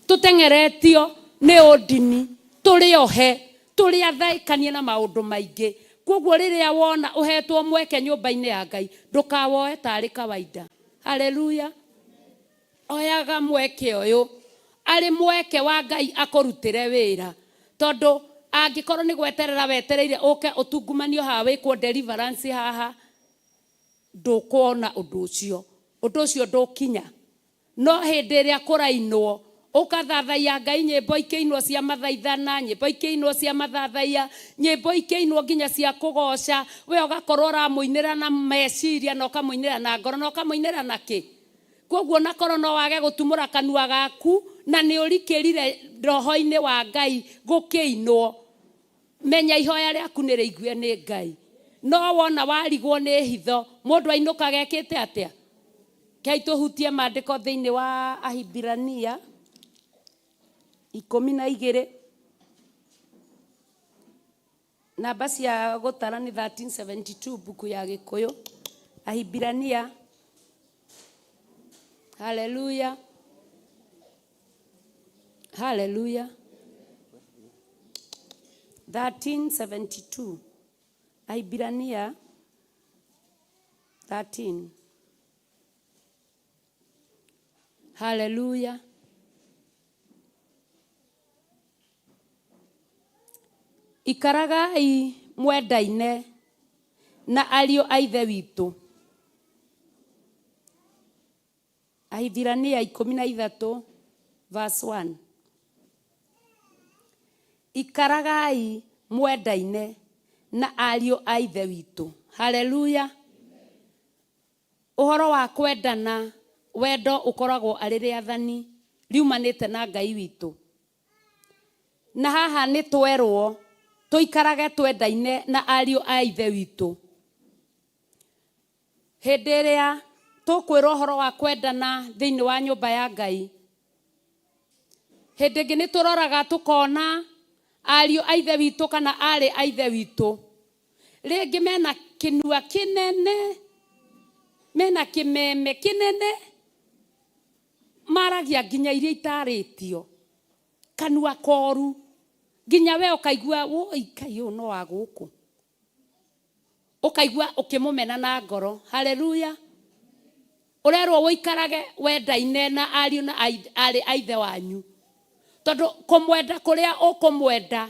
tũteng'eretio nĩ ũndini, tũrĩ ohe, tũrĩ athaĩkanie na maũndũ maingĩ. Koguo rĩrĩa wona ũhetwo mweke nyũmba-inĩ ya Ngai, ndũkawoe tarĩ kawaida. Haleluya. Oyaga mweke ũyũ arĩ mweke wa Ngai akũrutĩre wĩra, tondũ angĩkorwo nĩ gweterera wetereire ũke ũtungumanio haha wĩkwo deliverance haha, ndũkuona ũndũ ũcio, ũndũ ũcio ndũkinya. No hĩndĩ ĩrĩa kũrainwo ũkathathaiya Ngai, nyĩmbo ikĩinwo cia mathaithana, nyĩmbo ikĩinwo cia mathathaiya, nyĩmbo ikĩinwo nginya cia kũgoca, we ũgakorwo ũramũinĩra na meciria na ũkamũinĩra na ngoro na ũkamũinĩra na kĩ. Koguo nakorwo no wage gũtumũra kanua gaku na nĩ ũrikĩrire roho-inĩ wa Ngai gũkĩinwo, menya ihoya rĩaku nĩ rĩigue nĩ Ngai. No wona warigwo nĩ hitho, mũndũ ainũkaga ekĩte atĩa? Kei tũhutie maandĩko thĩinĩ wa Ahibirania 12, namba cia gũtara nĩ 1372 mbuku ya Gĩkũyũ. Ahibirania, haleluya, haleluya, 1372 Ahibirania 13. Haleluya. Ikaragai mwendaine na ariũ a Ithe witũ. Ahibirania 13 verse 1. Ikaragai mwendaine na ariũ a Ithe witũ. Haleluya. Ũhoro wa kwendana, wendo ũkoragwo arĩ rĩathani riumanĩte na Ngai witũ. Na haha nĩ twerwo tũikarage twendaine na ariũ a Ithe witũ. Hĩndĩ ĩrĩa tũkwĩrwo ũhoro wa kwendana thĩinĩ wa nyũmba ya Ngai, hĩndĩ ĩngĩ nĩ tũroraga tũkona ariũ a Ithe witũ kana aarĩ a Ithe witũ rĩngĩ mena kĩnua kĩnene, mena kĩmeme kĩnene, Maragia nginya iria itarĩtio kanua koru, nginya we ũkaigua woi Ngai ũyũ no wa gũkũ, ũkaigua ũkĩmũmena na ngoro. Haleluya. Ũrerwo ũikarage wendaine na ariũ na aarĩ a ithe wanyu, tondũ kũmwenda kũrĩa ũkũmwenda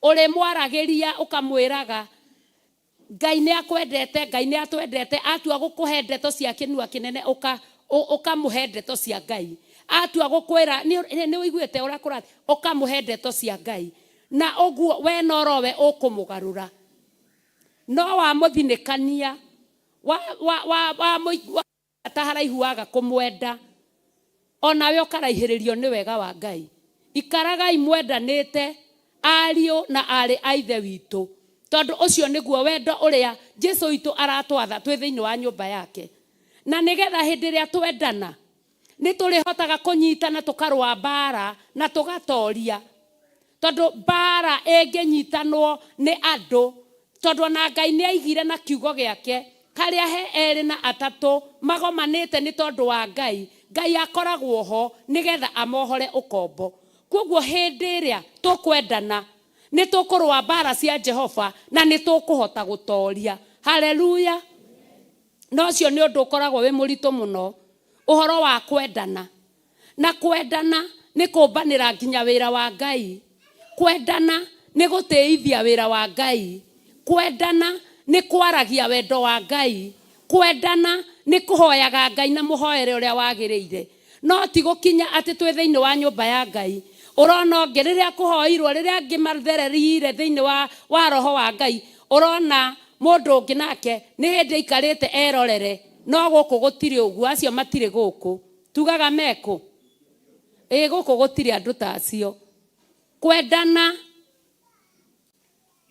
ũrĩmwaragĩria ũkamwĩraga Ngai nĩ akwendete, Ngai nĩ atwendete. Atua gũkũhe ndeto cia kĩnua kĩnene ũkamũhe ndeto cia Ngai. Atua gũkwĩra nĩ ũiguĩte ũrĩa kũrathiĩ, ũkamũhe ndeto cia Ngai. Na ũguo we norowe ũkũmũgarũra. No wamũthinĩkania, ta haraihu waga kũmwenda, onawe ũkaraihĩrĩrio nĩ wega wa Ngai. Ikaragai mwendanĩte ariũ na aarĩ a ithe witũ, tondũ ũcio nĩguo wendo ũrĩa Jesu witũ aratwatha twĩ thĩinĩ wa nyũmba yake. Na nĩgetha hĩndĩ ĩrĩa twendana nĩ tũrĩhotaga kũnyitana tũkarũa mbara na tũgatoria, tondũ mbara ĩngĩnyitanwo nĩ andũ, tondũ ona Ngai nĩ aigire na kiugo gĩake harĩa he erĩ na atatũ magomanĩte nĩ tondũ wa Ngai, Ngai akoragwo ho nĩgetha amohore ũkombo. Koguo hĩndĩ ĩrĩa tũkwendana nĩ tũkũrũa mbara cia Jehova na nĩ tũkũhota gũtoria. Haleluya. Na ũcio nĩ ũndũ ũkoragwo wĩ mũritũ mũno, ũhoro wa kwendana. Na kwendana nĩ kũmbanĩra nginya wĩra wa Ngai. Kwendana nĩ gũtĩithia wĩra wa Ngai. Kwendana nĩ kwaragia wendo wa Ngai. Kwendana nĩ kũhoyaga Ngai na mũhoere ũrĩa wagĩrĩire. No ti gũkinya atĩ twĩ thĩinĩ wa nyũmba ya Ngai. Ũrona ũngĩ rĩrĩa kũhoirwo, rĩrĩa angĩ mathererire thĩinĩ wa roho wa Ngai, ũrona mũndũ ũngĩ nake nĩ hĩndĩ aikarĩte erorere. No gũkũ gũtirĩ ũguo, acio matirĩ gũkũ. Tugaga mekũ? Ĩ gũkũ gũtirĩ andũ ta acio. Kwendana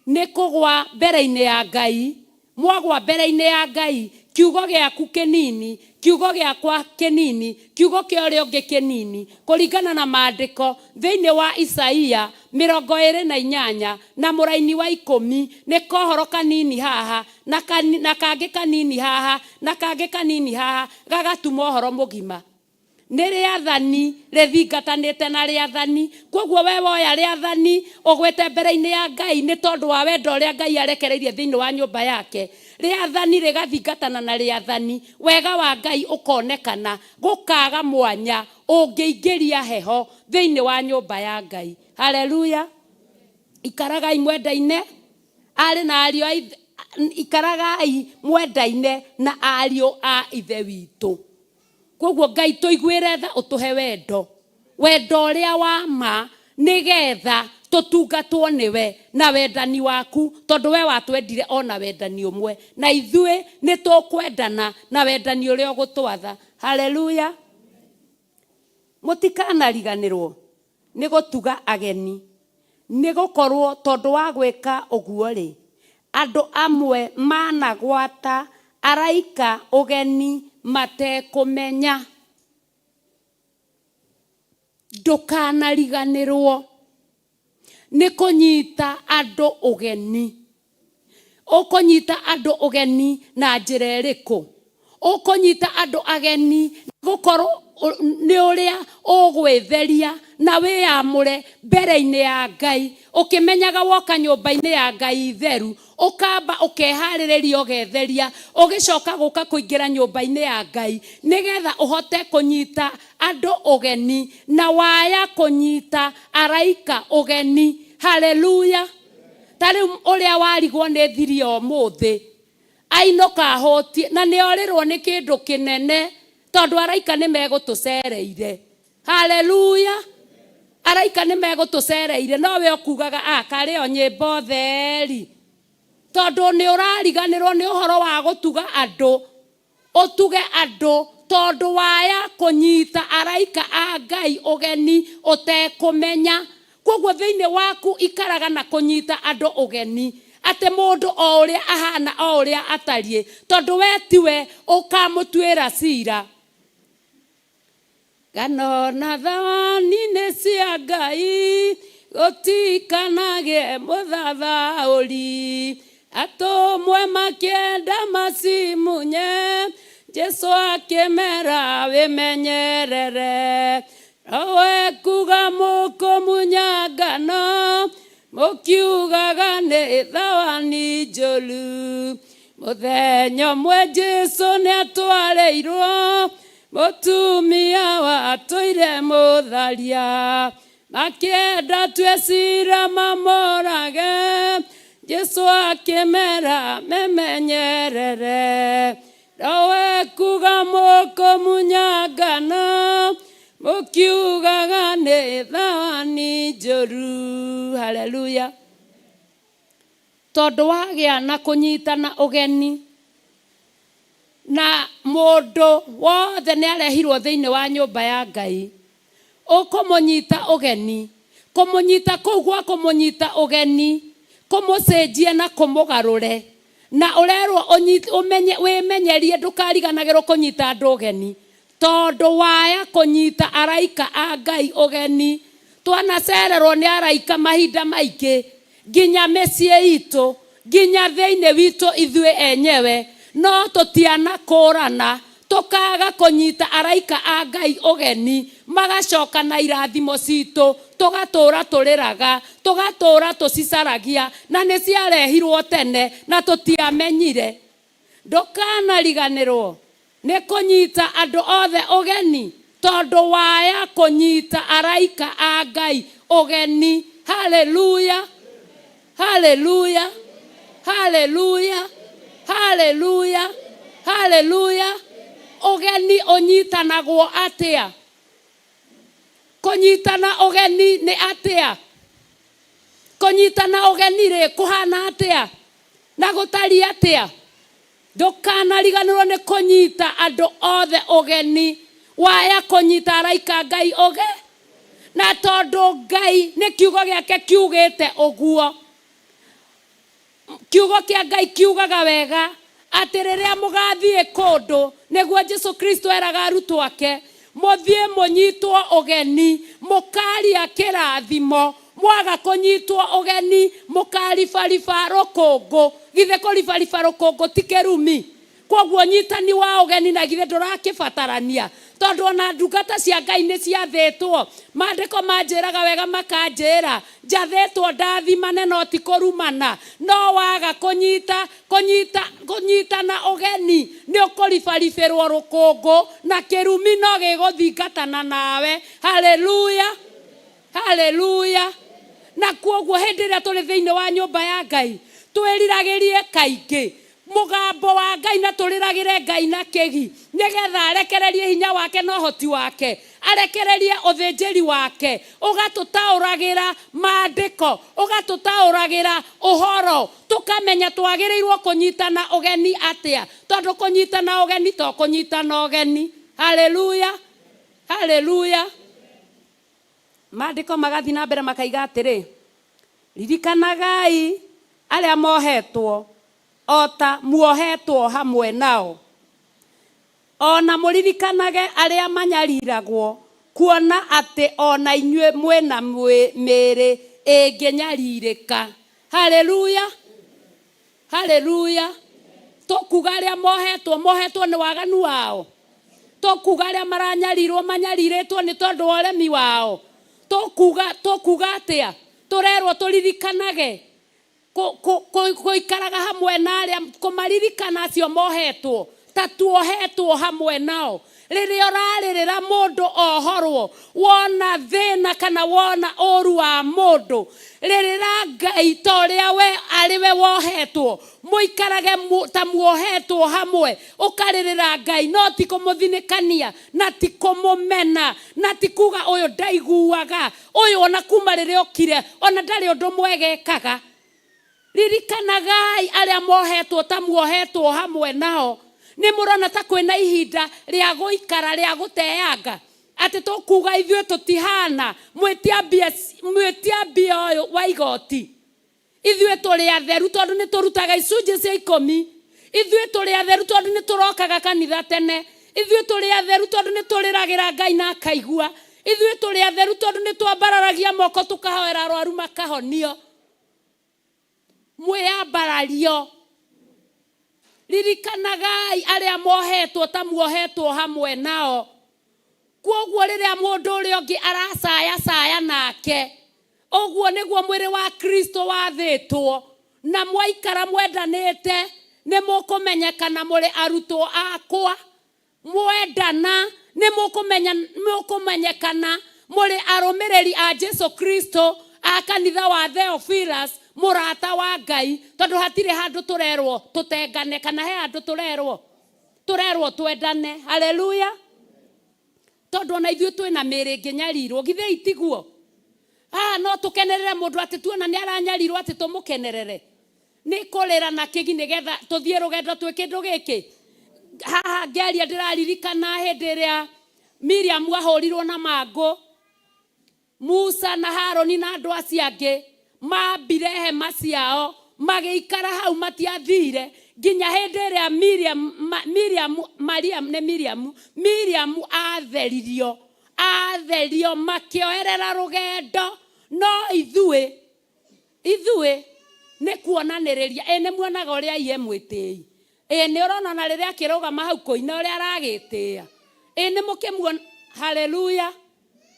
nĩ kũgwa mbere-inĩ ya Ngai. Mwagwa mbere-inĩ ya Ngai, kiugo gĩaku kĩnini, kiugo gĩakwa kĩnini, kiugo kĩa ũrĩa ũngĩ kĩnini, kũringana na maandĩko thĩinĩ wa Isaia 28 na mũraini wa 10, nĩ kohoro kanini haha na kangĩ kanini haha na kangĩ kanini haha, gagatuma ũhoro mũgima. Nĩ rĩathani rĩthingatanĩte na rĩathani. Koguo we woya rĩathani ũgwĩte mbere-inĩ ya Ngai nĩ tondũ wa wendo ũrĩa Ngai arekereirie thĩinĩ wa nyũmba yake. Rĩathani rĩgathingatana na rĩathani, wega wa Ngai ũkonekana, gũkaga mwanya ũngĩingĩria heho thĩinĩ wa nyũmba ya Ngai. Haleluya. Ikaragai mwendaine arĩ na ariũ a ithe, ikaragai mwendaine na ariũ a ithe witũ. Koguo Ngai tũiguĩre tha, ũtũhe wendo, wendo ũrĩa wa ma, nĩgetha tũtungatwo nĩwe na wendani waku, tondũ we watwendire ona wendani ũmwe, na ithuĩ nĩ tũkwendana na wendani ũrĩa ũgũtwatha. Haleluya. Mũtikanariganĩrwo nĩ gũtuga ageni, nĩ gũkorwo tondũ wa gwĩka ũguo rĩ, andũ amwe managwata araika ũgeni matekũmenya. Ndũkanariganĩrwo nĩ kũnyita andũ ũgeni. Ũkũnyita andũ ũgeni na njĩra ĩrĩkũ? Ũkũnyita andũ ageni gũkorwo nĩ ũrĩa ũgwĩtheria na wĩyamũre mbere-inĩ ya Ngai, ũkĩmenyaga woka nyũmba-inĩ ya Ngai theru, ũkamba ũkeharĩrĩria ũgetheria, ũgĩcoka gũka kũingĩra nyũmba-inĩ ya Ngai nĩgetha ũhote kũnyita andũ ũgeni na waya kũnyita araika ũgeni. Haleluya. Ta rĩu ũrĩa warigwo nĩ thiri ũmũthĩ ainũka ahũtie na nĩ orĩrwo nĩ kĩndũ kĩnene, tondũ araika nĩ megũtũcereire. Haleluya. Araika nĩ megũtũcereire, no we ũkugaga karĩ o nyĩmbo theri, tondũ nĩ ũrariganĩrwo nĩ ũhoro wa gũtuga andũ. Ũtuge andũ tondũ waya kũnyita araika a Ngai ũgeni ũtekũmenya. Koguo thĩinĩ waku ikaraga na kũnyita andũ ũgeni, atĩ mũndũ o ũrĩa ahana o ũrĩa atariĩ, tondũ we tiwe ũkamũtuĩra cira. Ngano na thawani nĩ cia Ngai, gũtikanagĩe mũthathaũri. Atũmwe makĩenda macimunye, Jesu akĩmera wĩmenyerere roho ekuga mũkũmunya ngano mũkiugaga nĩ thawani njũru mũthenya ũmwe Jesu nĩatwarĩirwo mũtumia watũire mũtharia makĩenda tue cira mamũrage Jesu akĩmera memenyerere roho ekuga mũkũmunya ngano mũkiugaga nĩ thawani njũru haleluya tondũ wagĩa na kũnyitana ũgeni na mũndũ wothe nĩ arehirwo thĩinĩ wa nyũmba ya Ngai ũkũmũnyita ũgeni kũmũnyita kũu gwa kũmũnyita ũgeni kũmũcenjie na kũmũgarũre na ũrerwo ũmenye wĩmenyerie ndũkariganagĩrwo kũnyita andũ ũgeni tondũ waya kũnyita araika a Ngai ũgeni twanacererwo nĩ araika mahinda maingĩ nginya mĩciĩ itũ nginya thĩinĩ witũ ithuĩ enyewe no tũtianakũrana tũkaga kũnyita araika a Ngai ũgeni magacoka na irathimo citũ tũgatũra tũrĩraga tũgatũra tũcicaragia na nĩ ciarehirwo tene na tũtiamenyire ndũkanariganĩrwo nĩ kũnyita andũ othe ũgeni tondũ waya kũnyita araika a Ngai ũgeni haleluya haleluya haleluya haleluya haleluya ũgeni ũnyitanagwo atĩa kũnyitana ũgeni nĩ atĩa kũnyitana ũgeni rĩ kũhana atĩa na gũtariĩ atĩa ndũkanariganĩrwo nĩ kũnyita andũ othe ũgeni waya kũnyita araika Ngai ũge na tondũ Ngai nĩ kiugo gĩake kiugĩte ũguo kiugo kĩa Ngai kiugaga wega atĩ rĩrĩa mũgathiĩ kũndũ nĩguo Jesu Kristo eraga arutwo ake mũthiĩ mũnyitwo ũgeni mũkaria kĩrathimo mwaga kũnyitwo ũgeni mũkaribariba rũkũngũ githĩ kũribariba rũkũngũ ti kĩrumi kwoguo ũnyitani wa ũgeni na githĩ ndũrakĩbatarania tondũ ona ndungata cia Ngai nĩ ciathĩtwo maandĩko manjĩraga wega makanjĩra njathĩtwo ndathimane no ti kũrumana no waga kũnyita kũnyita kũnyitana ũgeni nĩ ũkũribaribĩrwo rũkũngũ na kĩrumi no gĩgũthingatana nawe haleluya haleluya na kwoguo hĩndĩ ĩrĩa tũrĩ thĩinĩ wa nyũmba ya Ngai twĩriragĩrie kaingĩ mũgambo wa Ngai na tũrĩragĩre Ngai na kĩgi nĩgetha arekererie hinya wake na ũhoti wake arekererie ũthĩnjĩri wake ũgatũtaũragĩra maandĩko ũgatũtaũragĩra ũhoro tũkamenya twagĩrĩirwo kũnyitana ũgeni atĩa tondũ kũnyitana ũgeni to kũnyitana ũgeni haleluya haleluya maandĩko magathiĩ na mbere makaiga atĩrĩ ririkanagai arĩa mohetwo o ta muohetwo hamwe nao ona mũririkanage arĩa manyariragwo kuona atĩ ona inyuĩ mwĩna mĩĩrĩ ĩngĩnyarirĩka haleluya haleluya tũkuga arĩa mohetwo mohetwo nĩ waganu wao tũkuga arĩa maranyarirwo manyarirĩtwo nĩ tondũ wa ũremi wao tũkuga tũkuga atĩa tũrerwo tũririkanage gũikaraga hamwe na arĩa kũmaririkana acio mohetwo ta tuohetwo hamwe nao rĩrĩa ũrarĩrĩra mũndũ ohorwo wona thĩna kana wona ũru wa mũndũ rĩrĩra Ngai ta ũrĩa we arĩ we wohetwo mũikarage ta muohetwo hamwe ũkarĩrĩra Ngai no ti kũmũthinĩkania na ti kũmũmena na ti kuga ũyũ ndaiguaga ũyũ ona kuma rĩrĩa okire ona ndarĩ ũndũ mwega ekaga ririkanagai arĩa mohetwo ta muohetwo hamwe nao nĩ mũrona ta kwĩna ihinda rĩa gũikara rĩa gũteanga atĩ tũkuga ithuĩ tũtihana mwĩtia mbia ũyũ wa igoti ithuĩ tũrĩ atheru tondũ nĩ tũrutaga icunjĩ cia ikũmi ithuĩ tũrĩ atheru tondũ nĩ tũrokaga kanitha tene ithuĩ tũrĩ atheru tondũ nĩ tũrĩragĩra Ngai na akaigua ithuĩ tũrĩ atheru tondũ nĩ twambararagia moko tũkahoera arwaru makahonio mwĩyambarario Ririkanagai arĩa mohetwo ta muohetwo hamwe nao. Kwoguo rĩrĩa mũndũ ũrĩa ũngĩ aracayacaya nake, ũguo nĩguo mwĩrĩ wa Kristo wathĩtwo, na mwaikara mwendanĩte nĩ mũkũmenyekana mũrĩ arutwo akwa. Mwendana nĩ mũkũmenyekana mũrĩ arũmĩrĩri a Jesu Kristo a kanitha wa Theophilus, mũrata wa Ngai, tondũ hatirĩ handũ tũrerwo tũtengane, kana he handũ tũrerwo tũrerwo twendane. Haleluya! Tondũ ona ithuĩ twĩna mĩĩrĩ ĩngĩnyarirwo, githĩ itiguo? Haha no tũkenerere mũndũ atĩ tuona nĩ aranyarirwo atĩ tũmũkenerere? Nĩ kũrĩra na kĩgi nĩgetha tũthiĩ rũgendo twĩ kĩndũ gĩkĩ. Haha ngĩaria ndĩraririkana hĩndĩ ĩrĩa Miriam ahũrirwo na mangũ, Musa na Harũni na andũ acio angĩ maambire hema ciao magĩikara hau, matiathiire nginya hĩndĩ ĩrĩa Miriam, Miriam, Mariam, nĩ Miriam, Miriam atheririo, atherio makĩoerera rũgendo. No ithuĩ, ithuĩ nĩ kuonanĩrĩria. Ĩ nĩ muonaga ũrĩa iye mwĩtĩi? Ĩ nĩ ũrona ona rĩrĩa akĩrũgama hau kũina ũrĩa aragĩtĩĩa? Ĩ nĩ mũkĩmuona? Haleluya!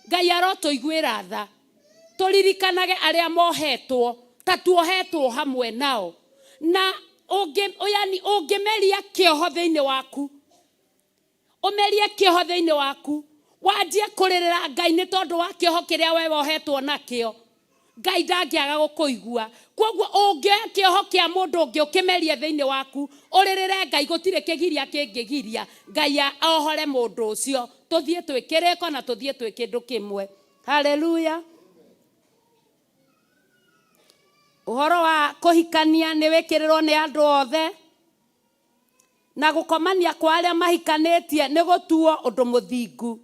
Ngai arotũiguĩra tha, tũririkanage arĩa mohetwo ta tuohetwo hamwe nao. Na ũngĩ, yani ũngĩmeria kĩoho thĩinĩ waku, ũmerie kĩoho thĩinĩ waku, wanjie kũrĩrĩra Ngai nĩ tondũ wa kĩoho kĩrĩa we wohetwo nakĩo, Ngai ndangĩaga gũkũigua. Kwoguo ũngĩoya kĩoho kĩa mũndũ ũngĩ ũkĩmerie thĩinĩ waku, ũrĩrĩre Ngai, gũtirĩ kĩgiria kĩngĩgiria Ngai ohore mũndũ ũcio. Tũthiĩ twĩ kĩrĩko na tũthiĩ twĩ kĩndũ kĩmwe. Haleluya! Ũhoro wa kũhikania nĩ wĩkĩrĩrwo nĩ andũ othe, na gũkomania kwa arĩa mahikanĩtie nĩ gũtuo ũndũ mũthingu.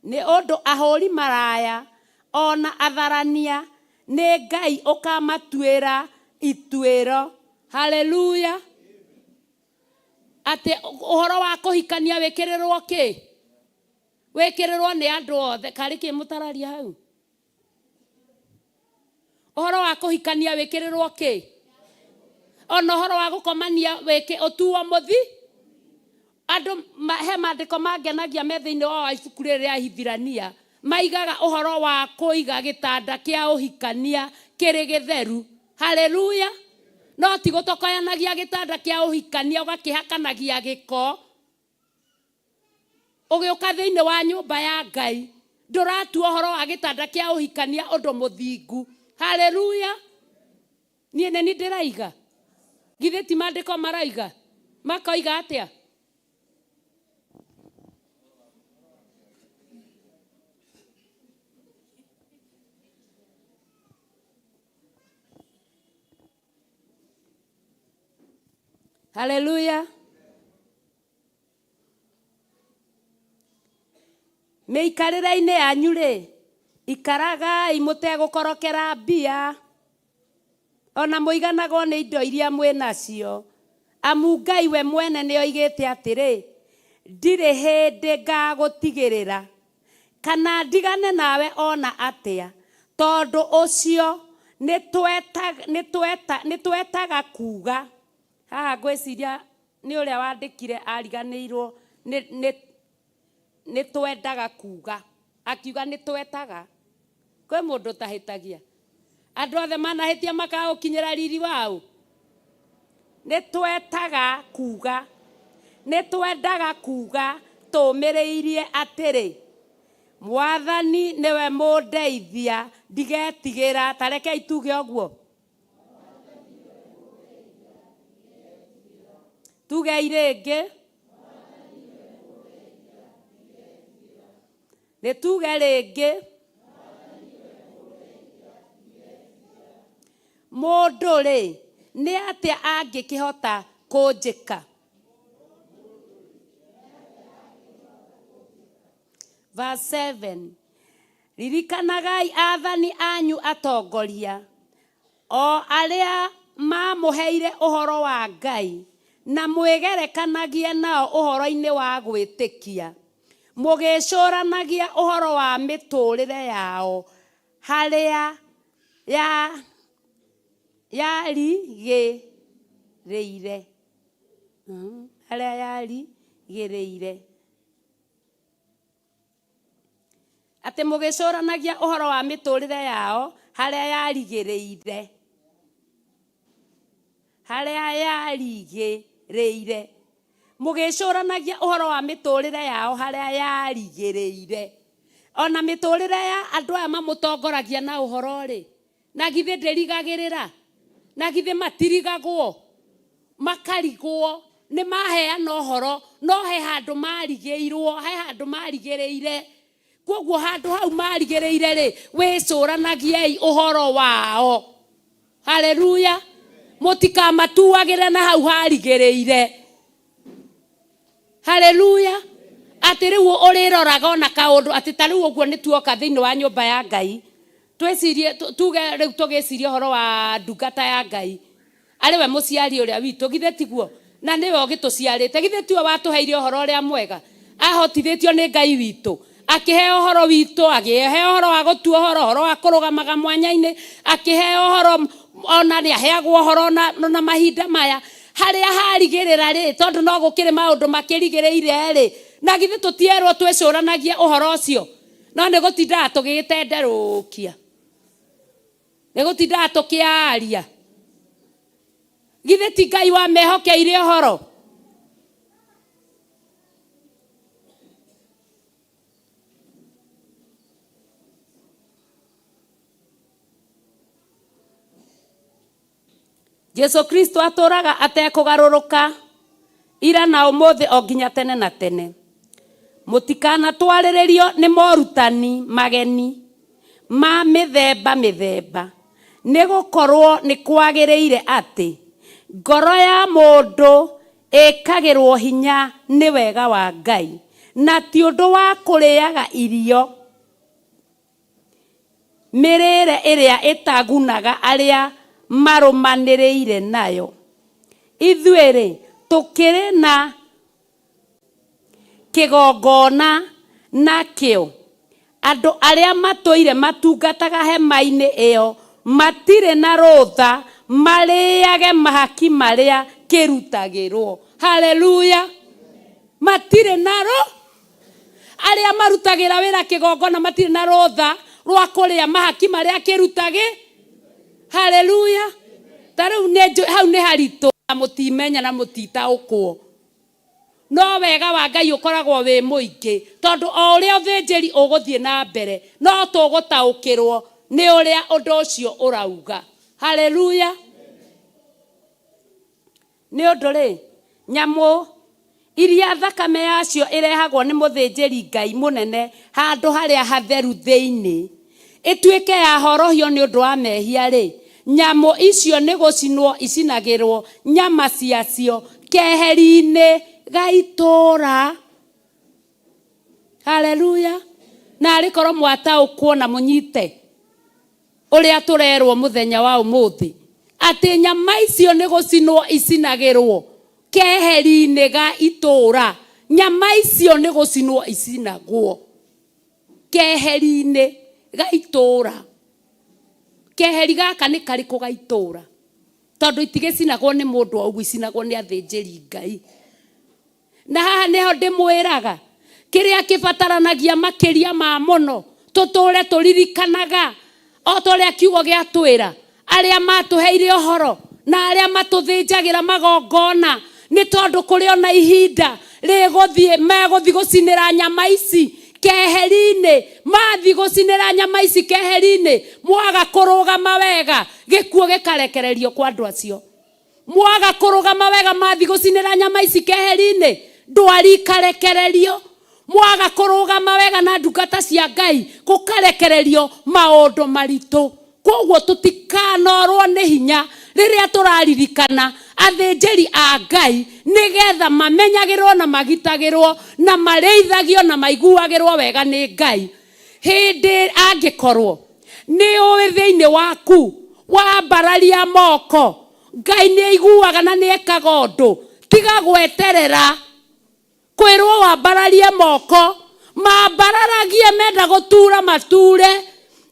Nĩ ũndũ ahũri maraya o na atharania nĩ Ngai ũkamatuĩra ituĩro. Haleluya! Atĩ ũhoro wa kũhikania wĩkĩrĩrwo kĩ? Wĩkĩrĩrwo nĩ andũ othe. Karĩ kĩ mũtararia hau? Ũhoro wa kũhikania wĩkĩrĩrwo kĩ? Ona ũhoro wa gũkomania wĩkĩ ũtuo mũthi? Andũ he maandĩko mangenagia me thĩinĩ wa ibuku rĩrĩ rĩa Hibirania, maigaga ũhoro wa kũiga gĩtanda kĩa ũhikania kĩrĩ gĩtheru. Haleluya! No ti gũtokoyanagia gĩtanda kĩa ũhikania ũgakĩhakanagia gĩko. Ũgĩũka thĩinĩ wa nyũmba ya Ngai, ndũratua ũhoro wa gĩtanda kĩa ũhikania ũndũ mũthingu. Haleluya! Niĩ nĩ niĩ ndĩraiga? Githĩ ti maandĩko maraiga? Makoiga atĩa? Haleluya! Mĩikarĩre-inĩ yanyu-rĩ, ikaragai mũtegũkorokera mbia, o na mũiganagwo nĩ indo iria mwĩ nacio, amu Ngai we mwene nĩoigĩte atĩrĩ, Ndirĩ hĩndĩ ngagũtigĩrĩra, kana ndigane nawe o na atĩa. Tondũ ũcio nĩtwetaga kuuga, haha ngwĩciria nĩ ũrĩa wandĩkire ariganĩirwo nĩ, nĩ, nĩ twendaga kuga, akiuga nĩ twetaga. Kwĩ mũndũ ũtahĩtagia? Andũ othe manahĩtia makaũkinyĩra riri wao. Nĩ twetaga kuga, nĩ twendaga kuga tũmĩrĩirie atĩrĩ, Mwathani nĩwe mũndeithia, ndigetigĩra. Ta rekei tuge ũguo. Tugei rĩngĩ. Nĩ tuge rĩngĩ. Mũndũ-rĩ, nĩ atĩa angĩkĩhota kũnjĩka? Verse 7. Ririkanagai aathani anyu atongoria, o arĩa maamũheire ũhoro wa Ngai, na mwĩgerekanagie nao ũhoro-inĩ wa gwĩtĩkia, mũgĩĩcũranagia ũhoro wa mĩtũũrĩre yao harĩa yarigĩrĩire. Harĩa yarigĩrĩire. Atĩ mũgĩcũranagia ũhoro wa mĩtũrĩre yao harĩa yarigĩrĩire. Harĩa yarigĩrĩire. Mũgĩcũranagia ũhoro wa mĩtũrĩre yao harĩa yarigĩrĩire. Ona mĩtũrĩre ya andũ aya mamũtongoragia na ũhoro rĩ, na githĩ ndĩrigagĩrĩra? Na githĩ matirigagwo? Makarigwo nĩ maheana ũhoro no he handũ marigĩirwo, he handũ marigĩrĩire. Koguo handũ hau marigĩrĩire rĩ, wĩcũranagiei ũhoro wao. Haleluya. Mũtikamatuagĩre na hau harigĩrĩire. Haleluya. Atĩ rĩu ũrĩroraga ona kaũndũ atĩ ta rĩu ũguo nĩ tuoka thĩinĩ wa nyũmba ya Ngai. Twĩcirie tuge rĩu tũgĩciria ũhoro wa ndungata ya Ngai. Arĩ we mũciari ũrĩa witũ, githĩ tiguo? Na nĩwe ũgĩtũciarĩte, githĩ tiwe watũheire ũhoro ũrĩa mwega? Ahotithĩtio nĩ Ngai witũ, akĩheo ũhoro witũ, akĩheo ũhoro wa gũtua ũhoro, ũhoro wa kũrũgamaga mwanya-inĩ, akĩheo ũhoro ona nĩ aheagwo ũhoro ona mahinda maya. Harĩa harigĩrĩra rĩ, tondũ no gũkĩrĩ maũndũ makĩrigĩrĩire rĩ, na githĩ tũtierwo twĩcũranagie ũhoro ũcio? No nĩ gũtindaga tũgĩgĩtenderũkia, nĩ gũtindaga tũkĩaria. Githĩ ti Ngai wamehokeire ũhoro? Jesu Kristo atũraga atekũgarũrũka ira na ũmũthĩ o nginya tene na tene. Mũtikanatwarĩrĩrio nĩ morutani mageni ma mĩthemba mĩthemba, nĩ gũkorwo nĩ kwagĩrĩire atĩ ngoro ya mũndũ ĩkagĩrwo hinya nĩ wega wa Ngai, na ti ũndũ wa kũrĩaga irio mĩrĩre ĩrĩa ĩtagunaga arĩa marũmanĩrĩire nayo. Ithuĩ rĩ, tũkĩrĩ na kĩgongona nakĩo. Andũ arĩa matũire matungataga hema-inĩ ĩyo matirĩ na rũtha marĩage mahaki marĩa kĩrutagĩrwo. Haleluya. Matirĩ na rũ arĩa marutagĩra wĩra kĩgongona matirĩ na rũtha rwa kũrĩa mahaki marĩa kĩrutagĩ. Haleluya. Ta rĩu hau nĩ haritũ na mũtimenya na mũtitaũkwo. No wega wa Ngai ũkoragwo wĩ mũingĩ, tondũ o ũrĩa ũthĩnjĩri ũgũthiĩ na mbere, no tũgũtaũkĩrwo nĩ ũrĩa ũndũ ũcio ũrauga. Haleluya. Nĩ ũndũ rĩ, nyamũ iria thakame yacio ĩrehagwo nĩ mũthĩnjĩri Ngai mũnene handũ harĩa hatheru thĩinĩ, ĩtuĩke ya horohio nĩ ũndũ wa mehia rĩ, nyamũ icio nĩ gũcinwo icinagĩrwo nyama ciacio keheri-inĩ ga itũũra. Haleluya. Na arĩ korwo mwataũkwo na mũnyite ũrĩa tũrerwo mũthenya wa ũmũthĩ, atĩ nyama icio nĩ gũcinwo icinagĩrwo keheri-inĩ ga itũũra. Nyama icio nĩ gũcinwo icinagwo keheri-inĩ ga itũũra. Keheri gaka nĩ karĩkũ ga itũũra? Tondũ itigĩcinagwo nĩ mũndũ o ũguo, icinagwo nĩ athĩnjĩri Ngai. Na haha nĩho ndĩmwĩraga kĩrĩa kĩbataranagia makĩria ma mũno tũtũre tũririkanaga o ta ũrĩa kiugo gĩatwĩra, arĩa matũheire ũhoro na arĩa matũthĩnjagĩra magongona, nĩ tondũ kũrĩ ona ihinda rĩgũthiĩ megũthiĩ gũcinĩra nyama ici keheri-inĩ. Mathiĩ gũcinĩra nyama ici keheri-inĩ, mwaga kũrũgama wega, gĩkuũ gĩkarekererio kwa andũ acio. Mwaga kũrũgama wega, mathiĩ gũcinĩra nyama ici keheri-inĩ, ndwari ikarekererio. Mwaga kũrũgama wega na ndungata cia Ngai, gũkarekererio maũndũ maritũ. Koguo tũtikanorwo nĩ hinya rĩrĩa tũraririkana athĩnjĩri a Ngai, nĩgetha mamenyagĩrwo na magitagĩrwo na marĩithagio na maiguagĩrwo wega nĩ Ngai. Hĩndĩ angĩkorwo nĩ ũĩ thĩinĩ waku wambararia moko, Ngai nĩ aiguaga na nĩ ekaga ũndũ, tiga gweterera kwĩrwo wambararie moko. Mambararagie menda gũtura mature.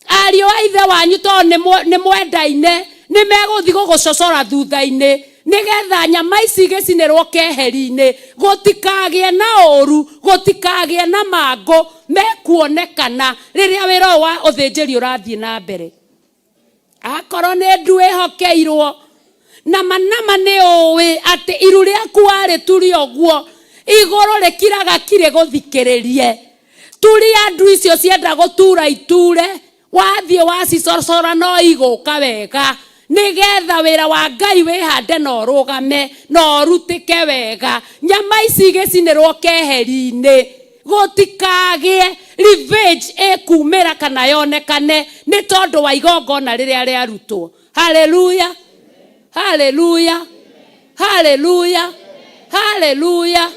Ariũ a ithe wanyu tondũ nĩ mwendaine, nĩ megũthiĩ gũgũcocora thutha-inĩ. Nĩgetha nyama ici igĩcinĩrwo keheri-inĩ, gũtikagĩe na ũru, gũtikagĩe na mangũ mekuonekana rĩrĩa wĩra ũyũ wa ũthĩnjĩri ũrathiĩ na mbere. Akorwo nĩ ndu ĩhokeirwo, nama nama nĩ ũĩ atĩ iru rĩaku warĩturia ũguo, igũrũ rĩkiraga ki rĩgũthikĩrĩrie. Turia ndu icio cienda gũtura iture, wathiĩ wacicocora no igũka wega, nĩgetha wĩra wa Ngai wĩhande na ũrũgame na ũrutĩke wega. Nyama ici igĩcinĩrwo keheri-inĩ, gũtikagĩe revenge ĩkumĩra kana yonekane nĩ tondũ wa igongona rĩrĩa rĩarutwo. Haleluya, haleluya, haleluya, haleluya.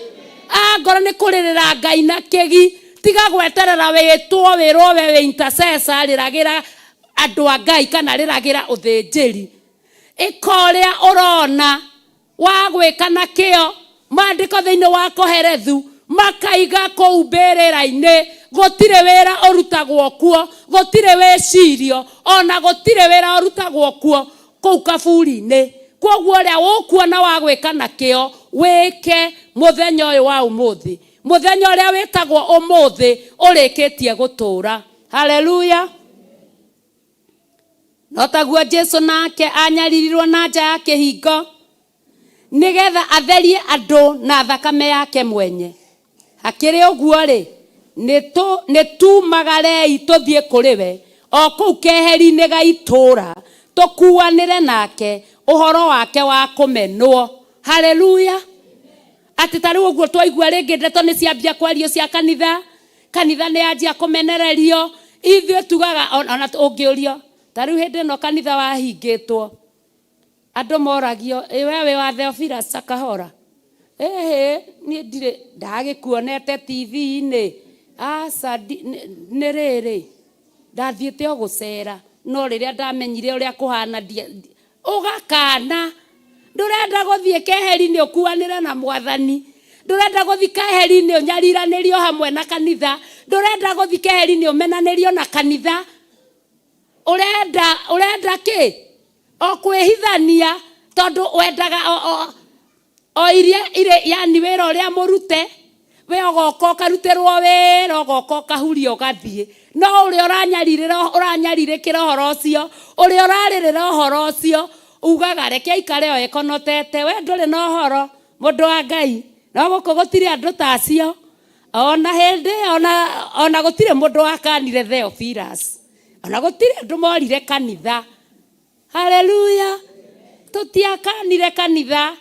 Angorwo nĩ kũrĩrĩra Ngai na kĩgi, tiga gweterera wĩtwo wĩrwo we wĩ intercessor, rĩragĩra andũ a Ngai kana rĩragĩra ũthĩnjĩri. Ĩka ũrĩa ũrona wa gwĩka na kĩo. Maandĩko thĩinĩ wa Kohelethu makaiga kũu mbĩrĩra-inĩ gũtirĩ wĩra ũrutagwo kuo, gũtirĩ wĩcirio, ona gũtirĩ wĩra ũrutagwo kuo kũu kaburi-inĩ. Kwoguo ũrĩa ũkuona wa gwĩka na kĩo, wĩke mũthenya ũyũ wa ũmũthĩ, mũthenya ũrĩa wĩtagwo ũmũthĩ ũrĩkĩtie gũtũra. Haleluya. No taguo Jesu nake anyaririrwo na nja ya kĩhingo nĩgetha atherie andũ na thakame yake mwenye. Hakĩrĩ ũguo-rĩ, nĩtumagarei tũthiĩ kũrĩ we o kũu keheri-inĩ ga itũũra, tũkuanĩre nake ũhoro wake wa kũmenwo. Haleluya. Atĩ ta rĩu ũguo twaigua rĩngĩ ndeto nĩ ciambia kwario cia kanitha, kanitha nĩ yanjia kũmenererio, ithuĩ tugaga ona ũngĩũrio, ta rĩu hĩndĩ ĩno kanitha wahingĩtwo, andũ moragio, ĩ we wĩ wa Theophilus Sakahora? Ĩhĩ, niĩ ndirĩ, ndagĩkuonete TV-inĩ. Aca, nĩ rĩrĩ, ndathiĩte o gũcera, no rĩrĩa ndamenyire ũrĩa kũhana, ũgakana. Ndũrenda gũthiĩ keheri-inĩ ũkuanĩre na mwathani, ndũrenda gũthiĩ keheri-inĩ ũnyariranĩrio hamwe na kanitha, ndũrenda gũthiĩ keheri-inĩ ũmenanĩrio na kanitha. Ũrenda, ũrenda kĩ? O kwĩhithania, tondũ wendaga o iria irĩ, yani wĩra ũrĩa mũrute, we ũgoka ũkarutĩrwo wĩra, ũgoka ũkahuria ũgathiĩ. No ũrĩa ũranyarirĩra, ũranyarirĩkĩra ũhoro ũcio, ũrĩa ũrarĩrĩra ũhoro ũcio, ugaga reke aikare o ekonotete, we ndũrĩ na ũhoro, mũndũ wa Ngai. No gũkũ gũtirĩ andũ ta acio. Ona hĩndĩ, ona gũtirĩ mũndũ wakanire Theophilus. Ona gũtirĩ andũ morire kanitha. Haleluya. Tũtiakanire kanitha.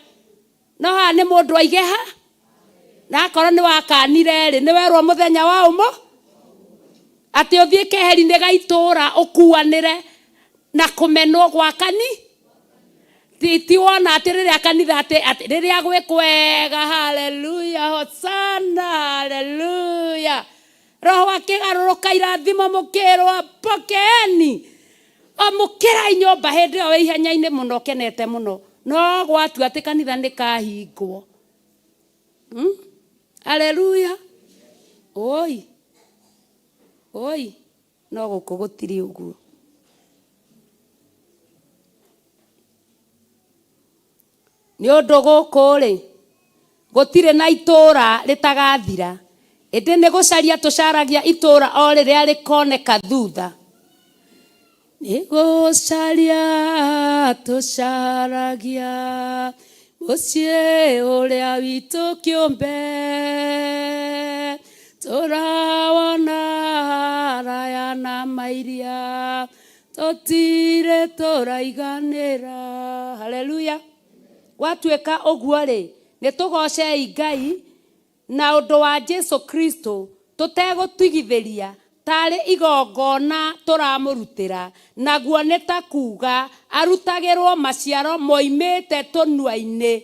No haha nĩ mũndũ aige ha? Na akorwo nĩ wakanire rĩ, nĩ werwo mũthenya wa ũmũ? Atĩ ũthiĩ keheri-inĩ ga itũũra ũkuanĩre na kũmenwo gwa kani? Ti wona atĩ rĩrĩa kanitha atĩ, atĩ rĩrĩa gwĩ kwega, haleluya, hosana, haleluya. Roho akĩgarũrũka irathimo mũkĩrwo pokeeni. Amũkĩrai nyũmba hĩndĩ ĩyo wĩ ihenya-inĩ mũno ũkenete mũno. No gwatua atĩ kanitha nĩ kahingwo. Haleluya. Oi. Oi. No gũkũ gũtirĩ ũguo. Nĩ ũndũ gũkũ-rĩ, gũtirĩ na itũũra rĩtagathira, ĩndĩ nĩ gũcaria tũcaragia itũũra o rĩrĩa rĩkoneka thutha. Nĩ gũcaria tũcaragia mũciĩ ũrĩa witũ kĩũmbe, tũrawona haraya na mairia, tũtirĩ tũraiganĩra. Haleluya. Gwatuĩka ũguo-rĩ, nĩ tũgoocei Ngai na ũndũ wa Jesu Kristo tũtegũtigithĩria, tarĩ igongona tũramũrutĩra, naguo nĩ ta kuuga arutagĩrũo maciaro moimĩte tũnua-inĩ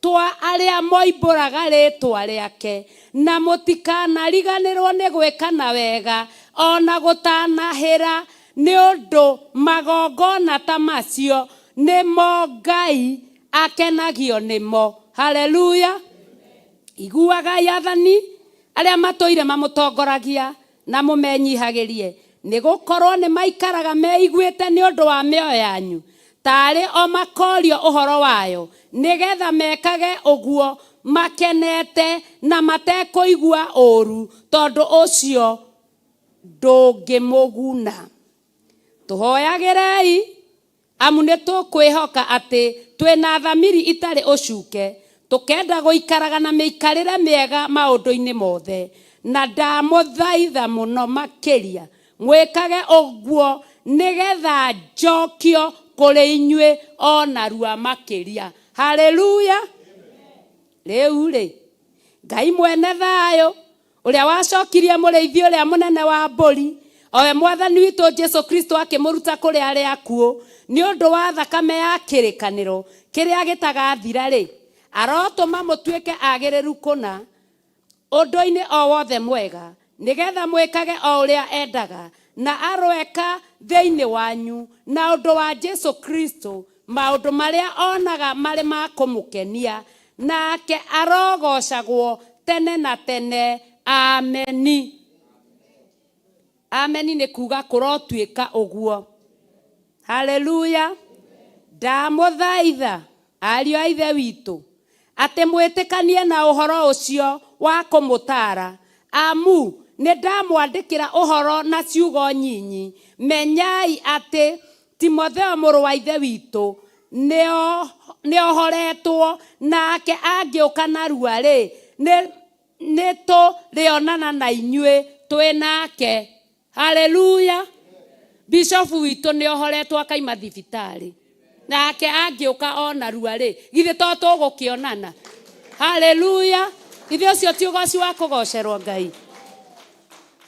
twa arĩa moimbũraga rĩĩtwa rĩake. Na mũtikanariganĩrũo nĩ gwĩkana wega, o na gũtanahĩra, nĩ ũndũ magongona ta macio nĩmo Ngai akenagio nĩmo. Haleluya! Iguagai athani arĩa matũire mamũtongoragia na mũmenyihagĩrie, nĩ gũkorũo nĩ maikaraga meiguĩte nĩ ũndũ wa mĩoyo yanyu, Tarĩ o makorio ũhoro wayo, nĩgetha mekage ũguo makenete na matekũigua ũũru, tondũ ũcio ndũngĩmũguna. Tũhoyagĩrei, amu nĩ tũkwĩhoka atĩ twĩna thamiri itarĩ ũcuke, tũkenda gũikaraga na mĩikarĩre mĩega maũndũ-inĩ mothe. Na ndamũthaitha mũno makĩria mwĩkage ũguo, nĩgetha njokio kũrĩ inyuĩ o narua makĩria. Haleluya! Rĩu rĩ, Ngai mwene thayũ, ũrĩa wacokirie mũrĩithi ũrĩa mũnene wa mbũri, o we Mwathani witũ Jesu Kristo, akĩmũruta kũrĩ arĩa akuũ nĩ ũndũ wa thakame ya kĩrĩkanĩro kĩrĩa gĩtagathira-rĩ, arotũma mũtuĩke agĩrĩru kũna ũndũ-inĩ o wothe mwega, nĩgetha mwĩkage o ũrĩa endaga, na aroeka thĩinĩ wanyu na ũndũ wa Jesu Kristo maũndũ marĩa onaga marĩ ma kũmũkenia, nake arogocagwo tene na tene. Ameni. Ameni nĩ kuga kũrotuĩka ũguo. Haleluya! Ndamũthaitha, ariũ a Ithe witũ, atĩ mwĩtĩkanie na ũhoro ũcio wa kũmũtaara, amu nĩndamwandĩkĩra ũhoro na ciugo nyinyi. Menyai atĩ Timotheo mũrũ wa Ithe witũ nĩohoretwo, nake angĩũka narua-rĩ, nĩtũrĩonana na inyuĩ twĩ nake. Haleluya! Bishofu witũ nĩohoretwo akaima thibitarĩ, nake angĩũka o narua rĩ, githĩ to tũgũkĩonana? Haleluya! Githĩ ũcio ti ũgoci wa kũgocerwo Ngai?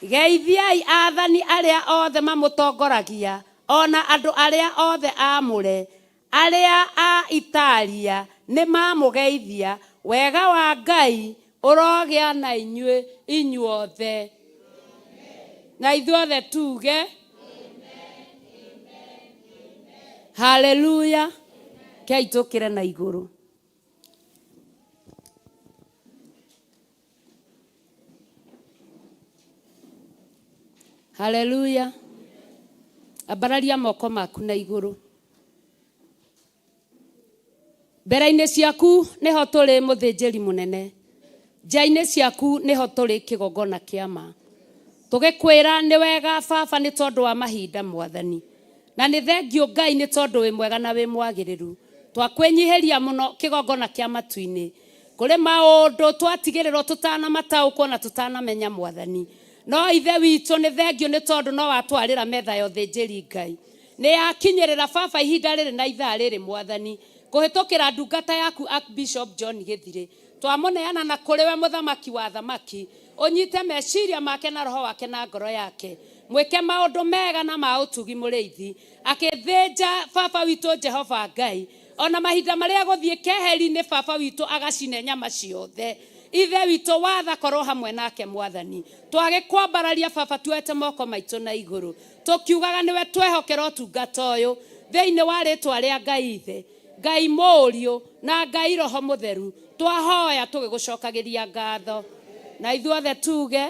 Geithiai aathani arĩa othe mamũtongoragia, o na andũ arĩa othe aamũre. Arĩa a Italia nĩmamũgeithia. Wega wa Ngai ũrogĩa na inyuĩ inyuothe. Na ithuothe tuge haleluya. Kei tũkĩre na igũrũ. Haleluya! Ambararia moko maku na igũrũ. Mbere-inĩ ciaku nĩho tũrĩ mũthĩnjĩri mũnene, nja-inĩ ciaku nĩho tũrĩ kĩgongona kĩa ma. Tũgĩkwĩra nĩ wega Baba nĩ tondũ wa mahinda Mwathani. Na nĩ thengiũ Ngai nĩ tondũ wĩ mwega na wĩ mwagĩrĩru. Twakwĩnyihĩria mũno kĩgongona kĩa matu-inĩ. Kũrĩ maũndũ twatigĩrĩrwo tũtanamataũkwo na tũtanamenya Mwathani. No Ithe witũ nĩ thengiũ nĩ tondũ no watwarĩra metha ya ũthĩnjĩri Ngai. Nĩ yakinyĩrĩra Baba ihinda rĩrĩ na ithaa rĩrĩ Mwathani. Kũhĩtũkĩra ndungata yaku Archbishop John Gĩthirĩ. Twamũneana na kũrĩ we Mũthamaki wa athamaki. Ũnyite meciria make na roho wake na ngoro yake. Mwĩke maũndũ mega na ma ũtugi mũrĩithi. Akĩthĩnja Baba witũ Jehova Ngai. O na mahinda marĩa egũthiĩ keheri-inĩ Baba witũ agacine nyama ciothe. Ithe witũ watha korwo hamwe nake Mwathani. Twagĩkwambararia Baba tuoete moko maitũ na igũrũ. Tũkiugaga nĩwe twehokera ũtungata ũyũ. Thĩinĩ wa rĩtwa rĩa Ngai Ithe, Ngai Mũriũ, na Ngai Roho Mũtheru, twahoya tũgĩgũcokagĩria ngatho. Na ithuothe tuge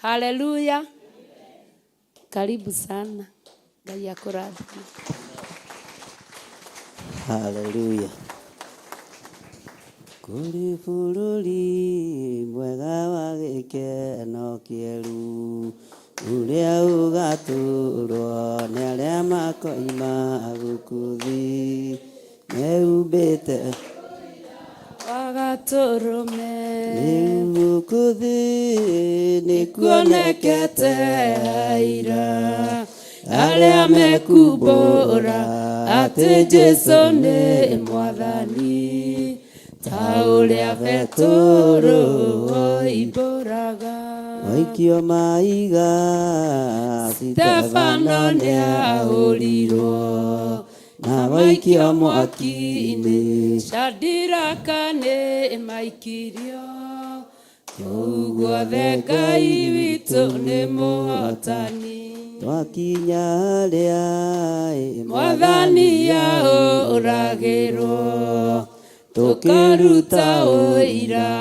haleluya. Karibu sana. Ngai akũrathime.
Haleluya. Kũrĩ bũrũri mwega wa gĩkeno kĩeru, ũrĩa ũgatũũrwo nĩ arĩa makoima gũkũ thĩ, mehumbĩte
Wagatũrũme.
Rĩu gũkũ thĩ nĩkuonekete aira
arĩa mekumbũra atĩ Jesu nĩ Mwathani, ta ũrĩa Petũrũ oimbũraga.
Waikio maiga
Stefano nĩahũrirwo
na waikio mwaki-inĩ.
Shadiraka nĩ maikirio kũu guothe, Ngai witũ nĩ mũhotani.
Twakinya harĩa
Mwathani ahũragĩrwo, tũkaruta ũira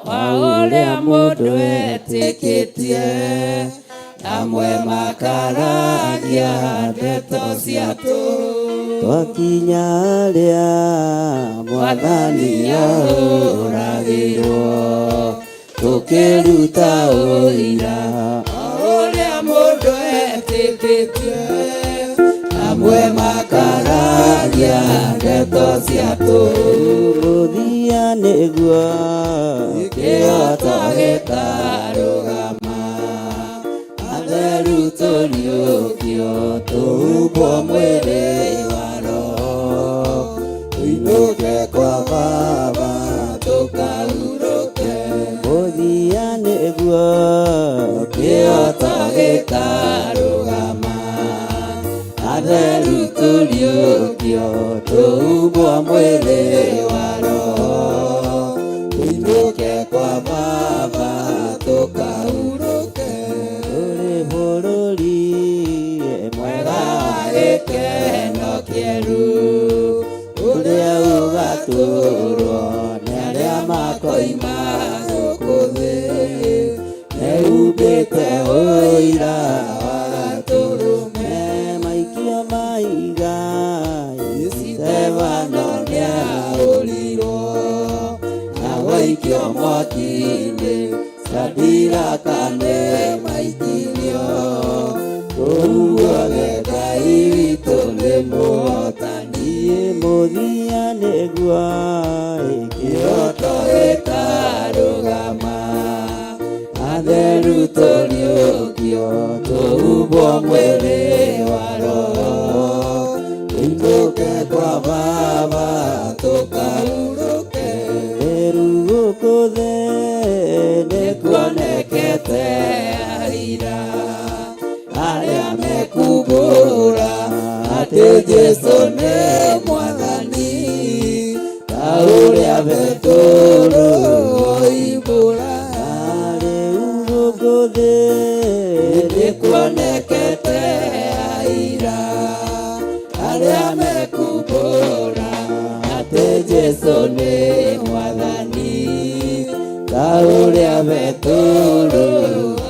wa ũrĩa mũndũ etĩkĩtie.
Amwe makaragia ndeto cia tũhũ.
Twakinya harĩa mwathani ahũragĩrwo, tũkĩruta ũira
ũrĩa mũndũ etĩkĩtie. Amwe makaragia ndeto cia tũhũ.
Mũthia nĩguo
kĩroto gĩkarũgama, atheru tũriũkio, tũhumbwo mwĩrĩ wa roho, tũinũke kwa Baba tũkahurũke.
Mũthia nĩguo
kĩroto gĩkarũgama, atheru tũriũkio, tũhumbwo mwĩrĩ wa roho, tũinũke kwa Baba tũkahurũke.
Tũrĩ bũrũri
mwega wa gĩkeno kĩerũ, ũrĩa ũgatũũrwo nĩ arĩa makoima gũkũ thĩ, mehumbĩte ũira wa Gatũrũme.
Maikio maiga.
Stefano nĩahũrirwo na gwaikio mwaki-inĩ, Sadiraka nĩ maikirio. Kũu guothe Ngai witũ nĩ mũhotani.
Mũthia nĩguo
kĩroto gĩkarũgama, atheru tũriũkio, tũhumbwo mwĩrĩ wa roho, tũinũke kwa Baba tũkahurũke.
Rĩu gũkũ thĩ
nĩkuonekete aira arĩa mekumbũra atĩ Jesũ nĩ Mwathani, ta ũrĩa Petũrũ oimbũra.
Rĩu gũkũ thĩ
nĩkuonekete aira arĩa mekumbũra atĩ Jesũ nĩ Mwathani, ta ũrĩa Petũrũ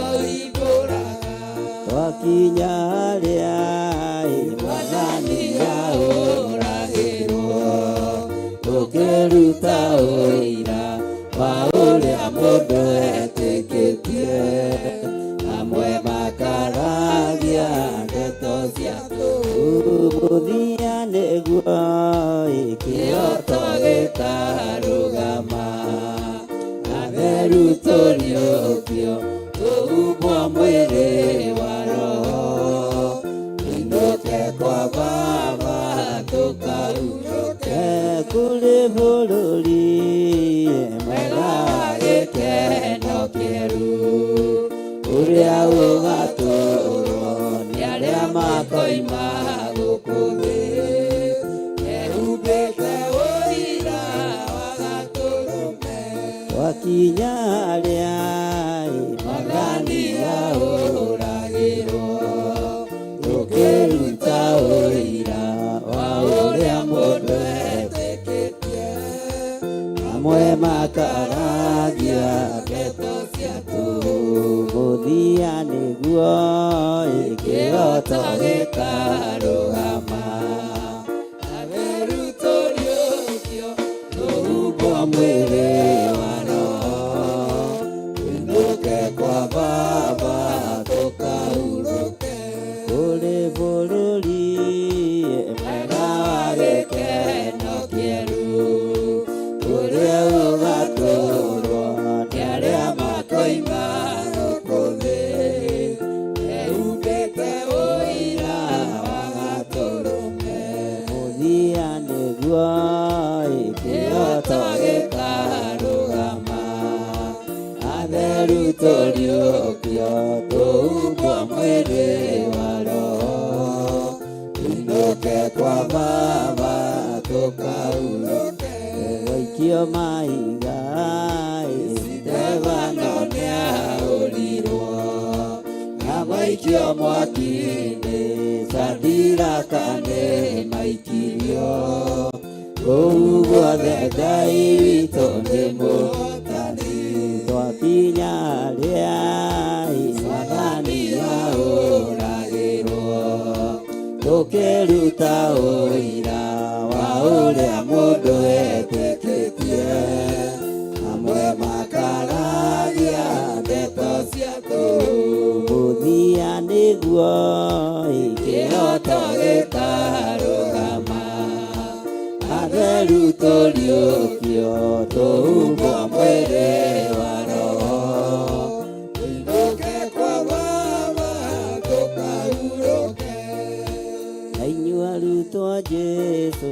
oimbũraga.
Twakinya harĩa
Mwathani ahũragĩrwo, tũkĩruta ũira wa ũrĩa mũndũ etĩkĩtie. Amwe makaragia ndeto cia tũhũ.
Mũthia nĩguo
kĩroto gĩkarũgama, atheru tũriũkio, tũhumbwo mwĩrĩ wa roho, tũinũke kwa Baba tũkahurũke.
Kũrĩ bũrũri
mwega wa gĩkeno kĩerũ, ũrĩa ũgatũũrwo nĩ arĩa makoima gũkũ thĩ, mehumbĩte ũira wa Gatũrũme.
Twakinya harĩa
Mwathani ahũragĩrwo, tũkĩruta ũira wa ũrĩa mũndũ etĩkĩtie. Amwe makaragia ndeto cia tũhũ.
Mũthia nĩguo
kĩroto gĩkarũgama, atheru tũriũkio, tũhumbwo mwĩrĩ wa roho, tũinũke kwa Baba tũkahurũke.
Kũrĩ bũrũri
mwega wa gĩkeno kĩerũ, ũrĩa ũgatũũrwo nĩ arĩa makoima gũkũ thĩ, mehumbĩte ũira wa Gatũrũme.
Mũthia nĩguo
kĩroto gĩkarũgama, atheru tũriũkio, tũhumbwo mwĩrĩ wa roho, tũinũke kwa Baba tũkahurũke.
Waikio mahiga.
Stefano nĩahũrirwo na maikio mwaki-inĩ, Sadiraka nĩ maikirio. Kũu guothe Ngai witũ nĩ mũhotani.
Twakinya harĩa
Mwathani.
ta ũira wa ũrĩa mũndũ etĩkĩtie. Amwe makaragia ndeto cia tũhũ. Mũthia nĩguo kĩroto gĩkarũgama. Atheru tũriũkio tũhumbwo mwĩrĩ wa roho.
Tũinũke kwa Baba tũkahurũke.
Na inyuĩ arutwo a Jesũ,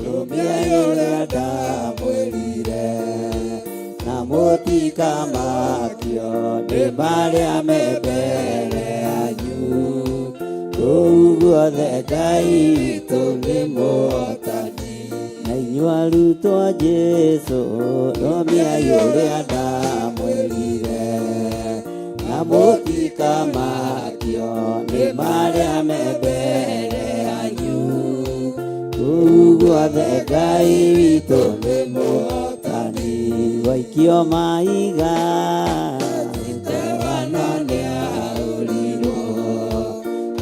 rũmiai ũrĩa ndamwĩrire, na mũtikamakio nĩ marĩa me mbere yanyu. Kũu guothe Ngai witũ nĩ mũhotani. Na inyuĩ arutwo a Jesũ, rũmiai ũrĩa ndamwĩrire, na mũtikamakio nĩ marĩa me mbere yanyu. Kũu guothe Ngai witũ nĩ mũhotani. Gwaikio mahiga, Stefano nĩahũrirwo,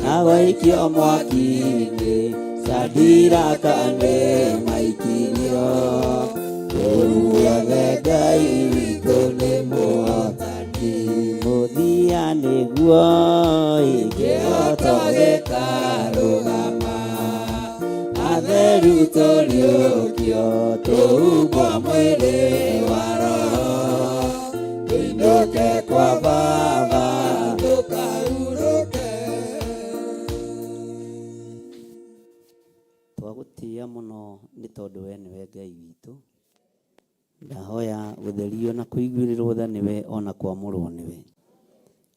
na gwaikio mwaki-inĩ, Shadiraka nĩmaikirio. Kũu guothe Ngai witũ nĩ mũhotani. Mũthia nĩguo kĩroto gĩkarũgama. Atheru tũriũkio tũhumbwo mwĩrĩ wa roho.
Tũinũke kwa Baba tũkahurũke.
Twagũtĩĩa mũno nĩ tondũ we nĩwe Ngai witũ. Ndahoya gũtherio na kũiguĩrĩrwo tha nĩwe ona kwamũrwo nĩwe.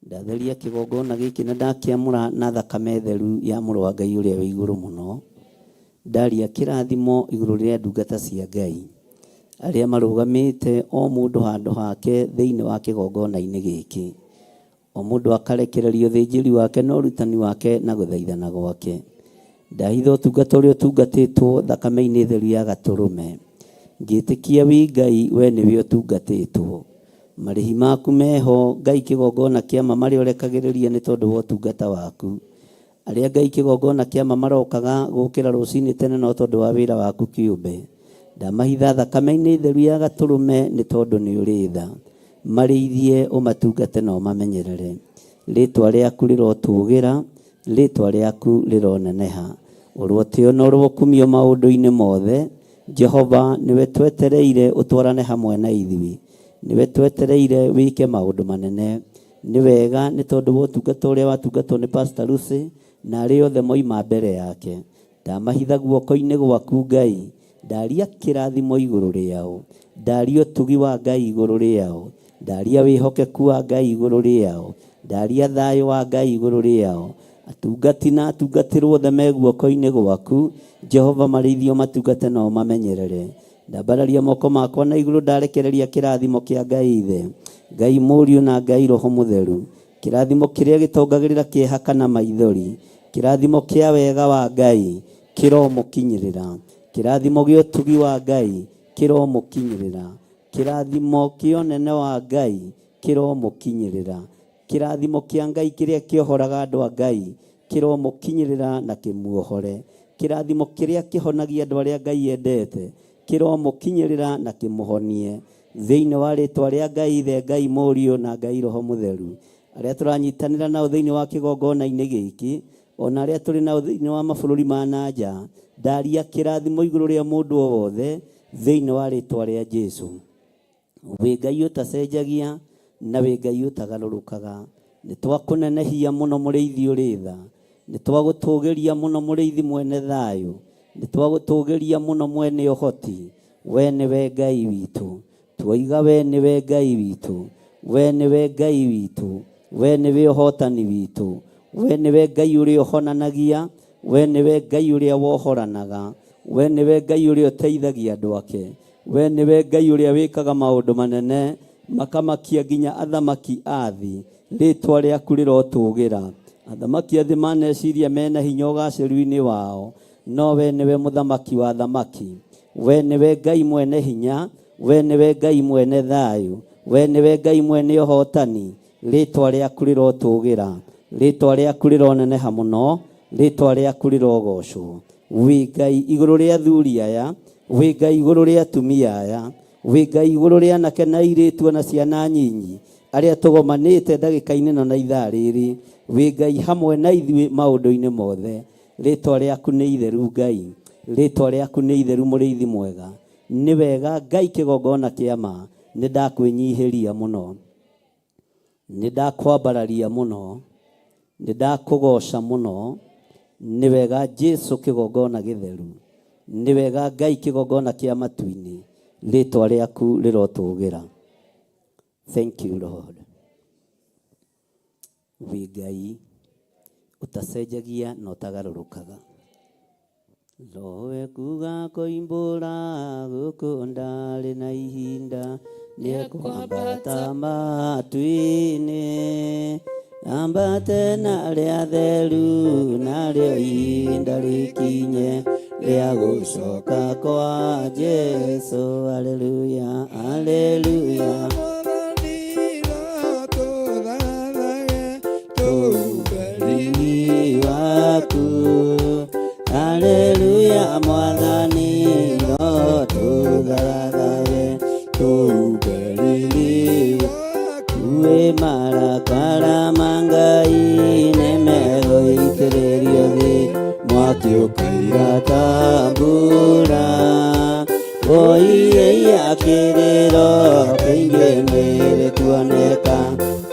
Ndatheria kĩgongona gĩkĩ na ndakĩamũra na thakame theru ya mũrũ wa Ngai ũrĩa wĩ igũrũ mũno. Ndaria kĩrathimo igũrũ rĩa ndungata cia Ngai arĩa marũgamĩte o mũndũ handũ hake thĩinĩ wa kĩgongona-inĩ gĩkĩ. O mũndũ akarekereria ũthĩnjĩri wake na ũrutani wake na gũthaithana gwake. Ndahitha ũtungata ũrĩa ũtungatĩtwo thakame-inĩ theru ya gatũrũme. Ngĩtĩkia wĩ Ngai we nĩwe ũtungatĩtwo. Marĩhi maku meho Ngai kĩgongona kĩa ma marĩa ũrekagĩrĩria nĩ tondũ wa ũtungata waku. Arĩa Ngai kĩgongona kĩa ma marokaga gũkĩra rũcinĩ tene no tondũ wa wĩra waku kĩũmbe. Ndamahitha thakame-inĩ theru ya gatũrũme nĩ tondũ nĩ ũrĩ tha. Marĩithie ũmatungate na ũmamenyerere. Rĩtwa rĩaku rĩrotũgĩra, rĩtwa rĩaku rĩroneneha. Ũrotĩo na ũrokumio maũndũ-inĩ mothe. Jehova nĩwe twetereire ũtwarane hamwe na ithuĩ. Nĩwe twetereire wĩke maũndũ manene. Nĩ wega nĩ tondũ wa ũtungata ũrĩa watungatwo nĩ Pastor Lucy na arĩa othe moima mbere yake. Ndamahitha guoko-inĩ gwaku Ngai. Ndaria kĩrathimo igũrũ rĩao. Ndaria ũtugi wa Ngai igũrũ rĩao. Ndaria wĩhokeku wa Ngai igũrũ rĩao. Ndaria thayũ wa Ngai igũrũ rĩao. Atungati na atungatĩrwo othe me guoko-inĩ gwaku. Jehova marĩithio matungate na ũmamenyerere. Ndambararia moko makwa na igũrũ ndarekereria kĩrathimo kĩa Ngai Ithe, Ngai Mũriũ na Ngai Roho Mũtheru. Kĩrathimo kĩrĩa gĩtongagĩrĩra kĩeha kana maithori. Kĩrathimo kĩa wega wa Ngai kĩromũkinyĩrĩra. Kĩrathimo gĩa ũtugi wa Ngai kĩromũkinyĩrĩra. Kĩrathimo kĩa ũnene wa Ngai kĩromũkinyĩrĩra. Kĩrathimo kĩa Ngai kĩrĩa kĩohoraga andũ a Ngai kĩromũkinyĩrĩra na kĩmuohore. Kĩrathimo kĩrĩa kĩhonagia andũ arĩa Ngai endete kĩromũkinyĩrĩra na kĩmũhonie. Thĩinĩ wa rĩtwa rĩa Ngai Ithe, Ngai Mũriũ na Ngai Roho Mũtheru. Arĩa tũranyitanĩra nao thĩinĩ wa kĩgongona-inĩ gĩkĩ, ona arĩa tũrĩ nao thĩinĩ wa mabũrũri ma na nja, ndaria kĩrathimo igũrũ rĩa mũndũ o wothe thĩinĩ wa rĩtwa rĩa Jesũ. Wĩ Ngai ũtacenjagia na wĩ Ngai ũtagarũrũkaga. Nĩ twakũnenehia mũno mũrĩithi ũrĩ tha. Nĩ twagũtũgĩria mũno mũrĩithi mwene thayũ. Nĩ twagũtũgĩria mũno mwene ũhoti. We nĩwe Ngai witũ. Twoiga we nĩwe Ngai witũ. We nĩwe Ngai witũ. We nĩwe ũhotani witũ. We nĩwe Ngai ũrĩa ũhonanagia. We nĩwe Ngai ũrĩa wohoranaga. We nĩwe Ngai ũrĩa ũteithagia andũ ake. We nĩwe Ngai ũrĩa wĩkaga maũndũ manene makamakia nginya athamaki a thĩ. Rĩtwa rĩaku rĩrotũgĩra. Athamaki a thĩ maneciria mena hinya ũgacĩru-inĩ wao, no we nĩwe mũthamaki wa athamaki. We nĩwe Ngai mwene hinya. We nĩwe Ngai mwene thayũ. We nĩwe Ngai mwene ũhotani. Rĩtwa rĩaku rĩrotũgĩra. Rĩtwa rĩaku rĩroneneha mũno. Rĩtwa rĩaku rĩrogocwo. Wĩ Ngai igũrũ rĩa athuri aya, wĩ Ngai igũrũ rĩa atumia aya, wĩ Ngai igũrũ rĩa anake na airĩtu ona ciana nyinyi arĩa tũgomanĩte ndagĩka-inĩ ĩno na ithaa rĩrĩ. Wĩ Ngai hamwe na ithuĩ maũndũ-inĩ mothe. Rĩtwa rĩaku nĩ itheru Ngai, rĩtwa rĩaku nĩ itheru mũrĩithi mwega. Nĩ wega Ngai kĩgongona kĩa ma, nĩ ndakwĩnyihĩria mũno, nĩ ndakwambararia mũno, nĩ ndakũgoca mũno. Nĩ wega Jesu kĩgongona gĩtheru, nĩ wega Ngai kĩgongona kĩa matu-inĩ, rĩtwa rĩaku rĩrotũgĩra. Thank you Lord. Wĩ Ngai ũtacenjagia na ũtagarũrũkaga. Nowe kuga koimbũra gũkũ ndarĩ na ihinda, nĩekwambata matu-inĩ, ambate na arĩa atheru, narĩo ihinda rĩkinye rĩa gũcoka kwa Jesu. Haleluya, haleluya. Riri waku, haleluya mwathani, no tũthathage tũuge riri waku. Wĩ marakara ma Ngai nĩmegũitĩrĩrio thĩ, mwaki ũkaira ta mbura. Oiyeia kĩrĩro kĩingĩ nĩrĩkuoneka,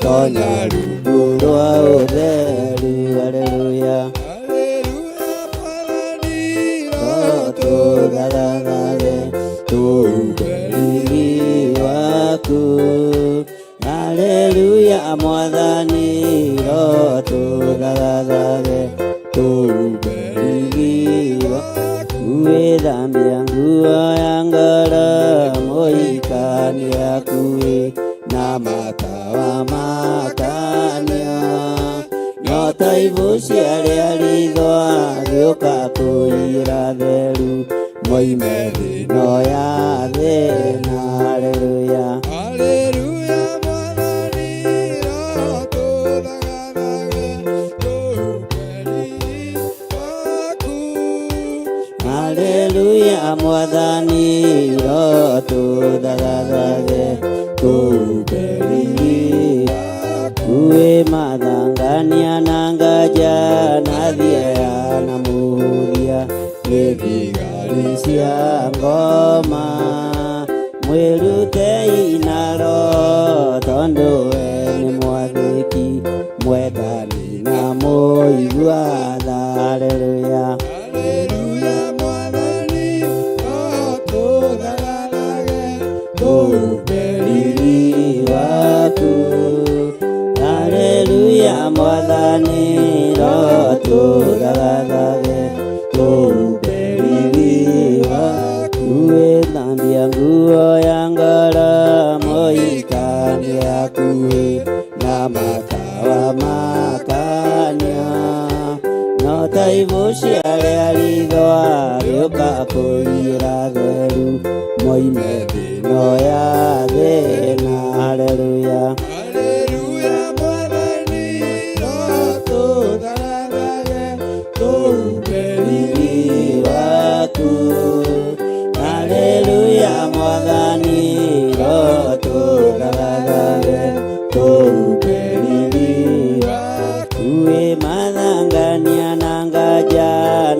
tonya rungu rwa ũtheru. Haleluya, tũthathathage tũuge riri waku. Haleluya mwathani, tũthathathage tũuge riri waku. Wĩthambia nguo ya ngoro mũhikania akuĩ na matawa makania, no ta ibuci arĩa rithwa gĩũka kũira theru, moime thĩno ya thĩna. Haleluya,
Haleluya mwathani, tũthathage tũuge riri waku.
Haleluya mwathani, tũthathathage tũuge riri waku. Wĩ mathangania na ngaja na thieya na mũhũthia, nĩ thigari cia ngoma, mwĩrutei na roho tondũ we nĩ mwathĩki, mwendani na mũigua tha. Haleluya,
Haleluya mwathani, tũthathathage tũuge
riri waku. Haleluya mwathani, tũthathathage tũuge riri waku. Wĩthambia nguo ya ngoro mũhikania akuĩ na matawa makania, no ta ibuci arĩa rithwa rĩũka kũiyĩra theru, moime thĩno ya thĩna. Haleluya,
Haleluya mwathani, tũthathathage tũuge
riri waku. Haleluya mwathani, tũthathathage tũuge riri waku. Wĩ mathangania na ngaja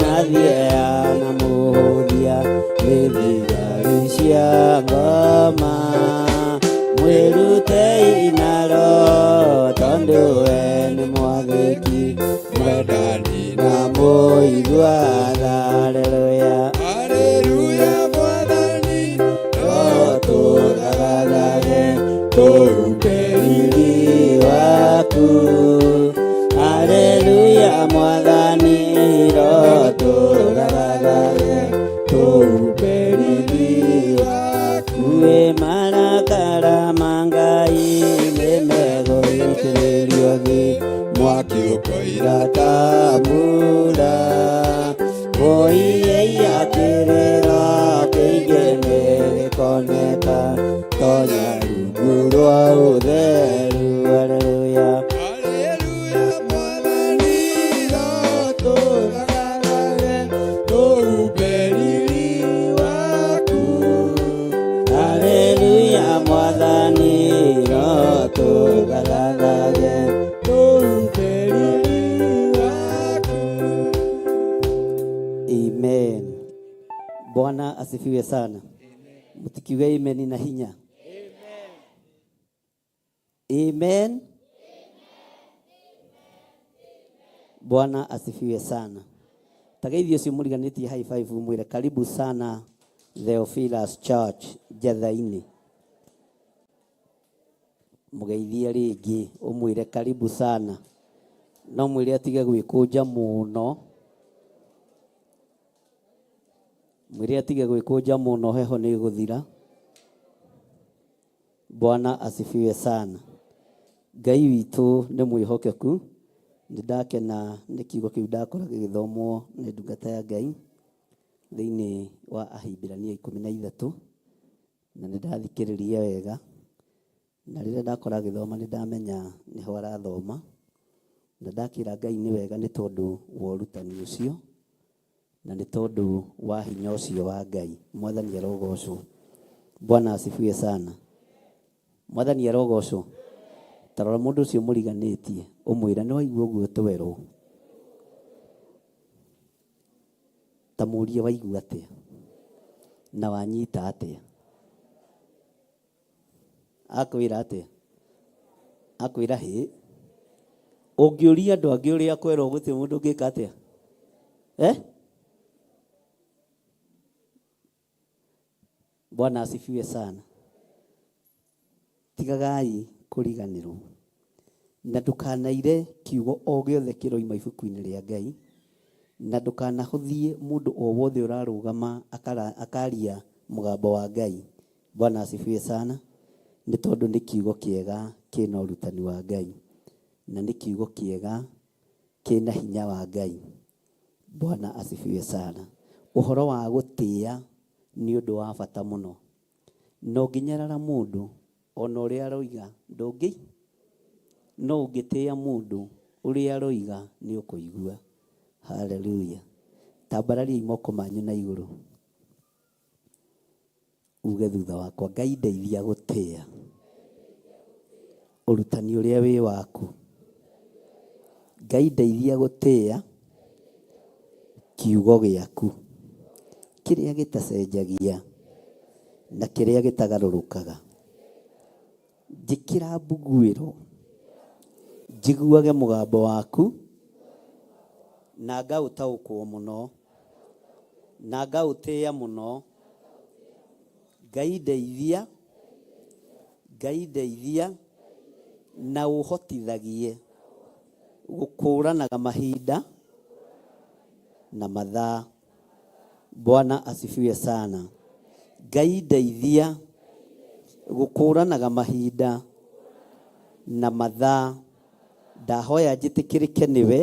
na thieya na mũhũthia, nĩ thigari cia ngoma, mwĩrutei na roho tondũ we nĩ mwathĩki, mwendani na mũigua tha. Haleluya,
Haleluya mwathani,
tũthathathage tũuge riri waku. Haleluya mwathani, tũthathathage tũuge riri waku. Wĩ Asifiwe sana. Mtikiuge amen na hinya. Amen. Bwana asifiwe sana. Tageithio ũcio mũriganĩtie high five mwĩre karibu sana Theophilus Church Njatha-inĩ. Mũgeithie rĩngĩ ũmwĩre karibu sana. No mwĩre atige gwĩkũnja mũno. Mwĩre atige gwĩkũnja mũno heho nĩ ĩgũthira. Bwana asifiwe sana. Ngai witũ nĩ mwĩhokeku. Nĩ ndakena nĩ kiugo kĩu ndakora gĩgĩthomwo nĩ ndungata ya Ngai thĩinĩ wa Ahibirania 13 na nĩ ndathikĩrĩria wega na rĩrĩa ndakora agĩthoma nĩ ndamenya nĩho arathoma na ndakĩra Ngai nĩ wega nĩ tondũ wa ũrutani ũcio na nĩ tondũ wa hinya ũcio wa Ngai. Mwathani arogocwo. Bwana asifiwe sana. Mwathani arogocwo. Ta rora mũndũ ũcio mũriganĩtie ũmwĩre nĩ waigua ũguo twerwo. Ta mũrie waigua atĩa na wanyita atĩa. Akwĩra atĩa? Akwĩra hĩ. Ũngĩũria andũ angĩ ũrĩa kwerwo gũtirĩ mũndũ ũngĩka atĩa? Eh? Bwana asifiwe sana. Tigagai kũriganĩrwo na ndũkanaire kiugo o gĩothe kĩroima ibuku-inĩ rĩa Ngai na ndũkanahũthie mũndũ o wothe ũrarũgama akaria mũgambo wa Ngai. Bwana asifiwe sana. Nĩ tondũ nĩ kiugo kĩega kĩna ũrutani wa Ngai na nĩ kiugo kĩega kĩna hinya wa Ngai. Bwana asifiwe sana. Ũhoro wa gũtĩa nĩ ũndũ wa bata mũno. Na ũngĩnyarara mũndũ ona ũrĩa aroiga ndũngĩ no ũngĩtĩa mũndũ ũrĩa aroiga nĩ ũkũigua. Haleluya. Tambarariai moko manyu na igũrũ. Uge thutha wakwa, Ngai ndeithia gũtĩa ũrutani ũrĩa wĩ waku. Ngai ndeithia gũtĩa kiugo gĩaku kĩrĩa gĩtacenjagia na kĩrĩa gĩtagarũrũkaga. Njĩkĩra mbuguĩro njiguage mũgambo waku na ngaũtaũkwo mũno na ngaũtĩa mũno. Ngai ndeithia, Ngai ndeithia na ũhotithagie gũkũranaga mahinda na mathaa. Bwana asifiwe sana. Ngai ndeithia gũkũranaga mahinda na mathaa. Ndahoya njĩtĩkĩrĩke nĩwe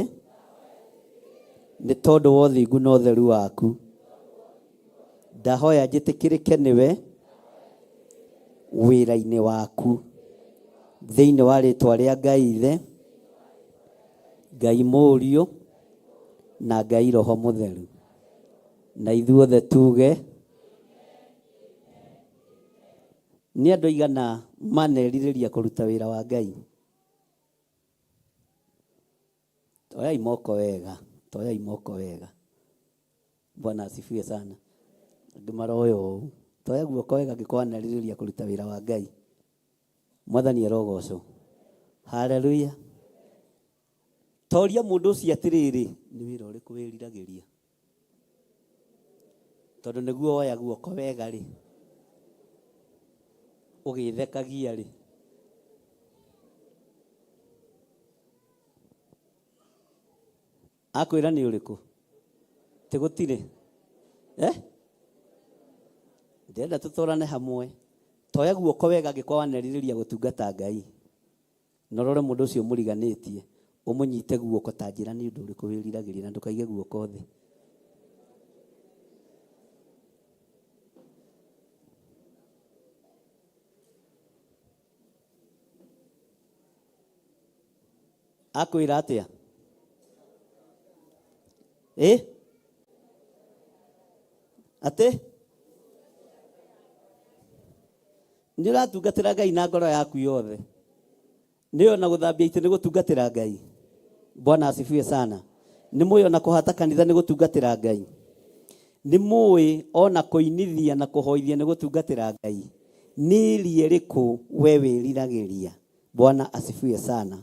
nĩ tondũ wa ũthingu na ũtheru waku. Ndahoya njĩtĩkĩrĩke nĩwe wĩra-inĩ waku. Thĩinĩ wa rĩtwa rĩa Ngai Ithe, Ngai Mũriũ na Ngai Roho Mũtheru. Na ithuothe tuge nĩ andũ aigana manerirĩria kũruta wĩra wa Ngai? Toyai moko wega, toyai moko wega. Bwana asifiwe sana. Angĩ maroya ũũ. Toya guoko wega angĩkorwo wanerirĩria kũruta wĩra wa Ngai. Mwathani arogocwo. Haleluya. Toria mũndũ ũcio atĩrĩrĩ, nĩ wĩra ũrĩkũ wĩriragĩria? Tondũ nĩguo woya guoko wega rĩ, ũgĩthekagia rĩ. Akwĩra nĩ ũrĩkũ? Tĩ gũtirĩ. Eh? Ndĩrenda tũtũrane hamwe. Toya guoko wega angĩkorwo wanerirĩria gũtungata Ngai. Na ũrore mũndũ ũcio mũriganĩtie, ũmũnyite guoko ta njĩra nĩ ũndũ ũrĩkũ wĩriragĩria na ndũkaige guoko thĩ. Akwĩra atĩa? Ĩ? Atĩ? Nĩ ũratungatĩra Ngai na ngoro yaku yothe. Nĩ ona gũthambia itĩ nĩ gũtungatĩra Ngai. Bwana asifiwe sana. Nĩ mũĩ ona kũhata kanitha nĩ gũtungatĩra Ngai. Nĩ mũĩ ona kũinithia na kũhoithia nĩ gũtungatĩra Ngai. Nĩ ĩria ĩrĩkũ we wĩriragĩria? Bwana asifiwe sana.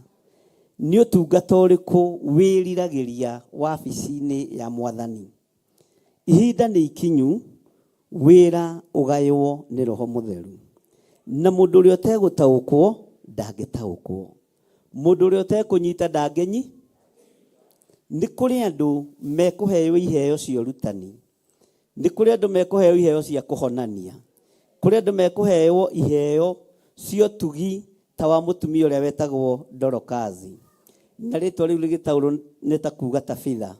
Nĩ ũtungata ũrĩkũ wĩriragĩria wabici-inĩ ya Mwathani? Ihinda nĩ ikinyu wĩra ũgaywo nĩ Roho Mũtheru. Na mũndũ ũrĩa ũtegũtaũkwo ndangĩtaũkwo. Mũndũ ũrĩa ũtekũnyita ndangĩnyi. Nĩ kũrĩ andũ mekũheo iheo cia ũrutani. Nĩ kũrĩ andũ mekũheo iheo cia kũhonania. Kũrĩ andũ mekũheo iheo cia ũtugi ta wa mũtumia ũrĩa wetagwo Dorokazi. Na rĩtwa rĩu rĩgĩtaũrwo nĩ ta kuga Tabitha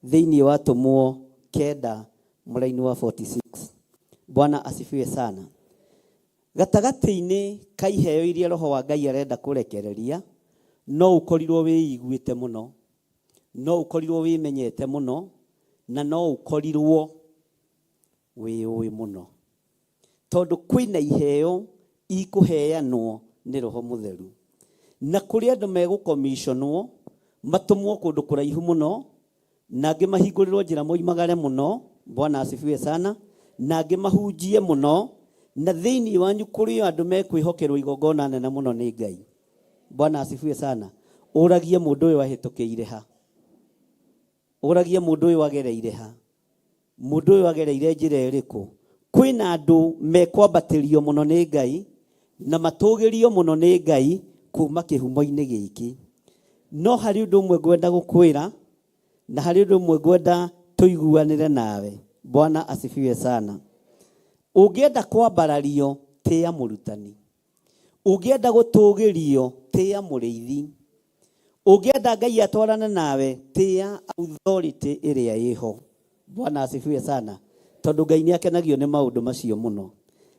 thĩinĩ wa Atũmwo kenda mũraini wa 46. Bwana asifiwe sana. Gatagatĩ-inĩ ka iheo iria Roho wa Ngai arenda kũrekereria, no ũkorirwo wĩiguĩte mũno, no ũkorirwo wĩmenyete mũno, na no ũkorirwo wĩũĩ mũno. Tondũ kwĩna iheo ikũheanwo nĩ Roho Mũtheru. Na kũrĩ andũ megũkomiconwo, matũmwo kũndũ kũraihu mũno, na angĩ mahingũrĩrwo njĩra moimagare mũno, Bwana asifiwe sana, na angĩ mahunjie mũno, na thĩinĩ wanyu kũrĩ o andũ mekwĩhokerwo igongona nene mũno nĩ Ngai. Bwana asifiwe sana. Ũragie mũndũ ũyũ ahĩtũkĩire ha. Ũragie mũndũ ũyũ agereire ha. Mũndũ ũyũ agereire njĩra ĩrĩkũ. Kwĩna andũ mekwambatĩrio mũno nĩ Ngai, na matũgĩrio mũno nĩ Ngai kuma kĩhumo-inĩ gĩkĩ. No harĩ ũndũ ũmwe ngwenda gũkwĩra, na harĩ ũndũ ũmwe ngwenda tũiguanĩre nawe. Bwana asifiwe sana. Ũngĩenda kwambarario, tĩa mũrutani. Ũngĩenda gũtũgĩrio, tĩa mũrĩithi. Ũngĩenda Ngai atwarane nawe, tĩa authority ĩrĩa ĩho. Bwana asifiwe sana. Tondũ Ngai nĩ akenagio nĩ maũndũ macio mũno.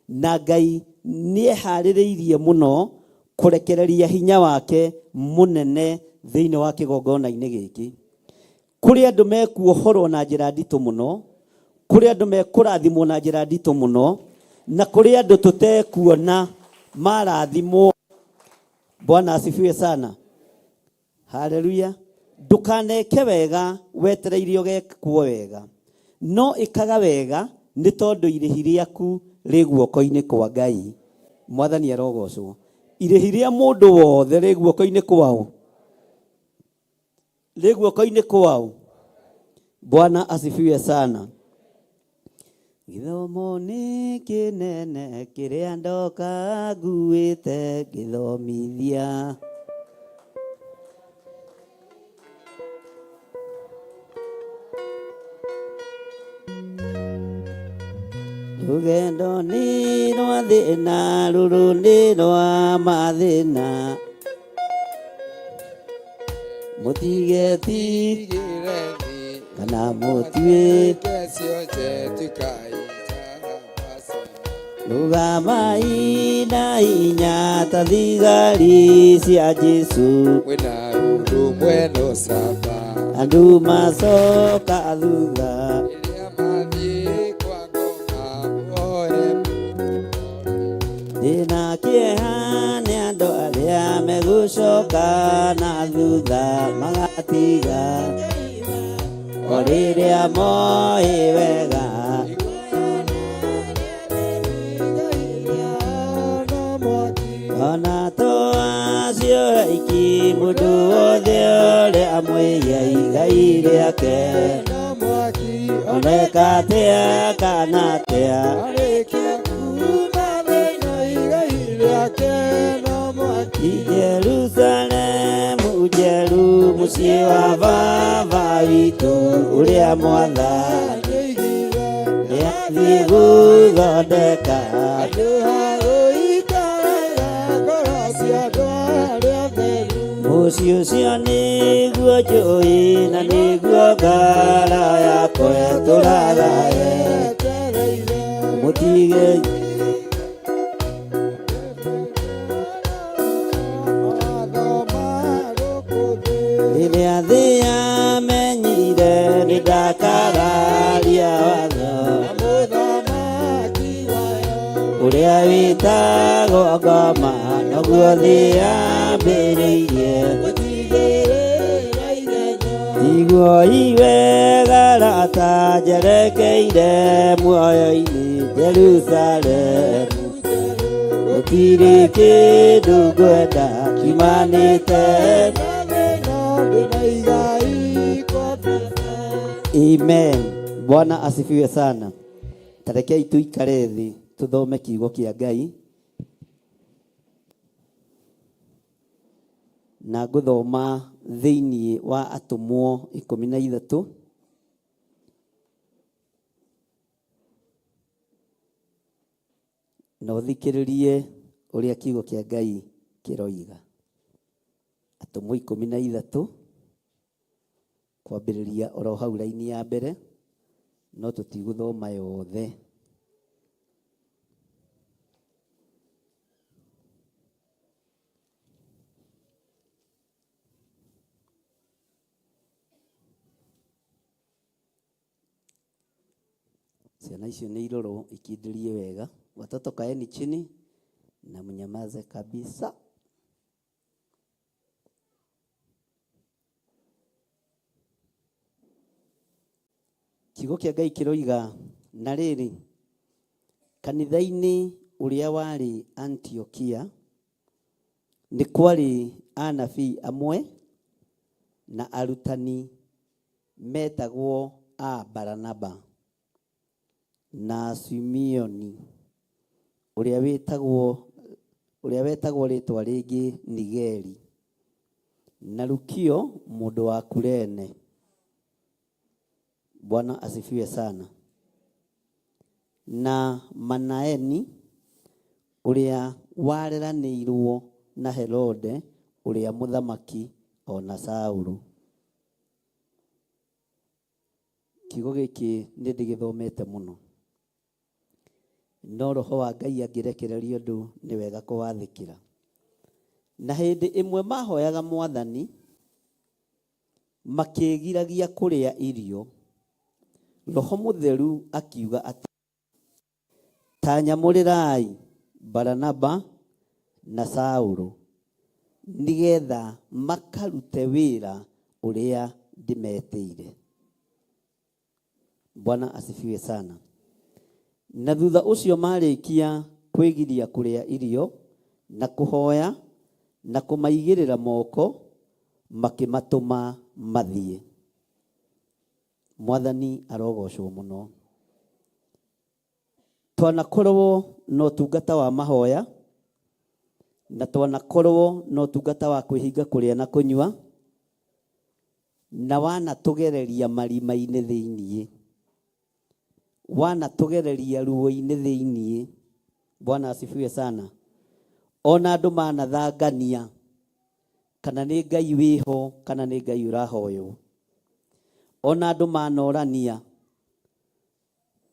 Na Ngai nĩ eharĩrĩirie mũno kũrekereria hinya wake mũnene thĩinĩ wa kĩgongona-inĩ gĩkĩ. Kũrĩ andũ mekuohorwo na njĩra nditũ mũno, kũrĩ andũ mekũrathimwo na njĩra nditũ mũno, na kũrĩ andũ tũtekuona marathimwo. Bwana asifiwe sana. Haleluya. Ndũkaneke wega wetereire ũgekwo wega, no ĩkaga wega nĩ tondũ irĩhi rĩaku rĩ guoko-inĩ kwa Ngai. Mwathani arogocwo. Irĩhi rĩa mũndũ wothe rĩ guoko-inĩ kwao, rĩ guoko-inĩ kwao. Bwana asifiwe sana. Gĩthomo nĩ kĩnene kĩrĩa ndoka nguĩte ngĩthomithia. Rũgendo nĩ rwa thĩna, rũrũ nĩ rwa mathĩna. Mũtigetigĩre kana mũtuĩ rũgamai na hinya ta thigari cia Jesũ.
Mwĩna ũrũmwe na ũcamba.
Andũ macoka thutha.
Rĩrĩa mathiĩ kwa ngoma muoe.
Ndĩna kĩeha nĩ andũ arĩa megũcoka na thutha magatiga o rĩrĩa moĩ wega. Ona to acio aiki mũndũ wothe ũrĩa mwĩia igai rĩake oneka atĩa kana atĩa. Jerusalemu njeru mũciĩ wa baba witũ ũrĩa mwathani nĩathiĩ gũthondeka. Mũciĩ ũcio nĩguo njũĩ na nĩguo ngoro yakwa ĩtũraga mũtige rĩrĩa thĩ yamenyire nĩndakararia watho ũrĩa wĩtagwo ngoma noguo thĩ yambĩrĩirie. Iguoi wega rata njerekeire muoyo-inĩ Jerusalemu gũtirĩ kĩndũ ngwenda kiumanĩte. Amen. Bwana asifiwe sana. Tarekei tuikare thĩ tuthome kiugo kĩa Ngai na ngũthoma thĩinĩ wa Atũmwo 13 na ũthikĩrĩrie ũrĩa kiugo kĩa Ngai kĩroiga. Atũmwo 13 kwambĩrĩria oro hau raini ya mbere, no tũtigũthoma yothe. Ciana icio nĩ irorwo ikindĩrie wega. Watoto kaeni chini na mnyamaze kabisa. Kiugo kĩa Ngai kĩroiga na rĩrĩ, kanitha-inĩ ũrĩa warĩ Antiokia nĩ kwarĩ anabii amwe na arutani metagwo a Baranaba na Simeoni ũrĩa wetagwo rĩtwa rĩngĩ Nigeri, na Lukio mũndũ wa Kurene. Bwana asifiwe sana. Na Manaeni ũrĩa wareranĩirwo na Herode ũrĩa mũthamaki o na Saũlũ. Kiugo gĩkĩ nĩ ndĩgĩthomete mũno, no roho wa Ngai angĩrekereria ũndũ nĩ wega kũwathĩkĩra. Na hĩndĩ ĩmwe mahoyaga Mwathani makĩĩgiragia kũrĩa irio, Roho Mũtheru akiuga atĩ, ta nyamũrĩrai Baranaba na Saũlũ nĩgetha makarute wĩra ũrĩa ndĩmetĩire. Bwana asifiwe sana. Na thutha ũcio marĩkia kwĩgiria kũrĩa irio na kũhoya na kũmaigĩrĩra moko, makĩmatũma mathiĩ. Mwathani arogocwo mũno. Twanakorwo na ũtungata wa mahoya na twanakorwo na ũtungata wa kwĩhinga kũrĩa na kũnyua, na wanatũgereria marima-inĩ thĩiniĩ, wanatũgereria ruo-inĩ thĩiniĩ. Bwana asifiwe sana. Ona andũ manathangania kana nĩ Ngai wĩho kana nĩ Ngai ũrahoywo, ona andũ manorania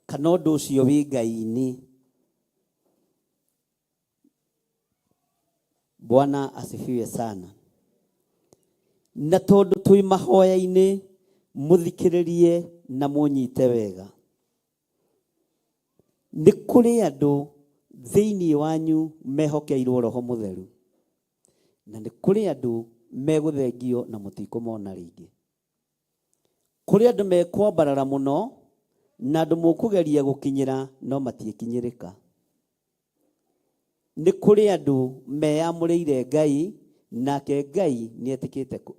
kana ũndũ ũcio wĩ Ngai-inĩ. Bwana asifiwe sana. Na tondũ twĩ mahoya-inĩ, mũthikĩrĩrie na mũnyite wega. Nĩ kũrĩ andũ thĩinĩ wanyu mehokeirwo Roho Mũtheru, na nĩ kũrĩ andũ megũthengio na mũtikũmona rĩngĩ. Kũrĩ andũ mekwambarara mũno na andũ mũkũgeria gũkinyĩra no matiĩkinyĩrĩka. Nĩ kũrĩ andũ meyamũrĩire Ngai nake Ngai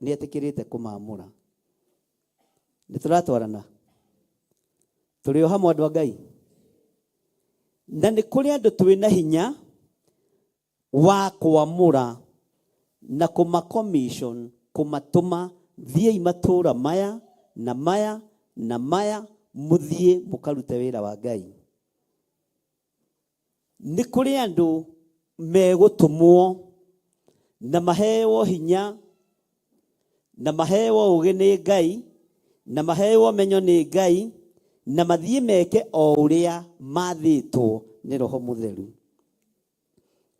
nĩetĩkĩrĩte kũmamũra. Nĩ tũratwarana? Tũrĩ o hamwe andũ a Ngai? Na nĩ kũrĩ andũ twĩna hinya wa kwamũra na kũma commission, kũmatũma thiĩi matũra maya na maya na maya, mũthiĩ mũkarute wĩra wa Ngai. Nĩ kũrĩ andũ megũtũmwo na maheo hinya na maheo ũũgĩ nĩ Ngai na maheo ũmenyo nĩ Ngai na mathiĩ meke o ũrĩa mathĩtwo nĩ Roho Mũtheru.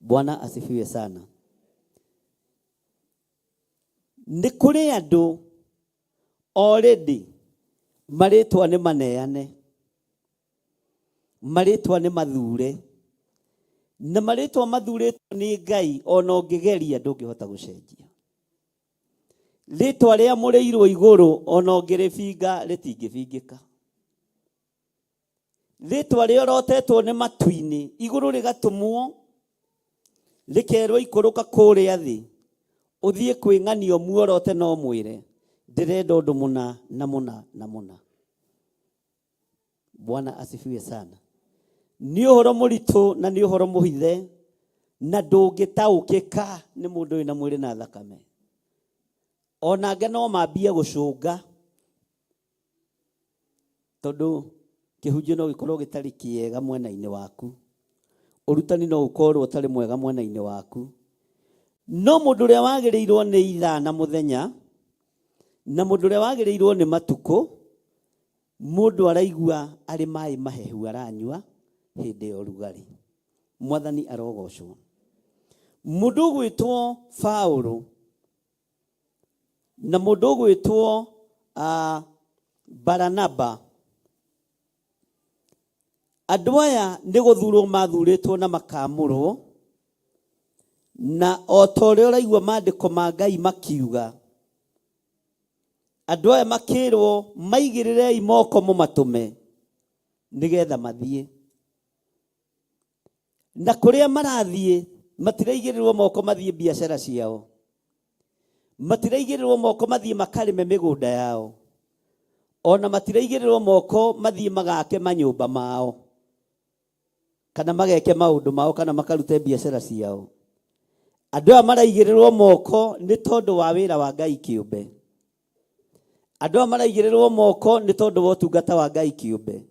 Bwana asifiwe sana. Nĩ kũrĩ andũ already marĩtwa nĩ maneane, marĩtwa nĩ mathure, na marĩtwa mathurĩtwo nĩ Ngai ona ũngĩgeria ndũngĩhota gũcenjia. Rĩtwa rĩamũrĩirwo igũrũ ona ũngĩrĩbinga rĩtingĩbingĩka. Rĩtwa rĩorotetwo nĩ matu-inĩ igũrũ rĩgatũmwo rĩkerwo ikũrũka kũrĩa thĩ ũthiĩ kwĩng'anio muorote no mwĩre ndĩrenda ũndũ mũna na mũna na mũna. Bwana asifiwe sana. Nĩ ũhoro mũritũ na nĩ ũhoro mũhithe na ndũngĩtaũkĩka nĩ mũndũ wĩna mwĩrĩ na thakame. Ona angĩ no mambie gũcũnga tondũ kĩhunjio no gĩkorwo gĩtarĩ kĩega mwena-inĩ waku, ũrutani no ũkorwo ũtarĩ mwega mwena-inĩ waku, no mũndũ ũrĩa wagĩrĩirwo nĩ ithaa na mũthenya na mũndũ ũrĩa wagĩrĩirwo nĩ matukũ, mũndũ araigua arĩ maĩ mahehu aranyua hĩndĩ ya ũrugarĩ. Mwathani arogocwo. Mũndũ ũgwĩtwo Paũlũ na mũndũ ũgwĩtwo Baranaba, andũ aya nĩ gũthurwo mathurĩtwo na makamũrwo, na o ta ũrĩa ũraigua maandĩko ma Ngai makiuga, andũ aya makĩrwo maigĩrĩrei moko mũmatũme nĩgetha mathiĩ. Na kũrĩa marathiĩ matiraigĩrĩrwo moko mathiĩ biacara ciao, matiraigĩrĩrwo moko mathiĩ makarĩme mĩgũnda yao, ona matiraigĩrĩrwo moko mathiĩ magake manyũmba mao kana mageke maũndũ mao kana makarute biacara ciao. Andũ aya maraigĩrĩrwo moko nĩ tondũ wa wĩra wa Ngai kĩũmbe. Andũ aya maraigĩrĩrwo moko nĩ tondũ wa ũtungata wa Ngai kĩũmbe.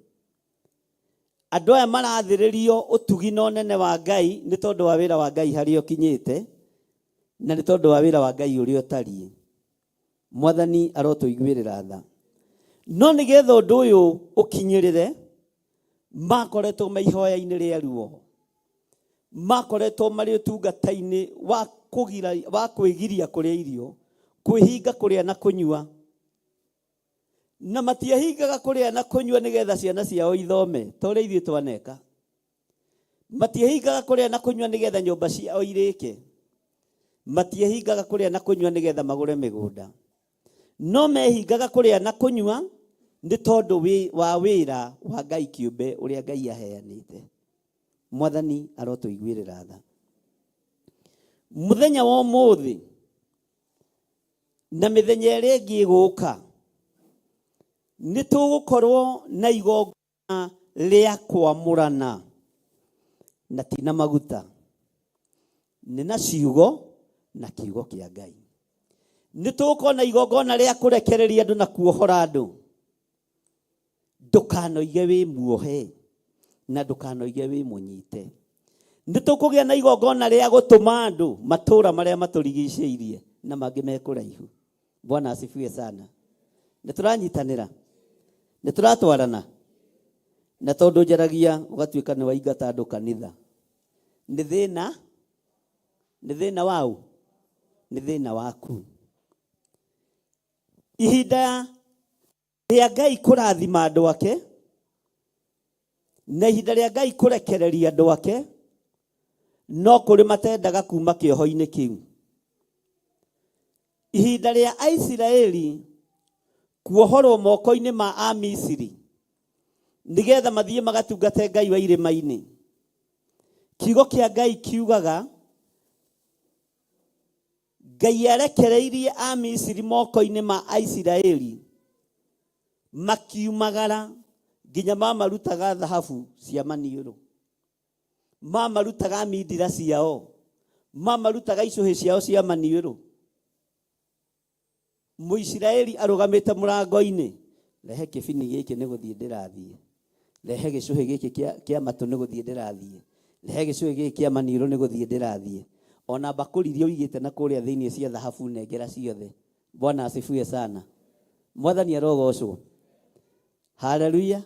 Andũ aya marathĩrĩrio ũtugi na ũnene wa Ngai nĩ tondũ wa wĩra wa Ngai harĩa ũkinyĩte na nĩ tondũ wa wĩra wa Ngai ũrĩa ũtariĩ. Mwathani arotũiguĩrĩra tha. No nĩgetha ũndũ ũyũ ũkinyĩrĩre, makoretwo me ihoya-inĩ rĩa ruo, makoretwo marĩ ũtungata-inĩ wa kũgira, wa kwĩgiria kũrĩa irio, kwĩhinga kũrĩa na kũnyua, na matiĩhingaga kũrĩa na kũnyua nĩgetha ciana ciao ithome ta ũrĩa ithuĩ twaneka. Matiĩhingaga kũrĩa na kũnyua nĩgetha nyũmba ciao irĩke. Matiĩhingaga kũrĩa na kũnyua nĩgetha magũre mĩgũnda. No mehingaga kũrĩa na kũnyua nĩ tondũ wa wĩra wa Ngai kĩũmbe ũrĩa Ngai aheanĩte. Mwathani arotũiguĩrĩra tha. Mũthenya wa ũmũthĩ na mĩthenya ĩrĩa ĩngĩ ĩgũka nĩ tũgũkorwo na igongona rĩa kwamũrana, na ti na maguta, nĩ na ciugo na kiugo kĩa Ngai. Nĩ tũgũkorwo na igongona rĩa kũrekereria andũ na kuohora andũ. Ndũkanoige wĩ muohe na ndũkanoige wĩ mũnyite. Nĩ tũkũgĩa na igongona rĩa gũtũma andũ matũũra marĩa matũrigicĩirie na mangĩ me kũraihu. Bwana asifiwe sana. Nĩ tũranyitanĩra, nĩ tũratwarana, na tondũ njaragia ũgatuĩka nĩ waingata andũ kanitha. Nĩ thĩna, nĩ thĩna waũ? Nĩ thĩna waku. Ihinda rĩa Ngai kũrathima andũ ake na ihinda rĩa Ngai kũrekereria andũ ake, no kũrĩ matendaga kuma kĩoho-inĩ kĩu. Ihinda rĩa Aisiraeli kuohorwo moko-inĩ ma Amisiri nĩgetha mathiĩ magatungate Ngai wa irĩma-inĩ, kiugo kĩa Ngai kiugaga Ngai arekereirie Amisiri moko-inĩ ma Aisiraeli makiumagara nginya mamarutaga thahabu cia maniũrũ, mamarutaga mindira ciao, mamarutaga icũhĩ ciao cia maniũrũ. Mũisiraeli arũgamĩte mũrango-inĩ, rehe kĩbini gĩkĩ nĩ gũthiĩ ndĩrathiĩ, rehe gĩcũhĩ gĩkĩ kĩa matũ nĩ gũthiĩ ndĩrathiĩ, rehe gĩcũhĩ gĩkĩ kĩa maniũrũ nĩ gũthiĩ ndĩrathiĩ, ona mbakũri iria ũigĩte na kũrĩa thĩinĩ cia thahabu nengera ciothe. Bwana asifiwe sana. Mwathani arogocwo. Haleluya.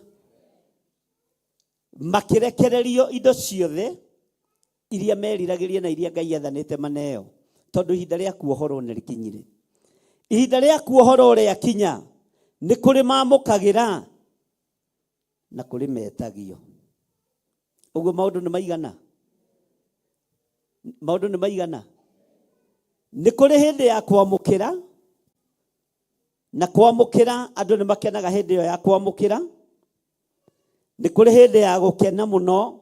Makĩrekererio indo ciothe iria meriragĩria na iria Ngai athanĩte maneo, tondũ ihinda rĩa kuohorwo nĩ rĩkinyire. Ihinda rĩa kuohorwo rĩakinya, nĩ kũrĩ mamũkagĩra na kũrĩ metagio. Ũguo maũndũ nĩ maigana? Maũndũ nĩ maigana? Nĩ kũrĩ hĩndĩ ya kwamũkĩra Na kwamũkĩra andũ nĩ makenaga hĩndĩ ĩyo ya kwamũkĩra. Nĩ kũrĩ hĩndĩ ya gũkena mũno,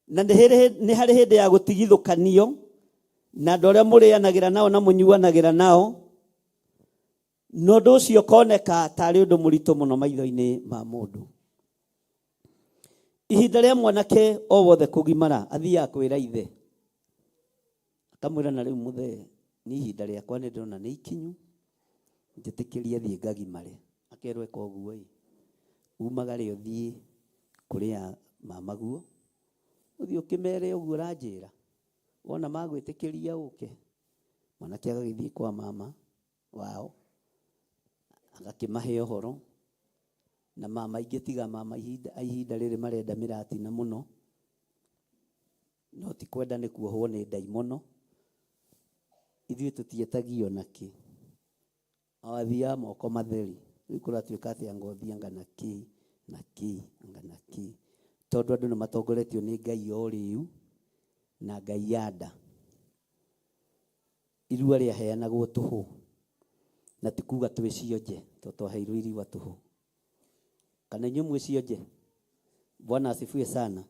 na nĩ harĩ hĩndĩ ya gũtigithũkanio na andũ arĩa mũrĩanagĩra nao na mũnyuanagĩra nao, na ũndũ ũcio ũkoneka tarĩ ũndũ mũritũ mũno maitho-inĩ ma mũndũ. Ihinda rĩa mwanake o wothe kũgimara athiaga kwĩra ithe, akamwĩra na rĩu mũthee, nĩ ihinda rĩakwa nĩ ndĩrona nĩ ikinyu, njĩtĩkĩrie thiĩ ngagimare. Akerwo ĩka ũguo ĩ, umagare ũthiĩ kũrĩ a mamaguo, ũthiĩ ũkĩmere ũguo ũranjĩra, wona magwĩtĩkĩria ũke. Mwanake agagĩthiĩ kwa mama wao, agakĩmahe ũhoro, na mama aingĩ tiga mama ihinda, ihinda rĩrĩ marenda mĩratina mũno, no ti kwenda nĩ kuohwo nĩ ndaimono. Ithuĩ tũtietagio nakĩ, wathiaga moko matheri. Rĩu kũratuĩka atĩ anga ũthiĩ anga na kĩ na kĩ anga na kĩ, tondũ andũ nĩ matongoretio nĩ ngai ya ũrĩu na ngai ya nda. Irua rĩaheanagwo tũhũ, na ti kuga twĩ cionje, tondũ twaheirwo irua tũhũ. Kana inyuĩ mwĩ cionje? Bwana asifiwe sana.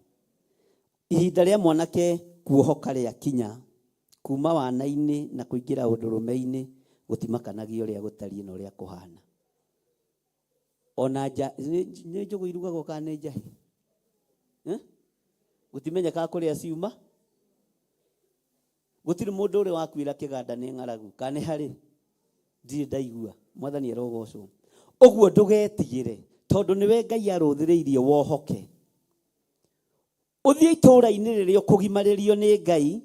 Ihinda rĩa mwanake kuohoka rĩakinya, kuma wana-inĩ na kũingĩra ũndũrũme-inĩ, gũtimakanagia ũrĩa gũtariĩ na ũrĩa kũhana. Ona nja, nĩ njũgũ irugagwo kana nĩ njahĩ? Eh? Gũtimenyekaga kũrĩa ciuma. Gũtirĩ mũndũ ũrĩ wakwĩra kĩganda nĩ ng'aragu, kana nĩ harĩ? Ndirĩ ndaigua. Mwathani arogocwo. Ũguo ndũgetigĩre, tondũ nĩwe Ngai arũthĩrĩirie wohoke. Ũthiĩ itũũra-inĩ rĩrĩa ũkũgimarĩrio nĩ Ngai,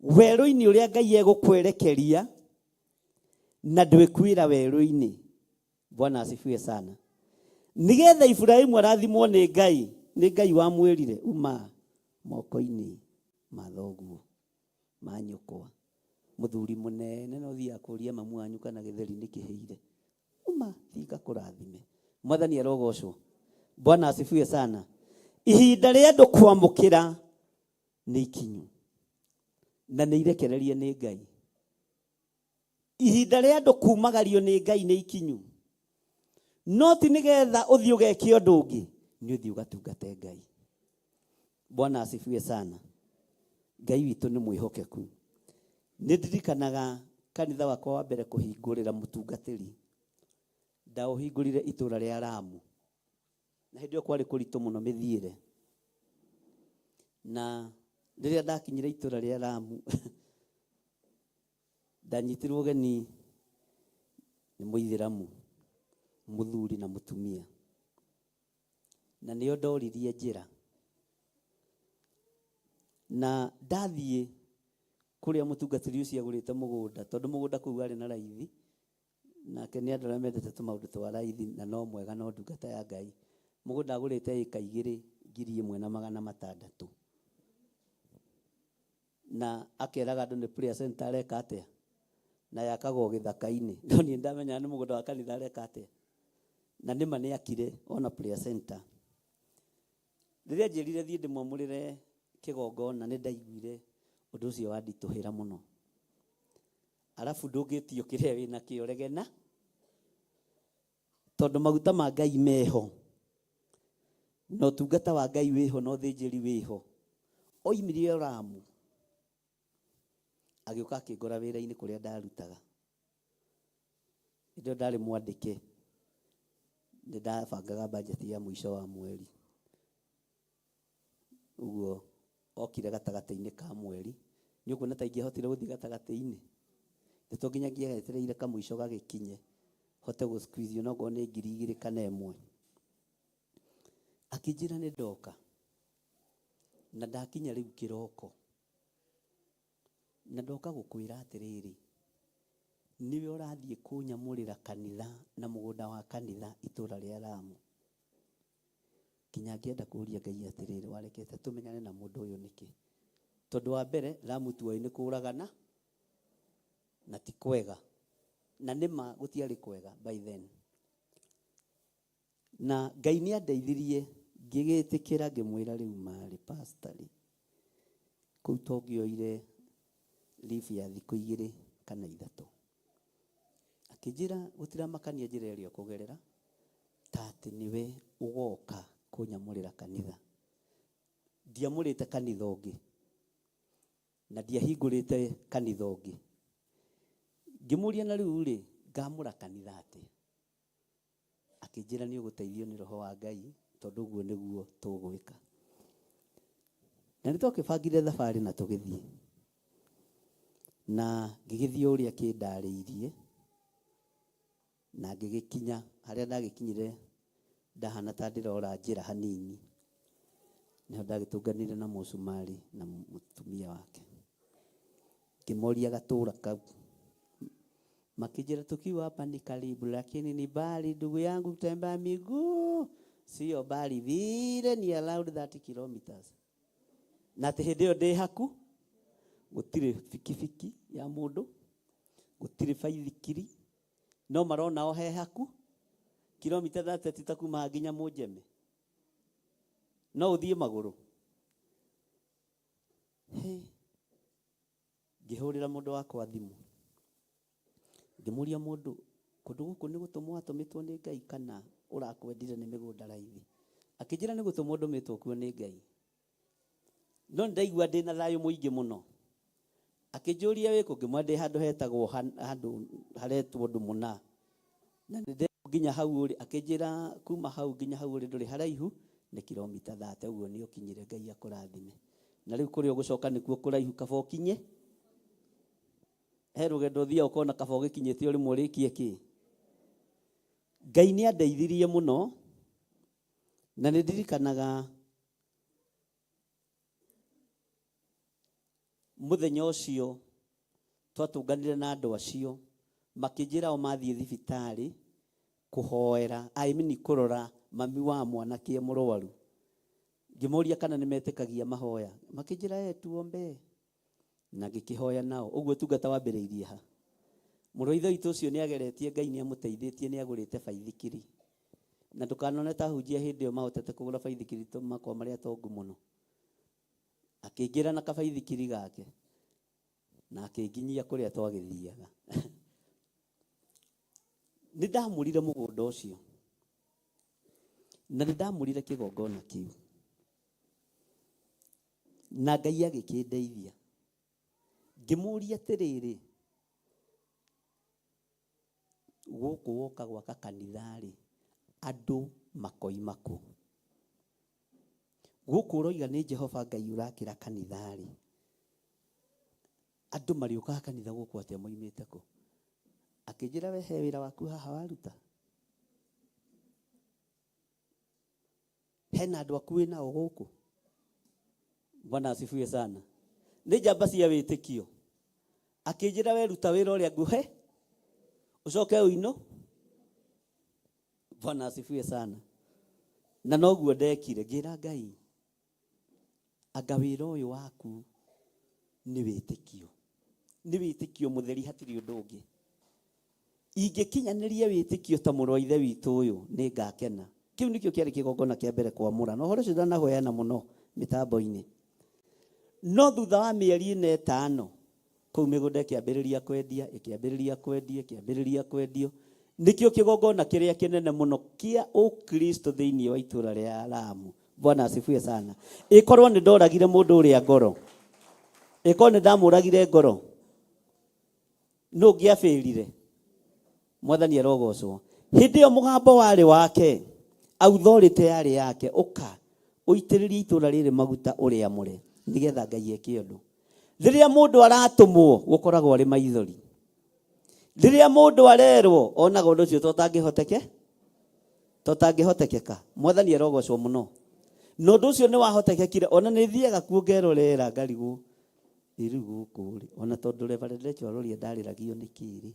werũ-inĩ ũrĩa Ngai egũkwerekeria, na ndwĩkuĩra werũ-inĩ. Bwana asifiwe sana. Nigetha Iburahĩmu arathimwo nĩ Ngai, nĩ Ngai wamwĩrire uma moko-inĩ ma thoguo, ma nyũkwa. Mũthuri mũnene no thiaga kũria mamu wanyu kana gĩtheri nĩ kĩhĩire. Uma thiĩ ngakũrathime. Mwathani arogocwo. Bwana asifiwe sana. Ihinda rĩa andũ kwamũkĩra nĩ ikinyu na nĩ irekererie nĩ Ngai. Ihinda rĩa andũ kumagario nĩ Ngai nĩ ikinyu, no ti nĩgetha ũthiĩ ũgeke ũndũ ũngĩ, nĩ ũthiĩ ũgatungate Ngai. Bwana asifiwe sana. Ngai witũ nĩ mwĩhokeku. Nĩ ndirikanaga kanitha wakwa wa mbere kũhingũrĩra mũtungatĩri, ndaũhingũrire itũra rĩa Ramu, na hĩndĩ ĩyo kwarĩ kũritũ mũno mĩthiĩre. Na rĩrĩa ndakinyire itũra rĩa Ramu, Ndanyitirwo ũgeni nĩ mũithĩramu, mũthuri na mũtumia, na nĩo ndoririe njĩra. Na ndathiĩ kũrĩa mũtungatĩri ũcio agũrĩte mũgũnda, tondũ mũgũnda kũu warĩ na raithi, nake nĩ andũ arĩa mendete tũmaũndũ twa raithi na no mwega no ndungata ya Ngai. Mũgũnda agũrĩte ĩka igĩrĩ 1600. Na akeraga andũ nĩ prayer center areka atĩa na yakagwo gĩthaka-inĩ no niĩ ndamenyaga nĩ mũgũnda wa kanitha areka atĩa na nĩma nĩ akire ona prayer center. Rĩrĩa njĩrire thiĩ ndĩmwamũrĩre kĩgongona nĩ ndaiguire ũndũ ũcio wanditũhĩra mũno. Arabu ndũngĩtio kĩrĩa wĩnakĩo regena tondũ maguta ma Ngai meho na ũtungata wa Ngai wĩho na ũthĩnjĩri wĩho. Oimire o Ramu agĩũka akĩngora wĩra-inĩ kũrĩa ndarutaga. Hĩndĩ ĩyo ndarĩ mwandĩke, nĩ ndabangaga bajeti ya mũico wa mweri. Ũguo okire gatagatĩ-inĩ ka mweri. Nĩ ũkuona ta ingĩahotire gũthiĩ gatagatĩ-inĩ? Nĩ to nginya ngĩetereire kamũico gagĩkinye hote gũ squeeze onokorwo nĩ 2000 kana ĩmwe. Akĩnjĩra nĩ ndoka na ndakinya rĩu kĩroko na ndoka gũkwĩra atĩrĩrĩ, nĩwe ũrathiĩ kũnyamũrĩra kanitha na mũgũnda wa kanitha itũra rĩa Ramu. Nginya ngĩenda kũria Ngai atĩrĩrĩ, warekete tũmenyane na mũndũ ũyũ nĩkĩ? Tondũ wa mbere Ramu tuoĩ nĩ kũragana na ti kwega, na nĩma gũtiarĩ kwega by then. Na Ngai nĩ andeithirie ngĩgĩtĩkĩra ngĩmwĩra rĩu marĩ pastor rĩ, kũu tongĩoire leave ya thikũ igĩrĩ kana ithatũ. Akĩnjĩra gũtiramakania njĩra ĩrĩa ũkũgerera, ta atĩ nĩwe ũgoka kũnyamũrĩra kanitha. Ndiamũrĩte kanitha ũngĩ na ndiahingũrĩte kanitha ũngĩ. Ngĩmũria na rĩu rĩ, ngamũra kanitha atĩa? Akĩnjĩra nĩ ũgũteithio nĩ roho wa Ngai tondũ ũguo nĩguo tũgwĩka. Na nĩ twakĩbangire thabarĩ na tũgĩthiĩ. Na ngĩgĩthiĩ o ũrĩa akĩndarĩirie na ngĩgĩkinya harĩa ndagĩkinyire ndahana ta ndĩrora njĩra hanini. Nĩho ndagĩtũnganire na mũcumarĩ na mũtumia wake. Ngĩmoria gatũra kau. Makĩnjĩra tukiwa hapa ni karibu, lakini ni mbali ndugu yangu, kutembea miguu sio mbali vile, ni around 30 kilometers. Na atĩ hĩndĩ ĩyo ndĩ haku gũtirĩ bikibiki ya mũndũ, gũtirĩ baithikiri, no marona o he haku kilomita 30 ti ta kuma haha nginya Mũnjeme, no ũthiĩ magũrũ. Hĩ, ngĩhũrĩra mũndũ wakwa thimũ, ngĩmũria mũndũ, kũndũ gũkũ nĩ gũtũmwo watũmĩtwo nĩ Ngai kana ũrakwendire nĩ mĩgũnda raithi? Akĩnjĩra nĩ gũtũmwo ndũmĩtwo kuo nĩ Ngai. No nĩndaigua ndĩna thayũ mũingĩ mũno. Akĩnjũria wĩkũ, ngĩmwĩra ndĩ handũ hetagwo handũ haretwo ũndũ mũna. Na nĩ nginya hau ũrĩ, akĩnjĩra kuma hau nginya hau ũrĩ ndũrĩ haraihu, nĩ kilomita 30, ũguo nĩ ũkinyire, Ngai akũrathime. Na rĩu kũrĩa ũgũcoka nĩkuo kũraihu, kaba ũkinye. He rũgendo ũthiaga ũkona kaba ũgĩkinyĩte o rĩmwe ũrĩkie kĩ. Ngai nĩ andeithirie mũno, na nĩ ndirikanaga mũthenya ũcio twatũnganire na andũ acio, makĩnjĩra o mathiĩ thibitarĩ kũhoera, I mean kũrora mami wa mwanake e mũrwaru. Ngĩmoria kana nĩ metĩkagia mahoya, makĩnjĩra tuombe, na ngĩkĩhoya nao. Ũguo ũtungata wambĩrĩirie ha? Mũrũ wa ithe witũ ũcio nĩ ageretie, Ngai nĩ amũteithĩtie, nĩ agũrĩte baithikiri. Na ndũkanone ta ahunjia hĩndĩ ĩyo mahotete kũgũra baithikiri tondũ makoragwo marĩ atongu mũno. Akĩingĩra na kabaithikiri gake na akĩnginyia kũrĩa twagĩthiaga. Nĩ ndamũrire mũgũnda ũcio na nĩ ndamũrire kĩgongona kĩu, na Ngai agĩkĩndeithia. Ngĩmũria atĩrĩrĩ, gũkũ woka gwaka kanitha-rĩ, andũ makoima kũ? Gũkũ ũroiga nĩ Jehova Ngai ũrakĩra kanitha-rĩ, andũ marĩũkaga kanitha gũkũ atĩa moimĩte kũ? Akĩnjĩra we he wĩra waku haha waruta? Hena andũ aku wĩnao gũkũ? Bwana asifiwe sana. Nĩ njamba cia wĩtĩkio. Akĩnjĩra we ruta wĩra ũrĩa nguhe, ũcoke ũino. Bwana asifiwe sana. Na noguo ndekire, ngĩra Ngai, anga wĩra ũyũ waku nĩ wĩtĩkio. Nĩ wĩtĩkio mũtheri, hatirĩ ũndũ ũngĩ. Ingĩkinyanĩria wĩtĩkio ta mũrũ wa ithe witũ ũyũ, nĩ ngakena. Kĩu nĩkĩo kĩarĩ kĩgongona kĩa mbere kwamũra. Na ũhoro ũcio ndanahoyana mũno mĩtambo-inĩ. No thutha wa mĩeri ĩna ĩtano, kũu mĩgũnda ĩkĩambĩrĩria kwendia, ĩkĩambĩrĩria kwendio, ĩkĩambĩrĩria kwendio. Nĩkĩo kĩgongona kĩrĩa kĩnene mũno kĩa Ũkristo thĩinĩ wa itũũra rĩa Lamu. Bwana asifiwe sana. Ĩkorwo nĩ ndoragire mũndũ ũrĩa ngoro, ĩkorwo nĩ ndamũragire ngoro, nũ ũngĩabĩrire? Mwathani arogocwo. Hĩndĩ ĩyo mũgambo warĩ wake, authority yarĩ yake, ũka ũitĩrĩrie itũũra rĩrĩ maguta ũrĩamũre, nĩgetha Ngai eke ũndũ. Rĩrĩa mũndũ aratũmwo, gũkoragwo arĩ maithori. Rĩrĩa mũndũ arerwo, onaga ũndũ ũcio to ũtangĩhotekeka. Mwathani arogocwo mũno. Na ũndũ ũcio nĩ wahotekekire, ona nĩ thiaga kuo ngerorera ngarigwo, ĩ rĩu gũkũ rĩ, ona tondũ Reverend Rachel Aroria ndarĩragio nĩ kĩ rĩ,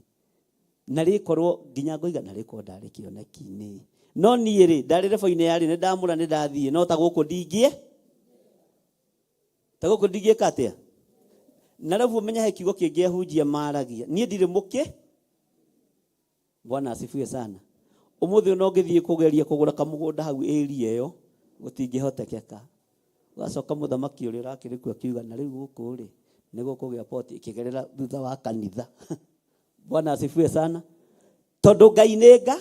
na rĩkorwo nginya ngoiga na rĩkorwo ndarĩ kĩoneki-inĩ. No niĩ rĩ, ndarĩ rebo-inĩ yarĩ, nĩ ndamũra nĩ ndathiĩ, no ta gũkũ ndingĩe, ta gũkũ ndingĩka atĩa? Na rĩu ũmenye he kiugo kĩngĩ ahunjia maragia, niĩ ndirĩ mũkĩ. Bwana asifiwe sana. Ũmũthĩ ona ũngĩthiĩ kũgeria kũgũra kamũgũnda hau area ĩyo, gũtingĩhotekeka. Ũgacoka mũthamaki ũrĩa ũrakĩrĩ kuo akiuga, na rĩu gũkũ rĩ, nĩ gũkũgĩa poti ĩkĩgerera thutha wa kanitha. Bwana asifiwe sana. Tondũ Ngai nĩ nga,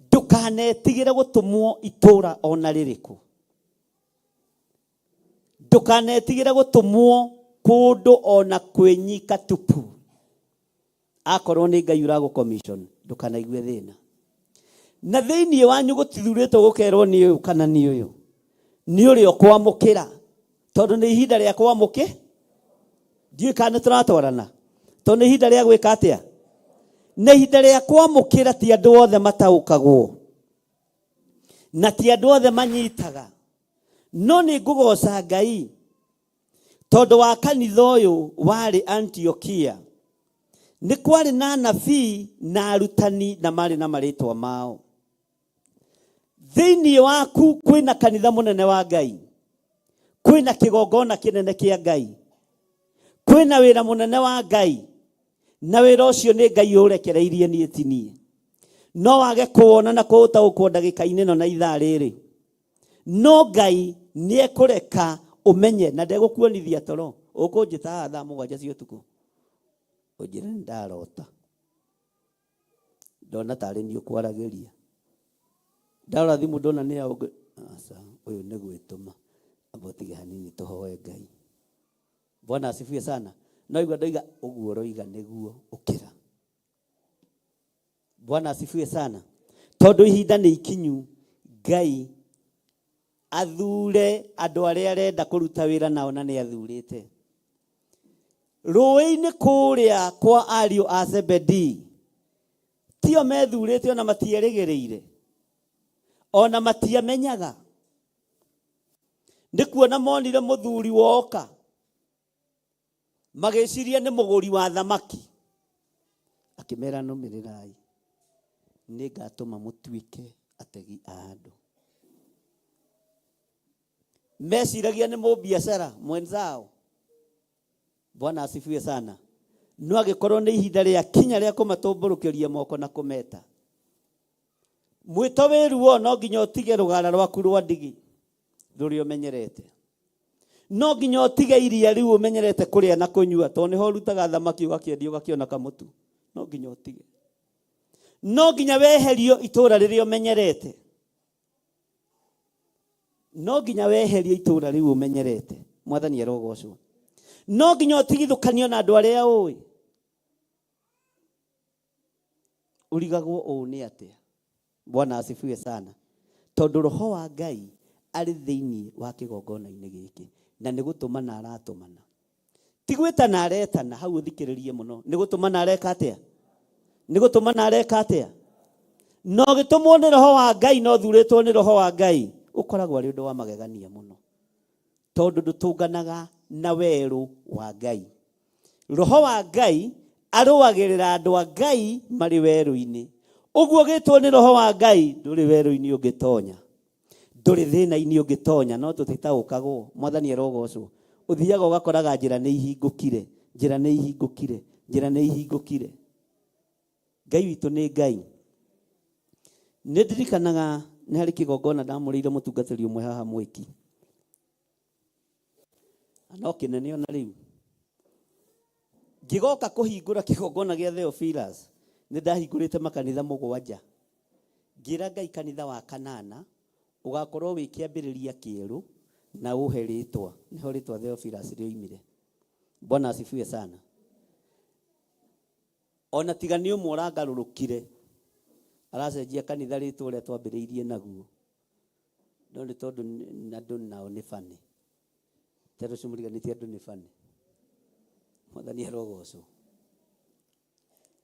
ndũkanetigĩre gũtũmwo itũra ona rĩrĩkũ. Ndũkanetigĩre gũtũmwo kũndũ ona kwĩnyika tupu. Akorwo nĩ Ngai ũragũ commission, ndũkanaigue thĩna. Na thĩinĩ wanyu gũtithurĩtwo gũkerwo nĩ ũyũ kana nĩ ũyũ. Nĩ ũrĩa ũkwamũkĩra. Tondũ nĩ ihinda rĩa kwamũkĩ. Ndiũĩ kana nĩ tũratwarana. Tondũ nĩ ihinda rĩa gwĩka atĩa? Na ihinda rĩa kwamũkĩra ti andũ othe mataũkagwo. Na ti andũ othe manyitaga. No nĩ ngũgoca Ngai tondũ wa kanitha ũyũ warĩ Antiokia. Nĩ kwarĩ na anabii na arutani na marĩ na marĩtwa mao. Thĩinĩ waku kwĩna kanitha mũnene wa Ngai. Kwĩna kĩgongona kĩnene kĩa Ngai. Kwĩna wĩra mũnene wa Ngai. Na wĩra ũcio nĩ Ngai ũrekereirie niĩ ti niĩ. No wage kũwona na kũũtaũkwo ndagĩka-inĩ ĩno na ithaa rĩrĩ. No Ngai nĩ ekũreka ũmenye na ndegũkuonithia toro. Ũkũnjĩta haha thaa 7 cia ũtukũ. Ũnjĩre nĩ ndarota. Ndona tarĩ niĩ ũkwaragĩria. Ndarora thimũ ndona nĩ ya ũngĩ. Aca, ũyũ nĩ gwĩtũma. Amba ũtige hanini tũhoe Ngai. Bwana asifiwe sana. No igua ndoiga ũguo ũroiga nĩguo ũkĩra. Bwana asifiwe sana. Tondũ ihinda nĩ ikinyu Ngai athure andũ arĩa arenda kũruta wĩra nao na nĩ athurĩte. Rũĩ-inĩ kũrĩa kwa ariũ a Zebedii tio methurĩte ona matierĩgĩrĩire ona matiamenyaga. Nĩ kuona monire mũthuri woka magĩciria nĩ mũgũri wa thamaki. Akĩmera nũmĩrĩrai, nĩ ngatũma mũtuĩke ategi a andũ. Meciragia nĩ mũbiacara mwenzao. Bwana asifiwe sana. No agĩkorwo nĩ ihinda rĩa kinya rĩa kũmatũmbũrũkĩria moko na kũmeta. Mwĩto wĩ ruo no nginya ũtige rũgara rwaku rwa ndigi rũrĩa ũmenyerete. No nginya ũtige iria rĩu ũmenyerete kũrĩa na kũnyua tondũ nĩho ũrutaga thamaki ũgakĩendia ũgakĩona kamũtu. No nginya ũtige. No nginya weherio itũra rĩrĩa ũmenyerete. No nginya weherio itũra rĩu ũmenyerete. Mwathani arogocwo. No nginya ũtigithũkanio na andũ arĩa ũĩ. Ũrigagwo ũũ nĩ atĩa? Bwana asifiwe sana. Tondũ roho wa Ngai arĩ thĩinĩ wa kĩgongona-inĩ gĩkĩ na nĩ gũtũmana aratũmana. Ti gwĩtana aretana, hau ũthikĩrĩrie mũno. Nĩ gũtũmana areka atĩa? Nĩ gũtũmana areka atĩa? Na ũgĩtũmwo nĩ roho wa Ngai na ũthurĩtwo nĩ roho wa Ngai, ũkoragwo arĩ ũndũ wa magegania mũno. Tondũ ndũtũnganaga na werũ wa Ngai. Roho wa Ngai arũagĩrĩra andũ a Ngai marĩ werũ-inĩ. Ũguo ũgĩtwo nĩ roho wa Ngai ndũrĩ werũ-inĩ ũngĩtonya. Ndũrĩ thĩna-inĩ ũngĩtonya, no tũtitaũkagwo. Mwathani arogocwo. Ũthiaga ũgakoraga njĩra nĩ ihingũkire, njĩra nĩ ihingũkire, njĩra nĩ ihingũkire. Ngai witũ nĩ Ngai. Nĩ ndirikanaga nĩ harĩ kĩgongona ndamũrĩire mũtungatĩri ũmwe haha Mwĩki. No kĩnene ona rĩu. Ngĩgoka kũhingũra kĩgongona gĩa Theophilus, nĩ ndahingũrĩte makanitha 7. Ngĩra Ngai kanitha wa kanana ũgakorwo wĩ kĩambĩrĩria kĩerũ na ũhe rĩtwa. Nĩho rĩtwa Theophilus rĩoimire. Bwana asifiwe sana. Ona tiga nĩ ũmwe ũrangarũrũkire, aracenjia kanitha rĩtwa ũrĩa twambĩrĩirie naguo. No nĩ tondũ andũ nao nĩ bani. Tondũ ũcio mũriganĩtie andũ nĩ bani. Mwathani arogocwo.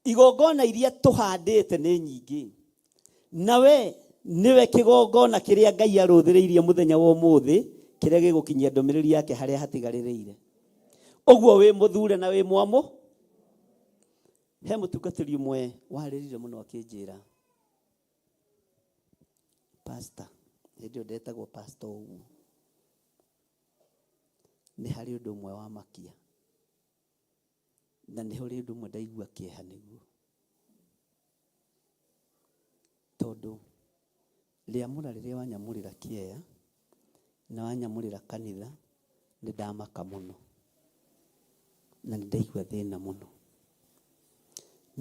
Igongona iria tũhandĩte nĩ nyingĩ. Nawe nĩwe kĩgongona kĩrĩa Ngai arũthĩrĩirie mũthenya wa ũmũthĩ, kĩrĩa gĩgũkinyia ndũmĩrĩri yake harĩa hatigarĩrĩire. Ũguo wĩ mũthure na wĩ mwamũ. He mũtungatĩri ũmwe warĩrire mũno akĩnjĩra, Pastor, hĩndĩ ĩyo ndetagwo pastor ũguo, nĩ harĩ ũndũ ũmwe wa makia. Na nĩ harĩ ũndũ ũmwe ndaigua kĩeha nĩguo. Tondũ rĩamũra rĩrĩa wanyamũrĩra kĩeya na wanyamũrĩra kanitha, nĩ ndamaka mũno. Na nĩ ndaigua thĩna mũno.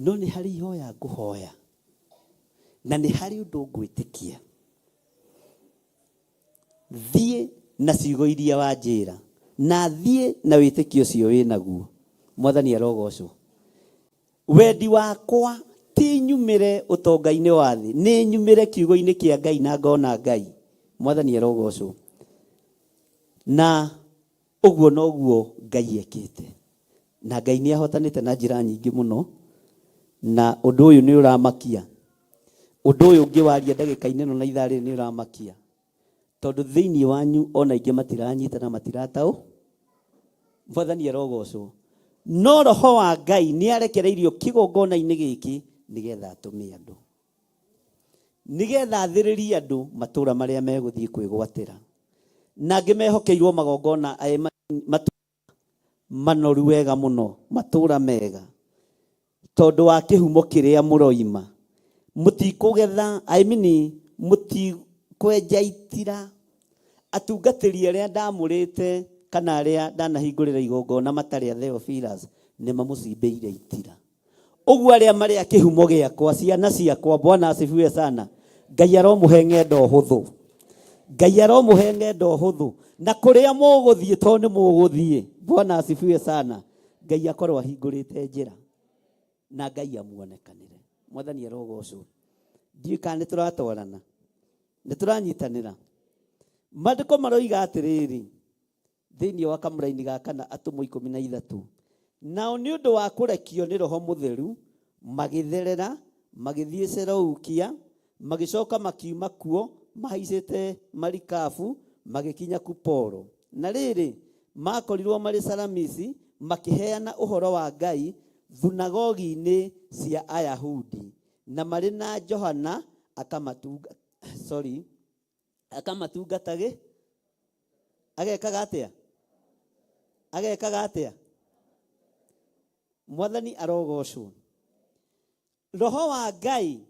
No nĩ harĩ ihoya ngũhoya na nĩ harĩ ũndũ ngwĩtĩkia. Thiĩ na ciugo iria wanjĩra na thiĩ na wĩtĩkio ũcio wĩ naguo. Mwathani arogocwo. Wendi wakwa ti nyumĩre ũtonga-inĩ wa thĩ, nĩ nyumĩre kiugo-inĩ kĩa Ngai na ngona Ngai. Mwathani arogocwo. Na ũguo noguo Ngai ekĩte. Na Ngai nĩ ahotanĩte na njĩra nyingĩ mũno, na ũndũ ũyũ nĩ ũramakia. Ũndũ ũyũ ngĩwaria ndagĩka-inĩ ĩno na ithaa rĩrĩ nĩ ũramakia. Tondũ thĩinĩ wanyu ona aingĩ matiranyita na matirataũ. Mwathani arogocwo. No Roho wa Ngai nĩ arekereirio kĩgongona-inĩ gĩkĩ nĩgetha atũme andũ. Nĩgetha athĩrĩrie andũ matũra marĩa megũthiĩ kwĩgwatĩra. Na angĩ mehokeirwo magongona matũra manoru wega mũno, matũra mega. Tondũ wa kĩhumo kĩrĩa mũroima. Mũtikũgetha, I mean, mũtikwenja itira. Atungatĩri arĩa ndamũrĩte kana arĩa ndanahingũrĩra igongona matarĩ a Theophilus nĩ mamũcimbĩire itira. Ũguo arĩa marĩ a kĩhumo gĩakwa, ciana ciakwa, Bwana asifiwe sana. Ngai aromũhe ng'endo hũthũ. Ngai aromũhe ng'endo hũthũ. Na kũrĩa mũgũthiĩ tondũ nĩ mũgũthiĩ. Bwana asifiwe sana. Ngai akorwo ahingũrĩte njĩra. Na Ngai amuonekanĩre. Mwathani arogocwo. Ndiũĩ kana nĩ tũratwarana. Nĩ tũranyitanĩra. Maandĩko maroiga atĩrĩrĩ, thĩinĩ wa kamũraini ga kana atũmwo 13, nao nĩ ũndũ wa kũrekio nĩ Roho Mũtheru magĩtherera magĩthiĩ Seleukia, magĩcoka makiuma kuo mahaicĩte marikabu magĩkinya Kuporo. Na rĩrĩ, maakorirwo marĩ Salamisi makĩheana ũhoro wa Ngai thunagogi-inĩ cia Ayahudi, na marĩ na Johana akamatunga, sorry, akamatungata-gĩ, agekaga atĩa? Agekaga atĩa? Mwathani arogocwo. Roho wa Ngai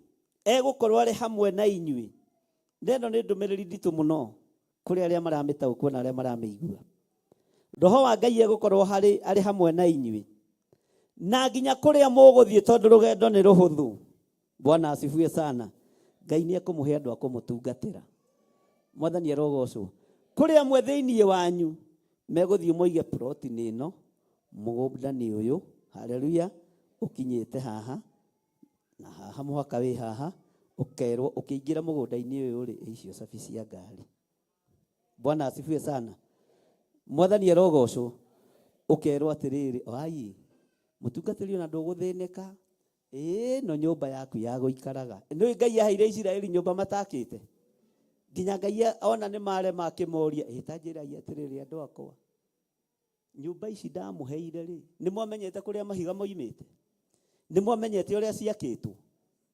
egũkorwo arĩ hamwe na inyuĩ. Na ĩno nĩ ndũmĩrĩri nditũ mũno kũrĩ arĩa maramĩtaũkwo na arĩa maramĩigua. Roho wa Ngai egũkorwo arĩ hamwe na inyuĩ. Na nginya kũrĩa mũgũthiĩ tondũ rũgendo nĩ rũhũthũ. Bwana asifiwe sana. Ngai nĩ ekũmũhe andũ a kũmũtungatĩra. Mwathani arogocwo. Kũrĩ amwe thĩinĩ wanyu megũthiĩ moige ploti nĩ ĩno, mũgũnda nĩ ũyũ, haleluya, ũkinyĩte haha na haha, mũhaka wĩ haha, ũkerwo ũkĩingĩra mũgũnda-inĩ ũyũ rĩ, icio cabi cia ngari. Bwana asifiwe sana. Mwathani arogocwo. Ũkerwo atĩrĩrĩ, ai, mũtungatĩri ona ndũgũthĩnĩka, ĩno nyũmba yaku ya gũikaraga. Nĩũĩ Ngai aheire Isiraeli nyũmba matakĩte? Nginya Ngai ona nĩ marema akĩmoria, ĩ ta njĩrai atĩrĩrĩ andũ akwa, nyũmba ici ndamũheire rĩ, nĩ mwamenyete kũrĩa mahiga moimĩte? Nĩ mwamenyete ũrĩa ciakĩtwo?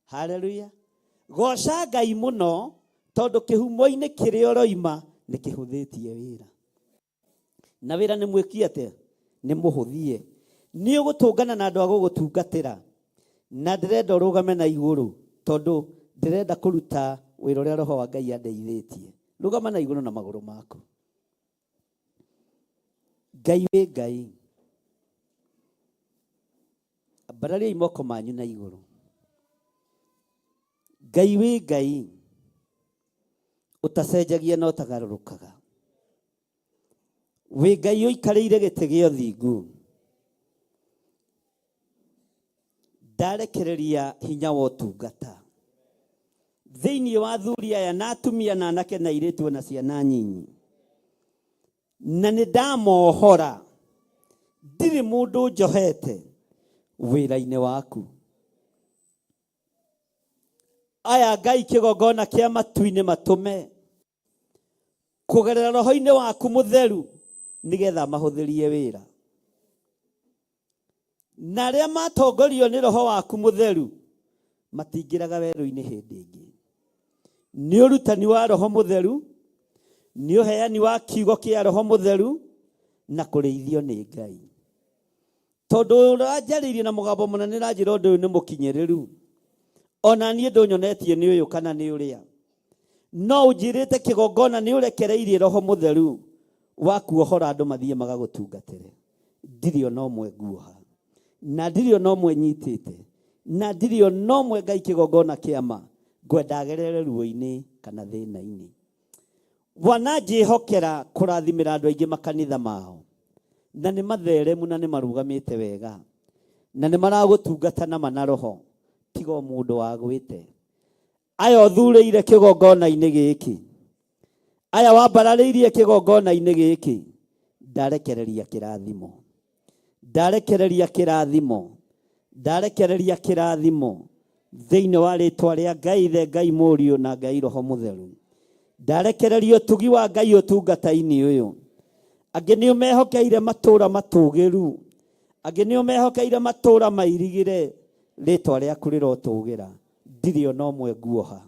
Haleluya. Goca Ngai mũno tondũ kĩhumo-inĩ kĩrĩa ũroima nĩ kĩhũthĩtie wĩra. Na wĩra nĩ mwĩki atĩa? Nĩ mũhũthie. Nĩ ũgũtũngana na andũ a gũgũtungatĩra. Na ndĩrenda ũrũgame na igũrũ tondũ ndĩrenda kũruta wĩra ũrĩa Roho wa Ngai andeithĩtie. Rũgama na igũrũ na magũrũ maku. Ngai wĩ Ngai. Ambarariai moko manyu na igũrũ. Ngai wĩ Ngai ũtacenjagia na ũtagarũrũkaga. Wĩ Ngai ũikarĩire gĩtĩ gĩa ũthingu. Ndarekereria hinya wa ũtungata thĩinĩ wa athuri aya na atumia na anake na airĩtu na ciana nyinyi. Na nĩ ndamohora, ndirĩ mũndũ njohete wĩra-inĩ waku. Aya Ngai kĩgongona kĩa matu-inĩ matũme kũgerera roho-inĩ waku mũtheru nĩgetha mahũthĩrie wĩra. Na arĩa matongorio nĩ roho waku mũtheru matingĩraga werũ-inĩ hĩndĩ ĩngĩ. Nĩ ũrutani wa roho mũtheru, nĩ ũheani wa kiugo kĩa roho mũtheru na kũrĩithio nĩ Ngai. Tondũ ũranjarĩirie na mũgambo mũnene ũranjĩra ũndũ ũyũ nĩ mũkinyĩrĩru, ona niĩ ndũnyonetie nĩ ũyũ kana nĩ ũrĩa, no ũnjĩrĩte kĩgongona nĩ ũrekereirie roho mũtheru wa kuohora andũ mathiĩ magagũtungatĩre. Ndirĩ ona ũmwe nguoha na ndirĩ ona ũmwe nyitĩte. Na ndirĩ ona ũmwe Ngai kĩgongona kĩama ngwenda agerere ruo-inĩ kana thĩna-inĩ. Wananjĩhokera kũrathimĩra andũ aingĩ makanitha mao, na nĩ matheremu na nĩ marũgamĩte wega, na nĩ maragũtungata na mana roho, tiga o mũndũ wagwĩte. Aya ũthurĩire kĩgongona-inĩ gĩkĩ, aya wambararĩirie kĩgongona-inĩ gĩkĩ, ndarekereria kĩrathimo, ndarekereria kĩrathimo, ndarekereria kĩrathimo thĩinĩ wa rĩtwa rĩa Ngai Ithe, Ngai Mũriũ na Ngai Roho Mũtheru. Ndarekereria ũtugi wa Ngai ũtungata-inĩ ũyũ. Angĩ nĩ ũmehokeire matũũra matũũgĩru, angĩ nĩ ũmehokeire matũũra mairigĩre, rĩtwa rĩaku rĩrotũgĩra. Ndirĩ ona ũmwe nguoha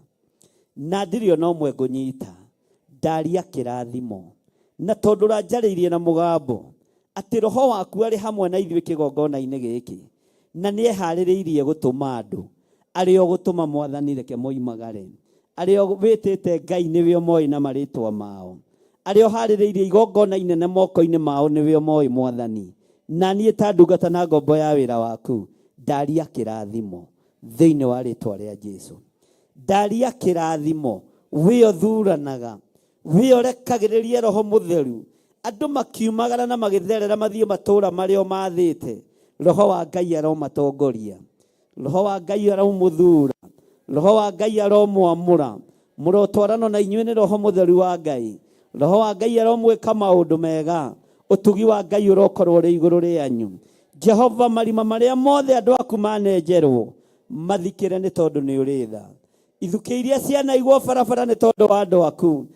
na ndirĩ ona ũmwe ngũnyita, ndaria kĩrathimo. Na tondũ ũranjarĩirie na mũgambo atĩ roho waku arĩ hamwe na ithuĩ kĩgongona-inĩ gĩkĩ, na nĩ eharĩrĩirie gũtũma andũ arĩa ũgũtũma Mwathani reke moimagare, arĩa wĩtĩte Ngai nĩwe ũmoĩ na marĩtwa mao, arĩa ũharĩrĩirie igongona inene moko-inĩ mao nĩwe ũmoĩ Mwathani. Na niĩ ta ndungata na ngombo ya wĩra waku, ndaria kĩrathimo thĩinĩ wa rĩtwa rĩa Jesu. Ndaria kĩrathimo, wĩ ũthuranaga, wĩ ũrekagĩrĩria Roho Mũtheru, andũ makiumagara na magĩtherera mathiĩ matũũra marĩa ũmathĩte, Roho wa Ngai aromatongoria, Roho wa Ngai aromũthura, Roho wa Ngai aromwamũra, mũrotwarano na inyuĩ nĩ Roho Mũtheru wa Ngai. Roho wa Ngai aromwĩka maũndũ mega, ũtugi wa Ngai ũrokorwo ũrĩ igũrũ rĩanyu. Jehova, marima marĩa mothe andũ aku manenjerwo mathikĩre nĩ tondũ nĩ ũrĩ tha. Ithukĩ iria cianaigwo barabara nĩ tondũ wa andũ aku,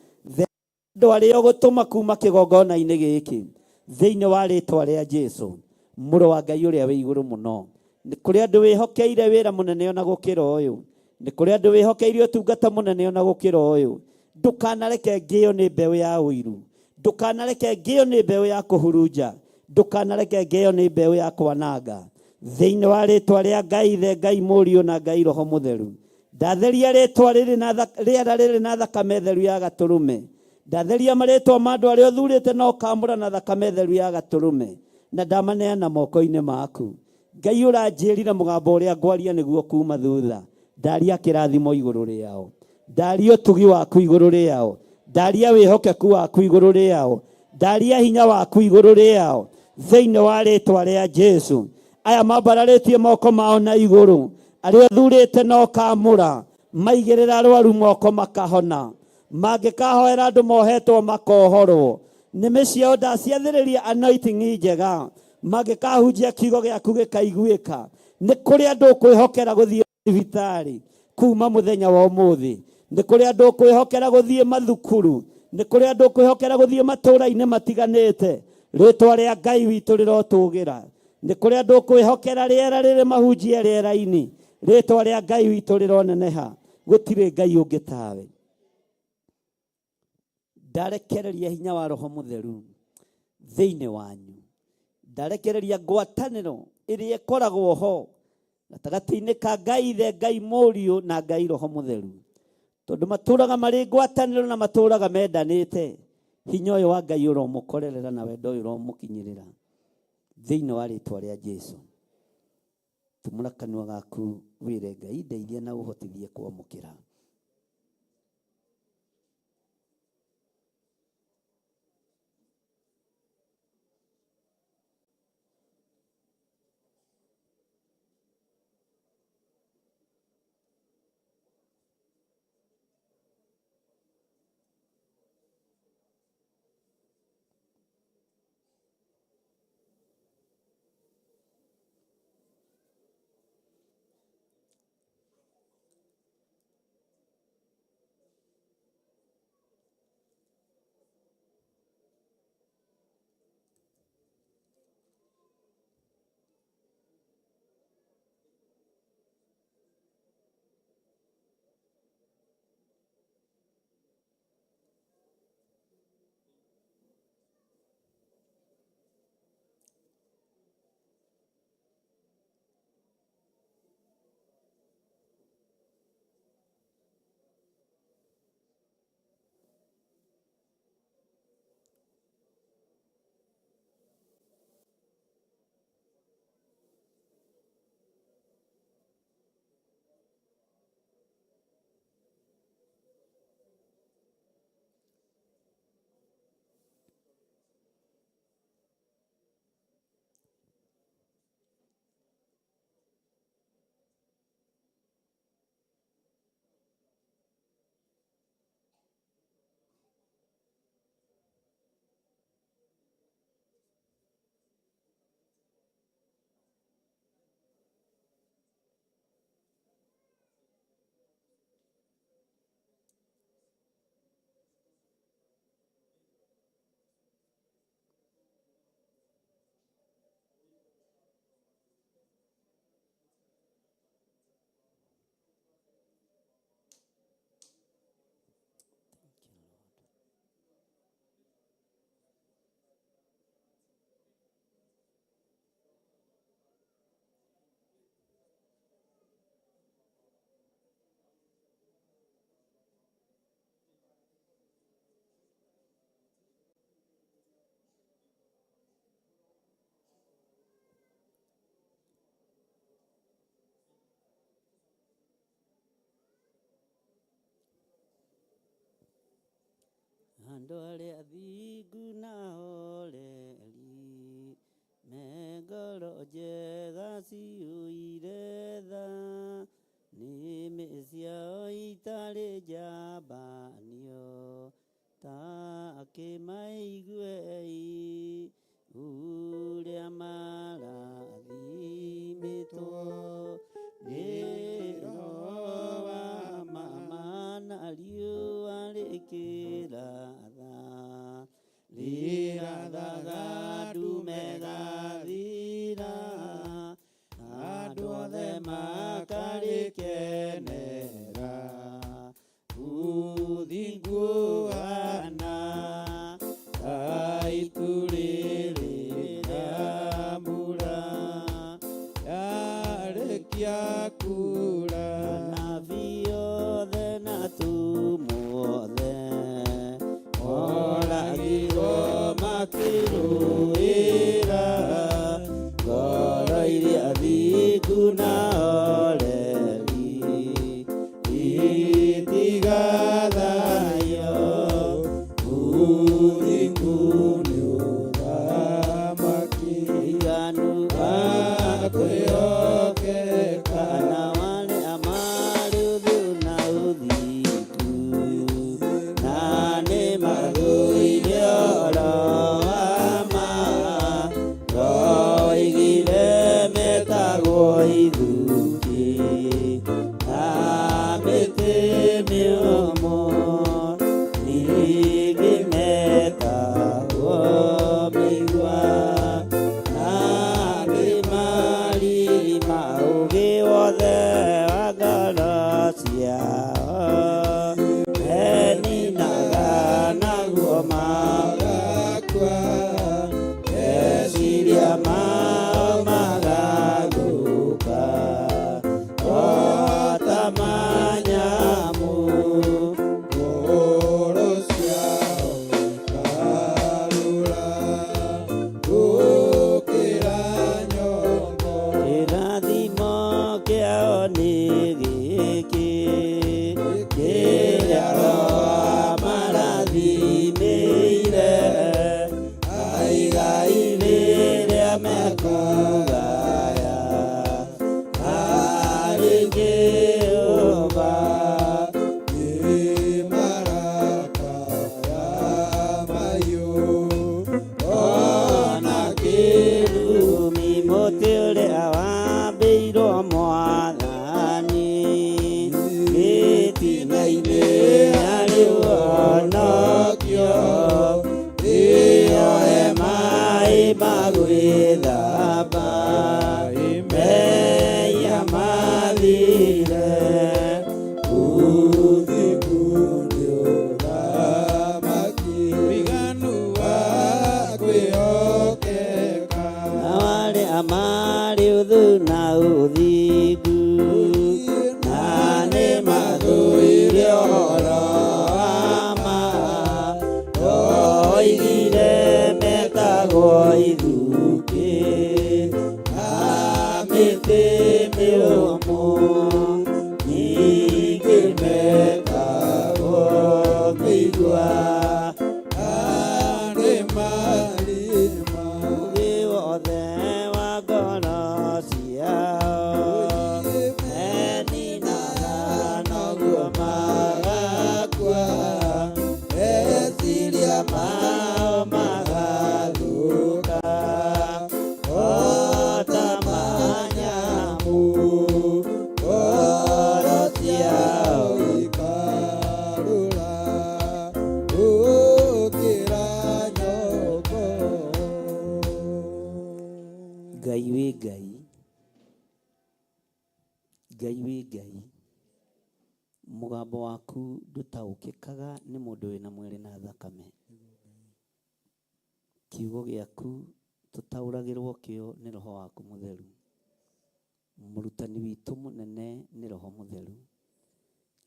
andũ arĩa ũgũtũma kuma kĩgongona-inĩ gĩkĩ thĩinĩ wa rĩtwa rĩa Jesu, mũrũ wa Ngai ũrĩa wĩ igũrũ mũno. Nĩ kũrĩ andũ wĩhokeire wĩra mũnene ona gũkĩra ũyũ, nĩ kũrĩ andũ wĩhokeire ũtungata mũnene ona gũkĩra ũyũ. Ndũkanareke ngĩo nĩ mbeũ ya ũiru, ndũkanareke ngĩo nĩ mbeũ ya kũhurunja, ndũkanareke ngĩo nĩ mbeũ ya kwananga. Thĩinĩ wa rĩtwa rĩa Ngai Ithe, Ngai Mũriũ na Ngai Roho Mũtheru, ndatheria rĩtwa rĩrĩ na rĩera rĩrĩ na thakame theru ya gatũrũme. Ndatheria marĩtwa ma andũ arĩa ũthurĩte na ũkamũra na thakame theru ya gatũrũme, na ndamaneana moko-inĩ maku. Ngai ũranjĩrire mũgambo ũrĩa ngwaria nĩguo kuma thutha, ndaria kĩrathimo igũrũ rĩao, ndaria ũtugi waku igũrũ rĩao, ndaria wĩhokeku waku igũrũ rĩao, ndaria hinya waku igũrũ rĩao thĩinĩ wa rĩtwa rĩa Jesu. Aya mambararĩtie moko mao na igũrũ, arĩa ũthurĩte na ũkamũra, maigĩrĩra arwaru moko makahona, mangĩkahoera andũ mohetwo makohorwo, nĩmĩ ciao ndaciathĩrĩria anointing njega, mangĩkahunjia kiugo gĩaku gĩkaiguĩka. Nĩ kũrĩ andũ ũkwĩhokera gũthiĩ thibitarĩ kuma mũthenya wa ũmũthĩ, nĩ kũrĩ andũ ũkwĩhokera gũthiĩ mathukuru, nĩ kũrĩ andũ ũkwĩhokera gũthiĩ matũũra-inĩ matiganĩte. Rĩtwa rĩa Ngai witũ rĩrotũgĩra. Nĩ kũrĩ andũ ũkwĩhokera rĩera rĩrĩ mahunjie rĩera-inĩ, rĩtwa rĩa Ngai witũ rĩroneneha. Gũtirĩ Ngai ũngĩ tawe. Ndarekereria hinya wa Roho Mũtheru thĩinĩ wanyu, ndarekereria ngwatanĩro ĩrĩa ĩkoragwo ho gatagatĩ-inĩ ka Ngai Ithe, Ngai Mũriũ na Ngai Roho Mũtheru, tondũ matũũraga marĩ ngwatanĩro na matũũraga mendanĩte. Hinya ũyũ wa Ngai ũromũkorerera na wendo ũyũ ũromũkinyĩrĩra thĩinĩ wa rĩtwa rĩa Jesu. Tumũra kanua gaku wĩre Ngai ndeithia na ũhotithie kwamũkĩra. Andũ arĩa athingu na horeri me ngoro njega ciyũire tha, nĩmĩ ciao itarĩ njambanio, ta kĩmaiguei ũrĩa marathimĩtwo nĩ Roho wa mama na riũa rĩkĩratha, rĩrathaga ndume gathira, andũ othe makarĩkenera, ũthingu ũhana ta itu rĩrĩ rĩa mbura
yarĩkia kura.
Anabii othe na atũmwo othe moragirwo makĩrũĩra ngoro iria thingu na horeri itigathayo,
Ũthingu nĩ ũthamaki
ũiganu
wa kwĩhokeka,
na arĩa marĩ ũthũ na ũthingu na nĩ mathũire ũhoro wa ma, roigire metagwo ithukĩ na mĩtĩ mĩũmũ, ningĩ metagwo mĩigua na marima ũgĩ wothe wa ngoro ciao meninaga naguo
magakua,
meciria mao magathũka o ta ma nyamũ.
Ngoro ciao ikarũra gũkĩra nyongo.
Kĩrathimo kĩao nĩ gĩkĩ kĩrĩa Roho amarathimĩire, aigai rĩrĩa mekũgaya harĩ Jehova.
Nĩ marakaya mahiũ ona
Kĩrumi mũtĩ ũrĩa wambĩirwo Mwathani gĩtina-inĩ arĩ ũhonokio, ĩyo hema ĩmagwĩthamba mehia mathire.
Ũthingu nĩ ũthamaki
Ũiganu
wa kwĩhokeka,
Na arĩa marĩ ũthũ na ũthingu na nĩ mathũire ũhoro wa ma, oigire metagwo ithukĩ na mĩtĩ mĩũmũ, ningĩ metagwo mĩigua
nĩ marima
ũgĩ wothe wa ngoro ciao meninaga noguo magakua,
meciria
mao magathũka o ta ma nyamũ, ngoro ciao
ikarũra gũkĩra nyongo.
Ngai wĩ Ngai, Ngai wĩ Ngai, mũgambo waku ndũtaũkĩkaga nĩ mũndũ wĩna mwĩrĩ na thakame. Kiugo gĩaku tũtaũragĩrwo kĩo nĩ Roho waku mũtheru. Mũrutani witũ mũnene nĩ Roho mũtheru.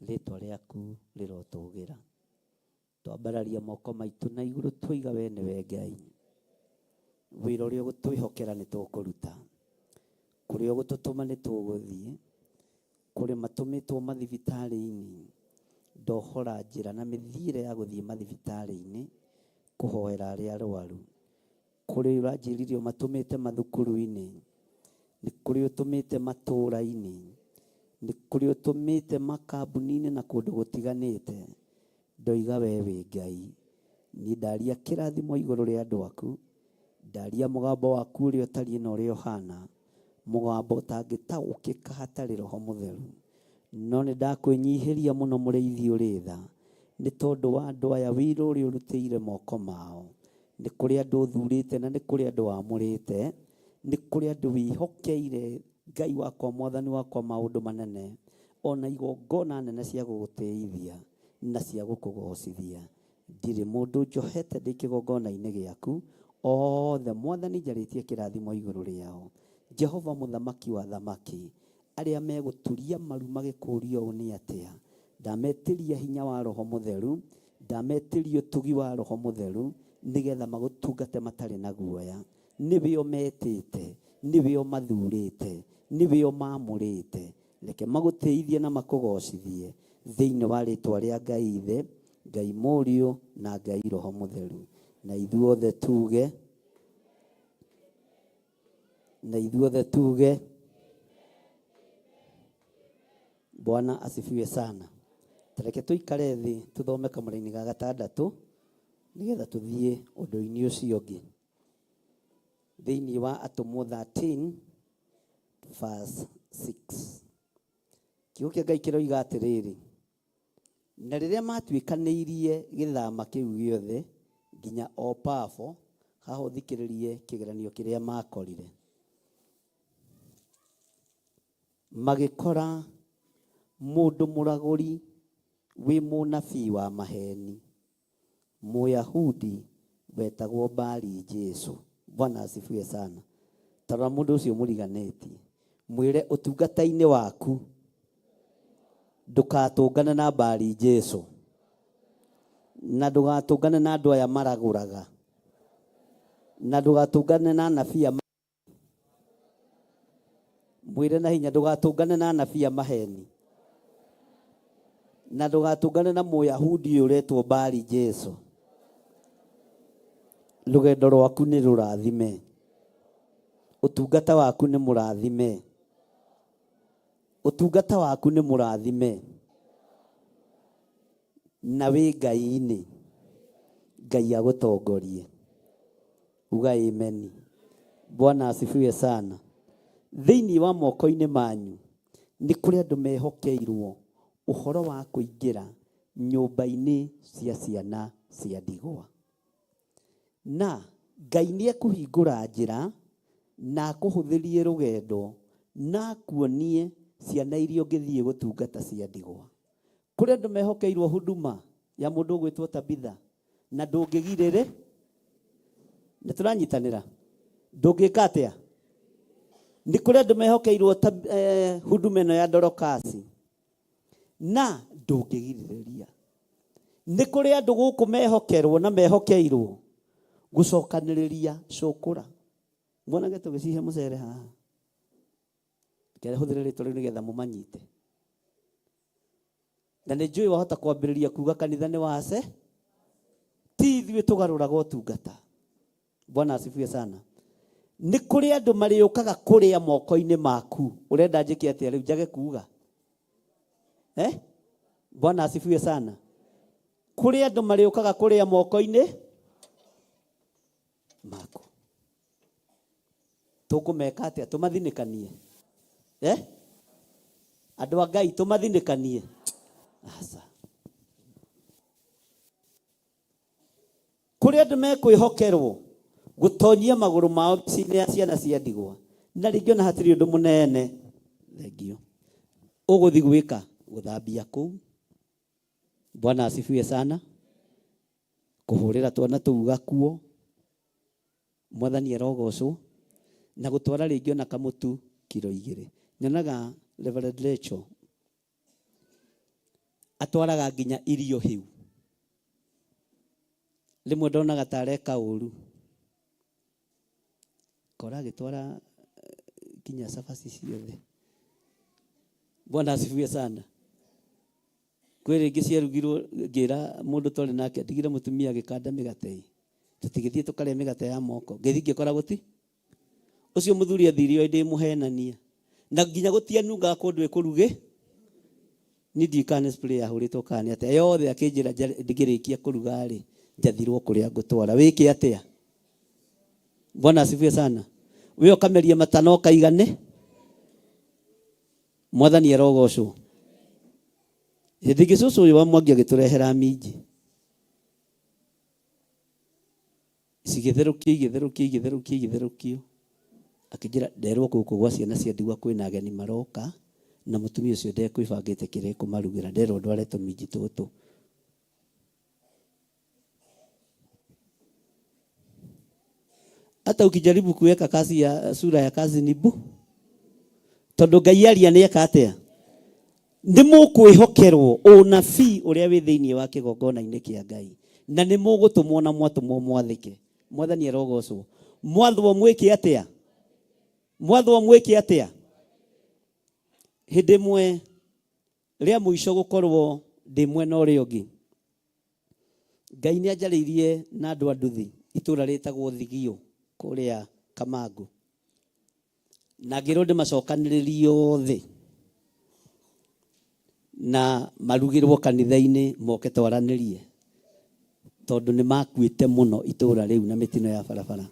Rĩtwa rĩaku rĩrotũgĩra. Twambararia moko maitũ na igũrũ twoiga we nĩwe Ngai. Wĩra ũrĩa ũgũtwĩhokera nĩ tũkũruta. Kũrĩa ũgũtũtũma nĩ tũgũthiĩ. Kũrĩ matũmĩtwo mathibitarĩ-inĩ. Ndohora njĩra na mĩthiĩre ya gũthiĩ mathibitarĩ-inĩ kũhoera arĩa arwaru. Kũrĩ ũranjĩrire ũmatũmĩte mathukuru-inĩ, nĩ kũrĩ ũtũmĩte matũũra-inĩ, nĩ kũrĩ ũtũmĩte makambuni-inĩ na kũndũ gũtiganĩte. Ndoiga we wĩ Ngai. Niĩ ndaria kĩrathimo igũrũ rĩa andũ aku, ndaria mũgambo waku ũrĩa ũtariĩ na ũrĩa ũhana, mũgambo ũtangĩtaũkĩka hatarĩ Roho Mũtheru. No nĩ ndakwĩnyihĩria mũno mũrĩithi ũrĩ tha, nĩ tondũ wa andũ aya wĩra ũrĩa ũrutĩire moko mao. Nĩ kũrĩ andũ ũthurĩte na nĩ kũrĩ andũ wamũrĩte, nĩ kũrĩ andũ wĩhokeire Ngai wakwa mwathani wakwa maũndũ manene, ona igongona nene cia gũgũtĩithia na cia gũkũgocithia. Ndirĩ mũndũ njohete ndĩ kĩgongona-inĩ gĩaku, othe mwathani njarĩtie kĩrathimo igũrũ rĩao. Jehova mũthamaki wa athamaki, arĩa megũturia maru magĩkũũria ũũ nĩ atĩa, ndametĩria hinya wa Roho Mũtheru, ndametĩria ũtugi wa Roho Mũtheru, nĩgetha magũtungate matarĩ na guoya. Nĩwe ũmetĩte, nĩwe ũmathurĩte, nĩwe ũmamũrĩte. Reke magũtĩithie na makũgocithie thĩinĩ wa rĩtwa rĩa Ngai Ithe, Ngai Mũriũ na Ngai Roho Mũtheru. Na ithuothe tuge, na ithuothe tuge, Bwana asifiwe sana. Tareke tũikare thĩ tũthome kamũraini ga gatandatũ nĩgetha tũthiĩ ũndũ-inĩ ũcio ũngĩ. Thĩinĩ wa Atũmwo 13 verse 6. Kiugo kĩa Ngai kĩroiga atĩrĩrĩ, na rĩrĩa maatuĩkanĩirie gĩthama kĩu gĩothe nginya o Pafo, haha ũthikĩrĩrie kĩgeranio kĩrĩa maakorire. Magĩkora mũndũ mũragũri wĩ mũnabii wa maheni, Mũyahudi wetagwo Bari Jesu. Bwana asifiwe sana. Tarora mũndũ ũcio mũriganĩtie, mwĩre ũtungata-inĩ waku ndũgatũngane na Bari Jesu, na ndũgatũngane na andũ aya maragũraga, na ndũgatũngane na anabii a mwĩre na hinya ndũgatũngane na anabii a maheni, na ndũgatũngane na mũyahudi ũyũ ũretwo Bari Jesu. Rũgendo rwaku nĩ rũrathime, ũtungata waku nĩ mũrathime, ũtungata waku nĩ mũrathime, na wĩ Ngai-inĩ, Ngai agũtongorie. Uga amen. Bwana asifiwe sana. Thĩinĩ wa moko-inĩ manyu nĩ kũrĩ andũ mehokeirwo ũhoro wa kũingĩra nyũmba-inĩ cia ciana cia ndigwa. Na Ngai nĩ ekũhingũra njĩra na akũhũthĩrie rũgendo na akuonie ciana iria ũngĩthiĩ gũtungata cia ndigwa. Kũrĩ andũ mehokeirwo huduma ya mũndũ ũgwĩtwo Tabitha na ndũngĩgirĩrĩ nĩ tũranyitanĩra ndũngĩka atĩa nĩ kũrĩ andũ mehokeirwo huduma ĩno ya Dorokasi na ndũngĩgirĩrĩria nĩ kũrĩ andũ gũkũ mehokerwo na mehokeirwo gũcokanĩrĩria cũkũra muonage tũgĩcihe mũcere haha kere hũthĩre rĩtwa rĩu nĩgetha mũmanyite na nĩ njũĩ wahota kwambĩrĩria kuga kanitha nĩ wace ti ithuĩ tũgarũraga ũtungata. Bwana asifiwe sana. Nĩ kũrĩ andũ marĩũkaga kũrĩa moko-inĩ maku. Ũrenda njĩke atĩa rĩu njage kuga? Eh? Bwana asifiwe sana. Kũrĩ andũ marĩũkaga kũrĩa moko-inĩ maku. Tũkũmeka atĩa? Tũmathinĩkanie? Eh? Andũ a Ngai tũmathinĩkanie? Aca. Kũrĩ andũ mekwĩhokerwo gũtonyia magũrũ mao mĩciĩ-inĩ ya ciana cia ndigwa, na rĩngĩ ona hatirĩ ũndũ mũnene. Thengio. Ũgũthiĩ gwĩka gũthambia kũu. Bwana asifiwe sana. Kũhũrĩra twana tũu gakuo. Mwathani arogocwo. Na gũtwara rĩngĩ ona kamũtu kiro 2. Nyonaga Reverend Rachel atwaraga nginya irio hĩu. Rĩmwe ndonaga ta areka ũru. Kora agĩtwara nginya cabaci ciothe. Bwana asifiwe sana. Kwĩ rĩngĩ ciarugirwo ngĩra mũndũ twarĩ nake ndigire mũtumia agĩkanda mĩgate ĩ. Tũtigĩthiĩ tũkarĩa mĩgate ya moko. Ngĩthiĩ ngĩkora gũti. Ũcio mũthuri athire oĩ ndĩ mũhenania. Na nginya gũtianungaga kũndũ ĩkũrugĩ. Niĩ ndiũĩ kana nĩ spray yahũrĩtwo kana nĩ atĩa. Yothe akĩnjĩra ngĩrĩkia kũruga rĩ, njathirwo kũrĩa ngũtwara. Wĩke atĩa? Bwana asifiwe sana. We ũkameria mata no kaigane. Mwathani arogocwo. Hĩndĩ ĩngĩ cũcũ ũyũ wa Mwangi agĩtũrehera minji. Cigĩtherũkio igĩtherũkio igĩtherũkio igĩtherũkio. Akĩnjĩra nderwo gũkũ gwa ciana cia ndigwa kwĩna ageni maroka na mũtumia ũcio ndekwĩbangĩte kĩrĩa ekũmarugĩra nderwo ndware tũminji tũtũ. Hata ukijaribu kuweka kazi ya sura ya kazi ni bu tondu Ngai aria nĩ eka atĩa nĩ mũkwĩhokerwo ũnabii ũrĩa wĩ thĩinĩ wa kĩgongona-inĩ kĩa Ngai na nĩ mũgũtũmwo na mwatũmwo mwathĩke. Mwathani arogocwo. Mwathwo mwĩke atĩa? Mwathwo mwĩke atĩa? Hĩndĩ ĩmwe rĩa mũico gũkorwo ndĩ mwena ũrĩa ũngĩ Ngai nĩ anjarĩirie na andũ a nduthi itũra rĩtagwo Thigio kũrĩa Kamangũ na ngĩrwo ndĩmacokanĩrĩrie othe na marugĩrwo kanitha-inĩ moke twaranĩrie tondũ nĩ makuĩte mũno itũra rĩu na mĩtino ya barabara.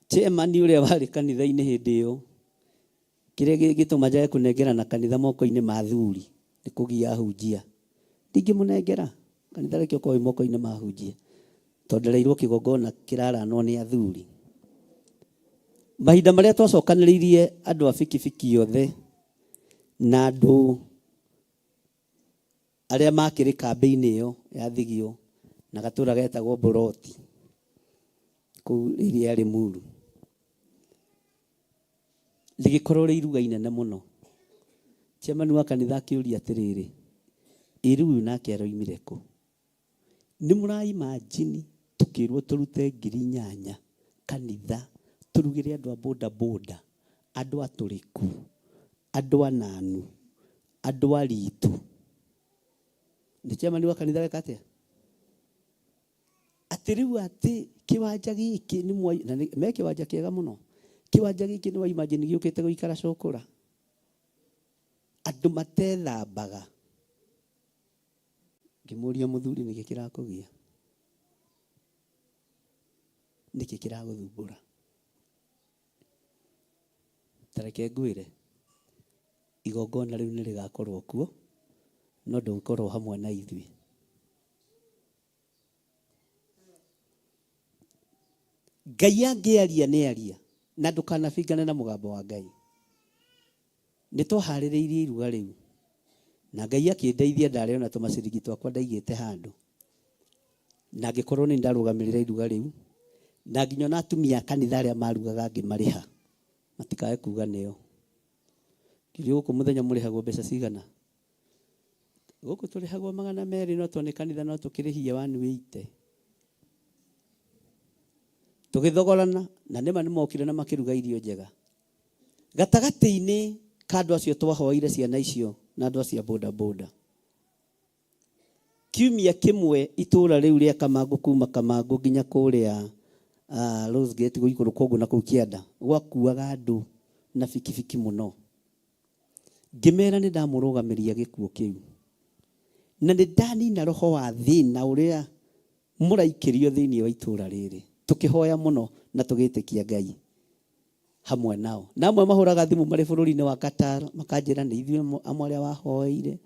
Chairman ũrĩa warĩ kanitha-inĩ hĩndĩ ĩyo Kĩrĩa gĩgĩtũma njage kũnengerana kanitha moko-inĩ ma athuri nĩ kũgia ahunjia. Ndingĩmũnengera kanitha, reke ũkorwo wĩ moko-inĩ ma ahunjia, tondũ ndereirwo kĩgongona kĩraranwo nĩ athuri. Mahinda marĩa twacokanĩrĩirie andũ a bikibiki othe na andũ arĩa makĩrĩ kambĩ-inĩ ĩyo ya Thigio na gatũra getagwo Mboroti kũu area ya Limuru, Rĩgĩkorwo rĩ iruga inene mũno. Chairman wa kanitha akĩũria atĩrĩrĩ, ĩ rĩu ũyũ nake aroimire kũ? Nĩ mũra imagine tũkĩrwo tũrute 8000 kanitha tũrugĩre andũ a boda boda, andũ a Tũrĩku, andũ a Nanu, andũ a Ritu. Nĩ chairman wa kanitha weka atĩa? Atĩ rĩu atĩ kĩwanja gĩkĩ nĩ mwa na nĩ, me kĩwanja kĩega mũno. Kĩwanja gĩkĩ nĩ wa imagine gĩũkĩte gũikara cũkũra. Andũ matethambaga. Ngĩmũria mũthuri nĩkĩ kĩrakũgia? Nĩkĩ kĩragũthumbũra? Ta reke ngwĩre, igongona rĩu nĩ rĩgakorwo kuo, no ndũgũkorwo hamwe na ithuĩ. Ngai angĩaria nĩ aria, na ndũkanabingane na mũgambo wa Ngai. Nĩ twaharĩrĩirie iruga rĩu, na Ngai akĩndeithia ndarĩ ona tũmaciringi twakwa ndaigĩte handũ, na ngĩkorwo nĩ ndarũgamĩrĩra iruga rĩu, na nginya ona atumia a kanitha arĩa marugaga ngĩmarĩha, matikae kuga nĩo. Ngĩũrio gũkũ mũthenya mũrĩhagwo mbeca cigana? Gũkũ tũrĩhagwo 200 no tondũ nĩ kanitha no tũkĩrĩhie 180. Tũgĩthogorana na nĩma nĩmokire na makĩruga irio njega. Gatagatĩ-inĩ ka andũ acio twahoeire ciana icio na andũ acio a boda boda. Kiumia kĩmwe itũra rĩu rĩa Kamangũ kuma Kamangũ nginya kũrĩa Rose Gate gũikũrũka ũguo na kũu kĩanda gwakuaga andũ na bikibiki mũno. Ngĩmera nĩ ndamũrũgamĩria gĩkuũ kĩu na nĩ ndanina roho wa thĩna ũrĩa mũraikĩrio thĩinĩ wa itũra rĩrĩ. Tũkĩhoya mũno na tũgĩtĩkia Ngai hamwe nao. Na amwe mahũraga thimũ marĩ bũrũri-inĩ wa Qatar makanjĩra nĩ ithuĩ amwe arĩa wahoeire.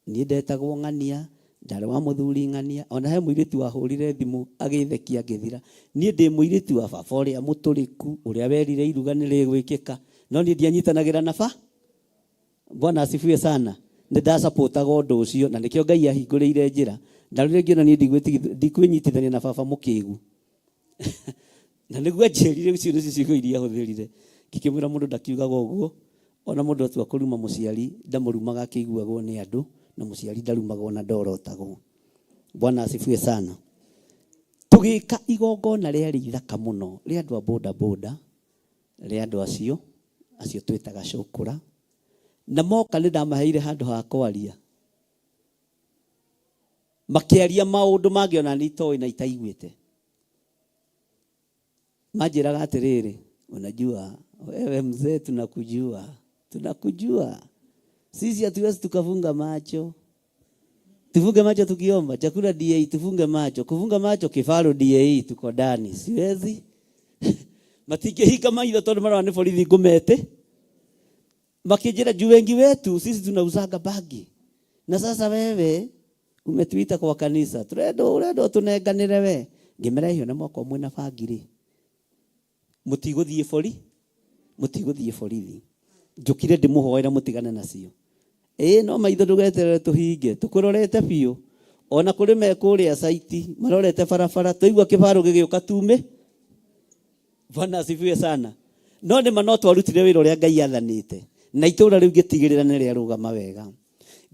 Niĩ ndetagwo Ng'ania, ndarĩ wa mũthuri Ng'ania. Ona he mũirĩtu wahũrire thimũ agĩthekia ngĩthira. Niĩ ndĩ mũirĩtu wa baba ũrĩa mũtũrĩku, ũrĩa werire iruga nĩ rĩgwĩkĩka. No niĩ ndianyitanagĩra na ba. Bwana asifiwe sana. Nĩ ndacapotaga ũndũ ũcio na nĩkĩo Ngai ahingũrĩire njĩra. Ndarorire ngĩona niĩ ndikwĩnyitithania na baba mũkĩgu. Na nĩguo anjĩrire icio nĩcio ciugo iria ahũthĩrire. Ngĩkĩmwĩra mũndũ ndakiugaga ũguo, ona mũndũ atua kũruma mũciari ndamũrumaga akĩiguagwo nĩ andũ, na mũciari ndarumagwo na ndorotagwo. Bwana asifiwe sana. Tũgĩka igongona rĩarĩ ithaka mũno rĩa andũ a boda boda, rĩa andũ acio, acio twĩtaga cũkũra. Na moka nĩ ndamaheire handũ ha kwaria. Makĩaria maũndũ mangĩ ona niĩ itoĩ na itaiguĩte. Manjĩraga atĩrĩrĩ, unajua wewe mzee, tunakujua, tunakujua. Sisi hatuwezi tukafunga macho. Tufunge macho tukiomba chakula DA, tufunge macho. Kufunga macho kifaru DA, tuko ndani. Siwezi. Matingĩhinga maitho tondũ marona nĩ borithi ngũmete. Makĩnjĩra juu wengi wetu sisi tunauzanga bangi. Na sasa wewe umetuita kwa kanisa. Turenda urenda ũtũnenganĩre we. Ngĩmera hiyo na mwaka mwĩna bangi rĩ. Mũtigũthiĩ bori? Mũtigũthiĩ borithi. Njũkire ndĩmũhoere mũtigane nacio. Ĩĩ no maitho ndũgeterere tũhinge, tũkũrorete biũ. Ona kũrĩ me kũrĩa saiti, marorete barabara, twaigua kĩbarũ gĩgĩũka tume. Bwana asifiwe sana. No nĩ ma no twarutire wĩra ũrĩa Ngai athanĩte. Na itũũra rĩu ngĩtigĩrĩra nĩ rĩarũgama wega.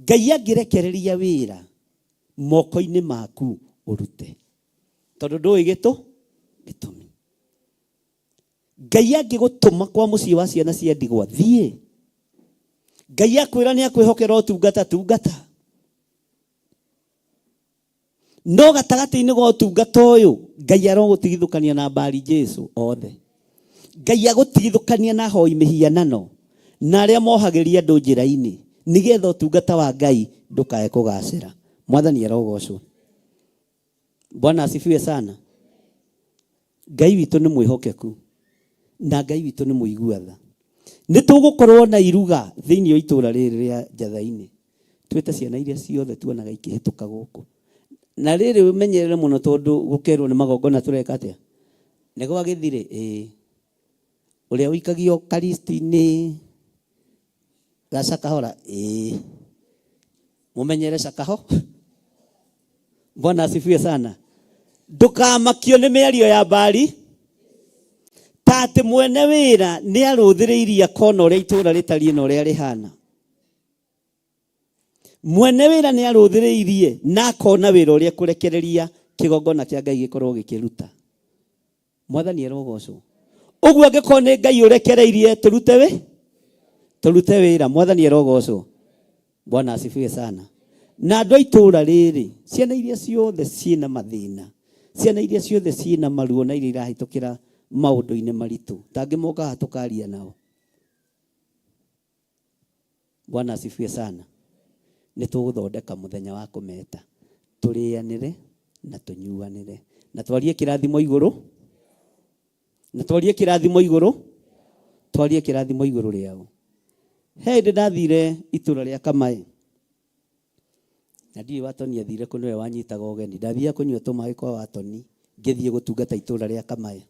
Ngai angĩrekereria wĩra moko-inĩ maku ũrute. Tondũ ndũĩ gĩtũmi. Ngai angĩgũtũma kwa mũciĩ wa ciana cia ndigwa, thiĩ. Ngai akwĩra nĩ akwĩhokera ũtungata, tungata. No gatagatĩ-inĩ ga ũtungata ũyũ, Ngai arogũtigithũkania na mbari Jesu othe. Ngai agũtigithũkania na hoi mĩhianano na arĩa mohagĩria andũ njĩra-inĩ, nĩgetha ũtungata wa Ngai ndũkae kũgacĩra. Mwathani arogocwo. Bwana asifiwe sana. Ngai witũ nĩ mwĩhokeku na Ngai witũ nĩ mũigua tha. Nĩ tũgũkorwo na iruga thĩinĩ wa itũũra rĩrĩ rĩa Njatha-inĩ. Twĩte ciana iria ciothe tuonaga ikĩhĩtũka gũkũ. Na rĩrĩ ũmenyerere mũno tondũ gũkerwo nĩ magongona tũreka atĩa? Nĩ gwa gĩthirĩ? Ĩĩ. Ũrĩa ũikagio karisti-inĩ ga Shakahola? Ĩĩ. Mũmenyere Shakaho. Bwana asifiwe sana. Ndũkamakio nĩ mĩario ya mbari ta atĩ mwene wĩra nĩ arũthĩrĩirie akona ũrĩa itũũra rĩtariĩ na ũrĩa rĩhana. Mwene wĩra nĩ arũthĩrĩirie na akona wĩra ũrĩa kũrekereria kĩgongona kĩa Ngai gĩkorwo gĩkĩruta. Mwathani arogocwo. Ũguo angĩkorwo nĩ Ngai ũrekereirie tũrute wĩ? Tũrute wĩra. Mwathani arogocwo. Bwana asifiwe sana. Na andũ a itũũra rĩrĩ, ciana iria ciothe ciĩna mathĩna, ciana iria ciothe ciĩna maruo na iria irahĩtũkĩra maũndũ-inĩ maritũ, tangĩmoka haha tũkaria nao. Bwana asifiwe sana. Nĩ tũgũthondeka mũthenya wa kũmeta, tũrĩanĩre na tũnyuanĩre, na twarie kĩrathimo igũrũ, na twarie kĩrathimo igũrũ, twarie kĩrathimo igũrũ rĩao. He hĩndĩ ndathire itũũra rĩa Kamaĩ, na ndiũĩ Watoni athire kũ, nĩwe wanyitaga ũgeni. Ndathiaga kũnyua tũmaĩ kwa Watoni, ngĩthiĩ gũtungata itũũra rĩa Kamaĩ.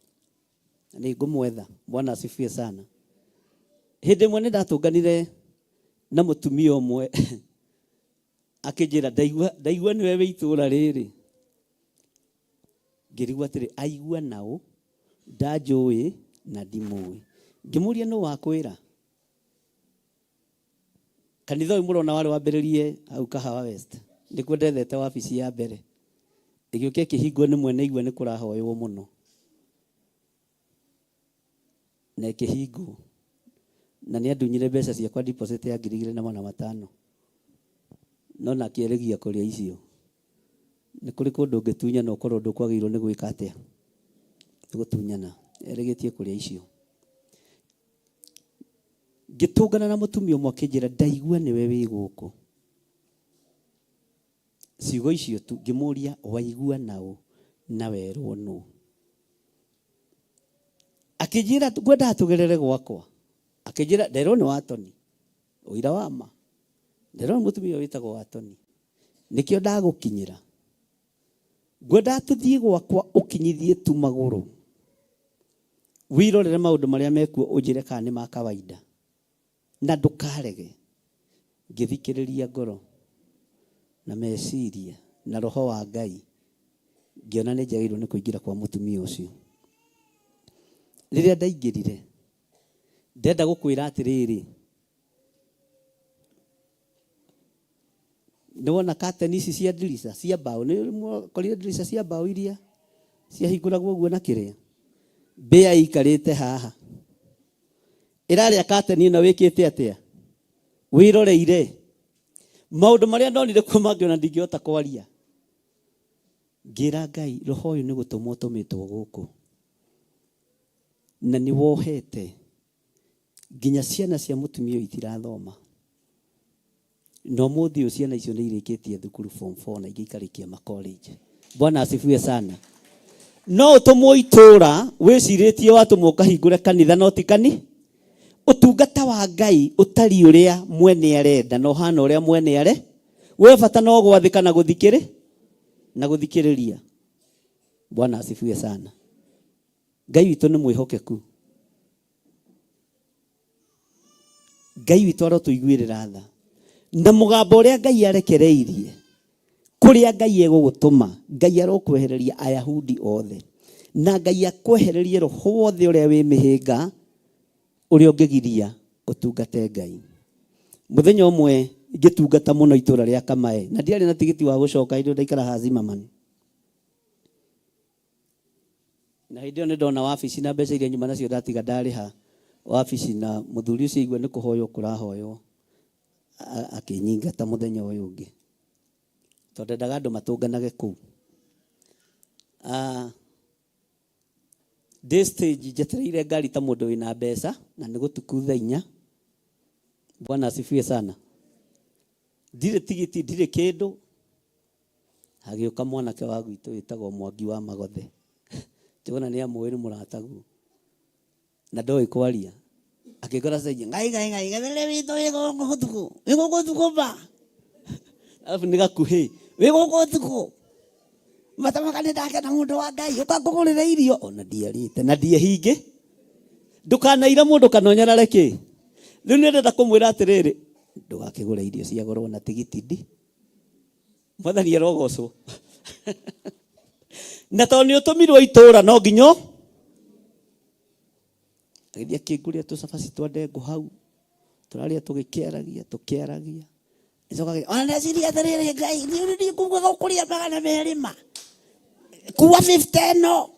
Na nĩ ngũmwetha. Bwana asifiwe sana. Hĩndĩ ĩmwe nĩ ndatũnganire na mũtumia ũmwe akĩnjĩra ndaigua nĩwe wĩ itũũra rĩrĩ. Ngĩrigwo atĩrĩ, aigua naũ, ndanjũĩ na ndimũĩ. Ngĩmũria nũ wakwĩra? Kanitha ũyũ mũrona warĩ wambĩrĩrie hau Kahawa West. Nĩkuo ndethete wabici ya mbere. Ĩgĩũka ĩkĩhingwo nĩ mwene igua nĩ kũrahoywo mũno. Na ĩkĩhingwo. Na nĩ andunyire mbeca ciakwa deposit ya ngiri igĩrĩ na magana matano. No na akĩeregia kũrĩa icio. Nĩ kũrĩ kũndũ ũngĩtunyana ũkorwo ndũkwagĩrĩirwo nĩ gwĩka atĩa? Nĩ gũtunyana. Eregetie kũrĩa icio. Ngĩtũngana na mũtumia ũmwe akĩnjĩra ndaigua nĩwe wĩ gũkũ. Ciugo icio tu ngĩmũria waigua naũ na werwo nũ? Akĩnjĩra ngwendaga tũgerere gwakwa. Akĩnjĩra nderwo nĩ Watoni. Ũira wa ma. Nderwo nĩ mũtumia wĩtagwo Watoni. Nĩkĩo ndagũkinyĩra. Ngwendaga tũthiĩ gwakwa ũkinyithie tu magũrũ. Wirorere maũndũ marĩa mekuo ũnjĩre kana nĩ ma kawaida. Na ndũkarege. Ngĩthikĩrĩria ngoro na meciria na roho wa Ngai. Ngĩona nĩ njagĩrĩirwo nĩ kũingĩra kwa mũtumia ũcio. Rĩrĩa ndaingĩrire, ndenda gũkwĩra atĩrĩrĩ, nĩ wona curtain ici cia ndirica cia mbaũ, nĩ mwakorire ndirica cia mbaũ iria ciahingũragwo ũguo na kĩrĩa? Mbĩa ĩikarĩte haha. Ĩrarĩa curtain ĩno wĩkĩte atĩa? Wĩroreire maũndũ marĩa ndonire kuo mangĩ ona ndingĩhota kwaria. Ngĩra Ngai, roho ũyũ nĩ gũtũmwo ũtũmĩtwo gũkũ, na nĩ wohete nginya ciana cia mũtumia ũyũ itirathoma. Na ũmũthĩ ũyũ ciana icio nĩ irĩkĩtie thukuru form 4 na ingĩ ikarĩkia ma college. Bwana asifiwe sana. No ũtũmwo itũra wĩcirĩtie watũmwo ũkahingũre kanitha, no ti kani ũtungata wa Ngai ũtari ũrĩa mwene arenda na ũhana ũrĩa mwene are. We bata no gwathĩka na gũthikĩrĩ na gũthikĩrĩria. Bwana asifiwe sana. Ngai witũ nĩ mwĩhokeku. Ngai witũ arotũiguĩrĩra tha. Na mũgambo ũrĩa Ngai arekereirie, kũrĩa Ngai egũgũtũma, Ngai arokwehereria Ayahudi othe. Na Ngai akwehererie roho wothe ũrĩa wĩ mĩhĩnga, ũrĩa ũngĩgiria ũtungate Ngai. Mũthenya ũmwe ngĩtungata mũno itũra rĩa Kamae, na ndiarĩ na tigiti wa gũcoka, hĩndĩ ĩyo ndaikaraga Zimmerman. Na hĩndĩ ĩyo nĩ ndona wabici na mbeca iria nyuma nacio ndatiga ndarĩha wabici, na mũthuri ũcio aigua nĩ kũhoywo kũrahoywo, akĩnyingata mũthenya ũyũ ũngĩ, tondũ ndendaga andũ matũnganage kũu. Ndĩ stage njetereire ngari ta mũndũ wĩna mbeca, na nĩ gũtuku thaa inya. Bwana asifiwe sana. Ndirĩ tigiti, ndirĩ kĩndũ. Hagĩũka mwanake wa gwitũ wĩtagwo Mwangi wa Magothe. Njũgũna nĩ amũĩ, nĩ mũrataguo. Na ndoĩ kwaria. Akĩngora stage, ngai ngai ngai, gathere witũ wĩ gũkũ ũtukũ, wĩ gũkũ ũtukũ ba. Alafu nĩ gakuhĩ, wĩ gũkũ ũtukũ. Matamaka nĩ ndakena mũndũ wa Ngai, ũka ngũgũrĩre irio. Ona ndiarĩte, na ndiehingĩ. Ndũkanaire mũndũ kana ũnyarare kĩ. Rĩu nĩ ndĩrenda kũmwĩra atĩrĩrĩ, ndũgakĩgũre irio cia goro na tigiti ndi. Mwathani arogocwo. Na tondũ nĩ ũtũmirwo itũũra no nginya agĩthiĩ akĩngũrĩra tũcabaci twa ndengũ hau, tũrarĩa tũgĩkĩaragia tũkĩaragia. Nĩcoka ona ndeciria atĩrĩrĩ, Ngai niĩ niĩ kuga gũkũrĩa 200 ma kuwa 50 ĩno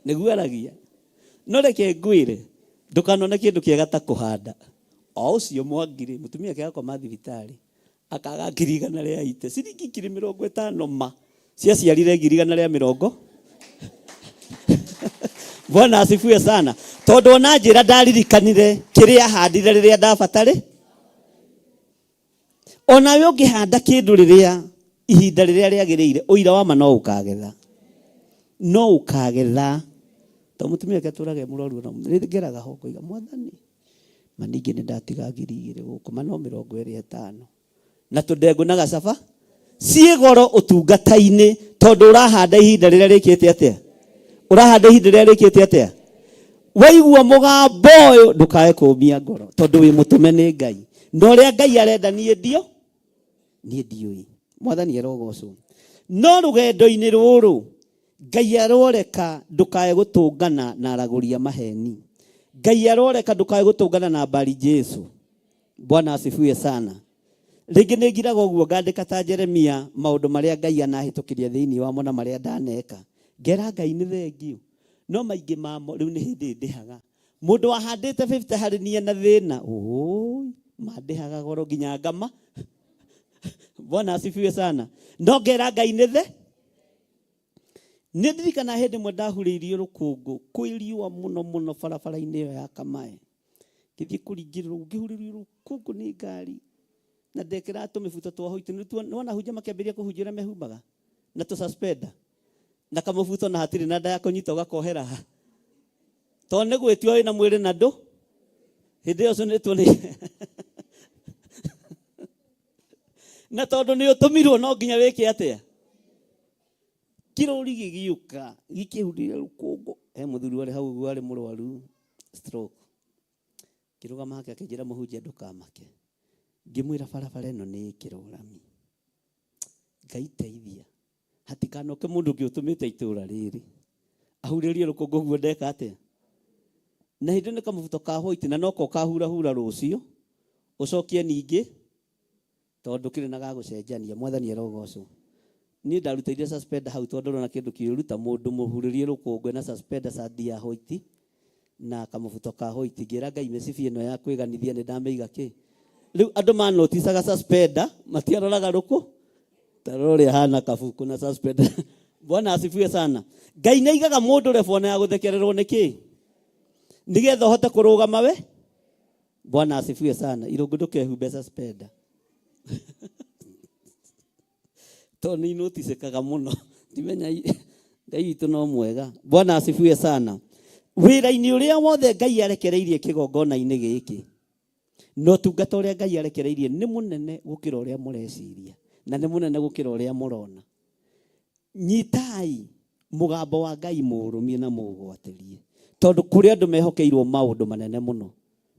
nĩguo aragia. No reke ngwĩre, ndũkanone kĩndũ kĩega ta kũhanda. O ũcio Mwangirĩ, mũtumia ake agakoma thibitarĩ, akaga ngiri igana rĩa ite, ciringi 50,000 ma ciaciarire 120,000. Bwana asifiwe sana. Tondũ ona njĩra ndaririkanire kĩrĩa ahandire rĩrĩa ndabatarĩ. Onawe ũngĩhanda kĩndũ rĩrĩa ihinda rĩrĩa rĩagĩrĩire, ũira wa ma no ũkagetha. No ũkagetha. Tondũ mũtumia wake atũraga e mũrwaru ona nĩ ngeraga ho ngoiga, Mwathani, ma ningĩ nĩ ndatiga 2,000 gũkũ, ma no 25. Na tũndengũ na gacaba ciĩ goro ũtungata-inĩ, tondũ ũrahanda ihinda rĩrĩa rĩkĩte atĩa? Ũrahanda ihinda rĩrĩa rĩkĩte atĩa? Waigua mũgambo ũyũ ndũkae kũũmia ngoro, tondũ wĩ mũtũme nĩ Ngai. Na ũrĩa Ngai arenda niĩ ndio, niĩ ndiũĩ. Mwathani arogocwo. No rũgendo-inĩ rũrũ Ngai aroreka ndũkae gũtũngana na aragũri a maheni. Ngai aroreka ndũkae gũtũngana na mbari Jesu. Bwana asifiwe sana. Rĩngĩ nĩ ngiraga ũguo ngandĩka ta Jeremia maũndũ marĩa Ngai anahĩtũkĩria thĩinĩ wamo na marĩa ndaneka. Ngera Ngai nĩ thengiũ. No maingĩ mamo rĩu nĩ hĩndĩ ndĩhaga. Mũndũ wahandĩte 50 harĩ niĩ na thĩna, ũũi, mandĩhaga goro nginya ngama. Bwana asifiwe sana. No ngera Ngai nĩ the. Nĩ ndirikana hĩndĩ ĩmwe ndahurĩirio rũkũngũ kwĩ riũa mũno mũno barabara-inĩ ĩyo ya Kamae. Ngĩthiĩ kũringĩrĩrwo, ngĩhurĩrio rũkũngũ nĩ ngari. Na ndekĩraga tũmĩbuto twa white. Nĩ wona ahunjia makĩambĩrĩria kũhunjia ũrĩa mehumbaga? Na tũ suspender. Na kamũbuto na hatirĩ na nda ya kũnyita ũgakohera ha. Tondũ nĩ gwĩtua wĩna mwĩrĩ na ndũ. Hĩndĩ ĩyo ũcũnĩtwo nĩ na tondũ nĩ ũtũmirwo no nginya wĩke atĩa? Kĩrori gĩgĩũka gĩkĩhurĩria rũkũngũ. He mũthuri warĩ hau ũguo arĩ mũrwaru stroke. Ngĩrũgama hake akĩnjĩra, mũhunjia ndũkamake. Ngĩmwĩra barabara ĩno nĩ ĩkĩrwo rami. Ngai teithia. Hatikanoke mũndũ ũngĩ ũtũmĩte itũũra rĩrĩ. Ahurĩrie rũkũngũ ũguo ndeka atĩa? Na hĩndĩ ĩyo nĩ kamũbuto ka white na noko ũkahurahura rũciũ. Ũcokie ningĩ tondũ ndũkĩrĩ na ga gũcenjania. Mwathani arogocwo. Niĩ ndarutĩire suspender hau tondũ ndona kĩndũ kĩũru ta mũndũ mũhurĩrie rũkũngũ ena suspender sandi ya white na kamũbuto ka white. Ngĩra Ngai mĩcibi ĩno ya kwĩganithia nĩ ndamĩiga kĩ? Rĩu andũ manoticaga suspender, matiaroraga rũkũ tarora ũrĩa hana kabuku na suspender. Bwana asifiwe sana. Ngai nĩ aigaga mũndũ rebona ya gũthekererwo nĩ kĩ, nĩgetha ũhote kũrũgama we. Bwana asifiwe sana. Irũngũ ndũkehumbe suspender tondũ nĩ inoticĩkaga mũno. Ndimenya Ngai witũ no mwega. Bwana asifiwe sana. Wĩra-inĩ ũrĩa wothe Ngai arekereirie kĩgongona-inĩ gĩkĩ na ũtungata ũrĩa Ngai arekereirie nĩ mũnene gũkĩra ũrĩa mũreciria na nĩ mũnene gũkĩra ũrĩa mũrona. Nyitai mũgambo wa Ngai mũũrũmie na mũũgwatĩrie, tondũ kũrĩ andũ mehokeirwo maũndũ manene mũno.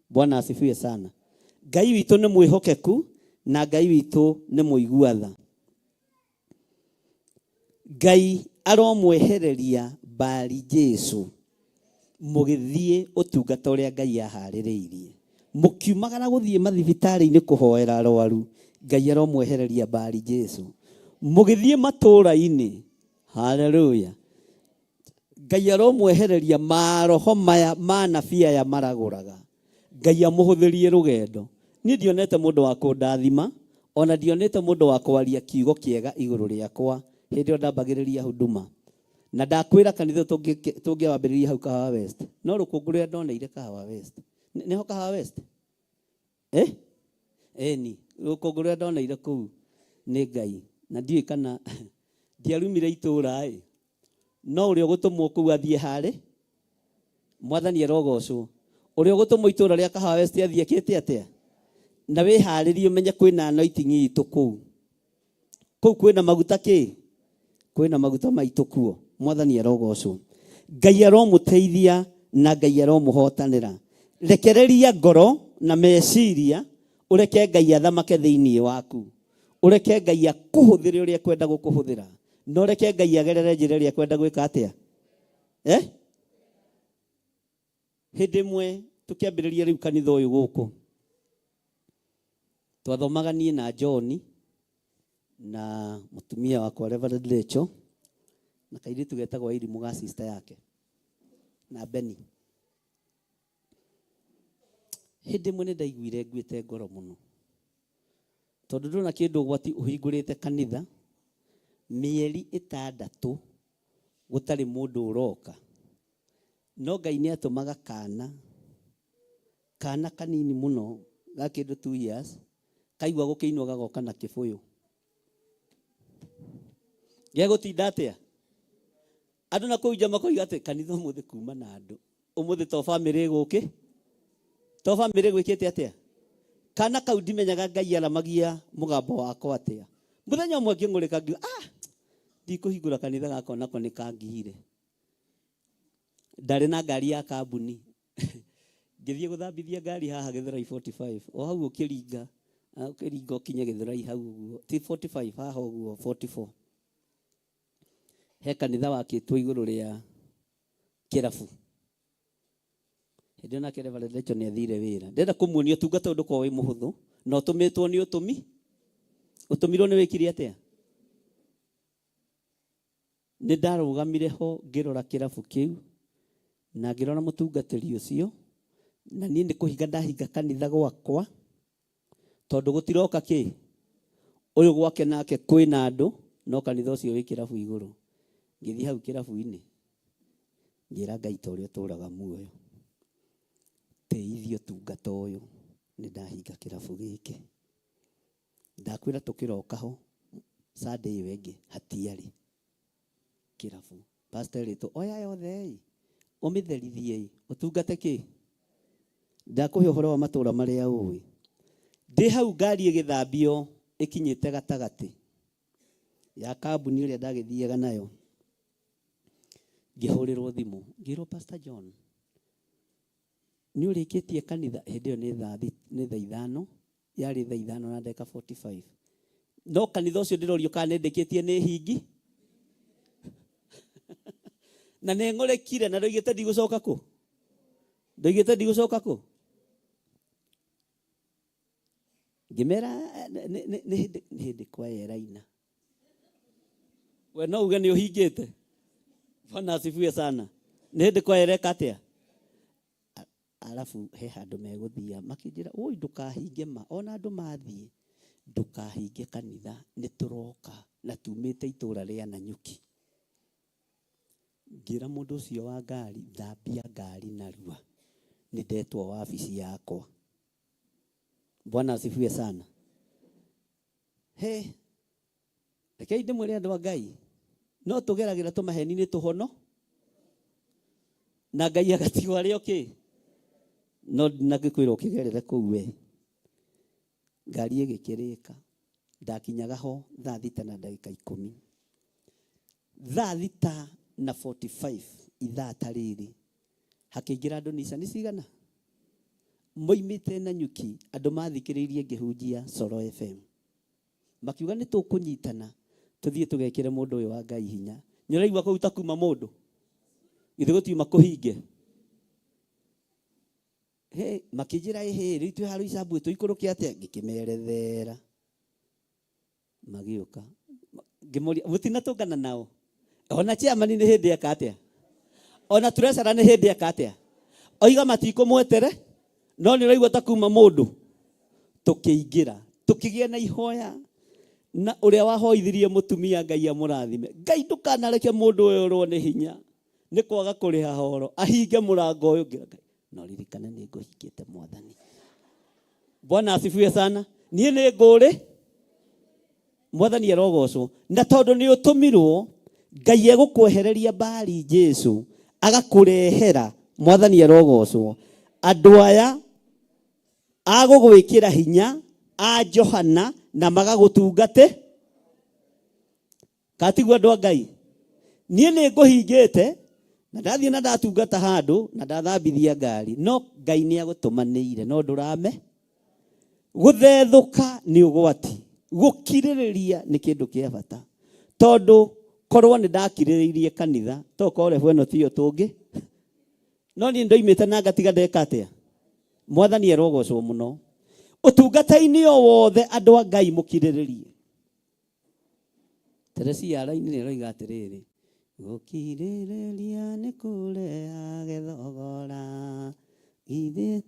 Bwana asifiwe sana. Ngai witũ nĩ mwĩhokeku na Ngai witũ nĩ mũigua tha. Ngai aromwehereria Bali Jesu mũgĩthiĩ ũtungata ũrĩa Ngai aharĩrĩirie. Mũkiumagara gũthiĩ mathibitarĩ-inĩ kũhoera arwaru, Ngai aromwehereria Bali Jesu. Mũgĩthiĩ matũũra-inĩ, haleluya, Ngai aromwehereria maroho maya ma anabii aya maragũraga. Ngai amũhũthĩrie rũgendo. Niĩ ndionete mũndũ wa kũndathima, ona ndionete mũndũ wa kwaria kiugo kĩega igũrũ rĩakwa hĩndĩ ĩyo ndambagĩrĩria huduma. Na ndakwĩra kanitha tũngĩawambĩrĩria hau Kahawa West. No rũkũngũ rũrĩa ndoneire Kahawa West. Nĩho Kahawa West? Eh? Eni, rũkũngũ rũrĩa ndoneire kũu nĩ Ngai. Na ndiũĩ kana ndiarumire itũũra ĩ. No ũrĩa ũgũtũmwo kũu athiĩ harĩ Mwathani arogocwo. Ũrĩa ũgũtũmwo itũũra rĩa Kahawa West athiĩ ekĩte atĩa? Na wĩharĩrie ũmenye kwĩna anointing itũ kũu. Kũu kwĩna maguta kĩ? Kwĩna maguta maitũ kuo. Mwathani arogocwo. Ngai aromũteithia na Ngai aromũhotanĩra. Rekereria ngoro na meciria, ũreke Ngai athamake thĩinĩ waku. Ũreke Ngai akũhũthĩre ũrĩa ekwenda gũkũhũthĩra. Na ũreke Ngai agerere njĩra ĩrĩa ekwenda gwĩka atĩa? Hĩndĩ ĩmwe tũkĩambĩrĩria rĩu kanitha ũyũ gũkũ, twathomaga niĩ na John na mũtumia wakwa Reverend Rachel na kairĩtu getagwo Irimũ ga sister yake na Benny. Hĩndĩ ĩmwe nĩ ndaiguire nguĩte ngoro mũno, tondũ ndũna kĩndũ ũgwati ũhingũrĩte kanitha mĩeri ĩtandatũ gũtarĩ mũndũ ũroka. No Ngai nĩ atũmaga kana, kana kanini mũno ga kĩndũ 2 years, kaigua gũkĩinwo gagoka na kĩbũyũ. Gegũtinda atĩa? Andũ na kũu nja makoiga atĩ kanitha ũmũthĩ kuma na andũ. Ũmũthĩ to bamĩrĩ ĩgũkĩ? To bamĩrĩ ĩgwĩkĩte atĩa? Kana kau ndimenyaga Ngai aramagia mũgambo wakwa atĩa. Mũthenya ũmwe ngĩng'ũrĩka ngiuga, ndikũhingũra kanitha gakwa nako nĩ kangihire. Ndarĩ na ngari ya kambuni. Ngĩthiĩ gũthambithia ngari haha Gĩthũrai 45. O hau ũkĩringa, ũkĩringa ũkinye Gĩthũrai hau ũguo. Ti 45, haha ũguo 44. He kanitha wakĩtwo igũrũ rĩa kĩrabu. Hĩndĩ ĩyo nake Reverend Rachel nĩ athire wĩra. Ndĩrenda kũmuonia ũtungata ũyũ ndũkoragwo wĩ mũhũthũ, na ũtũmĩtwo nĩ ũtũmi. Ũtũmirwo nĩ wĩkire atĩa? Nĩ ndarũgamire ho ngĩrora kĩrabu kĩu, na ngĩrora mũtungatĩri ũcio, na niĩ nĩ kũhinga ndahinga kanitha gwakwa, tondũ gũtiroka kĩ? Ũyũ gwake nake kwĩna andũ, no kanitha ũcio wĩ kĩrabu igũrũ. Ngĩthiĩ hau kĩrabu-inĩ, ngĩra Ngai ta ũrĩa ũtũũraga muoyo, teithia ũtungata ũyũ, nĩ ndahinga kĩrabu gĩkĩ. Ndakwĩra tũkĩroka ho, Sunday ĩyo ĩngĩ, hatiarĩ kĩrabu. Pastor erĩtwo, oya yothe ĩ, ũmĩtherithie ĩ, ũtungate kĩ? Ndakũhe ũhoro wa matũũra marĩa ũĩ. Ndĩ hau ngari ĩgĩthambio ĩkinyĩte gatagatĩ ya kambuni ĩrĩa ndagĩthiaga nayo. Ngĩhũrĩrwo thimũ, ngĩrwo Pastor John, nĩ ũrĩkĩtie kanitha? Hĩndĩ ĩyo nĩ thaa ithano, yarĩ thaa ithano na ndagĩka 45. No kanitha ũcio ndĩrorio kana nĩ ndĩkĩtie nĩ hingi? Na nĩ ng'ũrĩkire na ndoigĩte ndigũcoka kũ? Ndoigĩte ndigũcoka kũ? Ngĩmera nĩ hĩndĩ kwa yeraina. We no uge nĩ ũhingĩte? Bwana asifiwe sana. Nĩ hĩndĩ kwa yereka atĩa? Arabu he handũ megũthia makĩnjĩra ũi ndũkahinge ma ona andũ mathiĩ ndũkahinge kanitha nĩ tũroka na tumĩte itũra rĩa Nanyuki. Ngĩra mũndũ ũcio wa ngari thambia ngari narua nĩ ndetwo wabici yakwa. Bwana asifiwe sana. He rekei ndĩmwĩre andũ a Ngai no tũgeragĩra tũmaheni-inĩ tũhono na Ngai agatigwo arĩ o kĩ no ndinagĩkwĩra ũkĩgerere kũu we. Ngari ĩgĩkĩrĩka ndakinyaga ho thaa thita na ndagĩka ikũmi, thaa thita na 45 ithaa ta rĩrĩ hakĩingĩra andũ Nissan cigana moimĩte Nanyuki, andũ mathikĩrĩirie ngĩhunjia Soro FM makiuga nĩ tũkũnyitana tũthiĩ tũgekĩre mũndũ ũyũ wa Ngai hinya. Nĩũraigua kũu ta kuma mũndũ githĩ gũtiuma kũhinge. He makĩnjĩra ĩhĩ rĩu twĩ haha Roysambu tũikũrũke atĩa, ngĩkĩmerethera magĩũka ngĩmoria mũtinatũngana nao ona chairman nĩ hĩndĩ eka atĩa ona treasurer nĩ hĩndĩ eka atĩa oiga matikũmwetere no nĩ ũraigua ta kuma mũndũ. Tũkĩingĩra tũkĩgĩa na ihoya na ũrĩa wahoithirie mũtumia Ngai amũrathime. Ngai ndũkanareke mũndũ ũyũ ũrwo nĩ hinya nĩ kwaga kũrĩha horo ahinge mũrango ũyũ. Ngĩra Ngai no ririkane nĩ ngũhingĩte Mwathani. Bwana asifiwe sana. Niĩ nĩ ngũrĩ Mwathani arogocwo. Na tondũ nĩ ũtũmirwo Ngai egũkwehereria Bali Jesu agakũrehera Mwathani arogocwo andũ aya agũgwĩkĩra hinya a Johana na magagũtungate katiguo andũ a Ngai. Niĩ nĩ ngũhingĩte na ndathiĩ na ndatungata handũ na ndathambithia ngari no Ngai nĩ agũtũmanĩire no ndũrame. Gũthethũka nĩ ũgwati, gũkirĩrĩria nĩ kĩndũ kĩa bata tondũ korwo nĩ ndakirĩrĩirie kanitha to korwo level ĩno tiyo tũngĩ no niĩ ndoimĩte na ngatiga ndeka atĩa. Mwathani arogocwo mũno. Ũtungata-inĩ o wothe andũ a Ngai mũkirĩrĩrie. Teresia raini nĩ aroiga atĩrĩrĩ, gũkirĩrĩria nĩ kũrehage thogora githĩ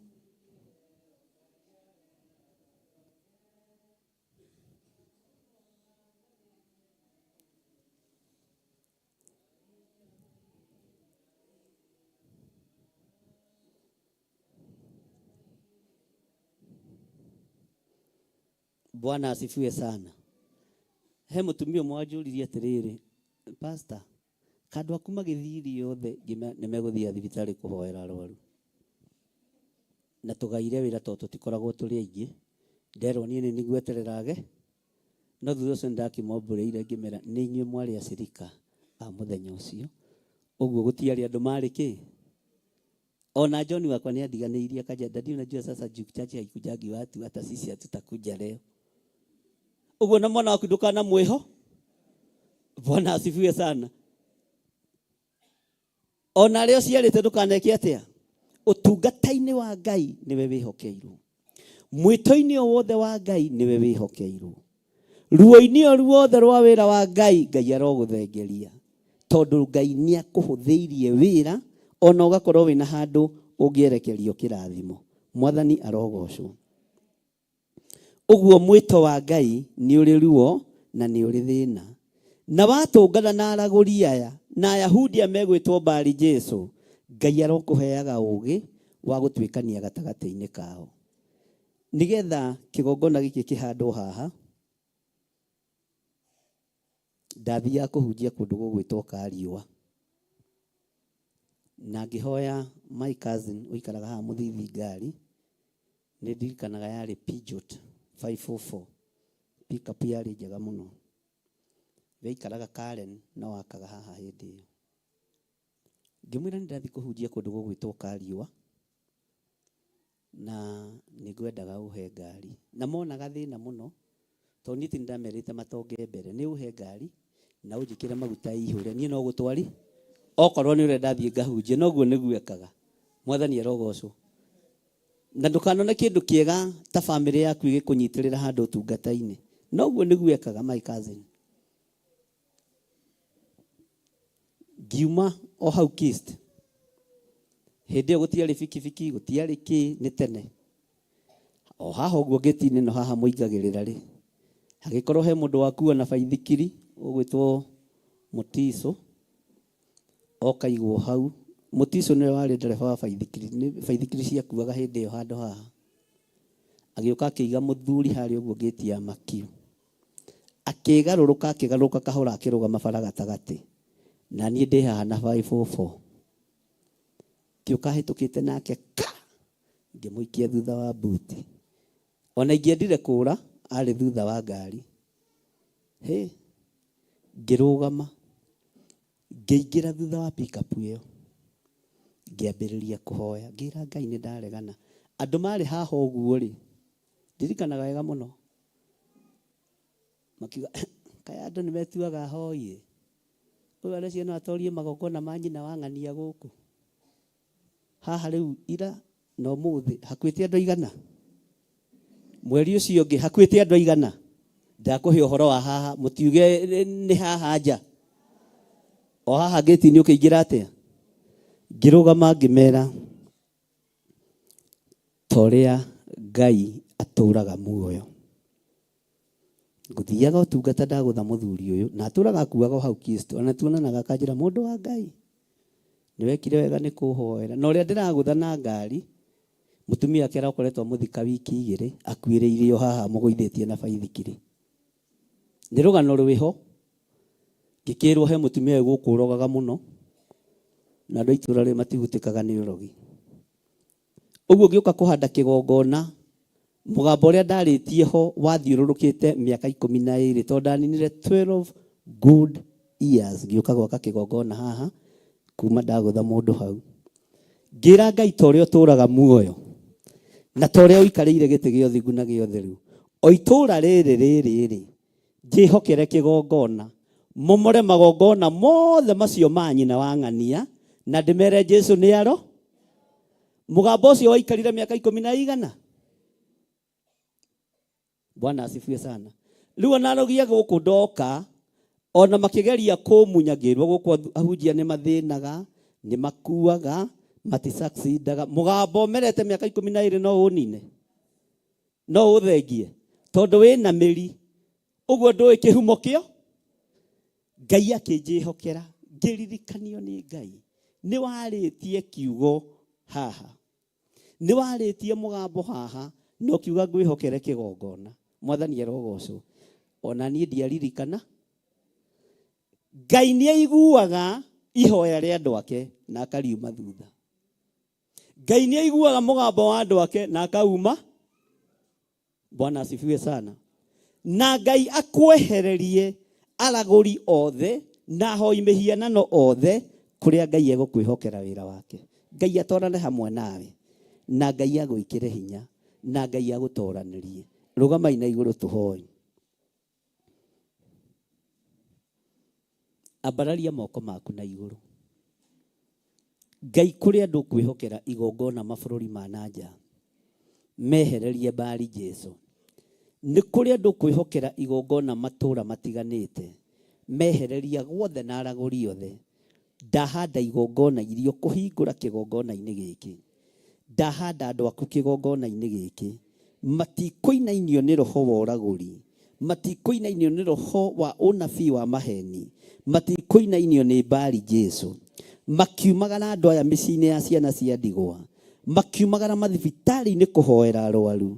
Bwana asifiwe sana. He mũtumia ũmwe wanjũririe atĩrĩrĩ, pastor, kandũ aku magĩthiĩ irio othe nĩ megũthiĩ thibitarĩ kũhoera arwaru. Na tũgaire wĩra tondũ tũtikoragwo tũrĩ aingĩ. Nderwo niĩ nĩ nĩgwetererage, no thutha ũcio nĩndakĩmombũrĩire ngĩmera nĩ inyuĩ mwarĩ acirika a mũthenya ũcio. Ũguo gũtiarĩ andũ marĩ kĩ? Ona John wakwa nĩ andiganĩirie akanja daddy unajua sasa juu church haikujangi watu hata sisi hatutakuja leo. Ũguo na mwana waku ndũkanamwĩho. Bwana asifiwe sana. Ona arĩa ũciarĩte ndũkaneke atĩa? Ũtungata-inĩ wa Ngai nĩwe wĩhokeirwo. Mwĩto-inĩ o wothe wa Ngai nĩwe wĩhokeirwo. Ruo-inĩ o ruothe rwa wĩra wa Ngai, Ngai arogũthengeria tondũ Ngai nĩ akũhũthĩirie wĩra ona ũgakorwo wĩna handũ ũngĩerekerio kĩrathimo. Mwathani arogocwo. Ũguo mwĩto wa Ngai nĩ ũrĩ ruo na nĩ ũrĩ thĩna. Na watũngana na aragũri aya na Ayahudi aya megwĩtwo Bali Jesu, Ngai arokũheaga ũgĩ wa gũtuĩkania gatagatĩ-inĩ kao. Nĩgetha kĩgongona gĩkĩ kĩhandwo haha, ndathiaga kũhunjia kũndũ gũgwĩtwo Kariũa. Na ngĩhoya my cousin ũikaraga haha Mũthithi ngari, nĩ ndirikanaga yarĩ Peugeot 544, pickup yarĩ njega mũno. Yaikaraga Karen no akaga haha hĩndĩ ĩyo. Ngĩmwĩra nĩ ndathiĩ kũhunjia kũndũ gũgwĩtwo Kariũa, na nĩ ngwendaga ũhe ngari. Na monaga thĩna mũno, tondũ niĩ ti ndamerĩte matonge mbere, nĩ ũhe ngari na ũnjĩkĩre maguta ĩihũre, niĩ no gũtwari, okorwo nĩ ũrenda thiĩ ngahunjie, noguo nĩguo ekaga. Mwathani arogocwo. Na ndũkanone kĩndũ kĩega ta bamĩrĩ yaku ĩgĩkũnyitĩrĩra handũ ũtungata-inĩ. Noguo nĩguo ekaga my cousin. Ngiuma o hau Kist. Hĩndĩ ĩyo gũtiarĩ bikibiki, gũtiarĩ kĩ, nĩ tene. O haha ũguo ngĩti-inĩ ĩno haha mũingagĩrĩra rĩ, hagĩkorwo he mũndũ wakua na baithikiri ũgwĩtwo Mũtiso, okaigwo hau. Mũtiso nĩwe warĩ ndereba wa baithikiri, nĩ baithikiri ciakuaga hĩndĩ ĩyo handũ haha. Agĩũka akĩiga mũthuri harĩa ũguo ngĩti ya Makiu. Akĩgarũrũka akĩgarũrũka kahora akĩrũgama bara gatagatĩ. Na niĩ ndĩ haha na 504. Ngĩũka hĩtũkĩte nake ka! Ngĩmũikia thutha wa mbuti. Ona ingĩendire kũra, arĩ thutha wa ngari. Hĩ! Ngĩrũgama, ngĩingĩra thutha wa pickup ĩyo. Ngĩambĩrĩria kũhoya, ngĩra Ngai nĩ ndaregana. Andũ marĩ haha ũguo rĩ, ndirikanaga wega mũno. Makiuga, kaĩ andũ nĩ metuaga ahoi ĩ. Ũyũ areciria no atorie magongona ma nyina wa ng'ania gũkũ. Haha rĩu ira na ũmũthĩ hakuĩte andũ aigana? Mweri ũcio ũngĩ hakuĩte andũ aigana? Ndakũhe ũhoro wa haha, mũtiuge nĩ haha nja. O haha ngĩti-inĩ ũkĩingĩra atĩa? Ngĩrũgama ngĩmera ta ũrĩa Ngai atũraga muoyo. Ngũthiaga ũtungata ndagũtha mũthuri ũyũ na atũraga akuaga o hau Kristo. Ona tuonanaga akanjĩra mũndũ wa Ngai nĩ wekire wega nĩ kũhoera. Na ũrĩa ndĩragũtha na ngari mũtumia wake arakoretwo amũthika wiki igĩrĩ akuĩrĩire o haha amũgũithĩtie na baithikiri. Nĩ rũgano rwĩho ngĩkĩrwo he mũtumia wĩ gũkũ ũrogaga mũno na andũ a itũra rĩrĩ matihutĩkaga nĩ ũrogi. Ũguo ngĩũka kũhanda kĩgongona, mũgambo ũrĩa ndarĩtie ho wathiũrũrũkĩte mĩaka 12 tondũ ndaninire 12 good years ngĩũka gwaka kĩgongona haha kuma ndagũtha mũndũ hau. Ngĩra Ngai ta ũrĩa ũtũraga muoyo na ta ũrĩa ũikarĩire gĩtĩ gĩa ũthingu na gĩa ũtheru, o itũra rĩrĩ rĩrĩ rĩ, njĩhokere kĩgongona, momore magongona mothe macio ma nyina wa ng'ania na ndĩmere Jesu nĩ aro. Mũgambo ũcio waikarire mĩaka ikũmi na igana. Bwana asifiwe sana. Rĩu ona arogia gũkũ ndoka ona makĩgeria kũmunya ngĩrwo gũkũ ahunjia nĩ mathĩnaga, nĩ makuaga, matisucceedaga. Mũgambo ũmerete mĩaka 12 no ũnine, no ũthengie tondũ wĩna mĩri ũguo ndũĩ kĩhumo kĩo. Ngai akĩnjĩhokera, ngĩririkanio nĩ Ngai, nĩ warĩtie kiugo haha, nĩ warĩtie mũgambo haha, na ũkiuga ngwĩhokere kĩgongona. Mwathani arogocwo. Ona niĩ ndiaririkana. Ngai nĩ aiguaga ihoya rĩa andũ ake na akariuma thutha. Ngai nĩ aiguaga mũgambo wa andũ ake na akauma. Bwana asifiwe sana. Na Ngai akwehererie aragũri othe na ahoi mĩhianano othe kũrĩa Ngai egũkwĩhokera wĩra wake. Ngai atwarane hamwe nawe na Ngai agwĩkĩre hinya na Ngai agũtoranĩrie. Rũgamai na igũrũ tũhoe. Ambararia moko maku na igũrũ. Ngai kũrĩ andũ kwĩhokera igongona mabũrũri ma na nja, mehererie mbari Jesu. Nĩ kũrĩ andũ kwĩhokera igongona matũra matiganĩte, mehereria guothe na aragũri othe. Ndahanda igongona iria ũkũhingũra kĩgongona-inĩ gĩkĩ. Ndahanda andũ aku kĩgongona-inĩ gĩkĩ. Matikũinainio nĩ roho wa ũragũri. Matikũinainio nĩ roho wa ũnabii wa maheni. Matikũinainio nĩ Baali Jesu. Makiumagara andũ aya mĩciĩ-inĩ ya ciana cia ndigwa. Makiumagara mathibitarĩ-inĩ kũhoera arwaru.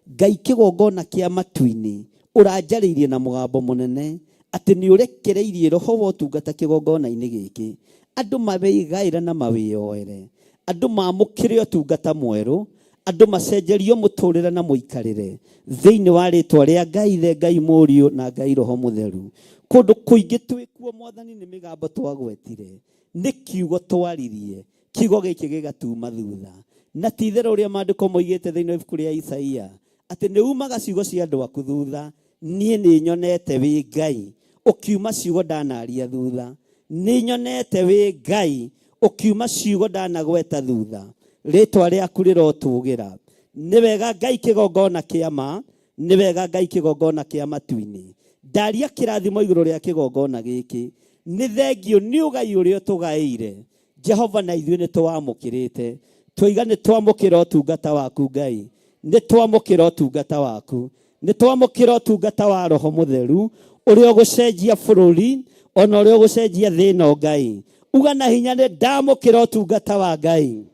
Ngai kĩgongona kĩa matu-inĩ ũranjarĩirie na mũgambo mũnene atĩ nĩ ũrekereirie roho wa ũtungata kĩgongona-inĩ gĩkĩ. Andũ mawĩgaĩre na mawĩyoere. Andũ mamũkĩre ũtungata mwerũ. Andũ macenjerio mũtũrĩre na mũikarĩre thĩinĩ wa rĩtwa rĩa Ngai Ithe, Ngai Mũriũ na Ngai Roho Mũtheru. Kũndũ kũingĩ twĩkuo Mwathani nĩ mĩgambo twagwetire, nĩ kiugo twaririe, kiugo gĩkĩ gĩgatuma thutha. Na ti itherũ ũrĩa maandĩko moigĩte thĩinĩ wa ibuku rĩa Isaia atĩ nĩ umaga ciugo cia andũ aku thutha. Niĩ nĩ nyonete wĩ Ngai ũkiuma ciugo ndanaria thutha. Nĩ nyonete wĩ Ngai ũkiuma ciugo ndanagweta thutha. Rĩtwa rĩaku rĩrotũgĩra. Nĩ wega Ngai kĩgongona kĩa ma, nĩ wega Ngai kĩgongona kĩa matu-inĩ. Ndaria kĩrathimo igũrũ rĩa kĩgongona gĩkĩ. Nĩ thengio nĩ ũgai ũrĩa ũtũgaĩire. Jehova na ithuĩ nĩ tũwamũkĩrĩte. Twoiga nĩ twamũkĩra ũtungata waku Ngai, nĩ twamũkĩra ũtungata waku, nĩ twamũkĩra ũtungata wa Roho Mũtheru ũrĩa ũgũcenjia bũrũri ona ũrĩa ũgũcenjia thĩ ĩno Ngai. Uga na hinya nĩ ndamũkĩra ũtungata wa Ngai,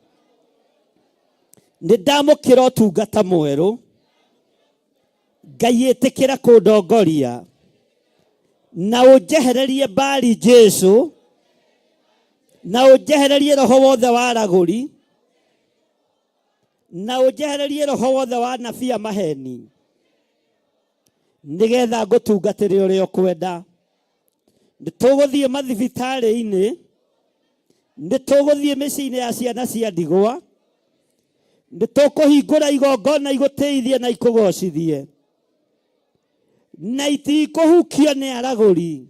nĩ ndamũkĩra ũtungata mwerũ. Ngai ĩtĩkĩra kũndongoria na ũnjehererie Bali Jesu, na ũnjehererie roho wothe wa aragũri, na ũnjehererie roho wothe wa anabii a maheni, nĩgetha ngũtungatĩre ũrĩa ũkwenda. Nĩ tũgũthiĩ mathibitarĩ-inĩ, nĩ tũgũthiĩ mĩciĩ-inĩ ya ciana cia ndigwa, nĩ tũkũhingũra igongona igũtĩithie na ikũgocithie, na itikũhukio nĩ aragũri,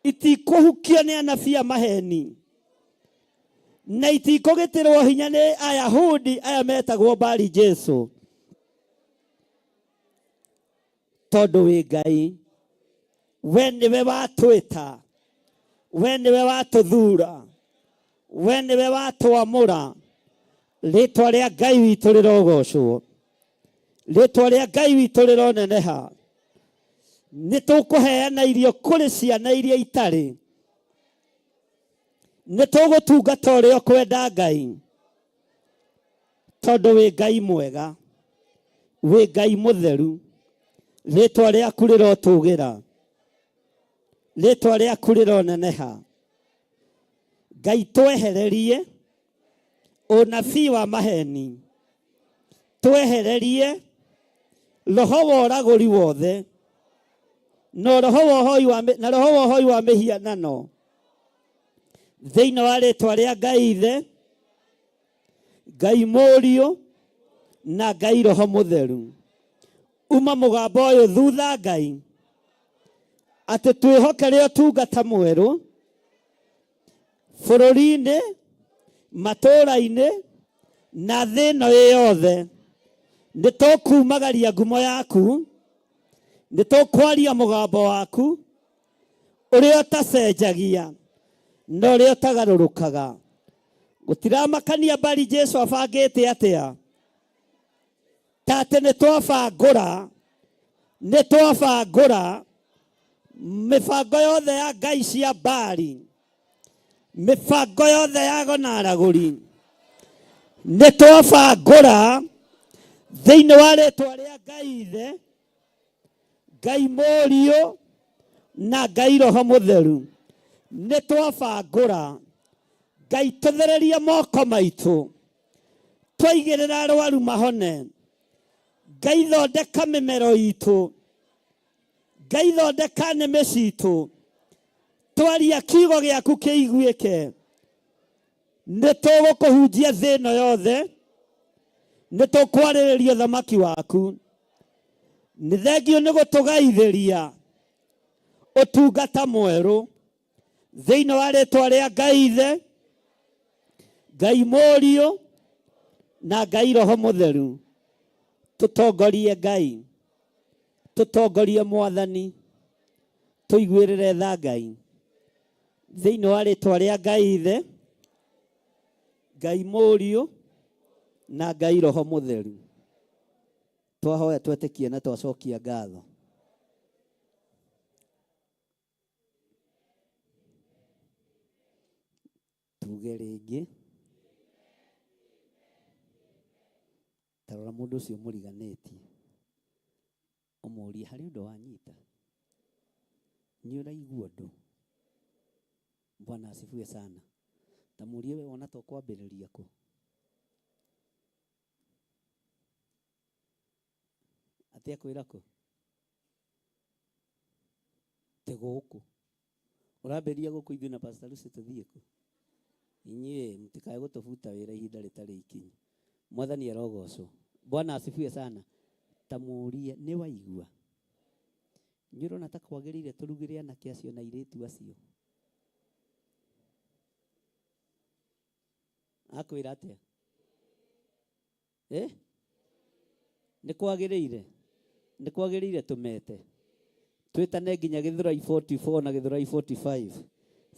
itikũhukio nĩ anabii a maheni, na itikũgitĩrwo hinya nĩ Ayahudi aya metagwo Bali Jesu, tondũ wĩ Ngai, we nĩwe watwĩta, we nĩwe watũthura, we nĩwe watwamũra. Rĩtwa rĩa Ngai witũ rĩrogocwo, rĩtwa rĩa Ngai witũ rĩroneneha. Nĩ tũkũheana irio kũrĩ ciana iria itarĩ, nĩ tũgũtungata ũrĩa ũkwenda Ngai, tondũ wĩ Ngai mwega, wĩ Ngai mũtheru. Rĩtwa rĩaku rĩrotũgĩra, rĩtwa rĩaku rĩroneneha. Ngai twehererie ũnabii wa maheni, twehererie roho wa ũragũri wothe, na roho wa ũhoi wa mĩ-, na roho wa ũhoi wa mĩhianano, thĩinĩ wa rĩtwa rĩa Ngai Ithe, Ngai Mũriũ, na Ngai Roho Mũtheru. Uma mũgambo ũyũ thutha Ngai, atĩ twĩhokere ũtungata mwerũ bũrũri-inĩ, matũũra-inĩ, na thĩ ĩno ĩ yothe. Nĩ tũkumagaria ngumo yaku, nĩ tũkwaria mũgambo waku ũrĩa ũtacenjagia na ũrĩa ũtagarũrũkaga. Gũtiramakania mbari Jesu abangĩte atĩa, ta atĩ nĩ twabangũra, nĩ twabangũra mĩbango yothe ya ngai cia Baali, mĩbango yothe ya gonaragũri, nĩ twabangũra thĩinĩ wa rĩtwa rĩa Ngai Ithe, Ngai Mũriũ, na Ngai Roho Mũtheru. Nĩ twabangũra. Ngai tũthererie moko maitũ, twaigĩrĩra arwaru mahone. Ngai thondeka mĩmero itũ, Ngai thondeka nĩmĩ citũ, twaria kiugo gĩaku kĩiguĩke. Nĩ tũgũkũhunjia thĩ ĩno yothe, nĩ tũkwarĩrĩria ũthamaki waku. Nĩ thengiũ nĩ gũtũgaithĩria ũtungata mwerũ thĩinĩ wa rĩtwa rĩa Ngai Ithe, Ngai Mũriũ, na Ngai Roho Mũtheru. Tũtongorie Ngai, tũtongorie Mwathani, tũiguĩrĩre tha Ngai. Thĩinĩ wa rĩtwa rĩa Ngai Ithe, Ngai Mũriũ, na Ngai Roho Mũtheru. Twahoya twetĩkie na twacokia ngatho. Tuge rĩngĩ. Ta rora mũndũ ũcio mũriganĩtie, ũmũrie harĩ ũndũ wanyita, nĩ ũraigua ũndũ? Bwana asifiwe sana. Ta mũrie we wona ta ũkwambĩrĩria kũ? Atĩ akwĩra kũ? Tĩ gũkũ. Ũrambĩrĩria gũkũ ithuĩ na Pastor Lucy tũthiĩ kũ? Inyuĩ mũtikae gũtũbuta wĩra ihinda rĩtarĩ ikinyu. Mwathani arogocwo. Bwana asifiwe sana. Ta mũrie nĩ waigua? Nĩ ũrona ta kwagĩrĩire tũrugĩre anake acio na airĩtu acio? Akwĩra atĩa? Nĩ kwagĩrĩire? Nĩ kwagĩrĩire tũmete? Twĩtane nginya Gĩthũrai 44 na Gĩthũrai 45.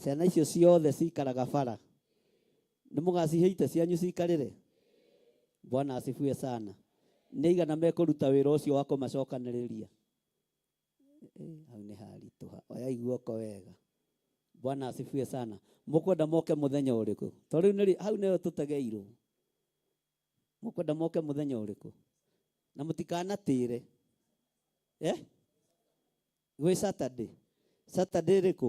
Ciana icio ciothe cikaraga bara. Nĩ mũgacihe ite cianyu cikarĩre? Bwana asifiwe sana. Nĩ aigana mekũruta wĩra ũcio wa kũmacokanĩrĩria? Hau nĩ haritũha. Oyai guoko wega. Bwana asifiwe sana. Mũkwenda moke mũthenya ũrĩkũ? Tondũ rĩu nĩrĩ hau nĩho tũtegeirwo. Mũkwenda moke mũthenya ũrĩkũ? Na mũtikanatĩre. Eh? Gwĩ Saturday. Saturday ĩrĩkũ?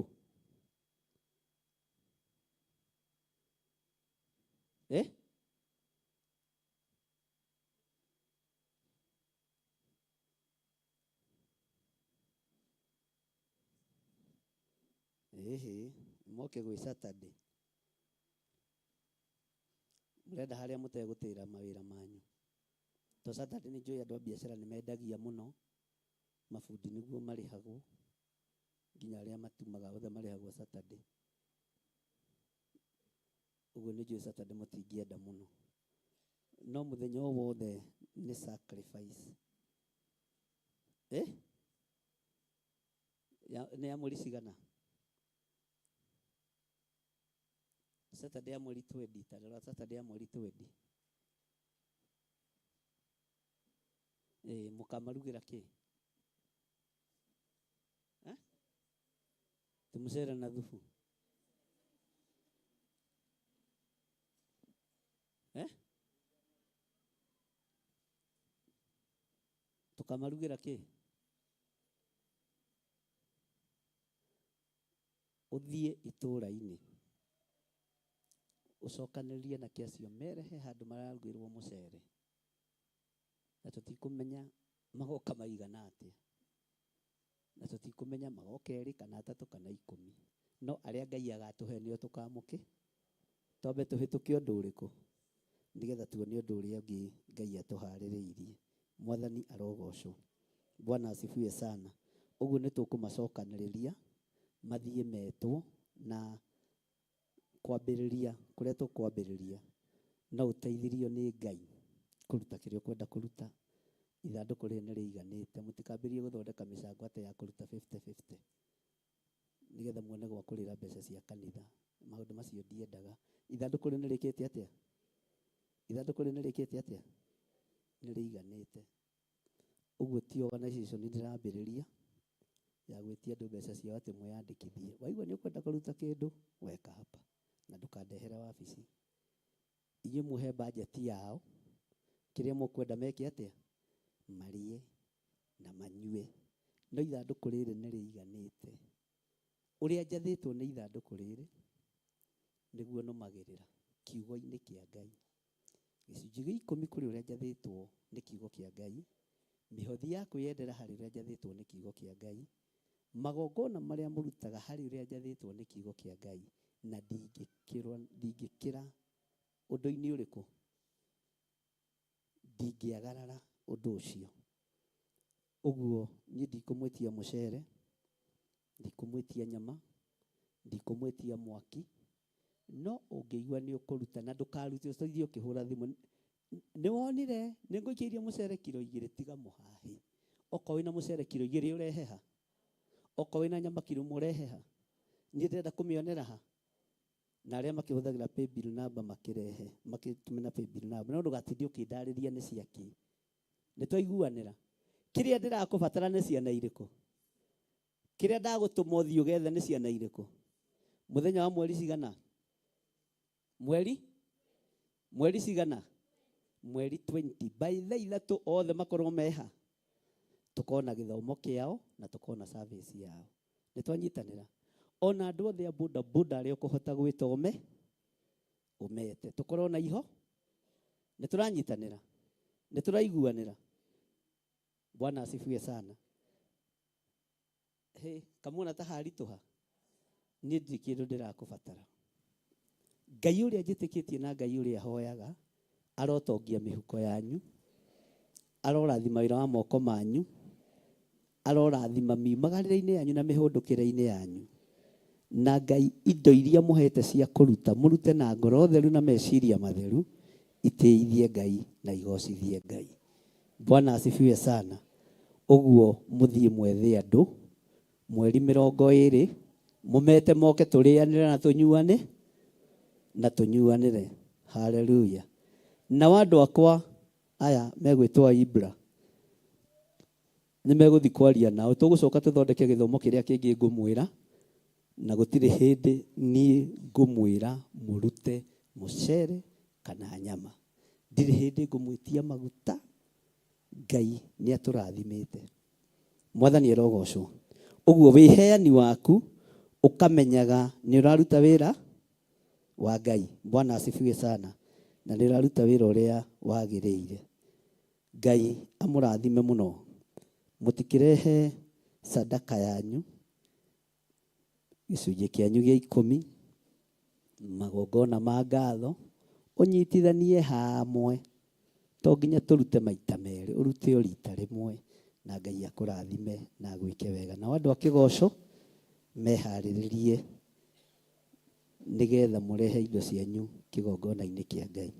Eh? Ĩhĩ, moke gwĩ Saturday. Mũrenda harĩa mũtegũtĩra mawĩra manyu. To Saturday nĩ njũĩ andũ a biacara nĩ mendagia mũno, mabundi nĩguo marĩhagwo, nginya arĩa matumaga othe marĩhagwo Saturday. Ũguo nĩ njũĩ Saturday mũtingĩenda mũno. No mũthenya o wothe nĩ sacrifice. Eh? Ya, nĩ ya mweri cigana? Saturday ya mweri 20, ta rora Saturday ya mweri 20. Eh, mũkamarugĩra kĩ? Eh? Tũmũcere na thubu. Eh? Tũkamarugĩra kĩ? Ũthiĩ itũũra-inĩ ũcokanĩrĩrie anake acio merehe handũ mararugĩrwo mũcere na tũtikũmenya magoka maigana atĩa na tũtikũmenya magoka erĩ kana atatũ kana ikũmi no arĩa Ngai agatũhe nĩo tũkamũkĩ twambe tũhĩtũke ũndũ ũrĩkũ nĩgetha tuone ũndũ ũrĩa ũngĩ Ngai atũharĩrĩirie. Mwathani arogocwo. Bwana asifiwe sana. Ũguo nĩ tũkũmacokanĩrĩria mathiĩ metwo na kwambĩrĩria kũrĩa tũkwambĩrĩria no ũteithirio nĩ Ngai kũruta kĩrĩa ũkwenda kũruta. Ithandũkũ rĩrĩ nĩ rĩiganĩte. Mũtikambĩrĩrie gũthondeka mĩcango atĩ ya kũruta 50-50 nĩgetha muone gwa kũrĩra mbeca cia kanitha. Maũndũ macio ndiendaga. Ithandũkũ rĩrĩ nĩ rĩkĩte atĩa? Ithandũkũ rĩrĩ nĩ rĩkĩte atĩa? Nĩ rĩiganĩte. Ũguo ti organization ndĩrambĩrĩria ya gwĩtia andũ mbeca ciao atĩ mwĩyandĩkithie. Waigua nĩ ũkwenda kũruta kĩndũ, weka hapa na ndũkandehere wabici. Inyuĩ mũhe budget yao, kĩrĩa mũkwenda meke atĩa? Marĩe na manyue. No ithandũkũ rĩrĩ nĩ rĩiganĩte. Ũrĩa njathĩtwo nĩ ithandũkũ rĩrĩ, nĩguo nũmagĩrĩra kiugo-inĩ kĩa Ngai. Gĩcunjĩ gĩa ikũmi kũrĩ ũrĩa njathĩtwo nĩ kiugo kĩa Ngai, mĩhothi ya kwĩyendera harĩ ũrĩa njathĩtwo nĩ kiugo kĩa Ngai, magongona marĩa mũrutaga harĩ ũrĩa njathĩtwo nĩ kiugo kĩa Ngai, na ndingĩkĩra ũndũ-inĩ ũrĩkũ? Ndingĩagarara ũndũ ũcio. Ũguo niĩ ndikũmwĩtia mũcere, ndikũmwĩtia nyama, ndikũmwĩtia mwaki, no ũngĩigua nĩ ũkũruta na ndũkarute ũcithie ũkĩhũra thimũ. Nĩ wonire nĩ ngũikĩirie mũcere kiro igĩrĩ, tiga mũhahĩ. Okorwo wĩna mũcere kiro igĩrĩ ũrehe ha? Okorwo wĩna nyama kiro ĩmwe ũrehe ha? Niĩ ndĩrenda kũmĩonera ha? Na arĩa makĩhũthagĩra paybill number makĩrehe, makĩtũmĩra paybill number. No ndũgatinde ũkĩndarĩria nĩ cia kĩ. Nĩ twaiguanĩra? Kĩrĩa ndĩrakũbatara nĩ ciana irĩkũ? Kĩrĩa ndagũtũma ũthiĩ ũgethe nĩ ciana irĩkũ? Mũthenya wa mweri cigana? Mweri? Mweri cigana? Mweri 20. By thaa ithatũ othe makorwo meha. Tũkona gĩthomo kĩao na tũkona service yao. Nĩ twanyitanĩra? Ona andũ othe a boda boda arĩa ũkũhota gwĩta ũme, ũmete. Tũkorwo na iho? Nĩ tũranyitanĩra? Nĩ tũraiguanĩra? Bwana asifiwe sana. Hĩ, kamuona ta haritũha? Niĩ ndirĩ kĩndũ ndĩrakũbatara. Ngai ũrĩa njĩtĩkĩtie na Ngai ũrĩa hoyaga, arotongia mĩhuko yanyu, arorathima wĩra wa moko manyu, arorathima miumagarĩre-inĩ yanyu na mĩhũndũkĩre-inĩ yanyu. Na Ngai indo iria mũhete cia kũruta, mũrute na ngoro theru na meciria matheru, itĩithie Ngai na igocithie Ngai. Bwana asifiwe sana. Ũguo mũthiĩ mwethe andũ, mweri mĩrongo ĩrĩ, mũmete moke tũrĩanĩre na tũnyuane. Na tũnyuanĩre. Haleluya. Nao andũ akwa aya megwĩtwo Ibra nĩ megũthiĩ kwaria nao. Tũgũcoka tũthondeke gĩthomo kĩrĩa kĩngĩ ngũmwĩra, na gũtirĩ hĩndĩ niĩ ngũmwĩra mũrute mũcere kana nyama. Ndirĩ hĩndĩ ngũmwĩtia maguta. Ngai nĩ atũrathimĩte. Mwathani arogocwo. Ũguo wĩheani waku ũkamenyaga nĩ ũraruta wĩra wa Ngai. Bwana asifiwe sana. Na nĩ ũraruta wĩra ũrĩa wagĩrĩire. Ngai amũrathime mũno. Mũtikĩrehe sadaka yanyu, gĩcunjĩ kĩanyu gĩa ikũmi, magongona ma ngatho, ũnyitithanie hamwe. To nginya tũrute maita merĩ, ũrute o rita rĩmwe na Ngai akũrathime na agwĩke wega. Nao andũ a kĩgoco meharĩrĩrie nĩgetha mũrehe indo cianyu kĩgongona-inĩ kĩa Ngai.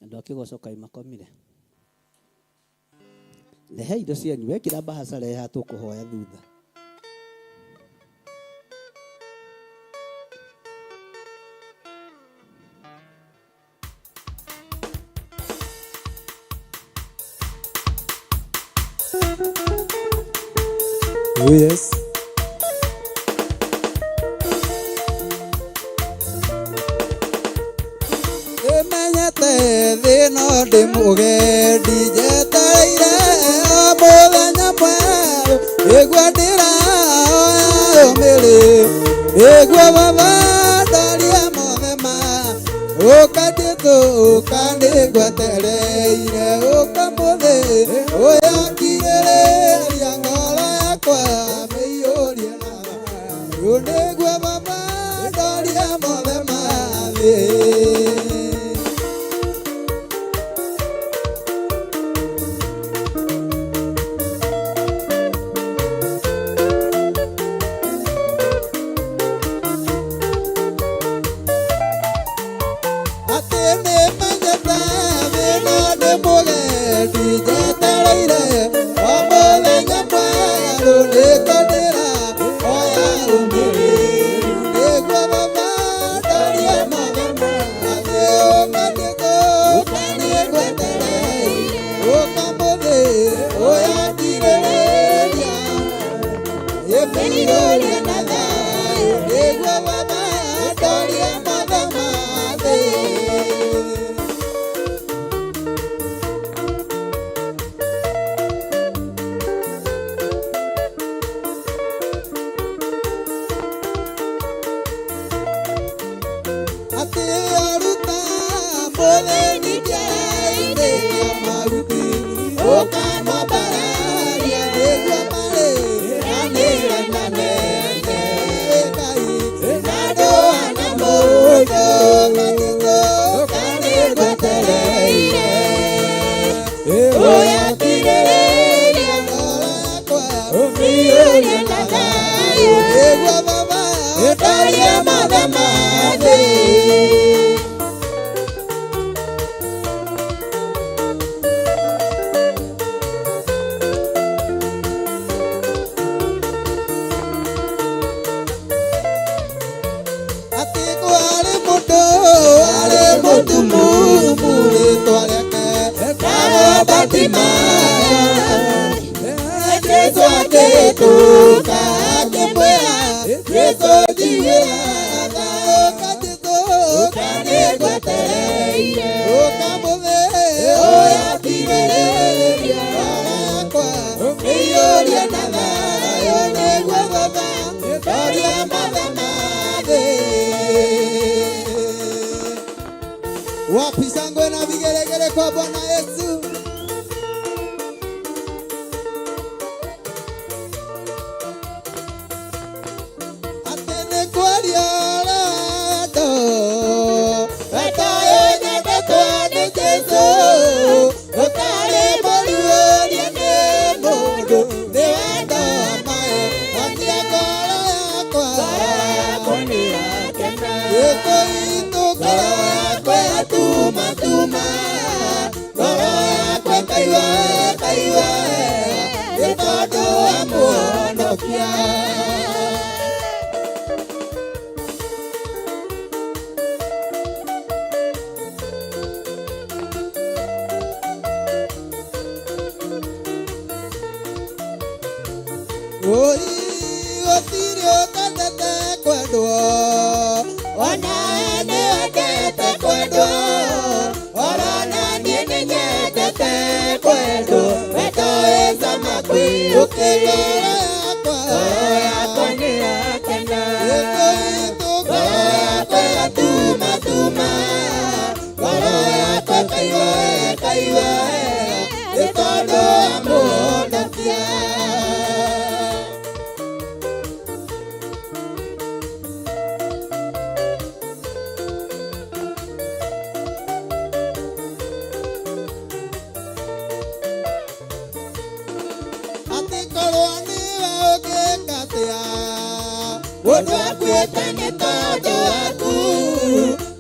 Andũ a kĩgoco kaĩ makomire? Rehe indo cianyu, wekĩra mbahaca reha tũkũhoya thutha.
Oh yes. Ĩmenyete thĩ no ndĩ mũgendi njetereire o mũthenya mwerũ nĩguo ndĩrahoya ũmĩrĩ nĩguo baba ndorie mothe ma ũka Jesũ ũka nĩngwetereire ũka mũthĩ ũyũ ngirĩrĩria ngoro yakwa mĩiyũrie na thayũ nĩguo baba ndorie mothe ma thĩ. Atĩ nĩmenyete thĩ no ndĩ mũgendi njetereire o mũthenya mwerũ nĩko ndĩrahoya ũmĩrĩru nĩguo baba ndorie mothe ma thĩ ũka Jesũ ũka nĩngwetereire ũka mũthĩ ũyũ ngirĩrĩria ĩmĩiyũrie na thayũ nĩguo baba ndorie mothe ma thĩ. Atĩ aruta mũthĩni kĩara-inĩ kĩa mahuti ũkamwambararia nĩguo marĩranĩre na nene Ngai na ndũhana mũndũ ũka Jesũ ũka nĩngwetereire ũyũ ngirĩrĩria ngoro yakwa ũmĩiyũrie na thayũ nĩguo baba ndorie mothe ma thĩ. Atĩ kwarĩ mũndũ arĩ mũtumumu rĩtwa rĩake etagwo Bartimayo. Jesũ akĩhĩtũka akĩmwĩra Jesũ njiguĩra tha ũka Jesũ ũka nĩngwetereire ũka mũthĩ ũyũ ngirĩrĩria ngoro yakwa ũmĩiyũrie na thayũ nĩguo baba ndorie mothe ma thĩ. Wapi shangwe na vigelegele kwa Bwana Yesu? Atĩ nĩ kwaria wendo, wendo ũyũ nyendetwo nĩ Jesũ, ũtarĩ mũruũrie nĩ mũndũ, nĩ wendo maĩ, ngoro yakwa, Jesũ witũ ngoro yakwa yatuma tuma, ngoro yakwa ĩkaigua ĩkaigua wega nĩ tondũ wa mũhonokia. Oi, gũtirĩ ũtendete kwendwo, ona nĩ wendete kwendwo, orona niĩ nĩ nyendete kwendwo, wendo wĩ cama kwĩyũkĩra. Ngoro yakwa nĩrakena, ngoro yakwa yatumatuma, ngoro yakwa ĩkaigua wega, ĩkaigua wega, nĩ tondũ wa mũhonokia. Atĩ korwo nĩwe ũngĩka atĩa, mũndũ akuĩte nĩ tondũ waku,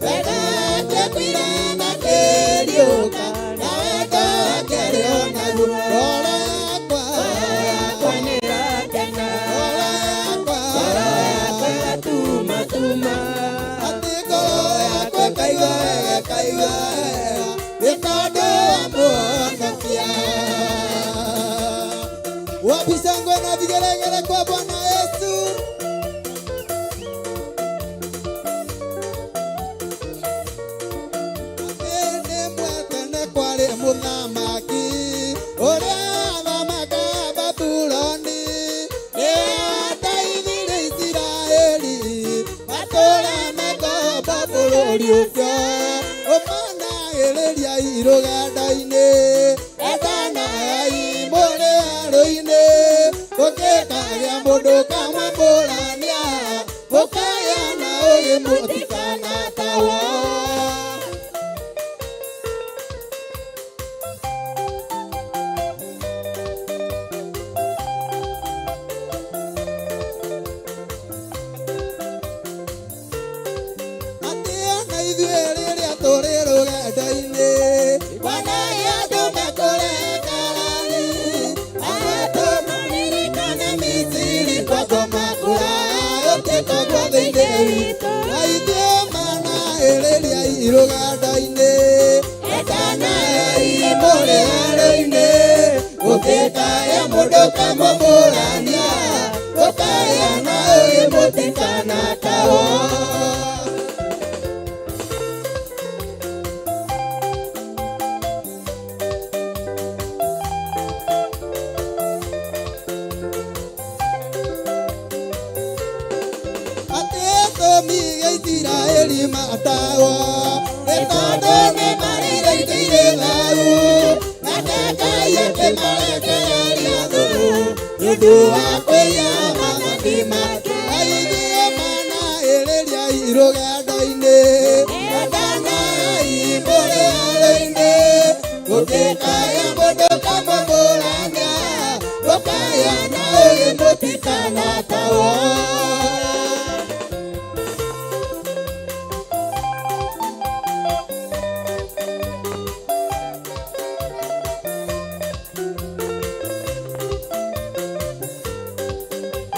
wendo wake akuire makĩriũka, na wendo wake arĩ o naguo. Ngoro yakwa nĩrakena, ngoro yakwa yatumatuma, atĩ ngoro yakwa ĩkaigua wega, ĩkaigua wega, nĩ tondũ wa mũhonokia. Wapi shangwe na vigelegele kwa Bwana Yesu? Nĩ mwetene kwarĩ mũthamaki ũrĩa athamakaga Babuloni, nĩwe wateithirie Isiraeli matũũre mengombo bũrũri ũcio. Ũmanagĩrĩria rũgendo-inĩ, endanagai mũrĩ werũ-inĩ, gũkĩkagĩa mũndũ kamwambũrania, mũkagĩa na ũũgĩ mũtikanatahwo. Atĩ ona ithuĩ rĩrĩa tũrĩ rũgendo-inĩ, kwanagia andũ mekũrekarani, atũmaririkane Misiri kwa kũmakũra, gũtĩkagwo thĩinĩ witũ. Na ithuĩ manahĩrĩria rũgendo-inĩ, endanagai mũrĩ werũ-inĩ, gũtĩkagĩa mũndũ kamũmũrania, mũkagĩa na ũũgĩ mũtikanatahwo. Atĩ tũmi gĩa Isiraeli matahwo, nĩ tondũ nĩmarĩrĩitĩire thayũ, nake Ngai akĩmarekereria thũ, nĩ ũndũ wa kwĩya maathani make. Na ithuĩ manahĩrĩria rũgendo-inĩ, endanagai mũrĩ werũ-inĩ, gũtĩkagĩa mũndũ kamũmũrania, mũkagĩa na ũũgĩ mũtikanatahwo.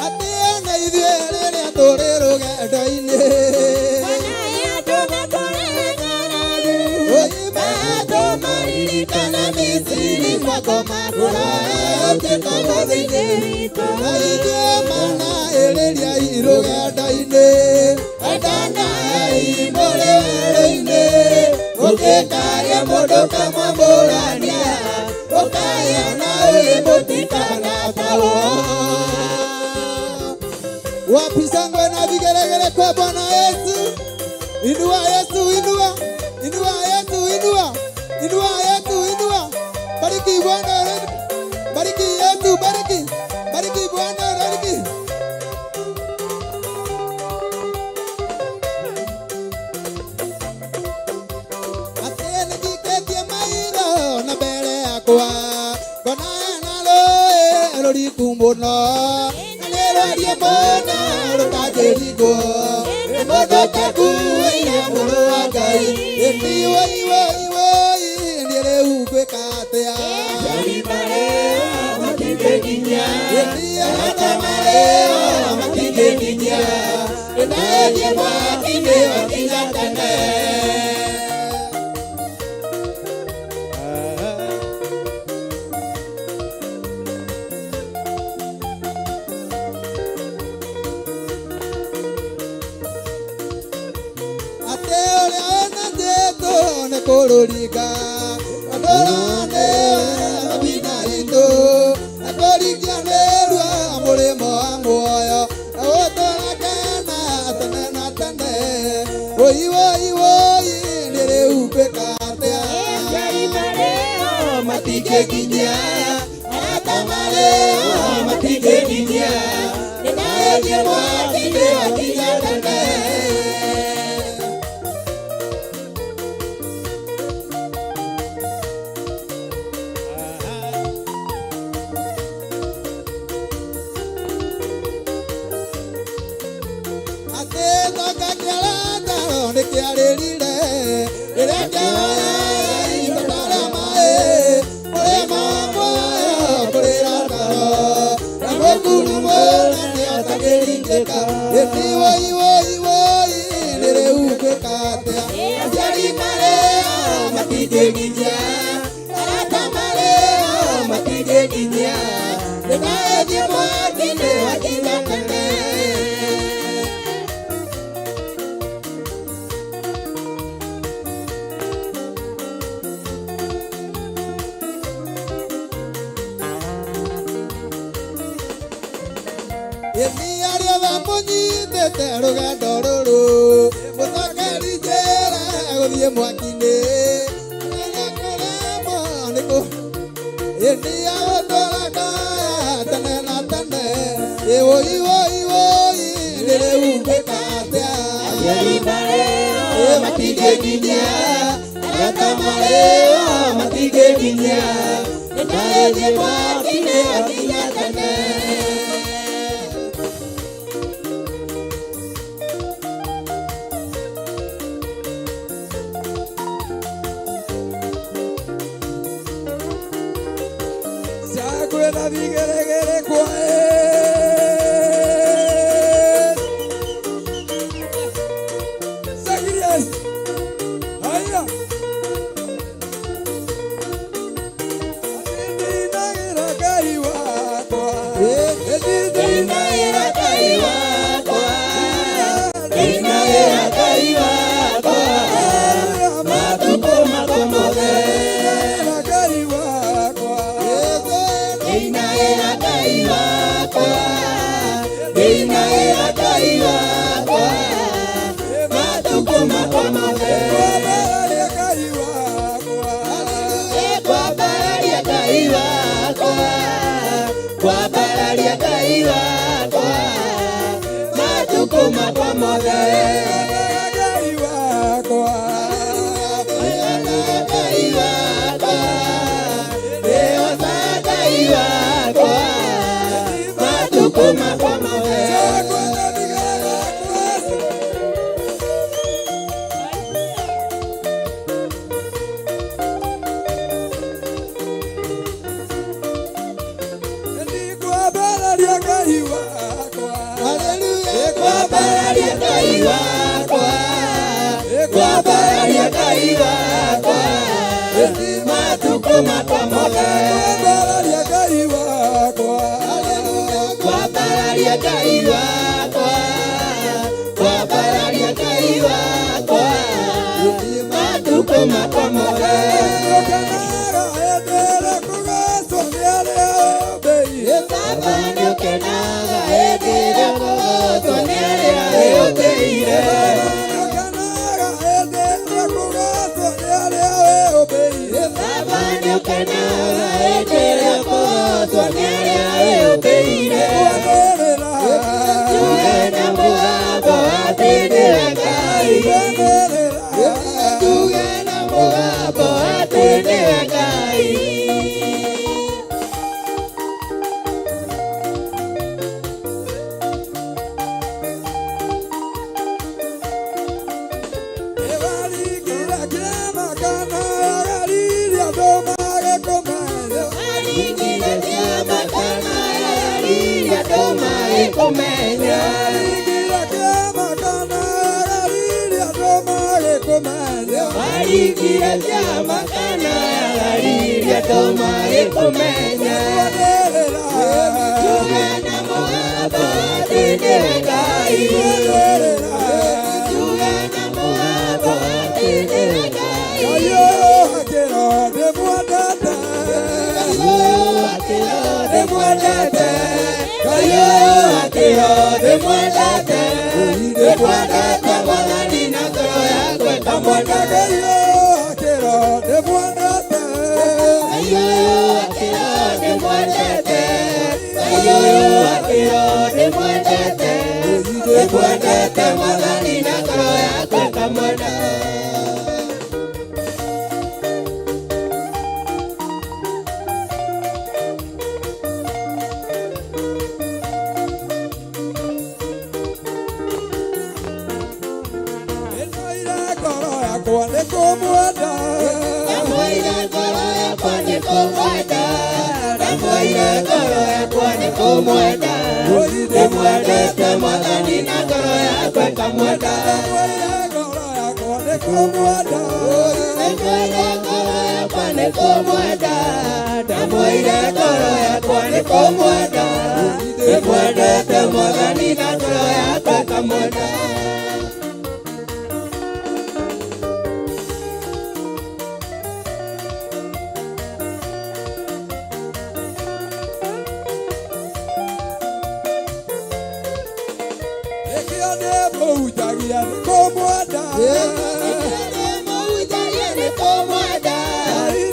Atĩ ona ithuĩ rĩrĩa tũrĩ rũgendo-inĩ, maririkana Misiri kwa kũmakũra, gũtĩkagwo thĩinĩ witũ. Na ithuĩ manahĩrĩria rũgendo-inĩ, endanagai mũrĩ werũ-inĩ, gũtĩkagĩa mũndũ kamwambũrania, mũkagĩa na ũũgĩ mũtikanatahwo. Wapi shangwe na vigelegele kwa Bwana Yesu? Inua Yesu, inua, inua Yesu, inua, inua Yesu, inua. Bariki Bwana, bariki Yesu, bariki, bariki Bwana, bariki. Atĩ nĩnjikĩtie maitho na mbere yakwa, ngona hena rũũĩ rũriku mũno, na nĩ rwarie mũno rũtangĩringwo, nĩ mũndũ ũtakuĩire mũrũ wa Ngai. Ĩni woi woi woi, niĩ rĩu ngwĩka ngwĩka atĩa
Aciari marĩo matingĩnginyia
arata marĩo matingĩnginyia ndĩnethiĩ mwaki-inĩ wakinya tene. Atĩ ũrĩa wĩna Jesũ nĩ kũrũringa ndũrane mabina itũ na kũringia nĩrua mũrĩmo wa muoyo na gũtũra kena tene na tene. Woi woi woi nĩ rĩu ngwĩka atĩa
Aciari marĩo matingĩnginyia arata marĩo matingĩnginyia ndĩnethiĩ mwaki-inĩ wakinya tene.
Atĩ toka kĩa Lazaro nĩkĩarĩrire rĩrĩa kĩoya ibatara maĩ mũrĩmo wa muoyo kũrĩ Lazaro na mũkuru mũnene ũtangĩringĩka. Ĩni woi woi woi nĩ rĩu ngwĩka atĩa
Aciari marĩo matingĩnginyia arata marĩo matingĩnginyia ndĩnethiĩ mwaki-inĩ wakinya tene.
Ĩni arĩa mamũnyitĩte rũgendo rũrũ mũcokeri njĩra gũthiĩ mwaki-inĩ na kũremwo nĩ kũ ĩni agũtũra kaya tene na tene. Ĩ woi woi woi nĩ rĩu ngwĩka atĩa
Aciari marĩo matingĩnginyia arata marĩo matingĩnginyia ndĩnethiĩ mwaki-inĩ wakinya tene.
Shangwe na vigelegele kwa Zacharias. Haya. Ndinagira Ngai wakwa.
Ndinagira Ngai wakwa ndinagira Ngai wakwa matukũ makwa mothe.
Ndinagira Ngai wakwa.
Ndinagira Ngai wakwa ndinagira Ngai wakwa matukũ makwa mothe.
Kwambararia Ngai wakwa.
Kwambararia Ngai wakwa kwambararia Ngai wakwa matukũ makwa mothe.
Ngai wakwa.
Ngai wakwa ndĩhoca Ngai wakwa matukũ makwa mothe.
Shangwe na vigelegele kwa Yesu. Ndikwambararia Ngai wakwa.
Haleluya
Kwambararia Ngai wakwa kwambararia Ngai wakwa matukũ makwa mothe.
Kwambararia Ngai wakwa.
Kwambararia Ngai wakwa kwambararia Ngai wakwa matukũ makwa mothe.
Nĩũkenaga hĩndĩ ĩrĩa kũgocwo nĩ arĩa ũmbĩire.
Baba nĩũkenaga hĩndĩ ĩrĩa kũgocwo nĩ arĩa ũmbĩire.
Nĩũkenaga hĩndĩ ĩrĩa kũgocwo nĩ arĩa ũmbĩire.
Baba nĩũkenaga hĩndĩ ĩrĩa kũgocwo nĩ arĩa ũmbĩire.
Kwanĩrĩra.
Tuge na mũgambo atĩ nĩwe Ngai.
Kwanĩrĩra.
Tuge na mũgambo atĩ nĩwe Ngai.
Ĩbaringĩra kĩama kana agariria andũ.
Aringire kĩama kana Galili andũ magĩkũmenya.
Aringire kĩama kana Galili andũ magĩkũmenya.
Aringire kĩama kana Galili andũ magĩkũmenya. Tuge na mũgambo atĩ nĩwe Ngai. Tuge na mũgambo atĩ nĩwe Ngai.
Ngai ũyũ akĩro ndĩmwendete.
Ngai ũyũ akĩro ndĩmwendete. Ngai ũyũ akĩro ndĩmwendete. Ndĩmwendete Mwathani na ngoro yakwa
Ndamwenda
ndamwendete.
Ngai ũyũ akĩro ndĩmwendete.
Ngai ũyũ akĩro ndĩmwendete. Ngai ũyũ akĩro ndĩmwendete. Ndĩmwendete Mwathani na ngoro yakwa ndamwenda.
Nĩndoire ngoro yakwa nĩ kũmwenda.
Ndamwĩire ngoro yakwa nĩ kũmwenda. Ndamwĩire ngoro yakwa nĩ kũmwenda. Ndĩmwendete Mwathani na ngoro yakwa ngamwenda.
Ndamwĩire ngoro yakwa nĩ kũmwenda.
Ndamwĩire ngoro yakwa nĩ kũmwenda. Ndamwĩire ngoro yakwa nĩ kũmwenda. Ndĩmwendete Mwathani na ngoro yakwa ngamwenda.
Nĩkĩo ndĩmũhunjagia nĩ kũmwenda.
Ndĩmũhunjagia nĩ kũmwenda.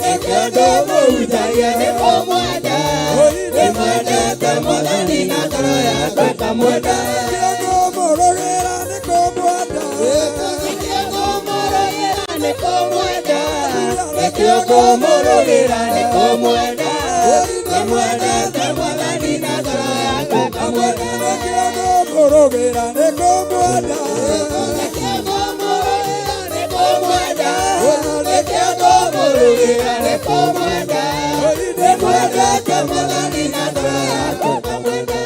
Nĩkĩo ndĩmũhunjagia nĩ kũmwenda. Ndĩmwendete Mwathani na ngoro yakwa ngamwenda.
Nĩkĩo ngũmũrũgĩra nĩ kũmwenda.
Nĩkĩo ngũmũrũgĩra nĩ kũmwenda. Nĩkĩo ngũmũrũgĩra nĩ kũmwenda. Ndĩmwendete Mwathani na ngoro yakwa ngamwenda.
Nĩkĩo ngũmũrũgĩra nĩ kũmwenda.
Nĩkĩo ngũmũrũgĩra nĩ kũmwenda. Nĩkĩo ngũmũrũgĩra nĩ kũmwenda. Ndĩmwendete Mwathani na ngoro yakwa ngamwenda.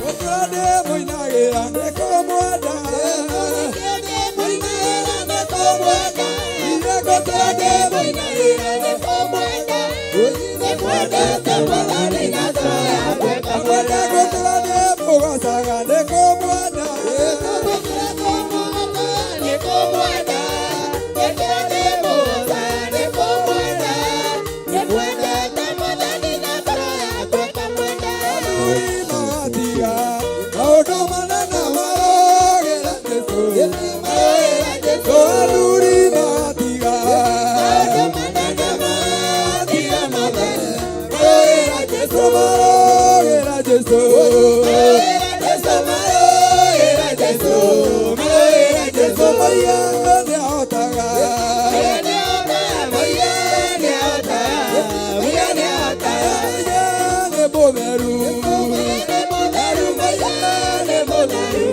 Gũtũra ndĩmũinagĩra nĩ kũmwenda.
Nĩkĩo ndĩmũinagĩra nĩ kũmwenda.
Gũtũra ndĩmũinagĩra
nĩ kũmwenda. Ndĩmwendete Mwathani na ngoro yakwa
Ndamwenda
ngamwenda.
gũtũra ndĩmũgocaga nĩ kũmwenda.
Nĩ kũmwenda. Nĩkĩo ndĩmũgocaga nĩ kũmwenda. Ndĩmwendete Mwathani na ngoro yakwa ngamwenda.
Athuri magatiga maũndũ manene marogera Jesũ.
Marogera Jesũ.
Athuri magatiga
Maũndũ manene matiga Mwathani. Marogera Jesũ.
marogera Jesũ.
Marogera Jesũ, marogera Jesũ. Marogera Jesũ.
Maria nĩahotaga.
Maria nĩahotaga, Maria nĩahotaga, Maria nĩahotaga.
Maria nĩ mũtheru.
Maria nĩ mũtheru, Maria nĩ mũtheru,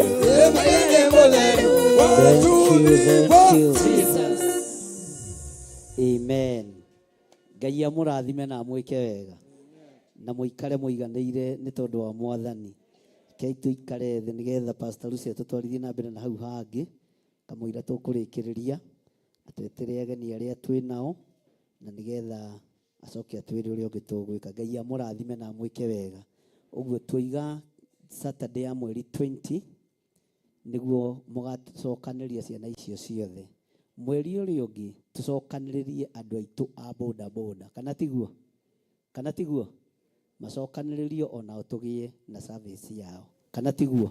Maria nĩ mũtheru.
One,
Thank
two,
you,
three,
thank
four.
you.
Jesus.
Amen. Ngai amũrathime na amwĩke wega na mũikare mũiganĩire nĩ tondũ wa mwathani. Rekei tũikare thĩ nĩgetha Pastor Lucy atũtwarithie na mbere na hau hangĩ kamũira tũkũrĩkĩrĩria na twetere ageni arĩa twĩ nao na nĩgetha acoke atwĩre ũrĩa ũngĩ tũgwĩka. Ngai amũrathime na amwĩke wega. Ũguo tũiga Saturday ya mweri 20 nĩguo mũgacokanĩria ciana icio ciothe. Mweri ũrĩa ũngĩ tũcokanĩrĩrie andũ aitũ a boda boda, kana tiguo? Kana tiguo? Macokanĩrĩrio onao tũgĩe na service yao, kana tiguo?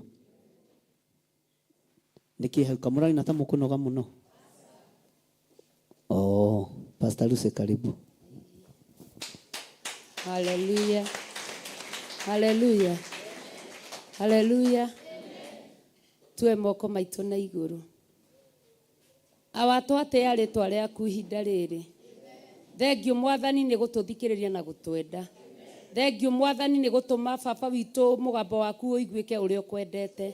Nĩkĩ hau kamũraina ta mũkũnoga mũno? Oh, Pastor Lucy karibu.
Haleluya. Haleluya. Haleluya. Tuwe moko maitũ na igũrũ. Awa twatĩa rĩtwa rĩaku ihinda rĩrĩ. Thengiũ mwathani nĩ gũtũthikĩrĩria na gũtwenda. Thengiũ Mwathani nĩ gũtũma baba witũ mũgambo waku ũiguĩke ũrĩa ũkwendete.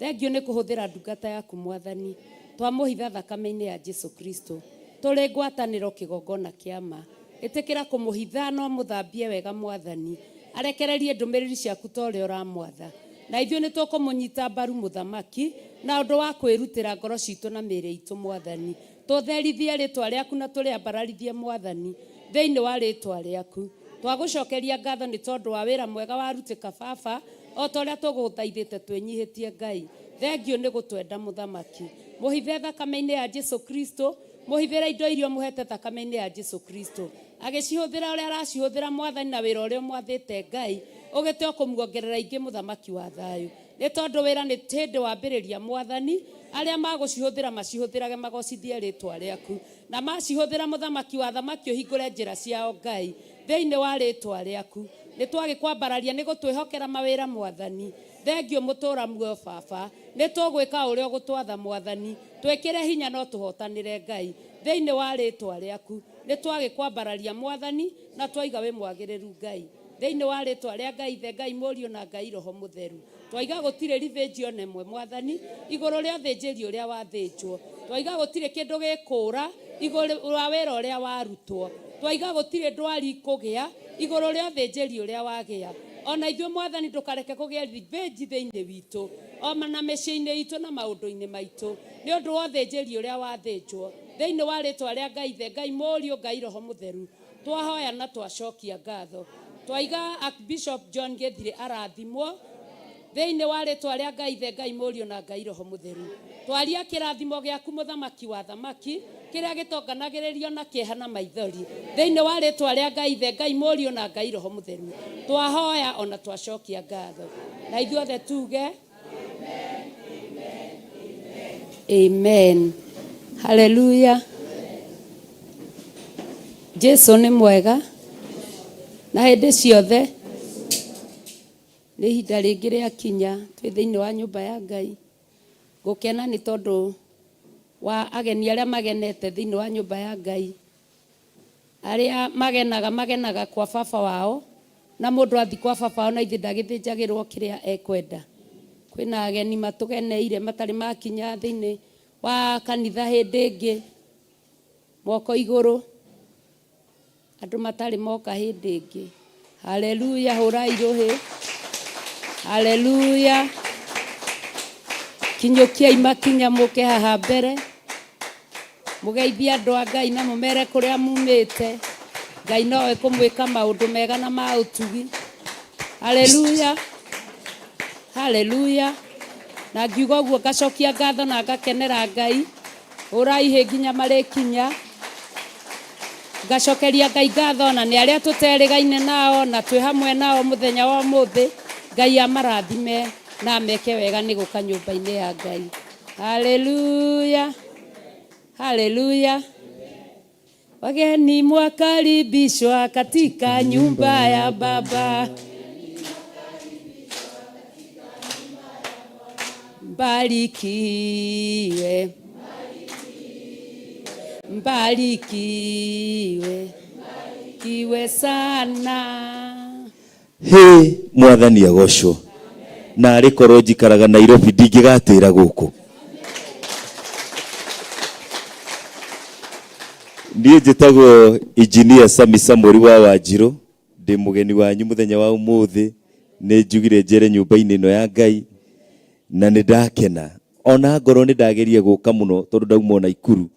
Thengiũ nĩ kũhũthĩra ndungata yaku Mwathani. Twamũhitha thakame-inĩ ya Jesu Kristo. Tũrĩ ngwatanĩro kĩgongona kĩa ma. Ĩtĩkĩra kũmũhitha no mũthambie wega Mwathani. Arekererie ndũmĩrĩri ciaku ta ũrĩa ũramwatha. Na ithuĩ nĩ tũkũmũnyita mbaru mũthamaki na ũndũ wa kwĩrutĩra ngoro citũ na mĩĩrĩ itũ Mwathani. Tũtherithie rĩtwa rĩaku na tũrĩambararithie Mwathani thĩinĩ wa rĩtwa rĩaku. Twagũcokeria ngatho nĩ tondũ wa wĩra mwega warutĩka baba o ta ũrĩa tũgũthaithĩte twĩnyihĩtie Ngai. Thengiũ nĩ gũtwenda mũthamaki. Mũhithe thakame-inĩ ya Jesu Kristo, mũhithĩre indo iria ũmũhete thakame-inĩ ya Jesu Kristo. Agĩcihũthĩra ũrĩa aracihũthĩra Mwathani na wĩra ũrĩa ũmwathĩte Ngai, ũgĩte ũkũmuongerera ingĩ mũthamaki wa thayũ. Nĩ tondũ wĩra nĩ hĩndĩ wambĩrĩria Mwathani, arĩa magũcihũthĩra macihũthĩrage magocithie rĩtwa rĩaku. Na macihũthĩra mũthamaki wa athamaki ũhingũre njĩra ciao Ngai, thĩinĩ wa rĩtwa rĩaku. Nĩ twagĩkwambararia nĩ gũtwĩhokera mawĩra Mwathani. Thengiũ mũtũra muoyo baba. Nĩ tũgwĩka ũrĩa ũgũtwatha Mwathani. Twĩkĩre hinya no tũhotanĩre Ngai. Thĩinĩ wa rĩtwa rĩaku. Nĩ twagĩkwambararia Mwathani na twaiga wĩ mwagĩrĩru Ngai. Thĩinĩ wa rĩtwa rĩa Ngai Ithe, Ngai Mũriũ na Ngai Roho Mũtheru. Twaiga gũtirĩ ribĩnji ona ĩmwe Mwathani igũrũ rĩa ũthĩnjĩri ũrĩa wathĩnjwo. Twaiga gũtirĩ kĩndũ gĩkũra igũrũ wa wĩra ũrĩa warutwo. Twaiga gũtirĩ ndwari ikũgĩa igũrũ rĩa ũthĩnjĩri ũrĩa wagĩa. Ona ithuĩ Mwathani ndũkareke kũgĩe ribĩnji thĩinĩ witũ ona mĩciĩ-inĩ itũ na maũndũ-inĩ maitũ nĩ ũndũ wa ũthĩnjĩri ũrĩa wathĩnjwo. Thĩinĩ wa rĩtwa rĩa Ngai Ithe, Ngai Mũriũ, Ngai Roho Mũtheru. Twahoya na twacokia ngatho. Twaiga Archbishop John Gĩthirĩ arathimwo thĩinĩ wa rĩtwa rĩa Ngai Ithe, Ngai Mũriũ na Ngai Roho Mũtheru. Twaria kĩrathimo gĩaku mũthamaki wa athamaki kĩrĩa gĩtonganagĩrĩrio na kĩeha na maithori thĩinĩ wa rĩtwa rĩa Ngai Ithe, Ngai Mũriũ na Ngai Roho Mũtheru. Twahoya ona twacokia ngatho. Na ithuothe tuge Amen. Hallelujah. Jesu nĩ mwega na hĩndĩ ciothe. Nĩ ihinda rĩngĩ rĩakinya twĩ thĩinĩ wa nyũmba ya Ngai. Gũkena nĩ tondũ wa ageni arĩa magenete thĩinĩ wa nyũmba ya Ngai. Arĩa magenaga magenaga kwa baba wao na mũndũ athi kwa baba wao na ithe ndagĩthĩnjagĩrwo kĩrĩa ekwenda. Kwĩna ageni matũgeneire matarĩ makinya thĩinĩ wa kanitha hĩndĩ ĩngĩ, moko igũrũ, andũ matarĩ moka hĩndĩ ĩngĩ. Haleluya, hũrai rũhĩ. Haleluya. Kinyũkiai makinya mũke haha mbere. Mũgeithie andũ a Ngai na mũmere kũrĩa mumĩte. Ngai nowe kũmwĩka maũndũ mega na ma ũtugi. Haleluya. Haleluya. Na ngiuga ũguo ngacokia ngatho na ngakenera Ngai. Hũrai hĩ nginya marĩkinya. Ngacokeria Ngai ngatho na nĩ arĩa tũterĩgaine nao na twĩ hamwe nao mũthenya wa ũmũthĩ. Ngai amarathime na ameke wega nĩ gũka nyũmba-inĩ ya Ngai. Haleluya. Haleluya. Wageni mwakaribishwa katika nyumba ya Baba. Mbarikiwe. Mbarikiwe. Kiwe sana.
Hĩ mwathani agocwo na arĩ korwo njikaraga Nairobi ndingĩgatĩra gũkũ. Niĩ njĩtagwo Engineer Sami Samori wa Wanjirũ, ndĩ mũgeni wanyu mũthenya wa ũmũthĩ, nĩ njugire njere nyũmba-inĩ ĩno ya Ngai na nĩ ndakena. Ona ngorwo nĩ ndageria gũka mũno tondũ ndauma o Naikuru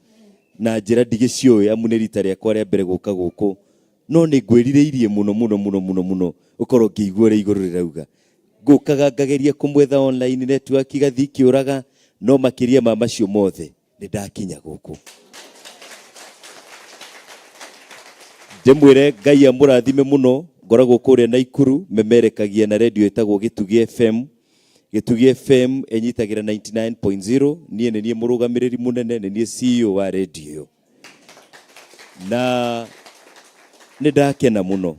na njĩra ndigĩciũĩ amu nĩ rita rĩakwa rĩa mbere gũka gũkũ. No nĩ ngwĩrirĩirie mũno mũno mũno mũno mũno ũkorwo ngĩigua ũrĩa igũrũ rĩrauga. Ngũkaga ngageria kũmwetha online network igathiĩ ikĩũraga, no makĩria ma macio mothe nĩ ndakinya gũkũ. Ndĩmwĩre Ngai amũrathime mũno, ngoragwo kũrĩa Naikuru, memerekagia na redio ĩtagwo Gĩtugi FM. Gĩtugi FM ĩnyitagĩra 99.0, niĩ nĩ niĩ mũrũgamĩrĩri mũnene, nĩ niĩ CEO wa redio ĩyo. Na nĩ ndakena mũno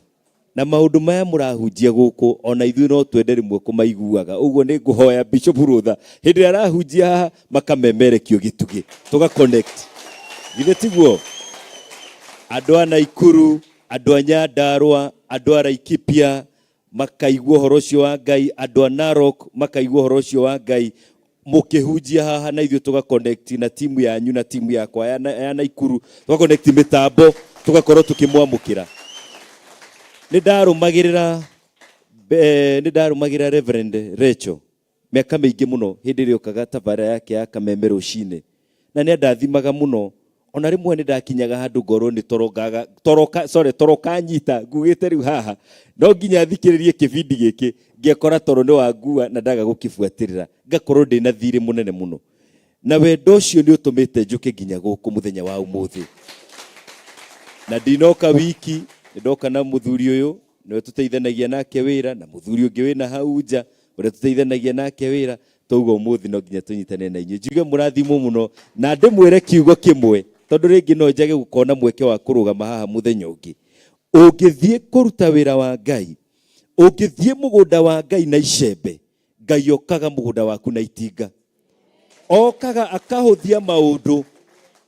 na maũndũ maya mũrahunjia gũkũ, ona ithuĩ no twende rĩmwe kũmaiguaga. Ũguo nĩ ngũhoya Bishop Rũtha hĩndĩ ĩrĩa arahunjia haha makamemerekio Gĩtugĩ, tũga connect. Githĩ tiguo? Andũ a Naikuru, Andũ a Nyandarũa, andũ a Laikipia makaigua ũhoro ũcio wa Ngai, andũ a Narok makaigua ũhoro ũcio wa Ngai, mũkĩhunjia haha na ithuĩ tũga connect na timu yanyu na timu yakwa ya Naikuru, tũga connect mĩtambo tũgakorwo tũkĩmwamũkĩra. Nĩ ndarũmagĩrĩra nĩ ndarũmagĩrĩra Reverend Rachel mĩaka mĩingĩ mũno hĩndĩ ĩrĩa okaga tabarĩra yake ya Kameme rũcinĩ, na nĩ andathimaga mũno. Ona rĩmwe nĩ ndakinyaga handũ ngorwo nĩ toro ngaga, toro ka, sorry, toro kanyita ngugĩte rĩu haha no nginya thikĩrĩrie kĩbindi gĩkĩ, ngekora toro nĩ wangua na ndaga gũkĩbuatĩrĩra, ngakorwo ndĩna thirĩ mũnene mũno. Na wendo ũcio nĩ ũtũmĩte njũke nginya gũkũ mũthenya wa ũmũthĩ. Na ndinoka wiki, nĩ ndoka na mũthuri ũyũ nĩwe tũteithanagia nake wĩra, na mũthuri ũngĩ wĩna hau nja ũrĩa tũteithanagia nake wĩra. Twauga ũmũthĩ no nginya tũnyitane na inyuĩ. Njuge mũrathimwo mũno, na ndĩmwĩre kiugo kĩmwe, tondũ rĩngĩ no njage gũkona mweke wa kũrũgama haha mũthenya ũngĩ. Ũngĩthiĩ kũruta wĩra wa Ngai, ũngĩthiĩ mũgũnda wa Ngai na icembe, Ngai okaga mũgũnda waku na itinga. Okaga akahũthia maũndũ,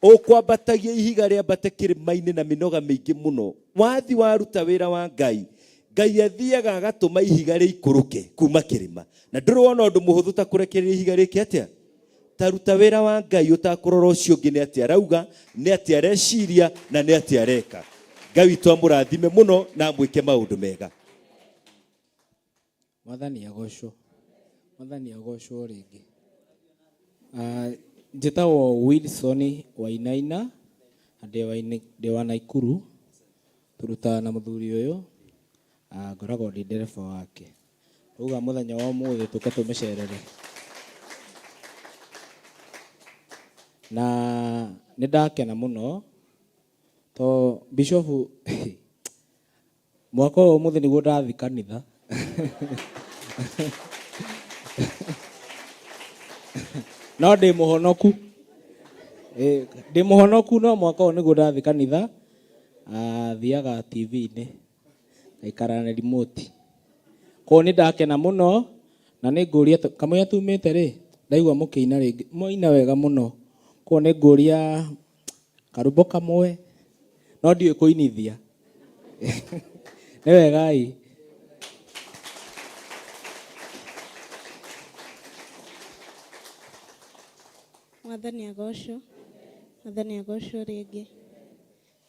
ũkwambatagia ihiga rĩambate kĩrĩma-inĩ na mĩnoga mĩingĩ mũno. Wathi waruta wĩra wa Ngai, Ngai athiaga agatũma ihiga rĩikũrũke kuma kĩrĩma. Na ndũrĩ wona ũndũ mũhũthũ ta kũrekereria ihiga rĩke atĩa? Ta ruta wĩra wa Ngai ũtakũrora ũcio ũngĩ nĩ atĩa arauga, nĩ atĩa areciria, na nĩ atĩa areka. Ngai witũ amũrathime mũno na amwĩke maũndũ mega.
Mwathani agocwo. Mwathani agocwo rĩngĩ. Njĩtagwo Wilson Wainaina na ndĩ wa Naikuru, tũrutaga na mũthuri ũyũ, ngoragwo ndĩ ndereba wake. Twauga mũthenya wa ũmũthĩ tũke tũmĩcerere. Na nĩ ndakena mũno to Bishop mwaka ũyũ ũmũthĩ nĩguo ndathiĩ kanitha. No ndĩ mũhonoku. Ndĩ mũhonoku no mwaka ũyũ nĩguo ndathiĩ kanitha. Thiaga TV-inĩ, ngaikara na remote. Koguo nĩ ndakena mũno na nĩ ngũria kamũira tumĩte rĩ, ndaigua mũkĩina rĩngĩ, mwaina wega mũno. Koguo nĩ ngũria karwĩmbo kamwe, no ndiũĩ kũinithia. Nĩ wega ĩ.
Mwathani agocwo. Mwathani agocwo rĩngĩ.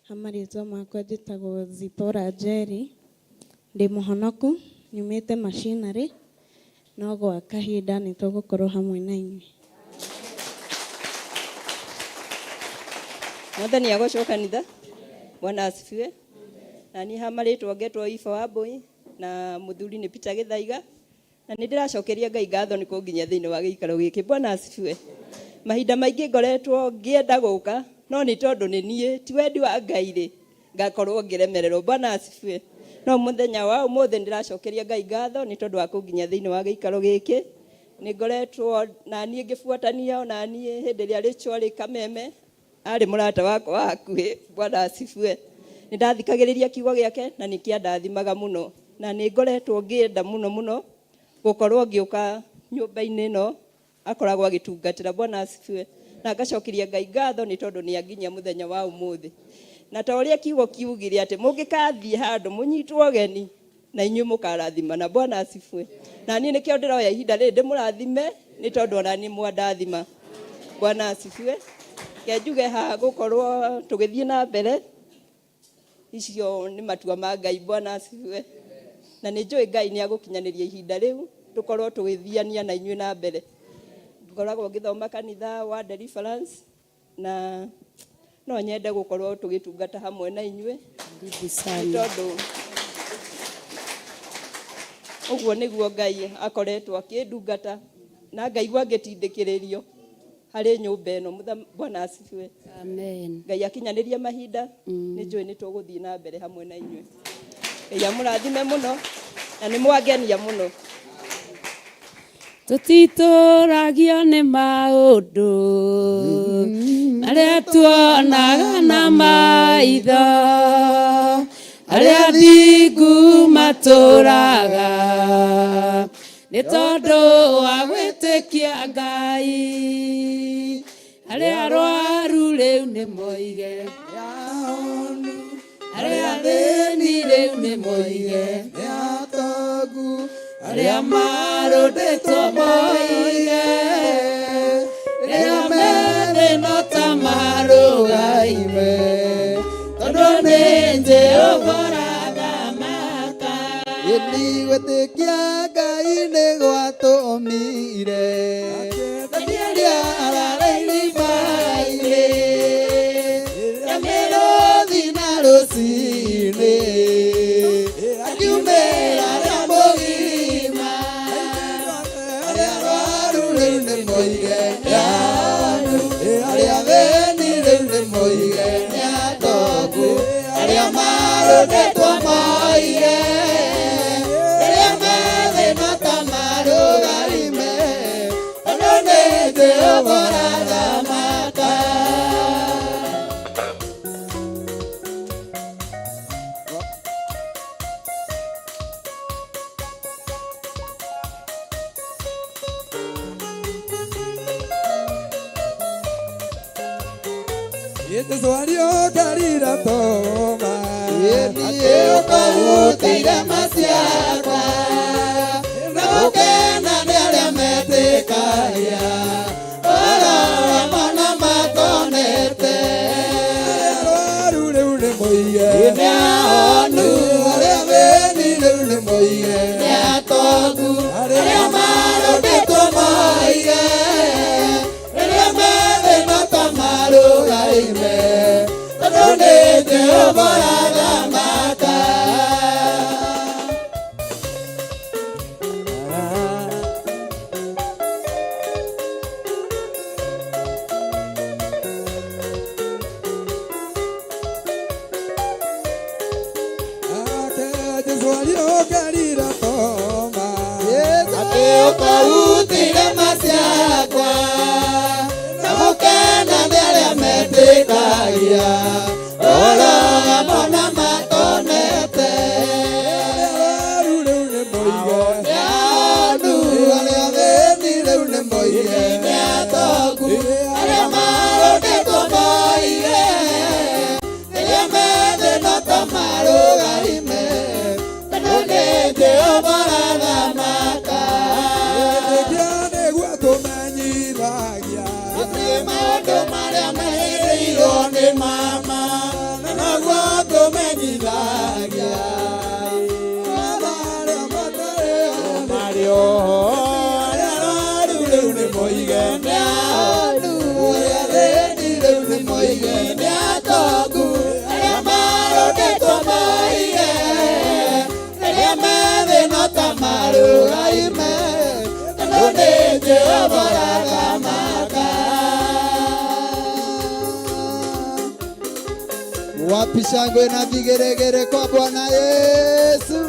Ha marĩtwa makwa njĩtagwo Zipporah Njeri. Ndĩ mũhonoku, nyumĩte machinery, no gwa kahinda nĩ tũgũkorwo hamwe na inyuĩ.
Mwathani agocwo kanitha. Bwana asifiwe. Na niĩ ha marĩtwa ngetwo Eva Wambui na mũthuri nĩ Peter Gĩthaiga. Na nĩ ndĩracokeria Ngai ngatho nĩ kũnginyia thĩinĩ wa gĩikaro gĩkĩ. Bwana asifiwe. Mahinda maingĩ ngoretwo ngĩenda gũka, no nĩ tondũ nĩ niĩ, ti wendi wa Ngai rĩ, ngakorwo ngĩremererwo. Bwana asifiwe. No mũthenya wa ũmũthĩ nĩ ndĩracokeria Ngai ngatho nĩ tondũ wa kũnginyia thĩinĩ wa gĩikaro gĩkĩ. Nĩ ngoretwo na niĩ ngĩbuatania ona niĩ hĩndĩ ĩrĩa Rachel arĩ Kameme, arĩ mũrata wakwa wa hakuhĩ. Bwana asifiwe. Nĩ ndathikagĩrĩria kiugo gĩake na nĩ kĩandathimaga mũno. Na nĩ ngoretwo ngĩenda mũno mũno gũkorwo ngĩũka nyũmba-inĩ ĩno akoragwo agĩtungatĩra. Bwana asifiwe. Na ngacokeria Ngai ngatho nĩ tondũ nĩ anginyia mũthenya wa ũmũthĩ. Na ta ũrĩa kiugo kiugire atĩ mũngĩkathiĩ handũ mũnyitwo ũgeni na inyuĩ mũkarathimana. Bwana asifiwe. Na niĩ nĩkĩo ndĩroya ihinda rĩrĩ ndĩmũrathime nĩ tondũ ona niĩ mwandathima. Bwana asifiwe. Reke njuge haha gũkorwo tũgĩthiĩ na mbere, icio nĩ matua ma Ngai. Bwana asifiwe. Na nĩ njũĩ Ngai nĩ agũkinyanĩria ihinda rĩu tũkorwo tũgĩthiania na inyuĩ na mbere. Ngoragwo ngĩthoma kanitha wa Deliverance na no nyende gũkorwo tũgĩtungata hamwe na inyuĩ.
Karibu sana.
Nĩ tondũ ũguo nĩguo Ngai akoretwo akĩndungata na ngaigua ngĩtindĩkĩrĩrio harĩ nyũmba ĩno. Bwana asifiwe.
Amen.
Ngai akinyanĩria mahinda, nĩ njũĩ nĩ tũgũthiĩ na mbere hamwe na inyuĩ. Ngai amũrathime mũno na nĩ mwangenia mũno.
Tũtitũragio nĩ maũndũ marĩa tuonaga na maitho, arĩa thingu matũraga nĩ tondũ wa gwĩtĩkia Ngai. Arĩa arwaru rĩu nĩ moige,
Arĩa athĩni rĩu nĩ moige nĩ atongu. Arĩa marũndĩtwo moige rĩrĩa methĩ no ta marũgaime. Tondũ nĩ Jehova ũrathamaka.
Ĩni gwĩtĩkia Ngai nĩ gwatũmire Danieli arare irima-inĩ rĩa mĩrũthi na rũcinĩ akiumĩra rĩa mũgima arĩa arwaru rĩu nĩ moige nĩ ahonu arĩa athĩni rĩu nĩ moige nĩ atongu arĩa marũndĩtwo moige rĩrĩa methĩ no ta marũgarime tondũ nĩ Jehova ũrathamaka.
Jesu aliokarira Toma
Atĩ ũkarutĩire maciakwa na gũkena nĩ arĩa metĩkagia ũhoro wa mona matonete.
Arwaru rĩu nĩ moige
Nĩ ahonu
arĩa athĩni rĩu nĩ moige
nĩ atongu arĩa marũndĩtwo moige rĩrĩa methĩ no ta marũgaime tondũ nĩ Jehova ũrathamaka.
Ake Jesu aliokarira Toma
Atĩ ũkarutĩire maciakwa na gũkena nĩ arĩa metĩkagia ũhoro wa mona matonete.
Arwaru rĩu nĩ moige
Nĩ ahonu
Arĩa athĩni rĩu nĩ moige
nĩ atongu arĩa marũndĩtwo moige rĩrĩa methĩ no ta marũgaime tondũ nĩ Jehova ũrathamaka.
Gwĩtĩkia nĩguo tũmenyithagia
Atĩ maũndũ marĩa merĩirwo nĩ mama na noguo tũmenyithagia.
Arĩa matarĩ
Marĩ oho arĩa arwaru rĩu nĩ moige nĩ ahonu arĩa athĩni rĩu nĩ moige nĩ atongu arĩa marũndĩtwo moige rĩrĩa methĩ no ta marũgaime tondũ nĩ Jehova ũrathamaka.
Wapi shangwe na vigeregere kwa Bwana Yesu.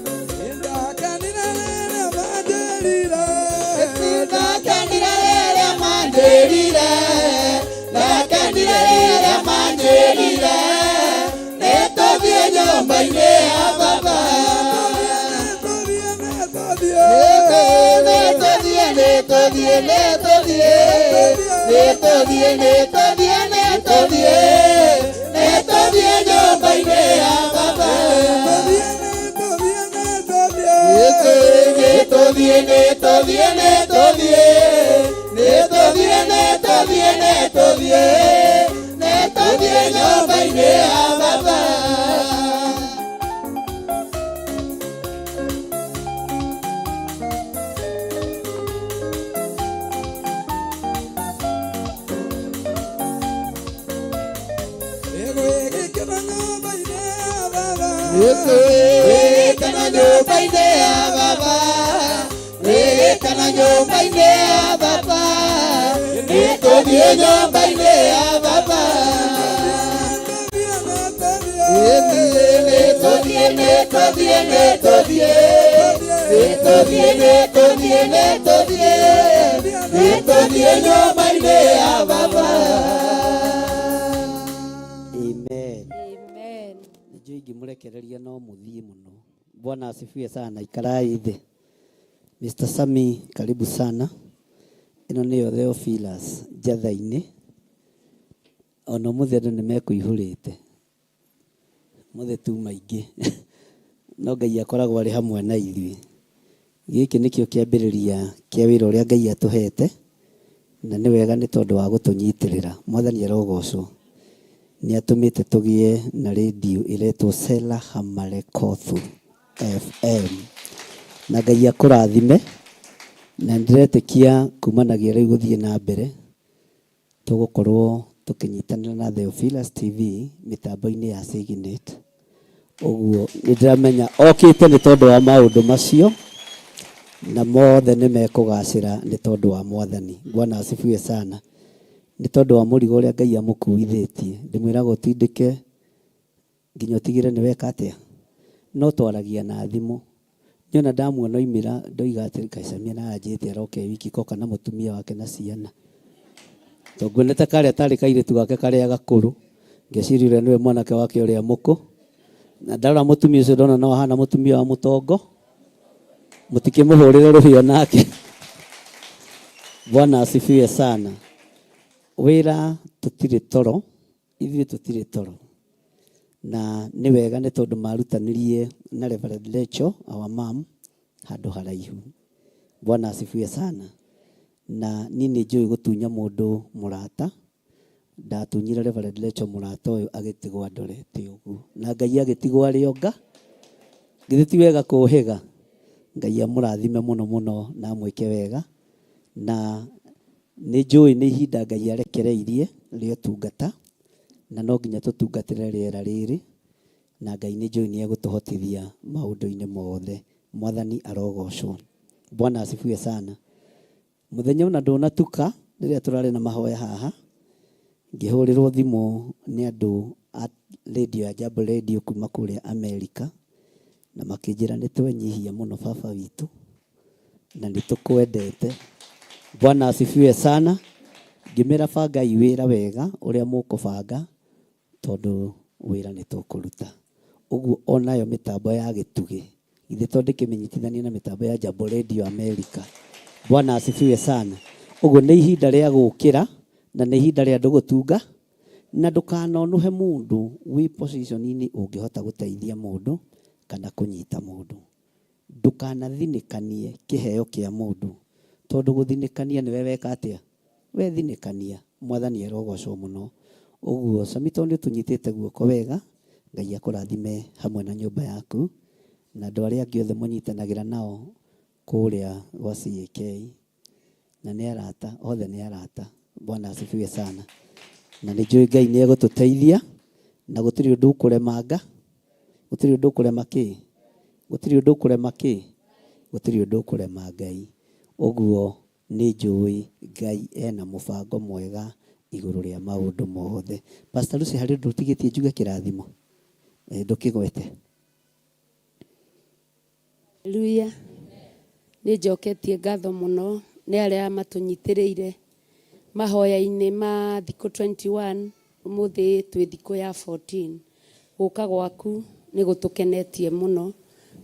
Ndakenire rĩrĩa manjĩrire
Ndakenire rĩrĩa manjĩrire, ndakenire rĩrĩa manjĩrire, nĩtũthiĩ nyũmba-inĩ ya baba. Nĩtũthiĩ, nĩtũthiĩ, nĩtũthiĩ, nĩtũthiĩ, nĩtũthiĩ, nĩtũthiĩ, nĩtũthiĩ nyũmba-inĩ ya baba. Nĩtũthiĩ, nĩtũthiĩ, nĩtũthiĩ, nĩtũthiĩ, nĩtũthiĩ, nĩtũthiĩ, nĩtũthiĩ nyũmba-inĩ ya baba.
Gĩkeno nyũmba-inĩ ya baba.
Gĩkeno nyũmba-inĩ ya baba. Gĩkeno nyũmba-inĩ ya baba. Nĩtũthiĩ nyũmba-inĩ ya baba. Nĩtũthiĩ, nĩtũthiĩ, nĩtũthiĩ. Nĩtũthiĩ, nĩtũthiĩ, nĩtũthiĩ. Nĩtũthiĩ nyũmba-inĩ ya baba.
Amen.
Amen.
Nĩnjũĩ ingĩmũrekereria no mũthiĩ mũno. Bwana asifiwe sana. Ikarai thĩ. Mr. Sami, karibu sana. Ĩno nĩyo Theophilus Njatha-inĩ. Ona ũmũthĩ andũ nĩ mekũihũrĩte. Ũmũthĩ tuma aingĩ. No Ngai akoragwo arĩ hamwe na ithuĩ. Gĩkĩ nĩkĩo kĩambĩrĩria kĩa wĩra ũrĩa Ngai atũhete, na nĩ wega nĩ tondũ wa gũtũnyitĩrĩra. Mwathani arogocwo. Nĩ atũmĩte tũgĩe na rĩndiũ ĩretwo Sela Hamarekothu FM. Na Ngai akũrathime, na nĩndĩretĩkia kumanagia rĩu gũthiĩ na mbere, tũgũkorwo tũkĩnyitanĩra na Theophilus TV mĩtambo-inĩ ya Signet. Ũguo nĩ ndĩramenya okĩte nĩ tondũ wa maũndũ macio, na mothe nĩ mekũgacĩra nĩ tondũ wa Mwathani. Bwana asifiwe sana. Nĩ tondũ wa mũrigo ũrĩa Ngai amũkuithĩtie. Ndĩmwĩraga ũtindĩke nginya ũtigĩre nĩ weka atĩa. No twaragia na thimũ. Niĩ ona ndamuona oimĩra ndoiga atĩrĩ, kaĩ Samia na anjĩte aroka e wiki koka na mũtumia wake na ciana. Tondũ nguonete karĩa tarĩ kairĩtu gake karĩa gakũrũ, ngeciria ũrĩa nĩwe mwanake wake ũrĩa mũkũ. Na ndarora mũtumia ũcio ndona no ahana mũtumia wa mũtongo. Mũtikĩmũhũrĩre rũhĩa nake. Bwana asifiwe sana. Wĩra tũtirĩ toro, ithuĩ tũtirĩ toro. Na nĩ wega nĩ tondũ marutanirie na Reverend Rachel, our mom, handũ haraihu. Bwana asifiwe sana. Na niĩ nĩ njũĩ gũtunya mũndũ mũrata. Ndatunyire Reverend Rachel mũrata ũyũ agĩtigwo andorete ũguo. Na Ngai agĩtigwo arĩ onga. Githĩ ti wega kũhĩga? Ngai amũrathime mũno mũno na amwĩke wega. Na nĩ njũĩ nĩ ihinda Ngai arekereirie rĩa ũtungata, na no nginya tũtungatĩre rĩera rĩrĩ, na Ngai nĩ njũĩ nĩ egũtũhotithia maũndũ-inĩ mothe. Mwathani arogocwo. Bwana asifiwe sana. Mũthenya ona ndũnatuka rĩrĩa tũrarĩ na mahoya haha, ngĩhũrĩrwo thimũ nĩ andũ a radio ya Jambo Radio kuma kũrĩa Amerika, na makĩnjĩra nĩ twenyihia mũno baba witũ, na nĩ tũkwendete. Bwana asifiwe sana. Ngĩmera bangai wĩra wega ũrĩa mũkũbanga, tondũ wĩra nĩ tũkũruta. Ũguo onayo mĩtambo ya gĩtugĩ, githĩ to ndĩkĩmĩnyitithanie na mĩtambo ya Jambo Radio America. Bwana asifiwe sana. Ũguo nĩ ihinda rĩa gũkĩra, na nĩ ihinda rĩa andũ gũtunga, na ndũkanonũhe mũndũ wĩ position-inĩ ũngĩhota gũteithia mũndũ kana kũnyita mũndũ. Ndũkanathinĩkanie kĩheo kĩa mũndũ, tondũ gũthinĩkania nĩwe weka atĩa? Wethinĩkania. Mwathani arogocwo mũno. Ũguo Sami tondũ nĩ ũtũnyitĩte guoko wega, Ngai akũrathime hamwe na nyũmba yaku, na andũ arĩa angĩ othe mũnyitanagĩra nao kũrĩa gwa CAK, na nĩ arata, othe nĩ arata. Bwana asifiwe sana. Na nĩ njũĩ Ngai nĩ egũtũteithia, na gũtirĩ ũndũ ũkũremanga, gũtirĩ ũndũ ũkũrema kĩ? Gũtirĩ ũndũ ũkũrema kĩ? Gũtirĩ ũndũ ũkũrema Ngai. Ũguo nĩ njũĩ Ngai ena mũbango mwega igũrũ rĩa maũndũ mothe. Pastor Lucy, harĩ ũndũ ũtigĩtie njuge kĩrathimo? Ndũkĩgwete.
Hallelujah. Nĩ njoketie ngatho mũno nĩ arĩa matũnyitĩrĩire mahoya-inĩ ma thikũ 21, ũmũthĩ twĩ thikũ ya 14. Gũka gwaku nĩ gũtũkenetie mũno,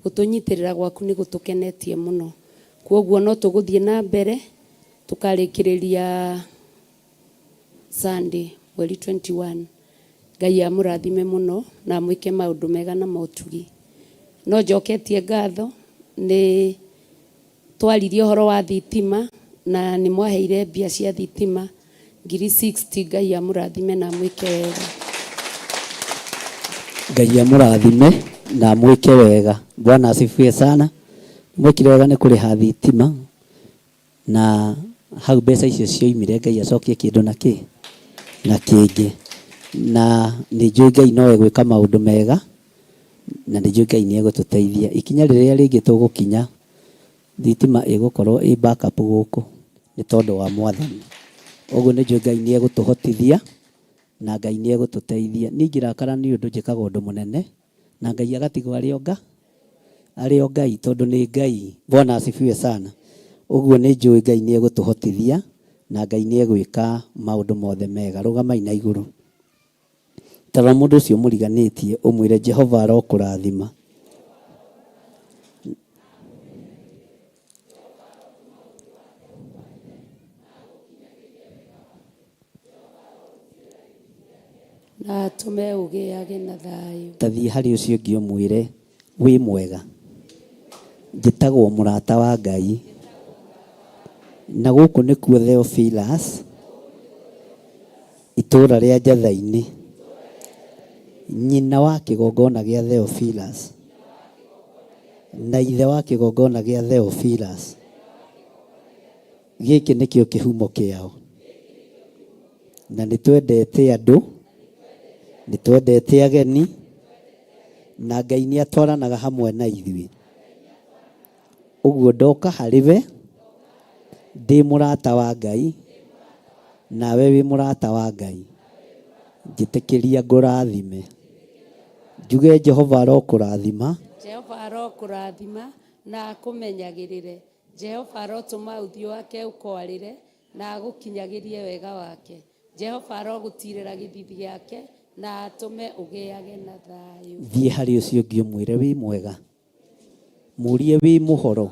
gũtũnyitĩrĩra gwaku nĩ gũtũkenetie mũno. Kwoguo no tũgũthiĩ na mbere tũkarĩkĩrĩria Sunday mweri 21. Ngai amũrathime mũno na amwĩke maũndũ mega na motugi. No njoketie ngatho nĩ twaririe ũhoro wa thitima na nĩ mwaheire mbia cia thitima ngiri 60. Ngai amũrathime na amwĩke wega.
Ngai amũrathime na amwĩke wega. Bwana asifiwe sana. Mwekire wega nĩ kũrĩha thitima, na hau mbeca icio cioimire Ngai acokie kĩndũ na kĩ na kĩngĩ. Na nĩ njũĩ Ngai no egwĩka maũndũ mega, na nĩ njũĩ Ngai nĩ egũtũteithia. Ikinya rĩrĩa rĩngĩ tũgũkinya, thitima ĩgũkorwo ĩ backup gũkũ nĩ tondũ wa Mwathani. Ũguo nĩ njũĩ Ngai nĩ egũtũhotithia na Ngai nĩ egũtũteithia. Niĩ ingĩrakara nĩ ũndũ njĩkaga ũndũ mũnene, na Ngai agatigwo arĩ o arĩ o Ngai, tondũ nĩ Ngai. Bwana asifiwe sana. Ũguo nĩ njũĩ Ngai nĩ egũtũhotithia na Ngai nĩ egwĩka maũndũ mothe mega. Rũgamai na igũrũ. Tarora mũndũ ũcio mũriganĩtie ũmwĩre Jehova arokũrathima.
Na atũme ũgĩage na thayũ.
Ta thiĩ harĩ ũcio ũngĩ ũmwĩre wĩ mwega. Njĩtagwo mũrata wa Ngai. Na gũkũ nĩkuo Theophilus, itũũra rĩa Njatha-inĩ. Nyina wa kĩgongona gĩa Theophilus na ithe wa kĩgongona gĩa Theophilus. Gĩkĩ nĩkĩo kĩhumo kĩao. Na nĩ twendete andũ, nĩ twendete ageni, na Ngai nĩ atwaranaga hamwe na ithuĩ. Ũguo ndoka harĩ we ndĩ mũrata wa Ngai, nawe wĩ mũrata wa Ngai. Njĩtĩkĩria ngũrathime. Njuge Jehova arokũrathima.
Jehova arokũrathima na akũmenyagĩrĩre. Jehova arotũma ũthiũ wake ũkwarĩre na agũkinyagĩrie wega wake. Jehova arogũtiirĩra gĩthiithi gĩake na atũme ũgĩage na thayũ.
Thiĩ harĩ ũcio ũngĩ ũmwĩre wĩ mwega. Mũrie wĩ mũhoro.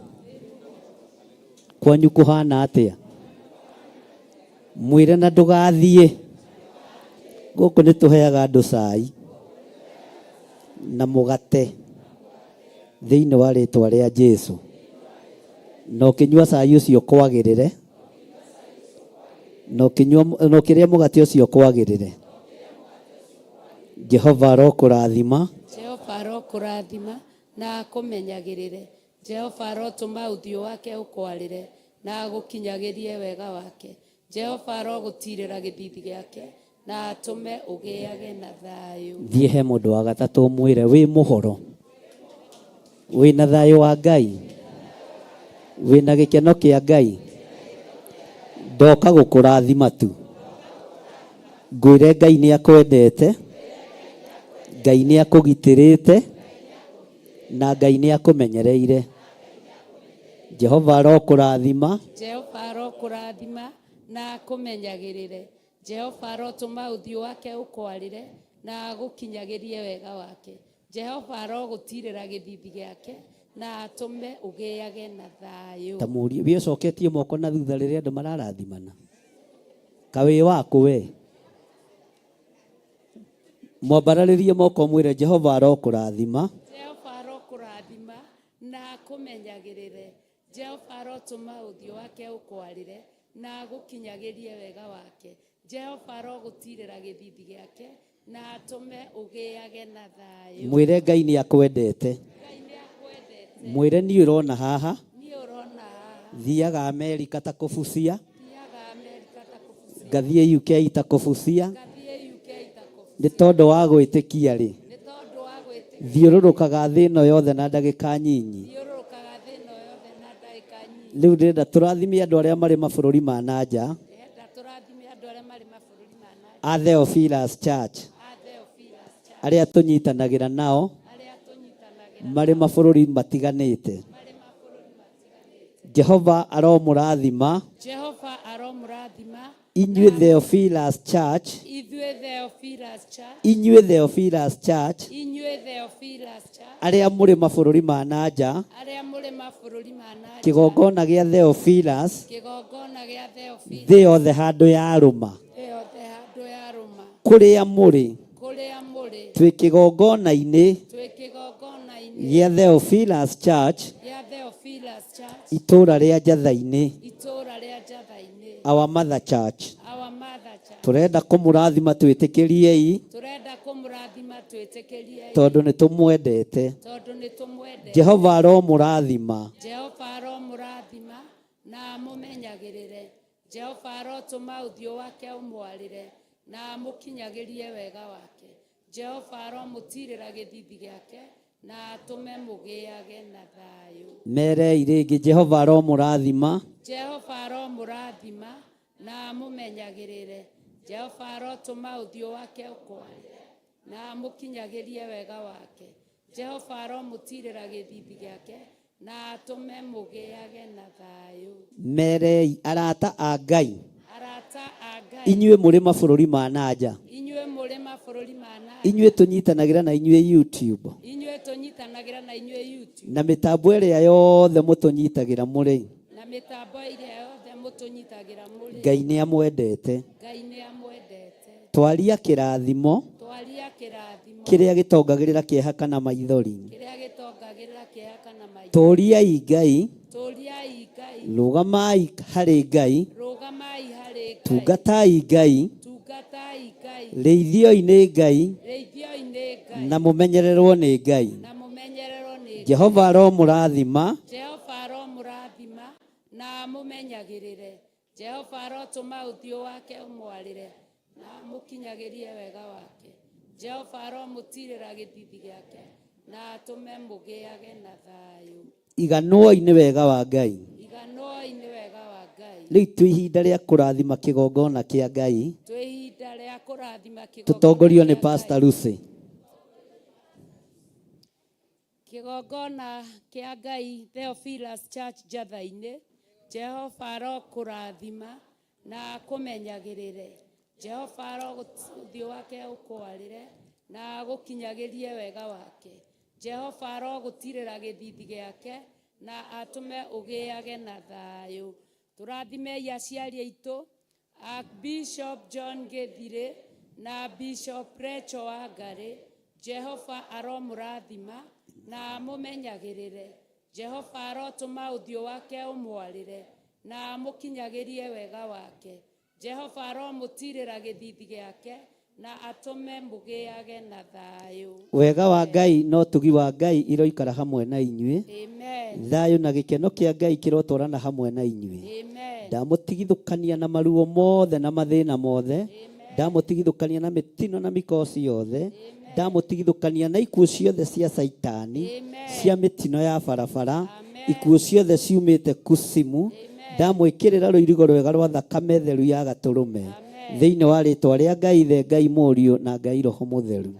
Kwanyu kũhana atĩa? Mwĩre na ndũgathiĩ. Gũkũ nĩ tũheaga andũ cai na mũgate thĩinĩ wa rĩtwa rĩa Jesu. Na ũkĩnyua cai ũcio kwagĩrĩre, na ũkĩnyua na ũkĩrĩa mũgate ũcio kwagĩrĩre. Jehova arokũrathima.
Jehova arokũrathima na akũmenyagĩrĩre. Jehova arotũma ũthiũ wake ũkwarĩre na agũkinyagĩrie wega wake. Jehova arogũtiirĩra gĩthiithi gĩake na atũme ũgĩage na thayũ.
Thiĩ he mũndũ wa gatatũ ũmwĩre wĩ mũhoro, wĩna thayũ wa Ngai, wĩna gĩkeno kĩa Ngai. Ndoka gũkũrathima tu, ngwĩre Ngai nĩ akwendete, Ngai nĩ akũgitĩrĩte, na Ngai nĩ akũmenyereire. Jehova arokũrathima.
Jehova arokũrathima na akũmenyagĩrĩre. Jehova arotũma ũthiũ wake ũkwarĩre na agũkinyagĩrie wega wake. Jehova arogũtiirĩra gĩthiithi gĩake na atũme ũgĩage na thayũ.
Ta mũrie wĩ ũcoketie moko na thutha rĩrĩa andũ mararathimana. Kawĩ waku we. Mwambararĩrie moko mwĩre Jehova arokũrathima.
Jehova arokũrathima na akũmenyagĩrĩre. Jehova arotũma ũthiũ wake ũkwarĩre na agũkinyagĩrie wega wake. Jehova arogũtiirĩra gĩthiithi gĩake na atũme ũgĩage na thayũ.
Mwĩre Ngai nĩ akwendete. Mwĩre niĩ ũrona haha.
Niĩ ũrona haha.
Thiaga Amerika ta kũbucia.
Thiaga Amerika ta kũbucia.
Ngathiĩ UK ta kũbucia.
Ngathiĩ UK ta kũbucia.
Nĩ tondũ wa gwĩtĩkia rĩ.
Nĩ tondũ wa gwĩtĩkia.
Thiũrũrũkaga thĩ ĩno yothe na ndagĩka nyinyi.
Thiũrũrũkaga thĩ ĩno yothe na ndagĩka nyinyi.
Rĩu ndĩrenda tũrathime andũ arĩa marĩ mabũrũri ma na nja.
Ndĩrenda tũrathime andũ arĩa marĩ mabũrũri ma na nja.
A Theophilus Church.
A Theophilus Church.
Arĩa tũnyitanagĩra nao.
Arĩa tũnyitanagĩra
Marĩ mabũrũri matiganĩte.
Marĩ mabũrũri matiganĩte.
Jehova aromũrathima.
Jehova aromũrathima.
Inyuĩ Theophilus Church.
Ithuĩ Theophilus Church.
Inyuĩ Theophilus Church.
Inyuĩ Theophilus Church.
Arĩa mũrĩ mabũrũri ma na nja.
Arĩa mũrĩ mabũrũri ma na nja.
Kĩgongona gĩa Theophilus.
Kĩgongona gĩa Theophilus.
Thĩ yothe handũ yarũma.
Thĩ yothe handũ yarũma.
Kũrĩa mũrĩ.
Kũrĩa mũrĩ.
Twĩ kĩgongona-inĩ.
Twĩ kĩgongona-inĩ.
Gĩa Theophilus Church.
Gĩa Theophilus Church.
Itũũra rĩa Njatha-inĩ.
Itũũra rĩa Njatha-inĩ.
Our Mother Church.
Our Mother Church.
Tũrenda kũmũrathima twĩtĩkĩriei.
Tũrenda kũmũrathima twĩtĩkĩriei.
Tondũ nĩ tũmwendete.
Tondũ nĩ tũmwendete.
Jehova aromũrathima.
Jehova aromũrathima na amũmenyagĩrĩre. Jehova arotũma ũthiũ wake ũmwarĩre na amũkinyagĩrie wega wake. Jehova aromũtiirĩra gĩthiithi gĩake na atũme mũgĩage na thayũ.
Merei rĩngĩ Jehova aromũrathima.
Jehova aromũrathima na amũmenyagĩrĩre. Jehova arotũma ũthiũ wake ũkwarĩre na amũkinyagĩrie wega wake. Jehova aromũtiirĩra gĩthiithi gĩake na atũme mũgĩage na thayũ.
Merei arata a Ngai.
Arata a Ngai.
Inyuĩ mũrĩ mabũrũri ma na nja.
Inyuĩ mũrĩ mabũrũri ma na nja.
Inyuĩ tũnyitanagĩra na inyuĩ YouTube.
Inyuĩ tũnyitanagĩra na inyuĩ YouTube.
Na mĩtambo ĩrĩa yothe mũtũnyitagĩra mũrĩ.
Na mĩtambo ĩrĩa yothe mũtũnyitagĩra mũrĩ.
Ngai nĩ amwendete.
Ngai nĩ amwendete.
Twaria kĩrathimo.
Twaria kĩrathimo.
Kĩrĩa gĩtongagĩrĩra kĩeha kana maithori.
Kĩrĩa gĩtongagĩrĩra kĩeha kana maithori.
Tũriai Ngai.
Tũriai Ngai.
Rũgamai harĩ Ngai.
Rũgamai harĩ Ngai.
Tungatai Ngai.
Tungatai Ngai.
Rĩithioi nĩ Ngai.
Rĩithioi nĩ Ngai.
Na mũmenyererwo nĩ Ngai.
Na mũmenyererwo nĩ Ngai.
Jehova aromũrathima.
Jehova aromũrathima na amũmenyagĩrĩre. Jehova arotũma ũthiũ wake ũmwarĩre na amũkinyagĩrie wega wake. Jehova aromũtiirĩra gĩthiithi gĩake na atũme mũgĩage na thayũ.
Iganwoi nĩ wega wa Ngai.
Iganwoi nĩ wega wa Ngai.
Rĩu twĩ ihinda rĩa kũrathima kĩgongona kĩa Ngai.
Twĩ ihinda rĩa kũrathima kĩgongona
Tũtongorio nĩ
kĩa
Pastor
Ngai.
Lucy.
Kĩgongona kĩa Ngai Theophilus Church Njatha-inĩ, Jehova arokũrathima na akũmenyagĩrĩre. Jehova arogũthiũ wake ũkwarĩre na agũkinyagĩrie wega wake. Jehova arogũtirĩra gĩthiithi gĩake na atũme ũgĩage na thayũ. Tũrathimei aciari aitũ, Archbishop John Gĩthirĩ na Bishop Rachel Wangari. Jehova aromũrathima na amũmenyagĩrĩre. Jehova arotũma ũthiũ wake ũmwarĩre na amũkinyagĩrie wega wake. Jehova aromũtiirĩra gĩthiithi gĩake na atũme mũgĩage na thayũ.
Wega wa Ngai na ũtugi wa Ngai iroikara hamwe na inyuĩ.
Amen.
Thayũ na gĩkeno kĩa Ngai kĩrotwarana hamwe na inyuĩ.
Amen.
Ndamũtigithũkania na maruo mothe na mathĩna mothe. Ndamũtigithũkania na mĩtino na mĩkosi yothe. Ndamũtigithũkania na ikuũ ciothe cia Caitani, cia mĩtino ya barabara, ikuũ ciothe ciumĩte kusimu. Ndamwĩkĩrĩra rũirigo rwega rwa thakame theru ya gatũrũme thĩinĩ wa rĩtwa rĩa Ngai Ithe, Ngai Mũriũ na Ngai Roho Mũtheru.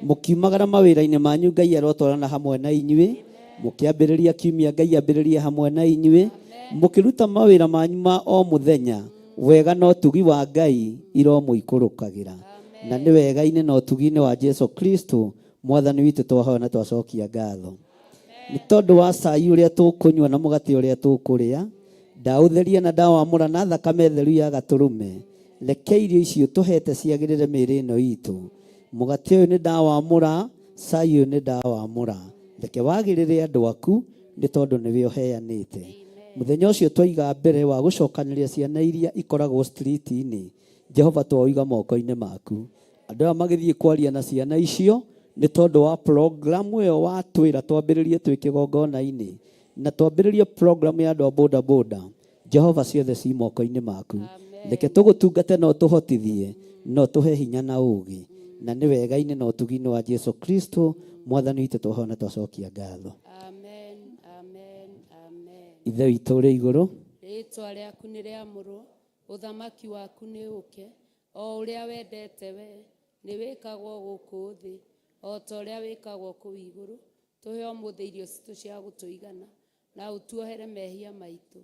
Mũkiumagara mawĩra-inĩ manyu Ngai arotwarana hamwe na inyuĩ. Mũkĩambĩrĩria kiumia Ngai ambĩrĩrie hamwe na inyuĩ. Mũkĩruta mawĩra manyu ma o mũthenya, wega na ũtugi wa Ngai iromũikũrũkagĩra. Na nĩ wega-inĩ na ũtugi-inĩ wa Jesu Kristo mwathani witũ twahoya na twacokia ngatho. Nĩ tondũ wa cai ũrĩa tũkũnyua na mũgate ũrĩa tũkũrĩa, ndaũtheria na ndawamũra na thakame theru ya gatũrũme. Reke irio icio tũhete ciagĩrĩre mĩĩrĩ ĩno itũ. Mũgate ũyũ nĩ ndawamũra, cai ũyũ nĩ ndawamũra. Reke wagĩrĩre andũ aku nĩ tondũ nĩwe ũheanĩte. Mũthenya ũcio twaiga mbere wa gũcokanĩrĩria ciana iria ikoragwo street-inĩ, Jehova twaũiga moko-inĩ maku. Andũ aya magĩthiĩ kwaria na ciana icio nĩ tondũ wa program ĩyo watwĩra twambĩrĩrie twĩ kĩgongona-inĩ na twambĩrĩrie program ya andũ a boda boda. Jehova ciothe ci moko-inĩ maku. Reke tũgũtungate na ũtũhotithie na ũtũhe hinya na ũũgĩ. Na nĩ wega-inĩ na ũtugi-inĩ wa Jesu Kristo mwathani witũ twahoya na twacokia ngatho.
Amen. Amen. Amen.
Ithe witũ ũrĩ igũrũ,
Rĩĩtwa rĩaku nĩ rĩamũrwo, ũthamaki waku nĩ ũke, o ũrĩa wendete we nĩ wĩkagwo gũkũ thĩ o ta ũrĩa wĩkagwo kũu igũrũ. Tũhe ũmũthĩ irio citũ cia gũtũigana, na ũtuohere mehia maitũ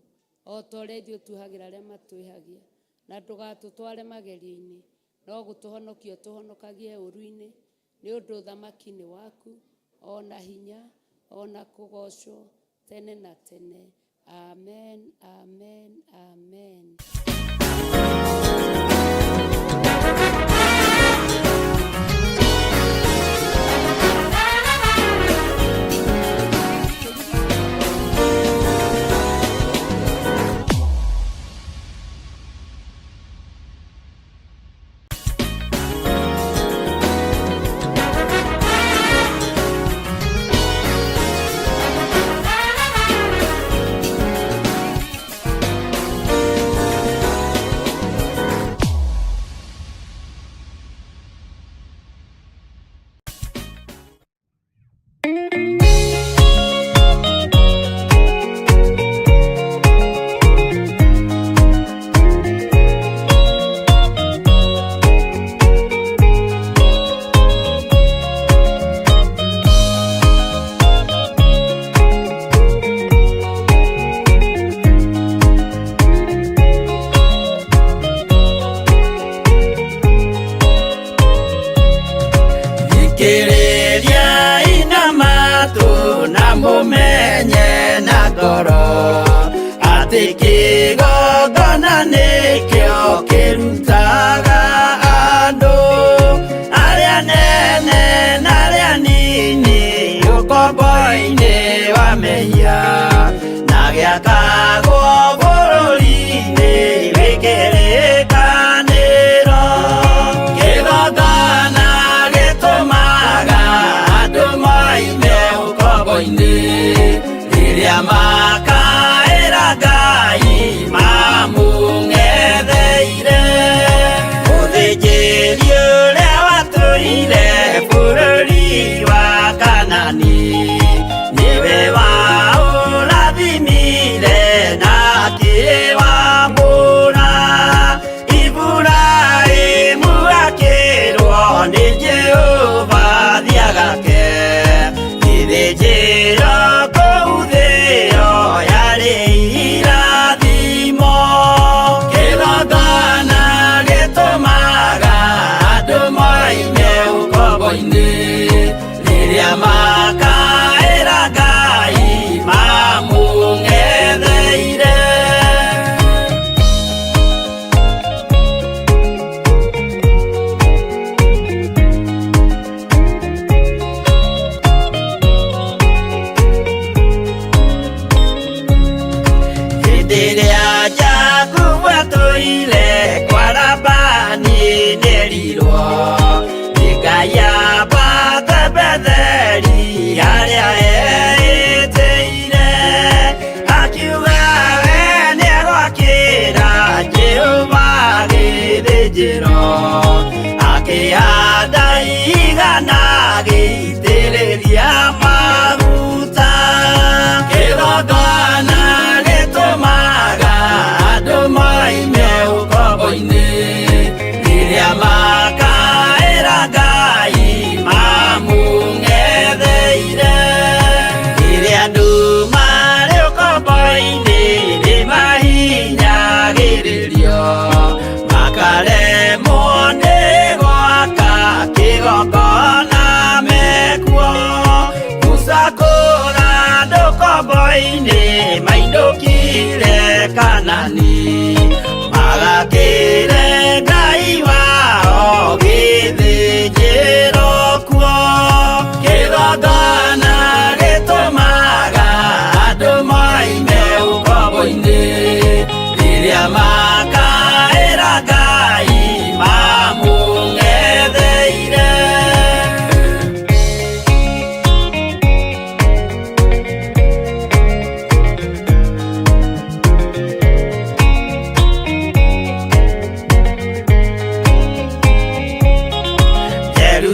o ta ũrĩa ithuĩ tuohagĩra arĩa matwĩhagia, na ndũgatũtware magerio-inĩ, no gũtũhonokia ũtũhonokagie ũũru-inĩ, nĩ ũndũ ũthamaki nĩ waku, o na hinya, o na kũgoocwo tene na tene. Amen, amen, amen.
Thikĩrĩria ina matũ na mũmenye na ngoro atĩ kĩgongona nĩkĩo kĩrutaga andũ arĩa Gĩakagwo bũrũri-inĩ wĩ kĩrĩkanĩro. Kĩgongona gĩtũmaga andũ moime ũkombo-inĩ, rĩrĩa makaĩra Ngai mamũng'etheire. Mũthĩnjĩri ũrĩa watũire bũrũri wa Kanani, nĩwe waũrathimire na akĩwamũra. Iburahĩmu akĩrwo nĩ Jehova thiagake gĩthĩnjĩro kũu thĩo yarĩ irathimo. Kĩgongona gĩtũmaga andũ moime ũkombo-inĩ, rĩrĩa makaĩra Ngai mamũng'etheire. Hĩndĩ ĩrĩa Jakubu atũire kwa Labani nĩerirwo nĩ Ngai ambate Betheli harĩa eĩtĩire. Akiuga we nĩegwakĩra Jehova gĩthĩnjĩro, akĩhanda igana agĩitĩrĩria maguta. Kĩgongona gĩtũmaga andũ moime ũkombo-inĩ, rĩrĩa makaĩra Ngai mamũng'etheire. Rĩrĩa andũ marĩ ũkombo-inĩ nĩmahinyagĩrĩrio, makaremwo nĩ gwaka kĩgongona mekuo. Musa kũra andũ ũkombo-inĩ mainũkire Kanani, magakĩre Ngai wao gĩthĩnjĩro kuo. Kĩgongona gĩtũmaga andũ moime ũkombo-inĩ, rĩrĩa makaĩra Ngai mamũng'etheire.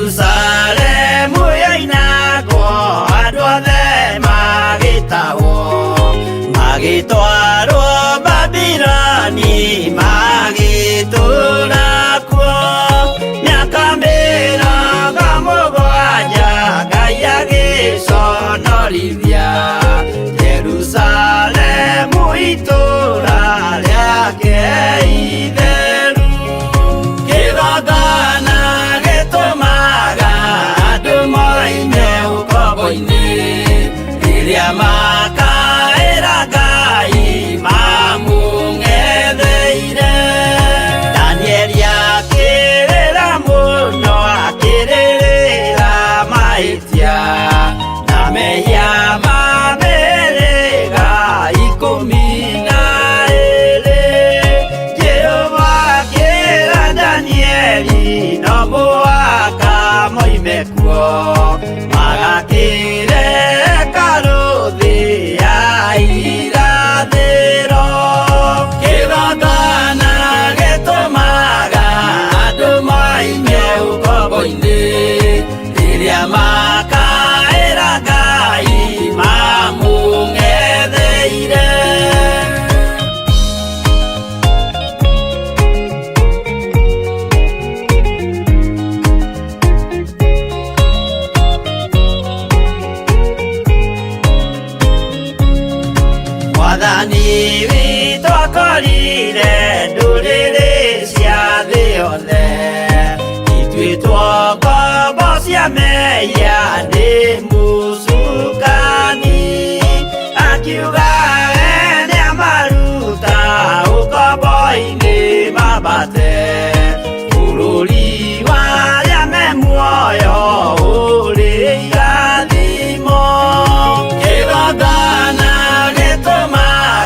Jerusalemu yoinagwo andũ othe magĩtahwo, magĩtwarwo Babiloni magĩtũũra kuo. Mĩaka 70 Ngai agĩconorithia Jerusalemu itũũra rĩake itheru. Kĩgongona gĩtũmaga andũ moime ũkombo-inĩ, rĩrĩa makaĩra Ngai mamũng'etheire. Danieli akĩrĩra mũno akĩrĩrĩra mahĩtia na mehia ma mĩhĩrĩga 12. Jehova akĩra Danieli no mũhaka moime kuo, magakĩre hekarũ thĩ ya irathĩro. Kĩgongona gĩtũmaga andũ moime ũkombo-inĩ, rĩrĩa makaĩra Ngai mamũng'etheire. Mwathani witũ akorire ndũrĩrĩ cia thĩ yothe, ituĩtwo ngombo cia mehia nĩ mũcukani. Akiuga we nĩamaruta ũkombo-inĩ mambate bũrũri wa arĩa me muoyo ũrĩ irathimo. Kĩgongona gĩtũmaga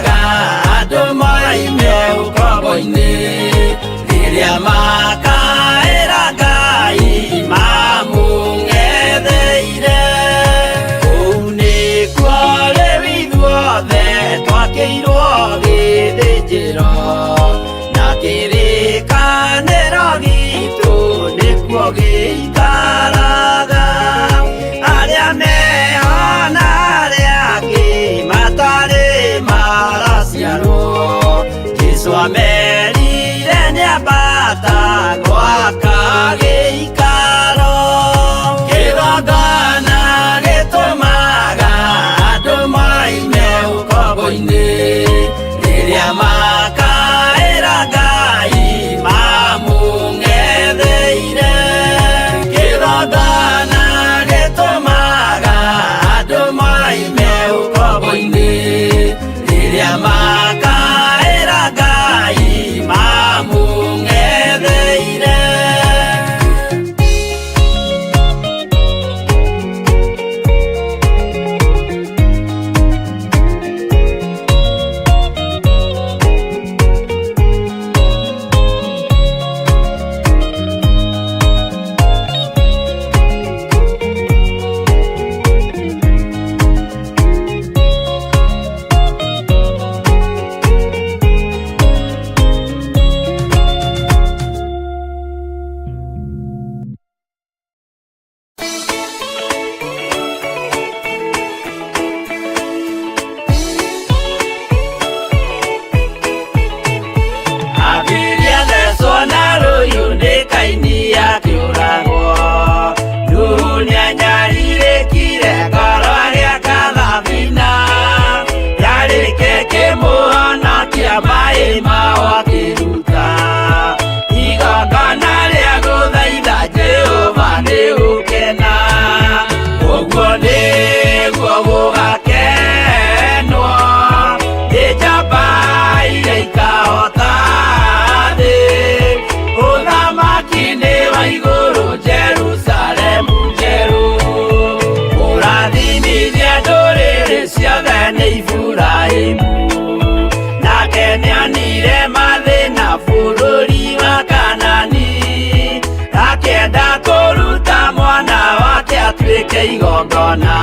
atuĩke igongona.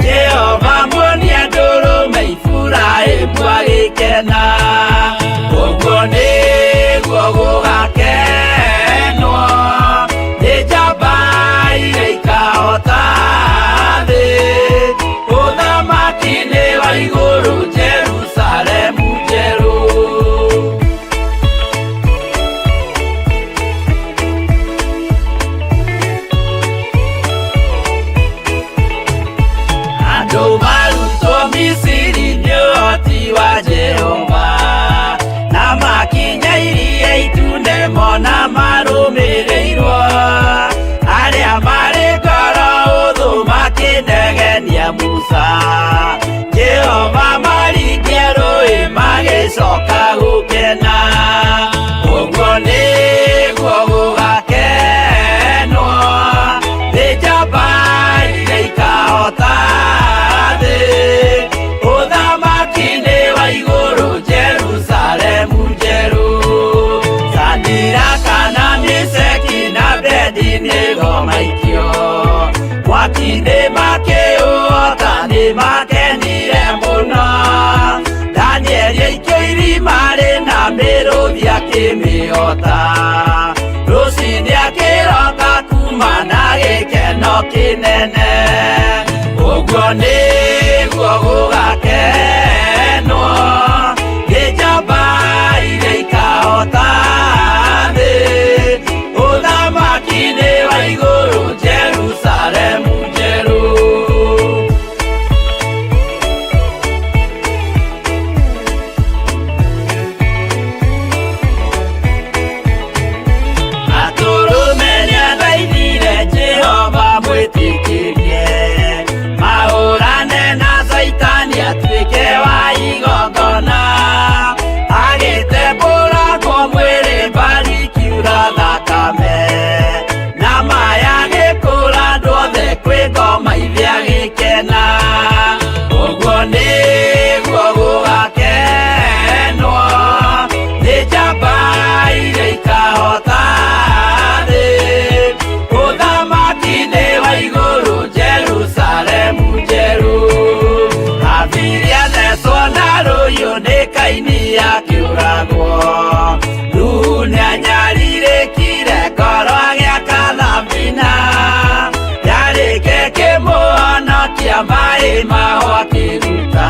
Jehova muonia ndũrũme Iburahĩmu agĩkena. Ũguo nĩguo gũgakenwo nĩ njamba iria ikahota thĩ. Ũthamaki-inĩ wa igũrũ Jerusalemu njerũ. Andũ marutwo Misiri nĩ ũhoti wa Jehova, na makinya iria itune mona marũmĩrĩirwo. Arĩa marĩ ngoro ũthũ makĩnegenia Musa, Jehova maringia rũĩ magĩcoka gũkena. Ũguo nĩguo gũgakenwo nĩ njamba iria ikahota thĩ. Ũthamaki-inĩ wa igũrũ Jerusalemu njerũ. Sadiraka na Meshaki na Abednego maikio mwaki-inĩ makĩũhota nĩ makenire mũno. Danieli aikio irima rĩna mĩrũthi akĩmĩhota. Rũciinĩ akĩroka kuma na gĩkeno kĩnene. Ũguo nĩguo gũgakenwo nĩ njamba iria ikahota thĩ. Ũthamaki-inĩ wa igũrũ Jerusalemu njerũ. Atũrũme nĩathaithire Jehova mwĩtĩkĩrie, mahũrane na Caitani atuĩke wa igongona. Agĩtembũrangwo mwĩrĩ mbari ikiura thakame, na maya gĩkũra andũ othe kwĩ ngoma ithe agĩkena. Ũguo nĩguo gũgakenwo nĩ njamba iria ikahota thĩ. Ũthamaki-inĩ wa igũrũ Jerusalemu njerũ. Habili athecwo na rũhiũ nĩ Kaini akĩũragwo. Nuhu nĩanyarirĩkire ngoro agĩaka thabina. Yarĩke kĩmũhonokia maĩ maho akĩruta.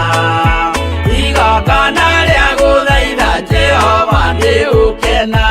Igongona rĩa gũthaitha Jehova nĩ ũkena.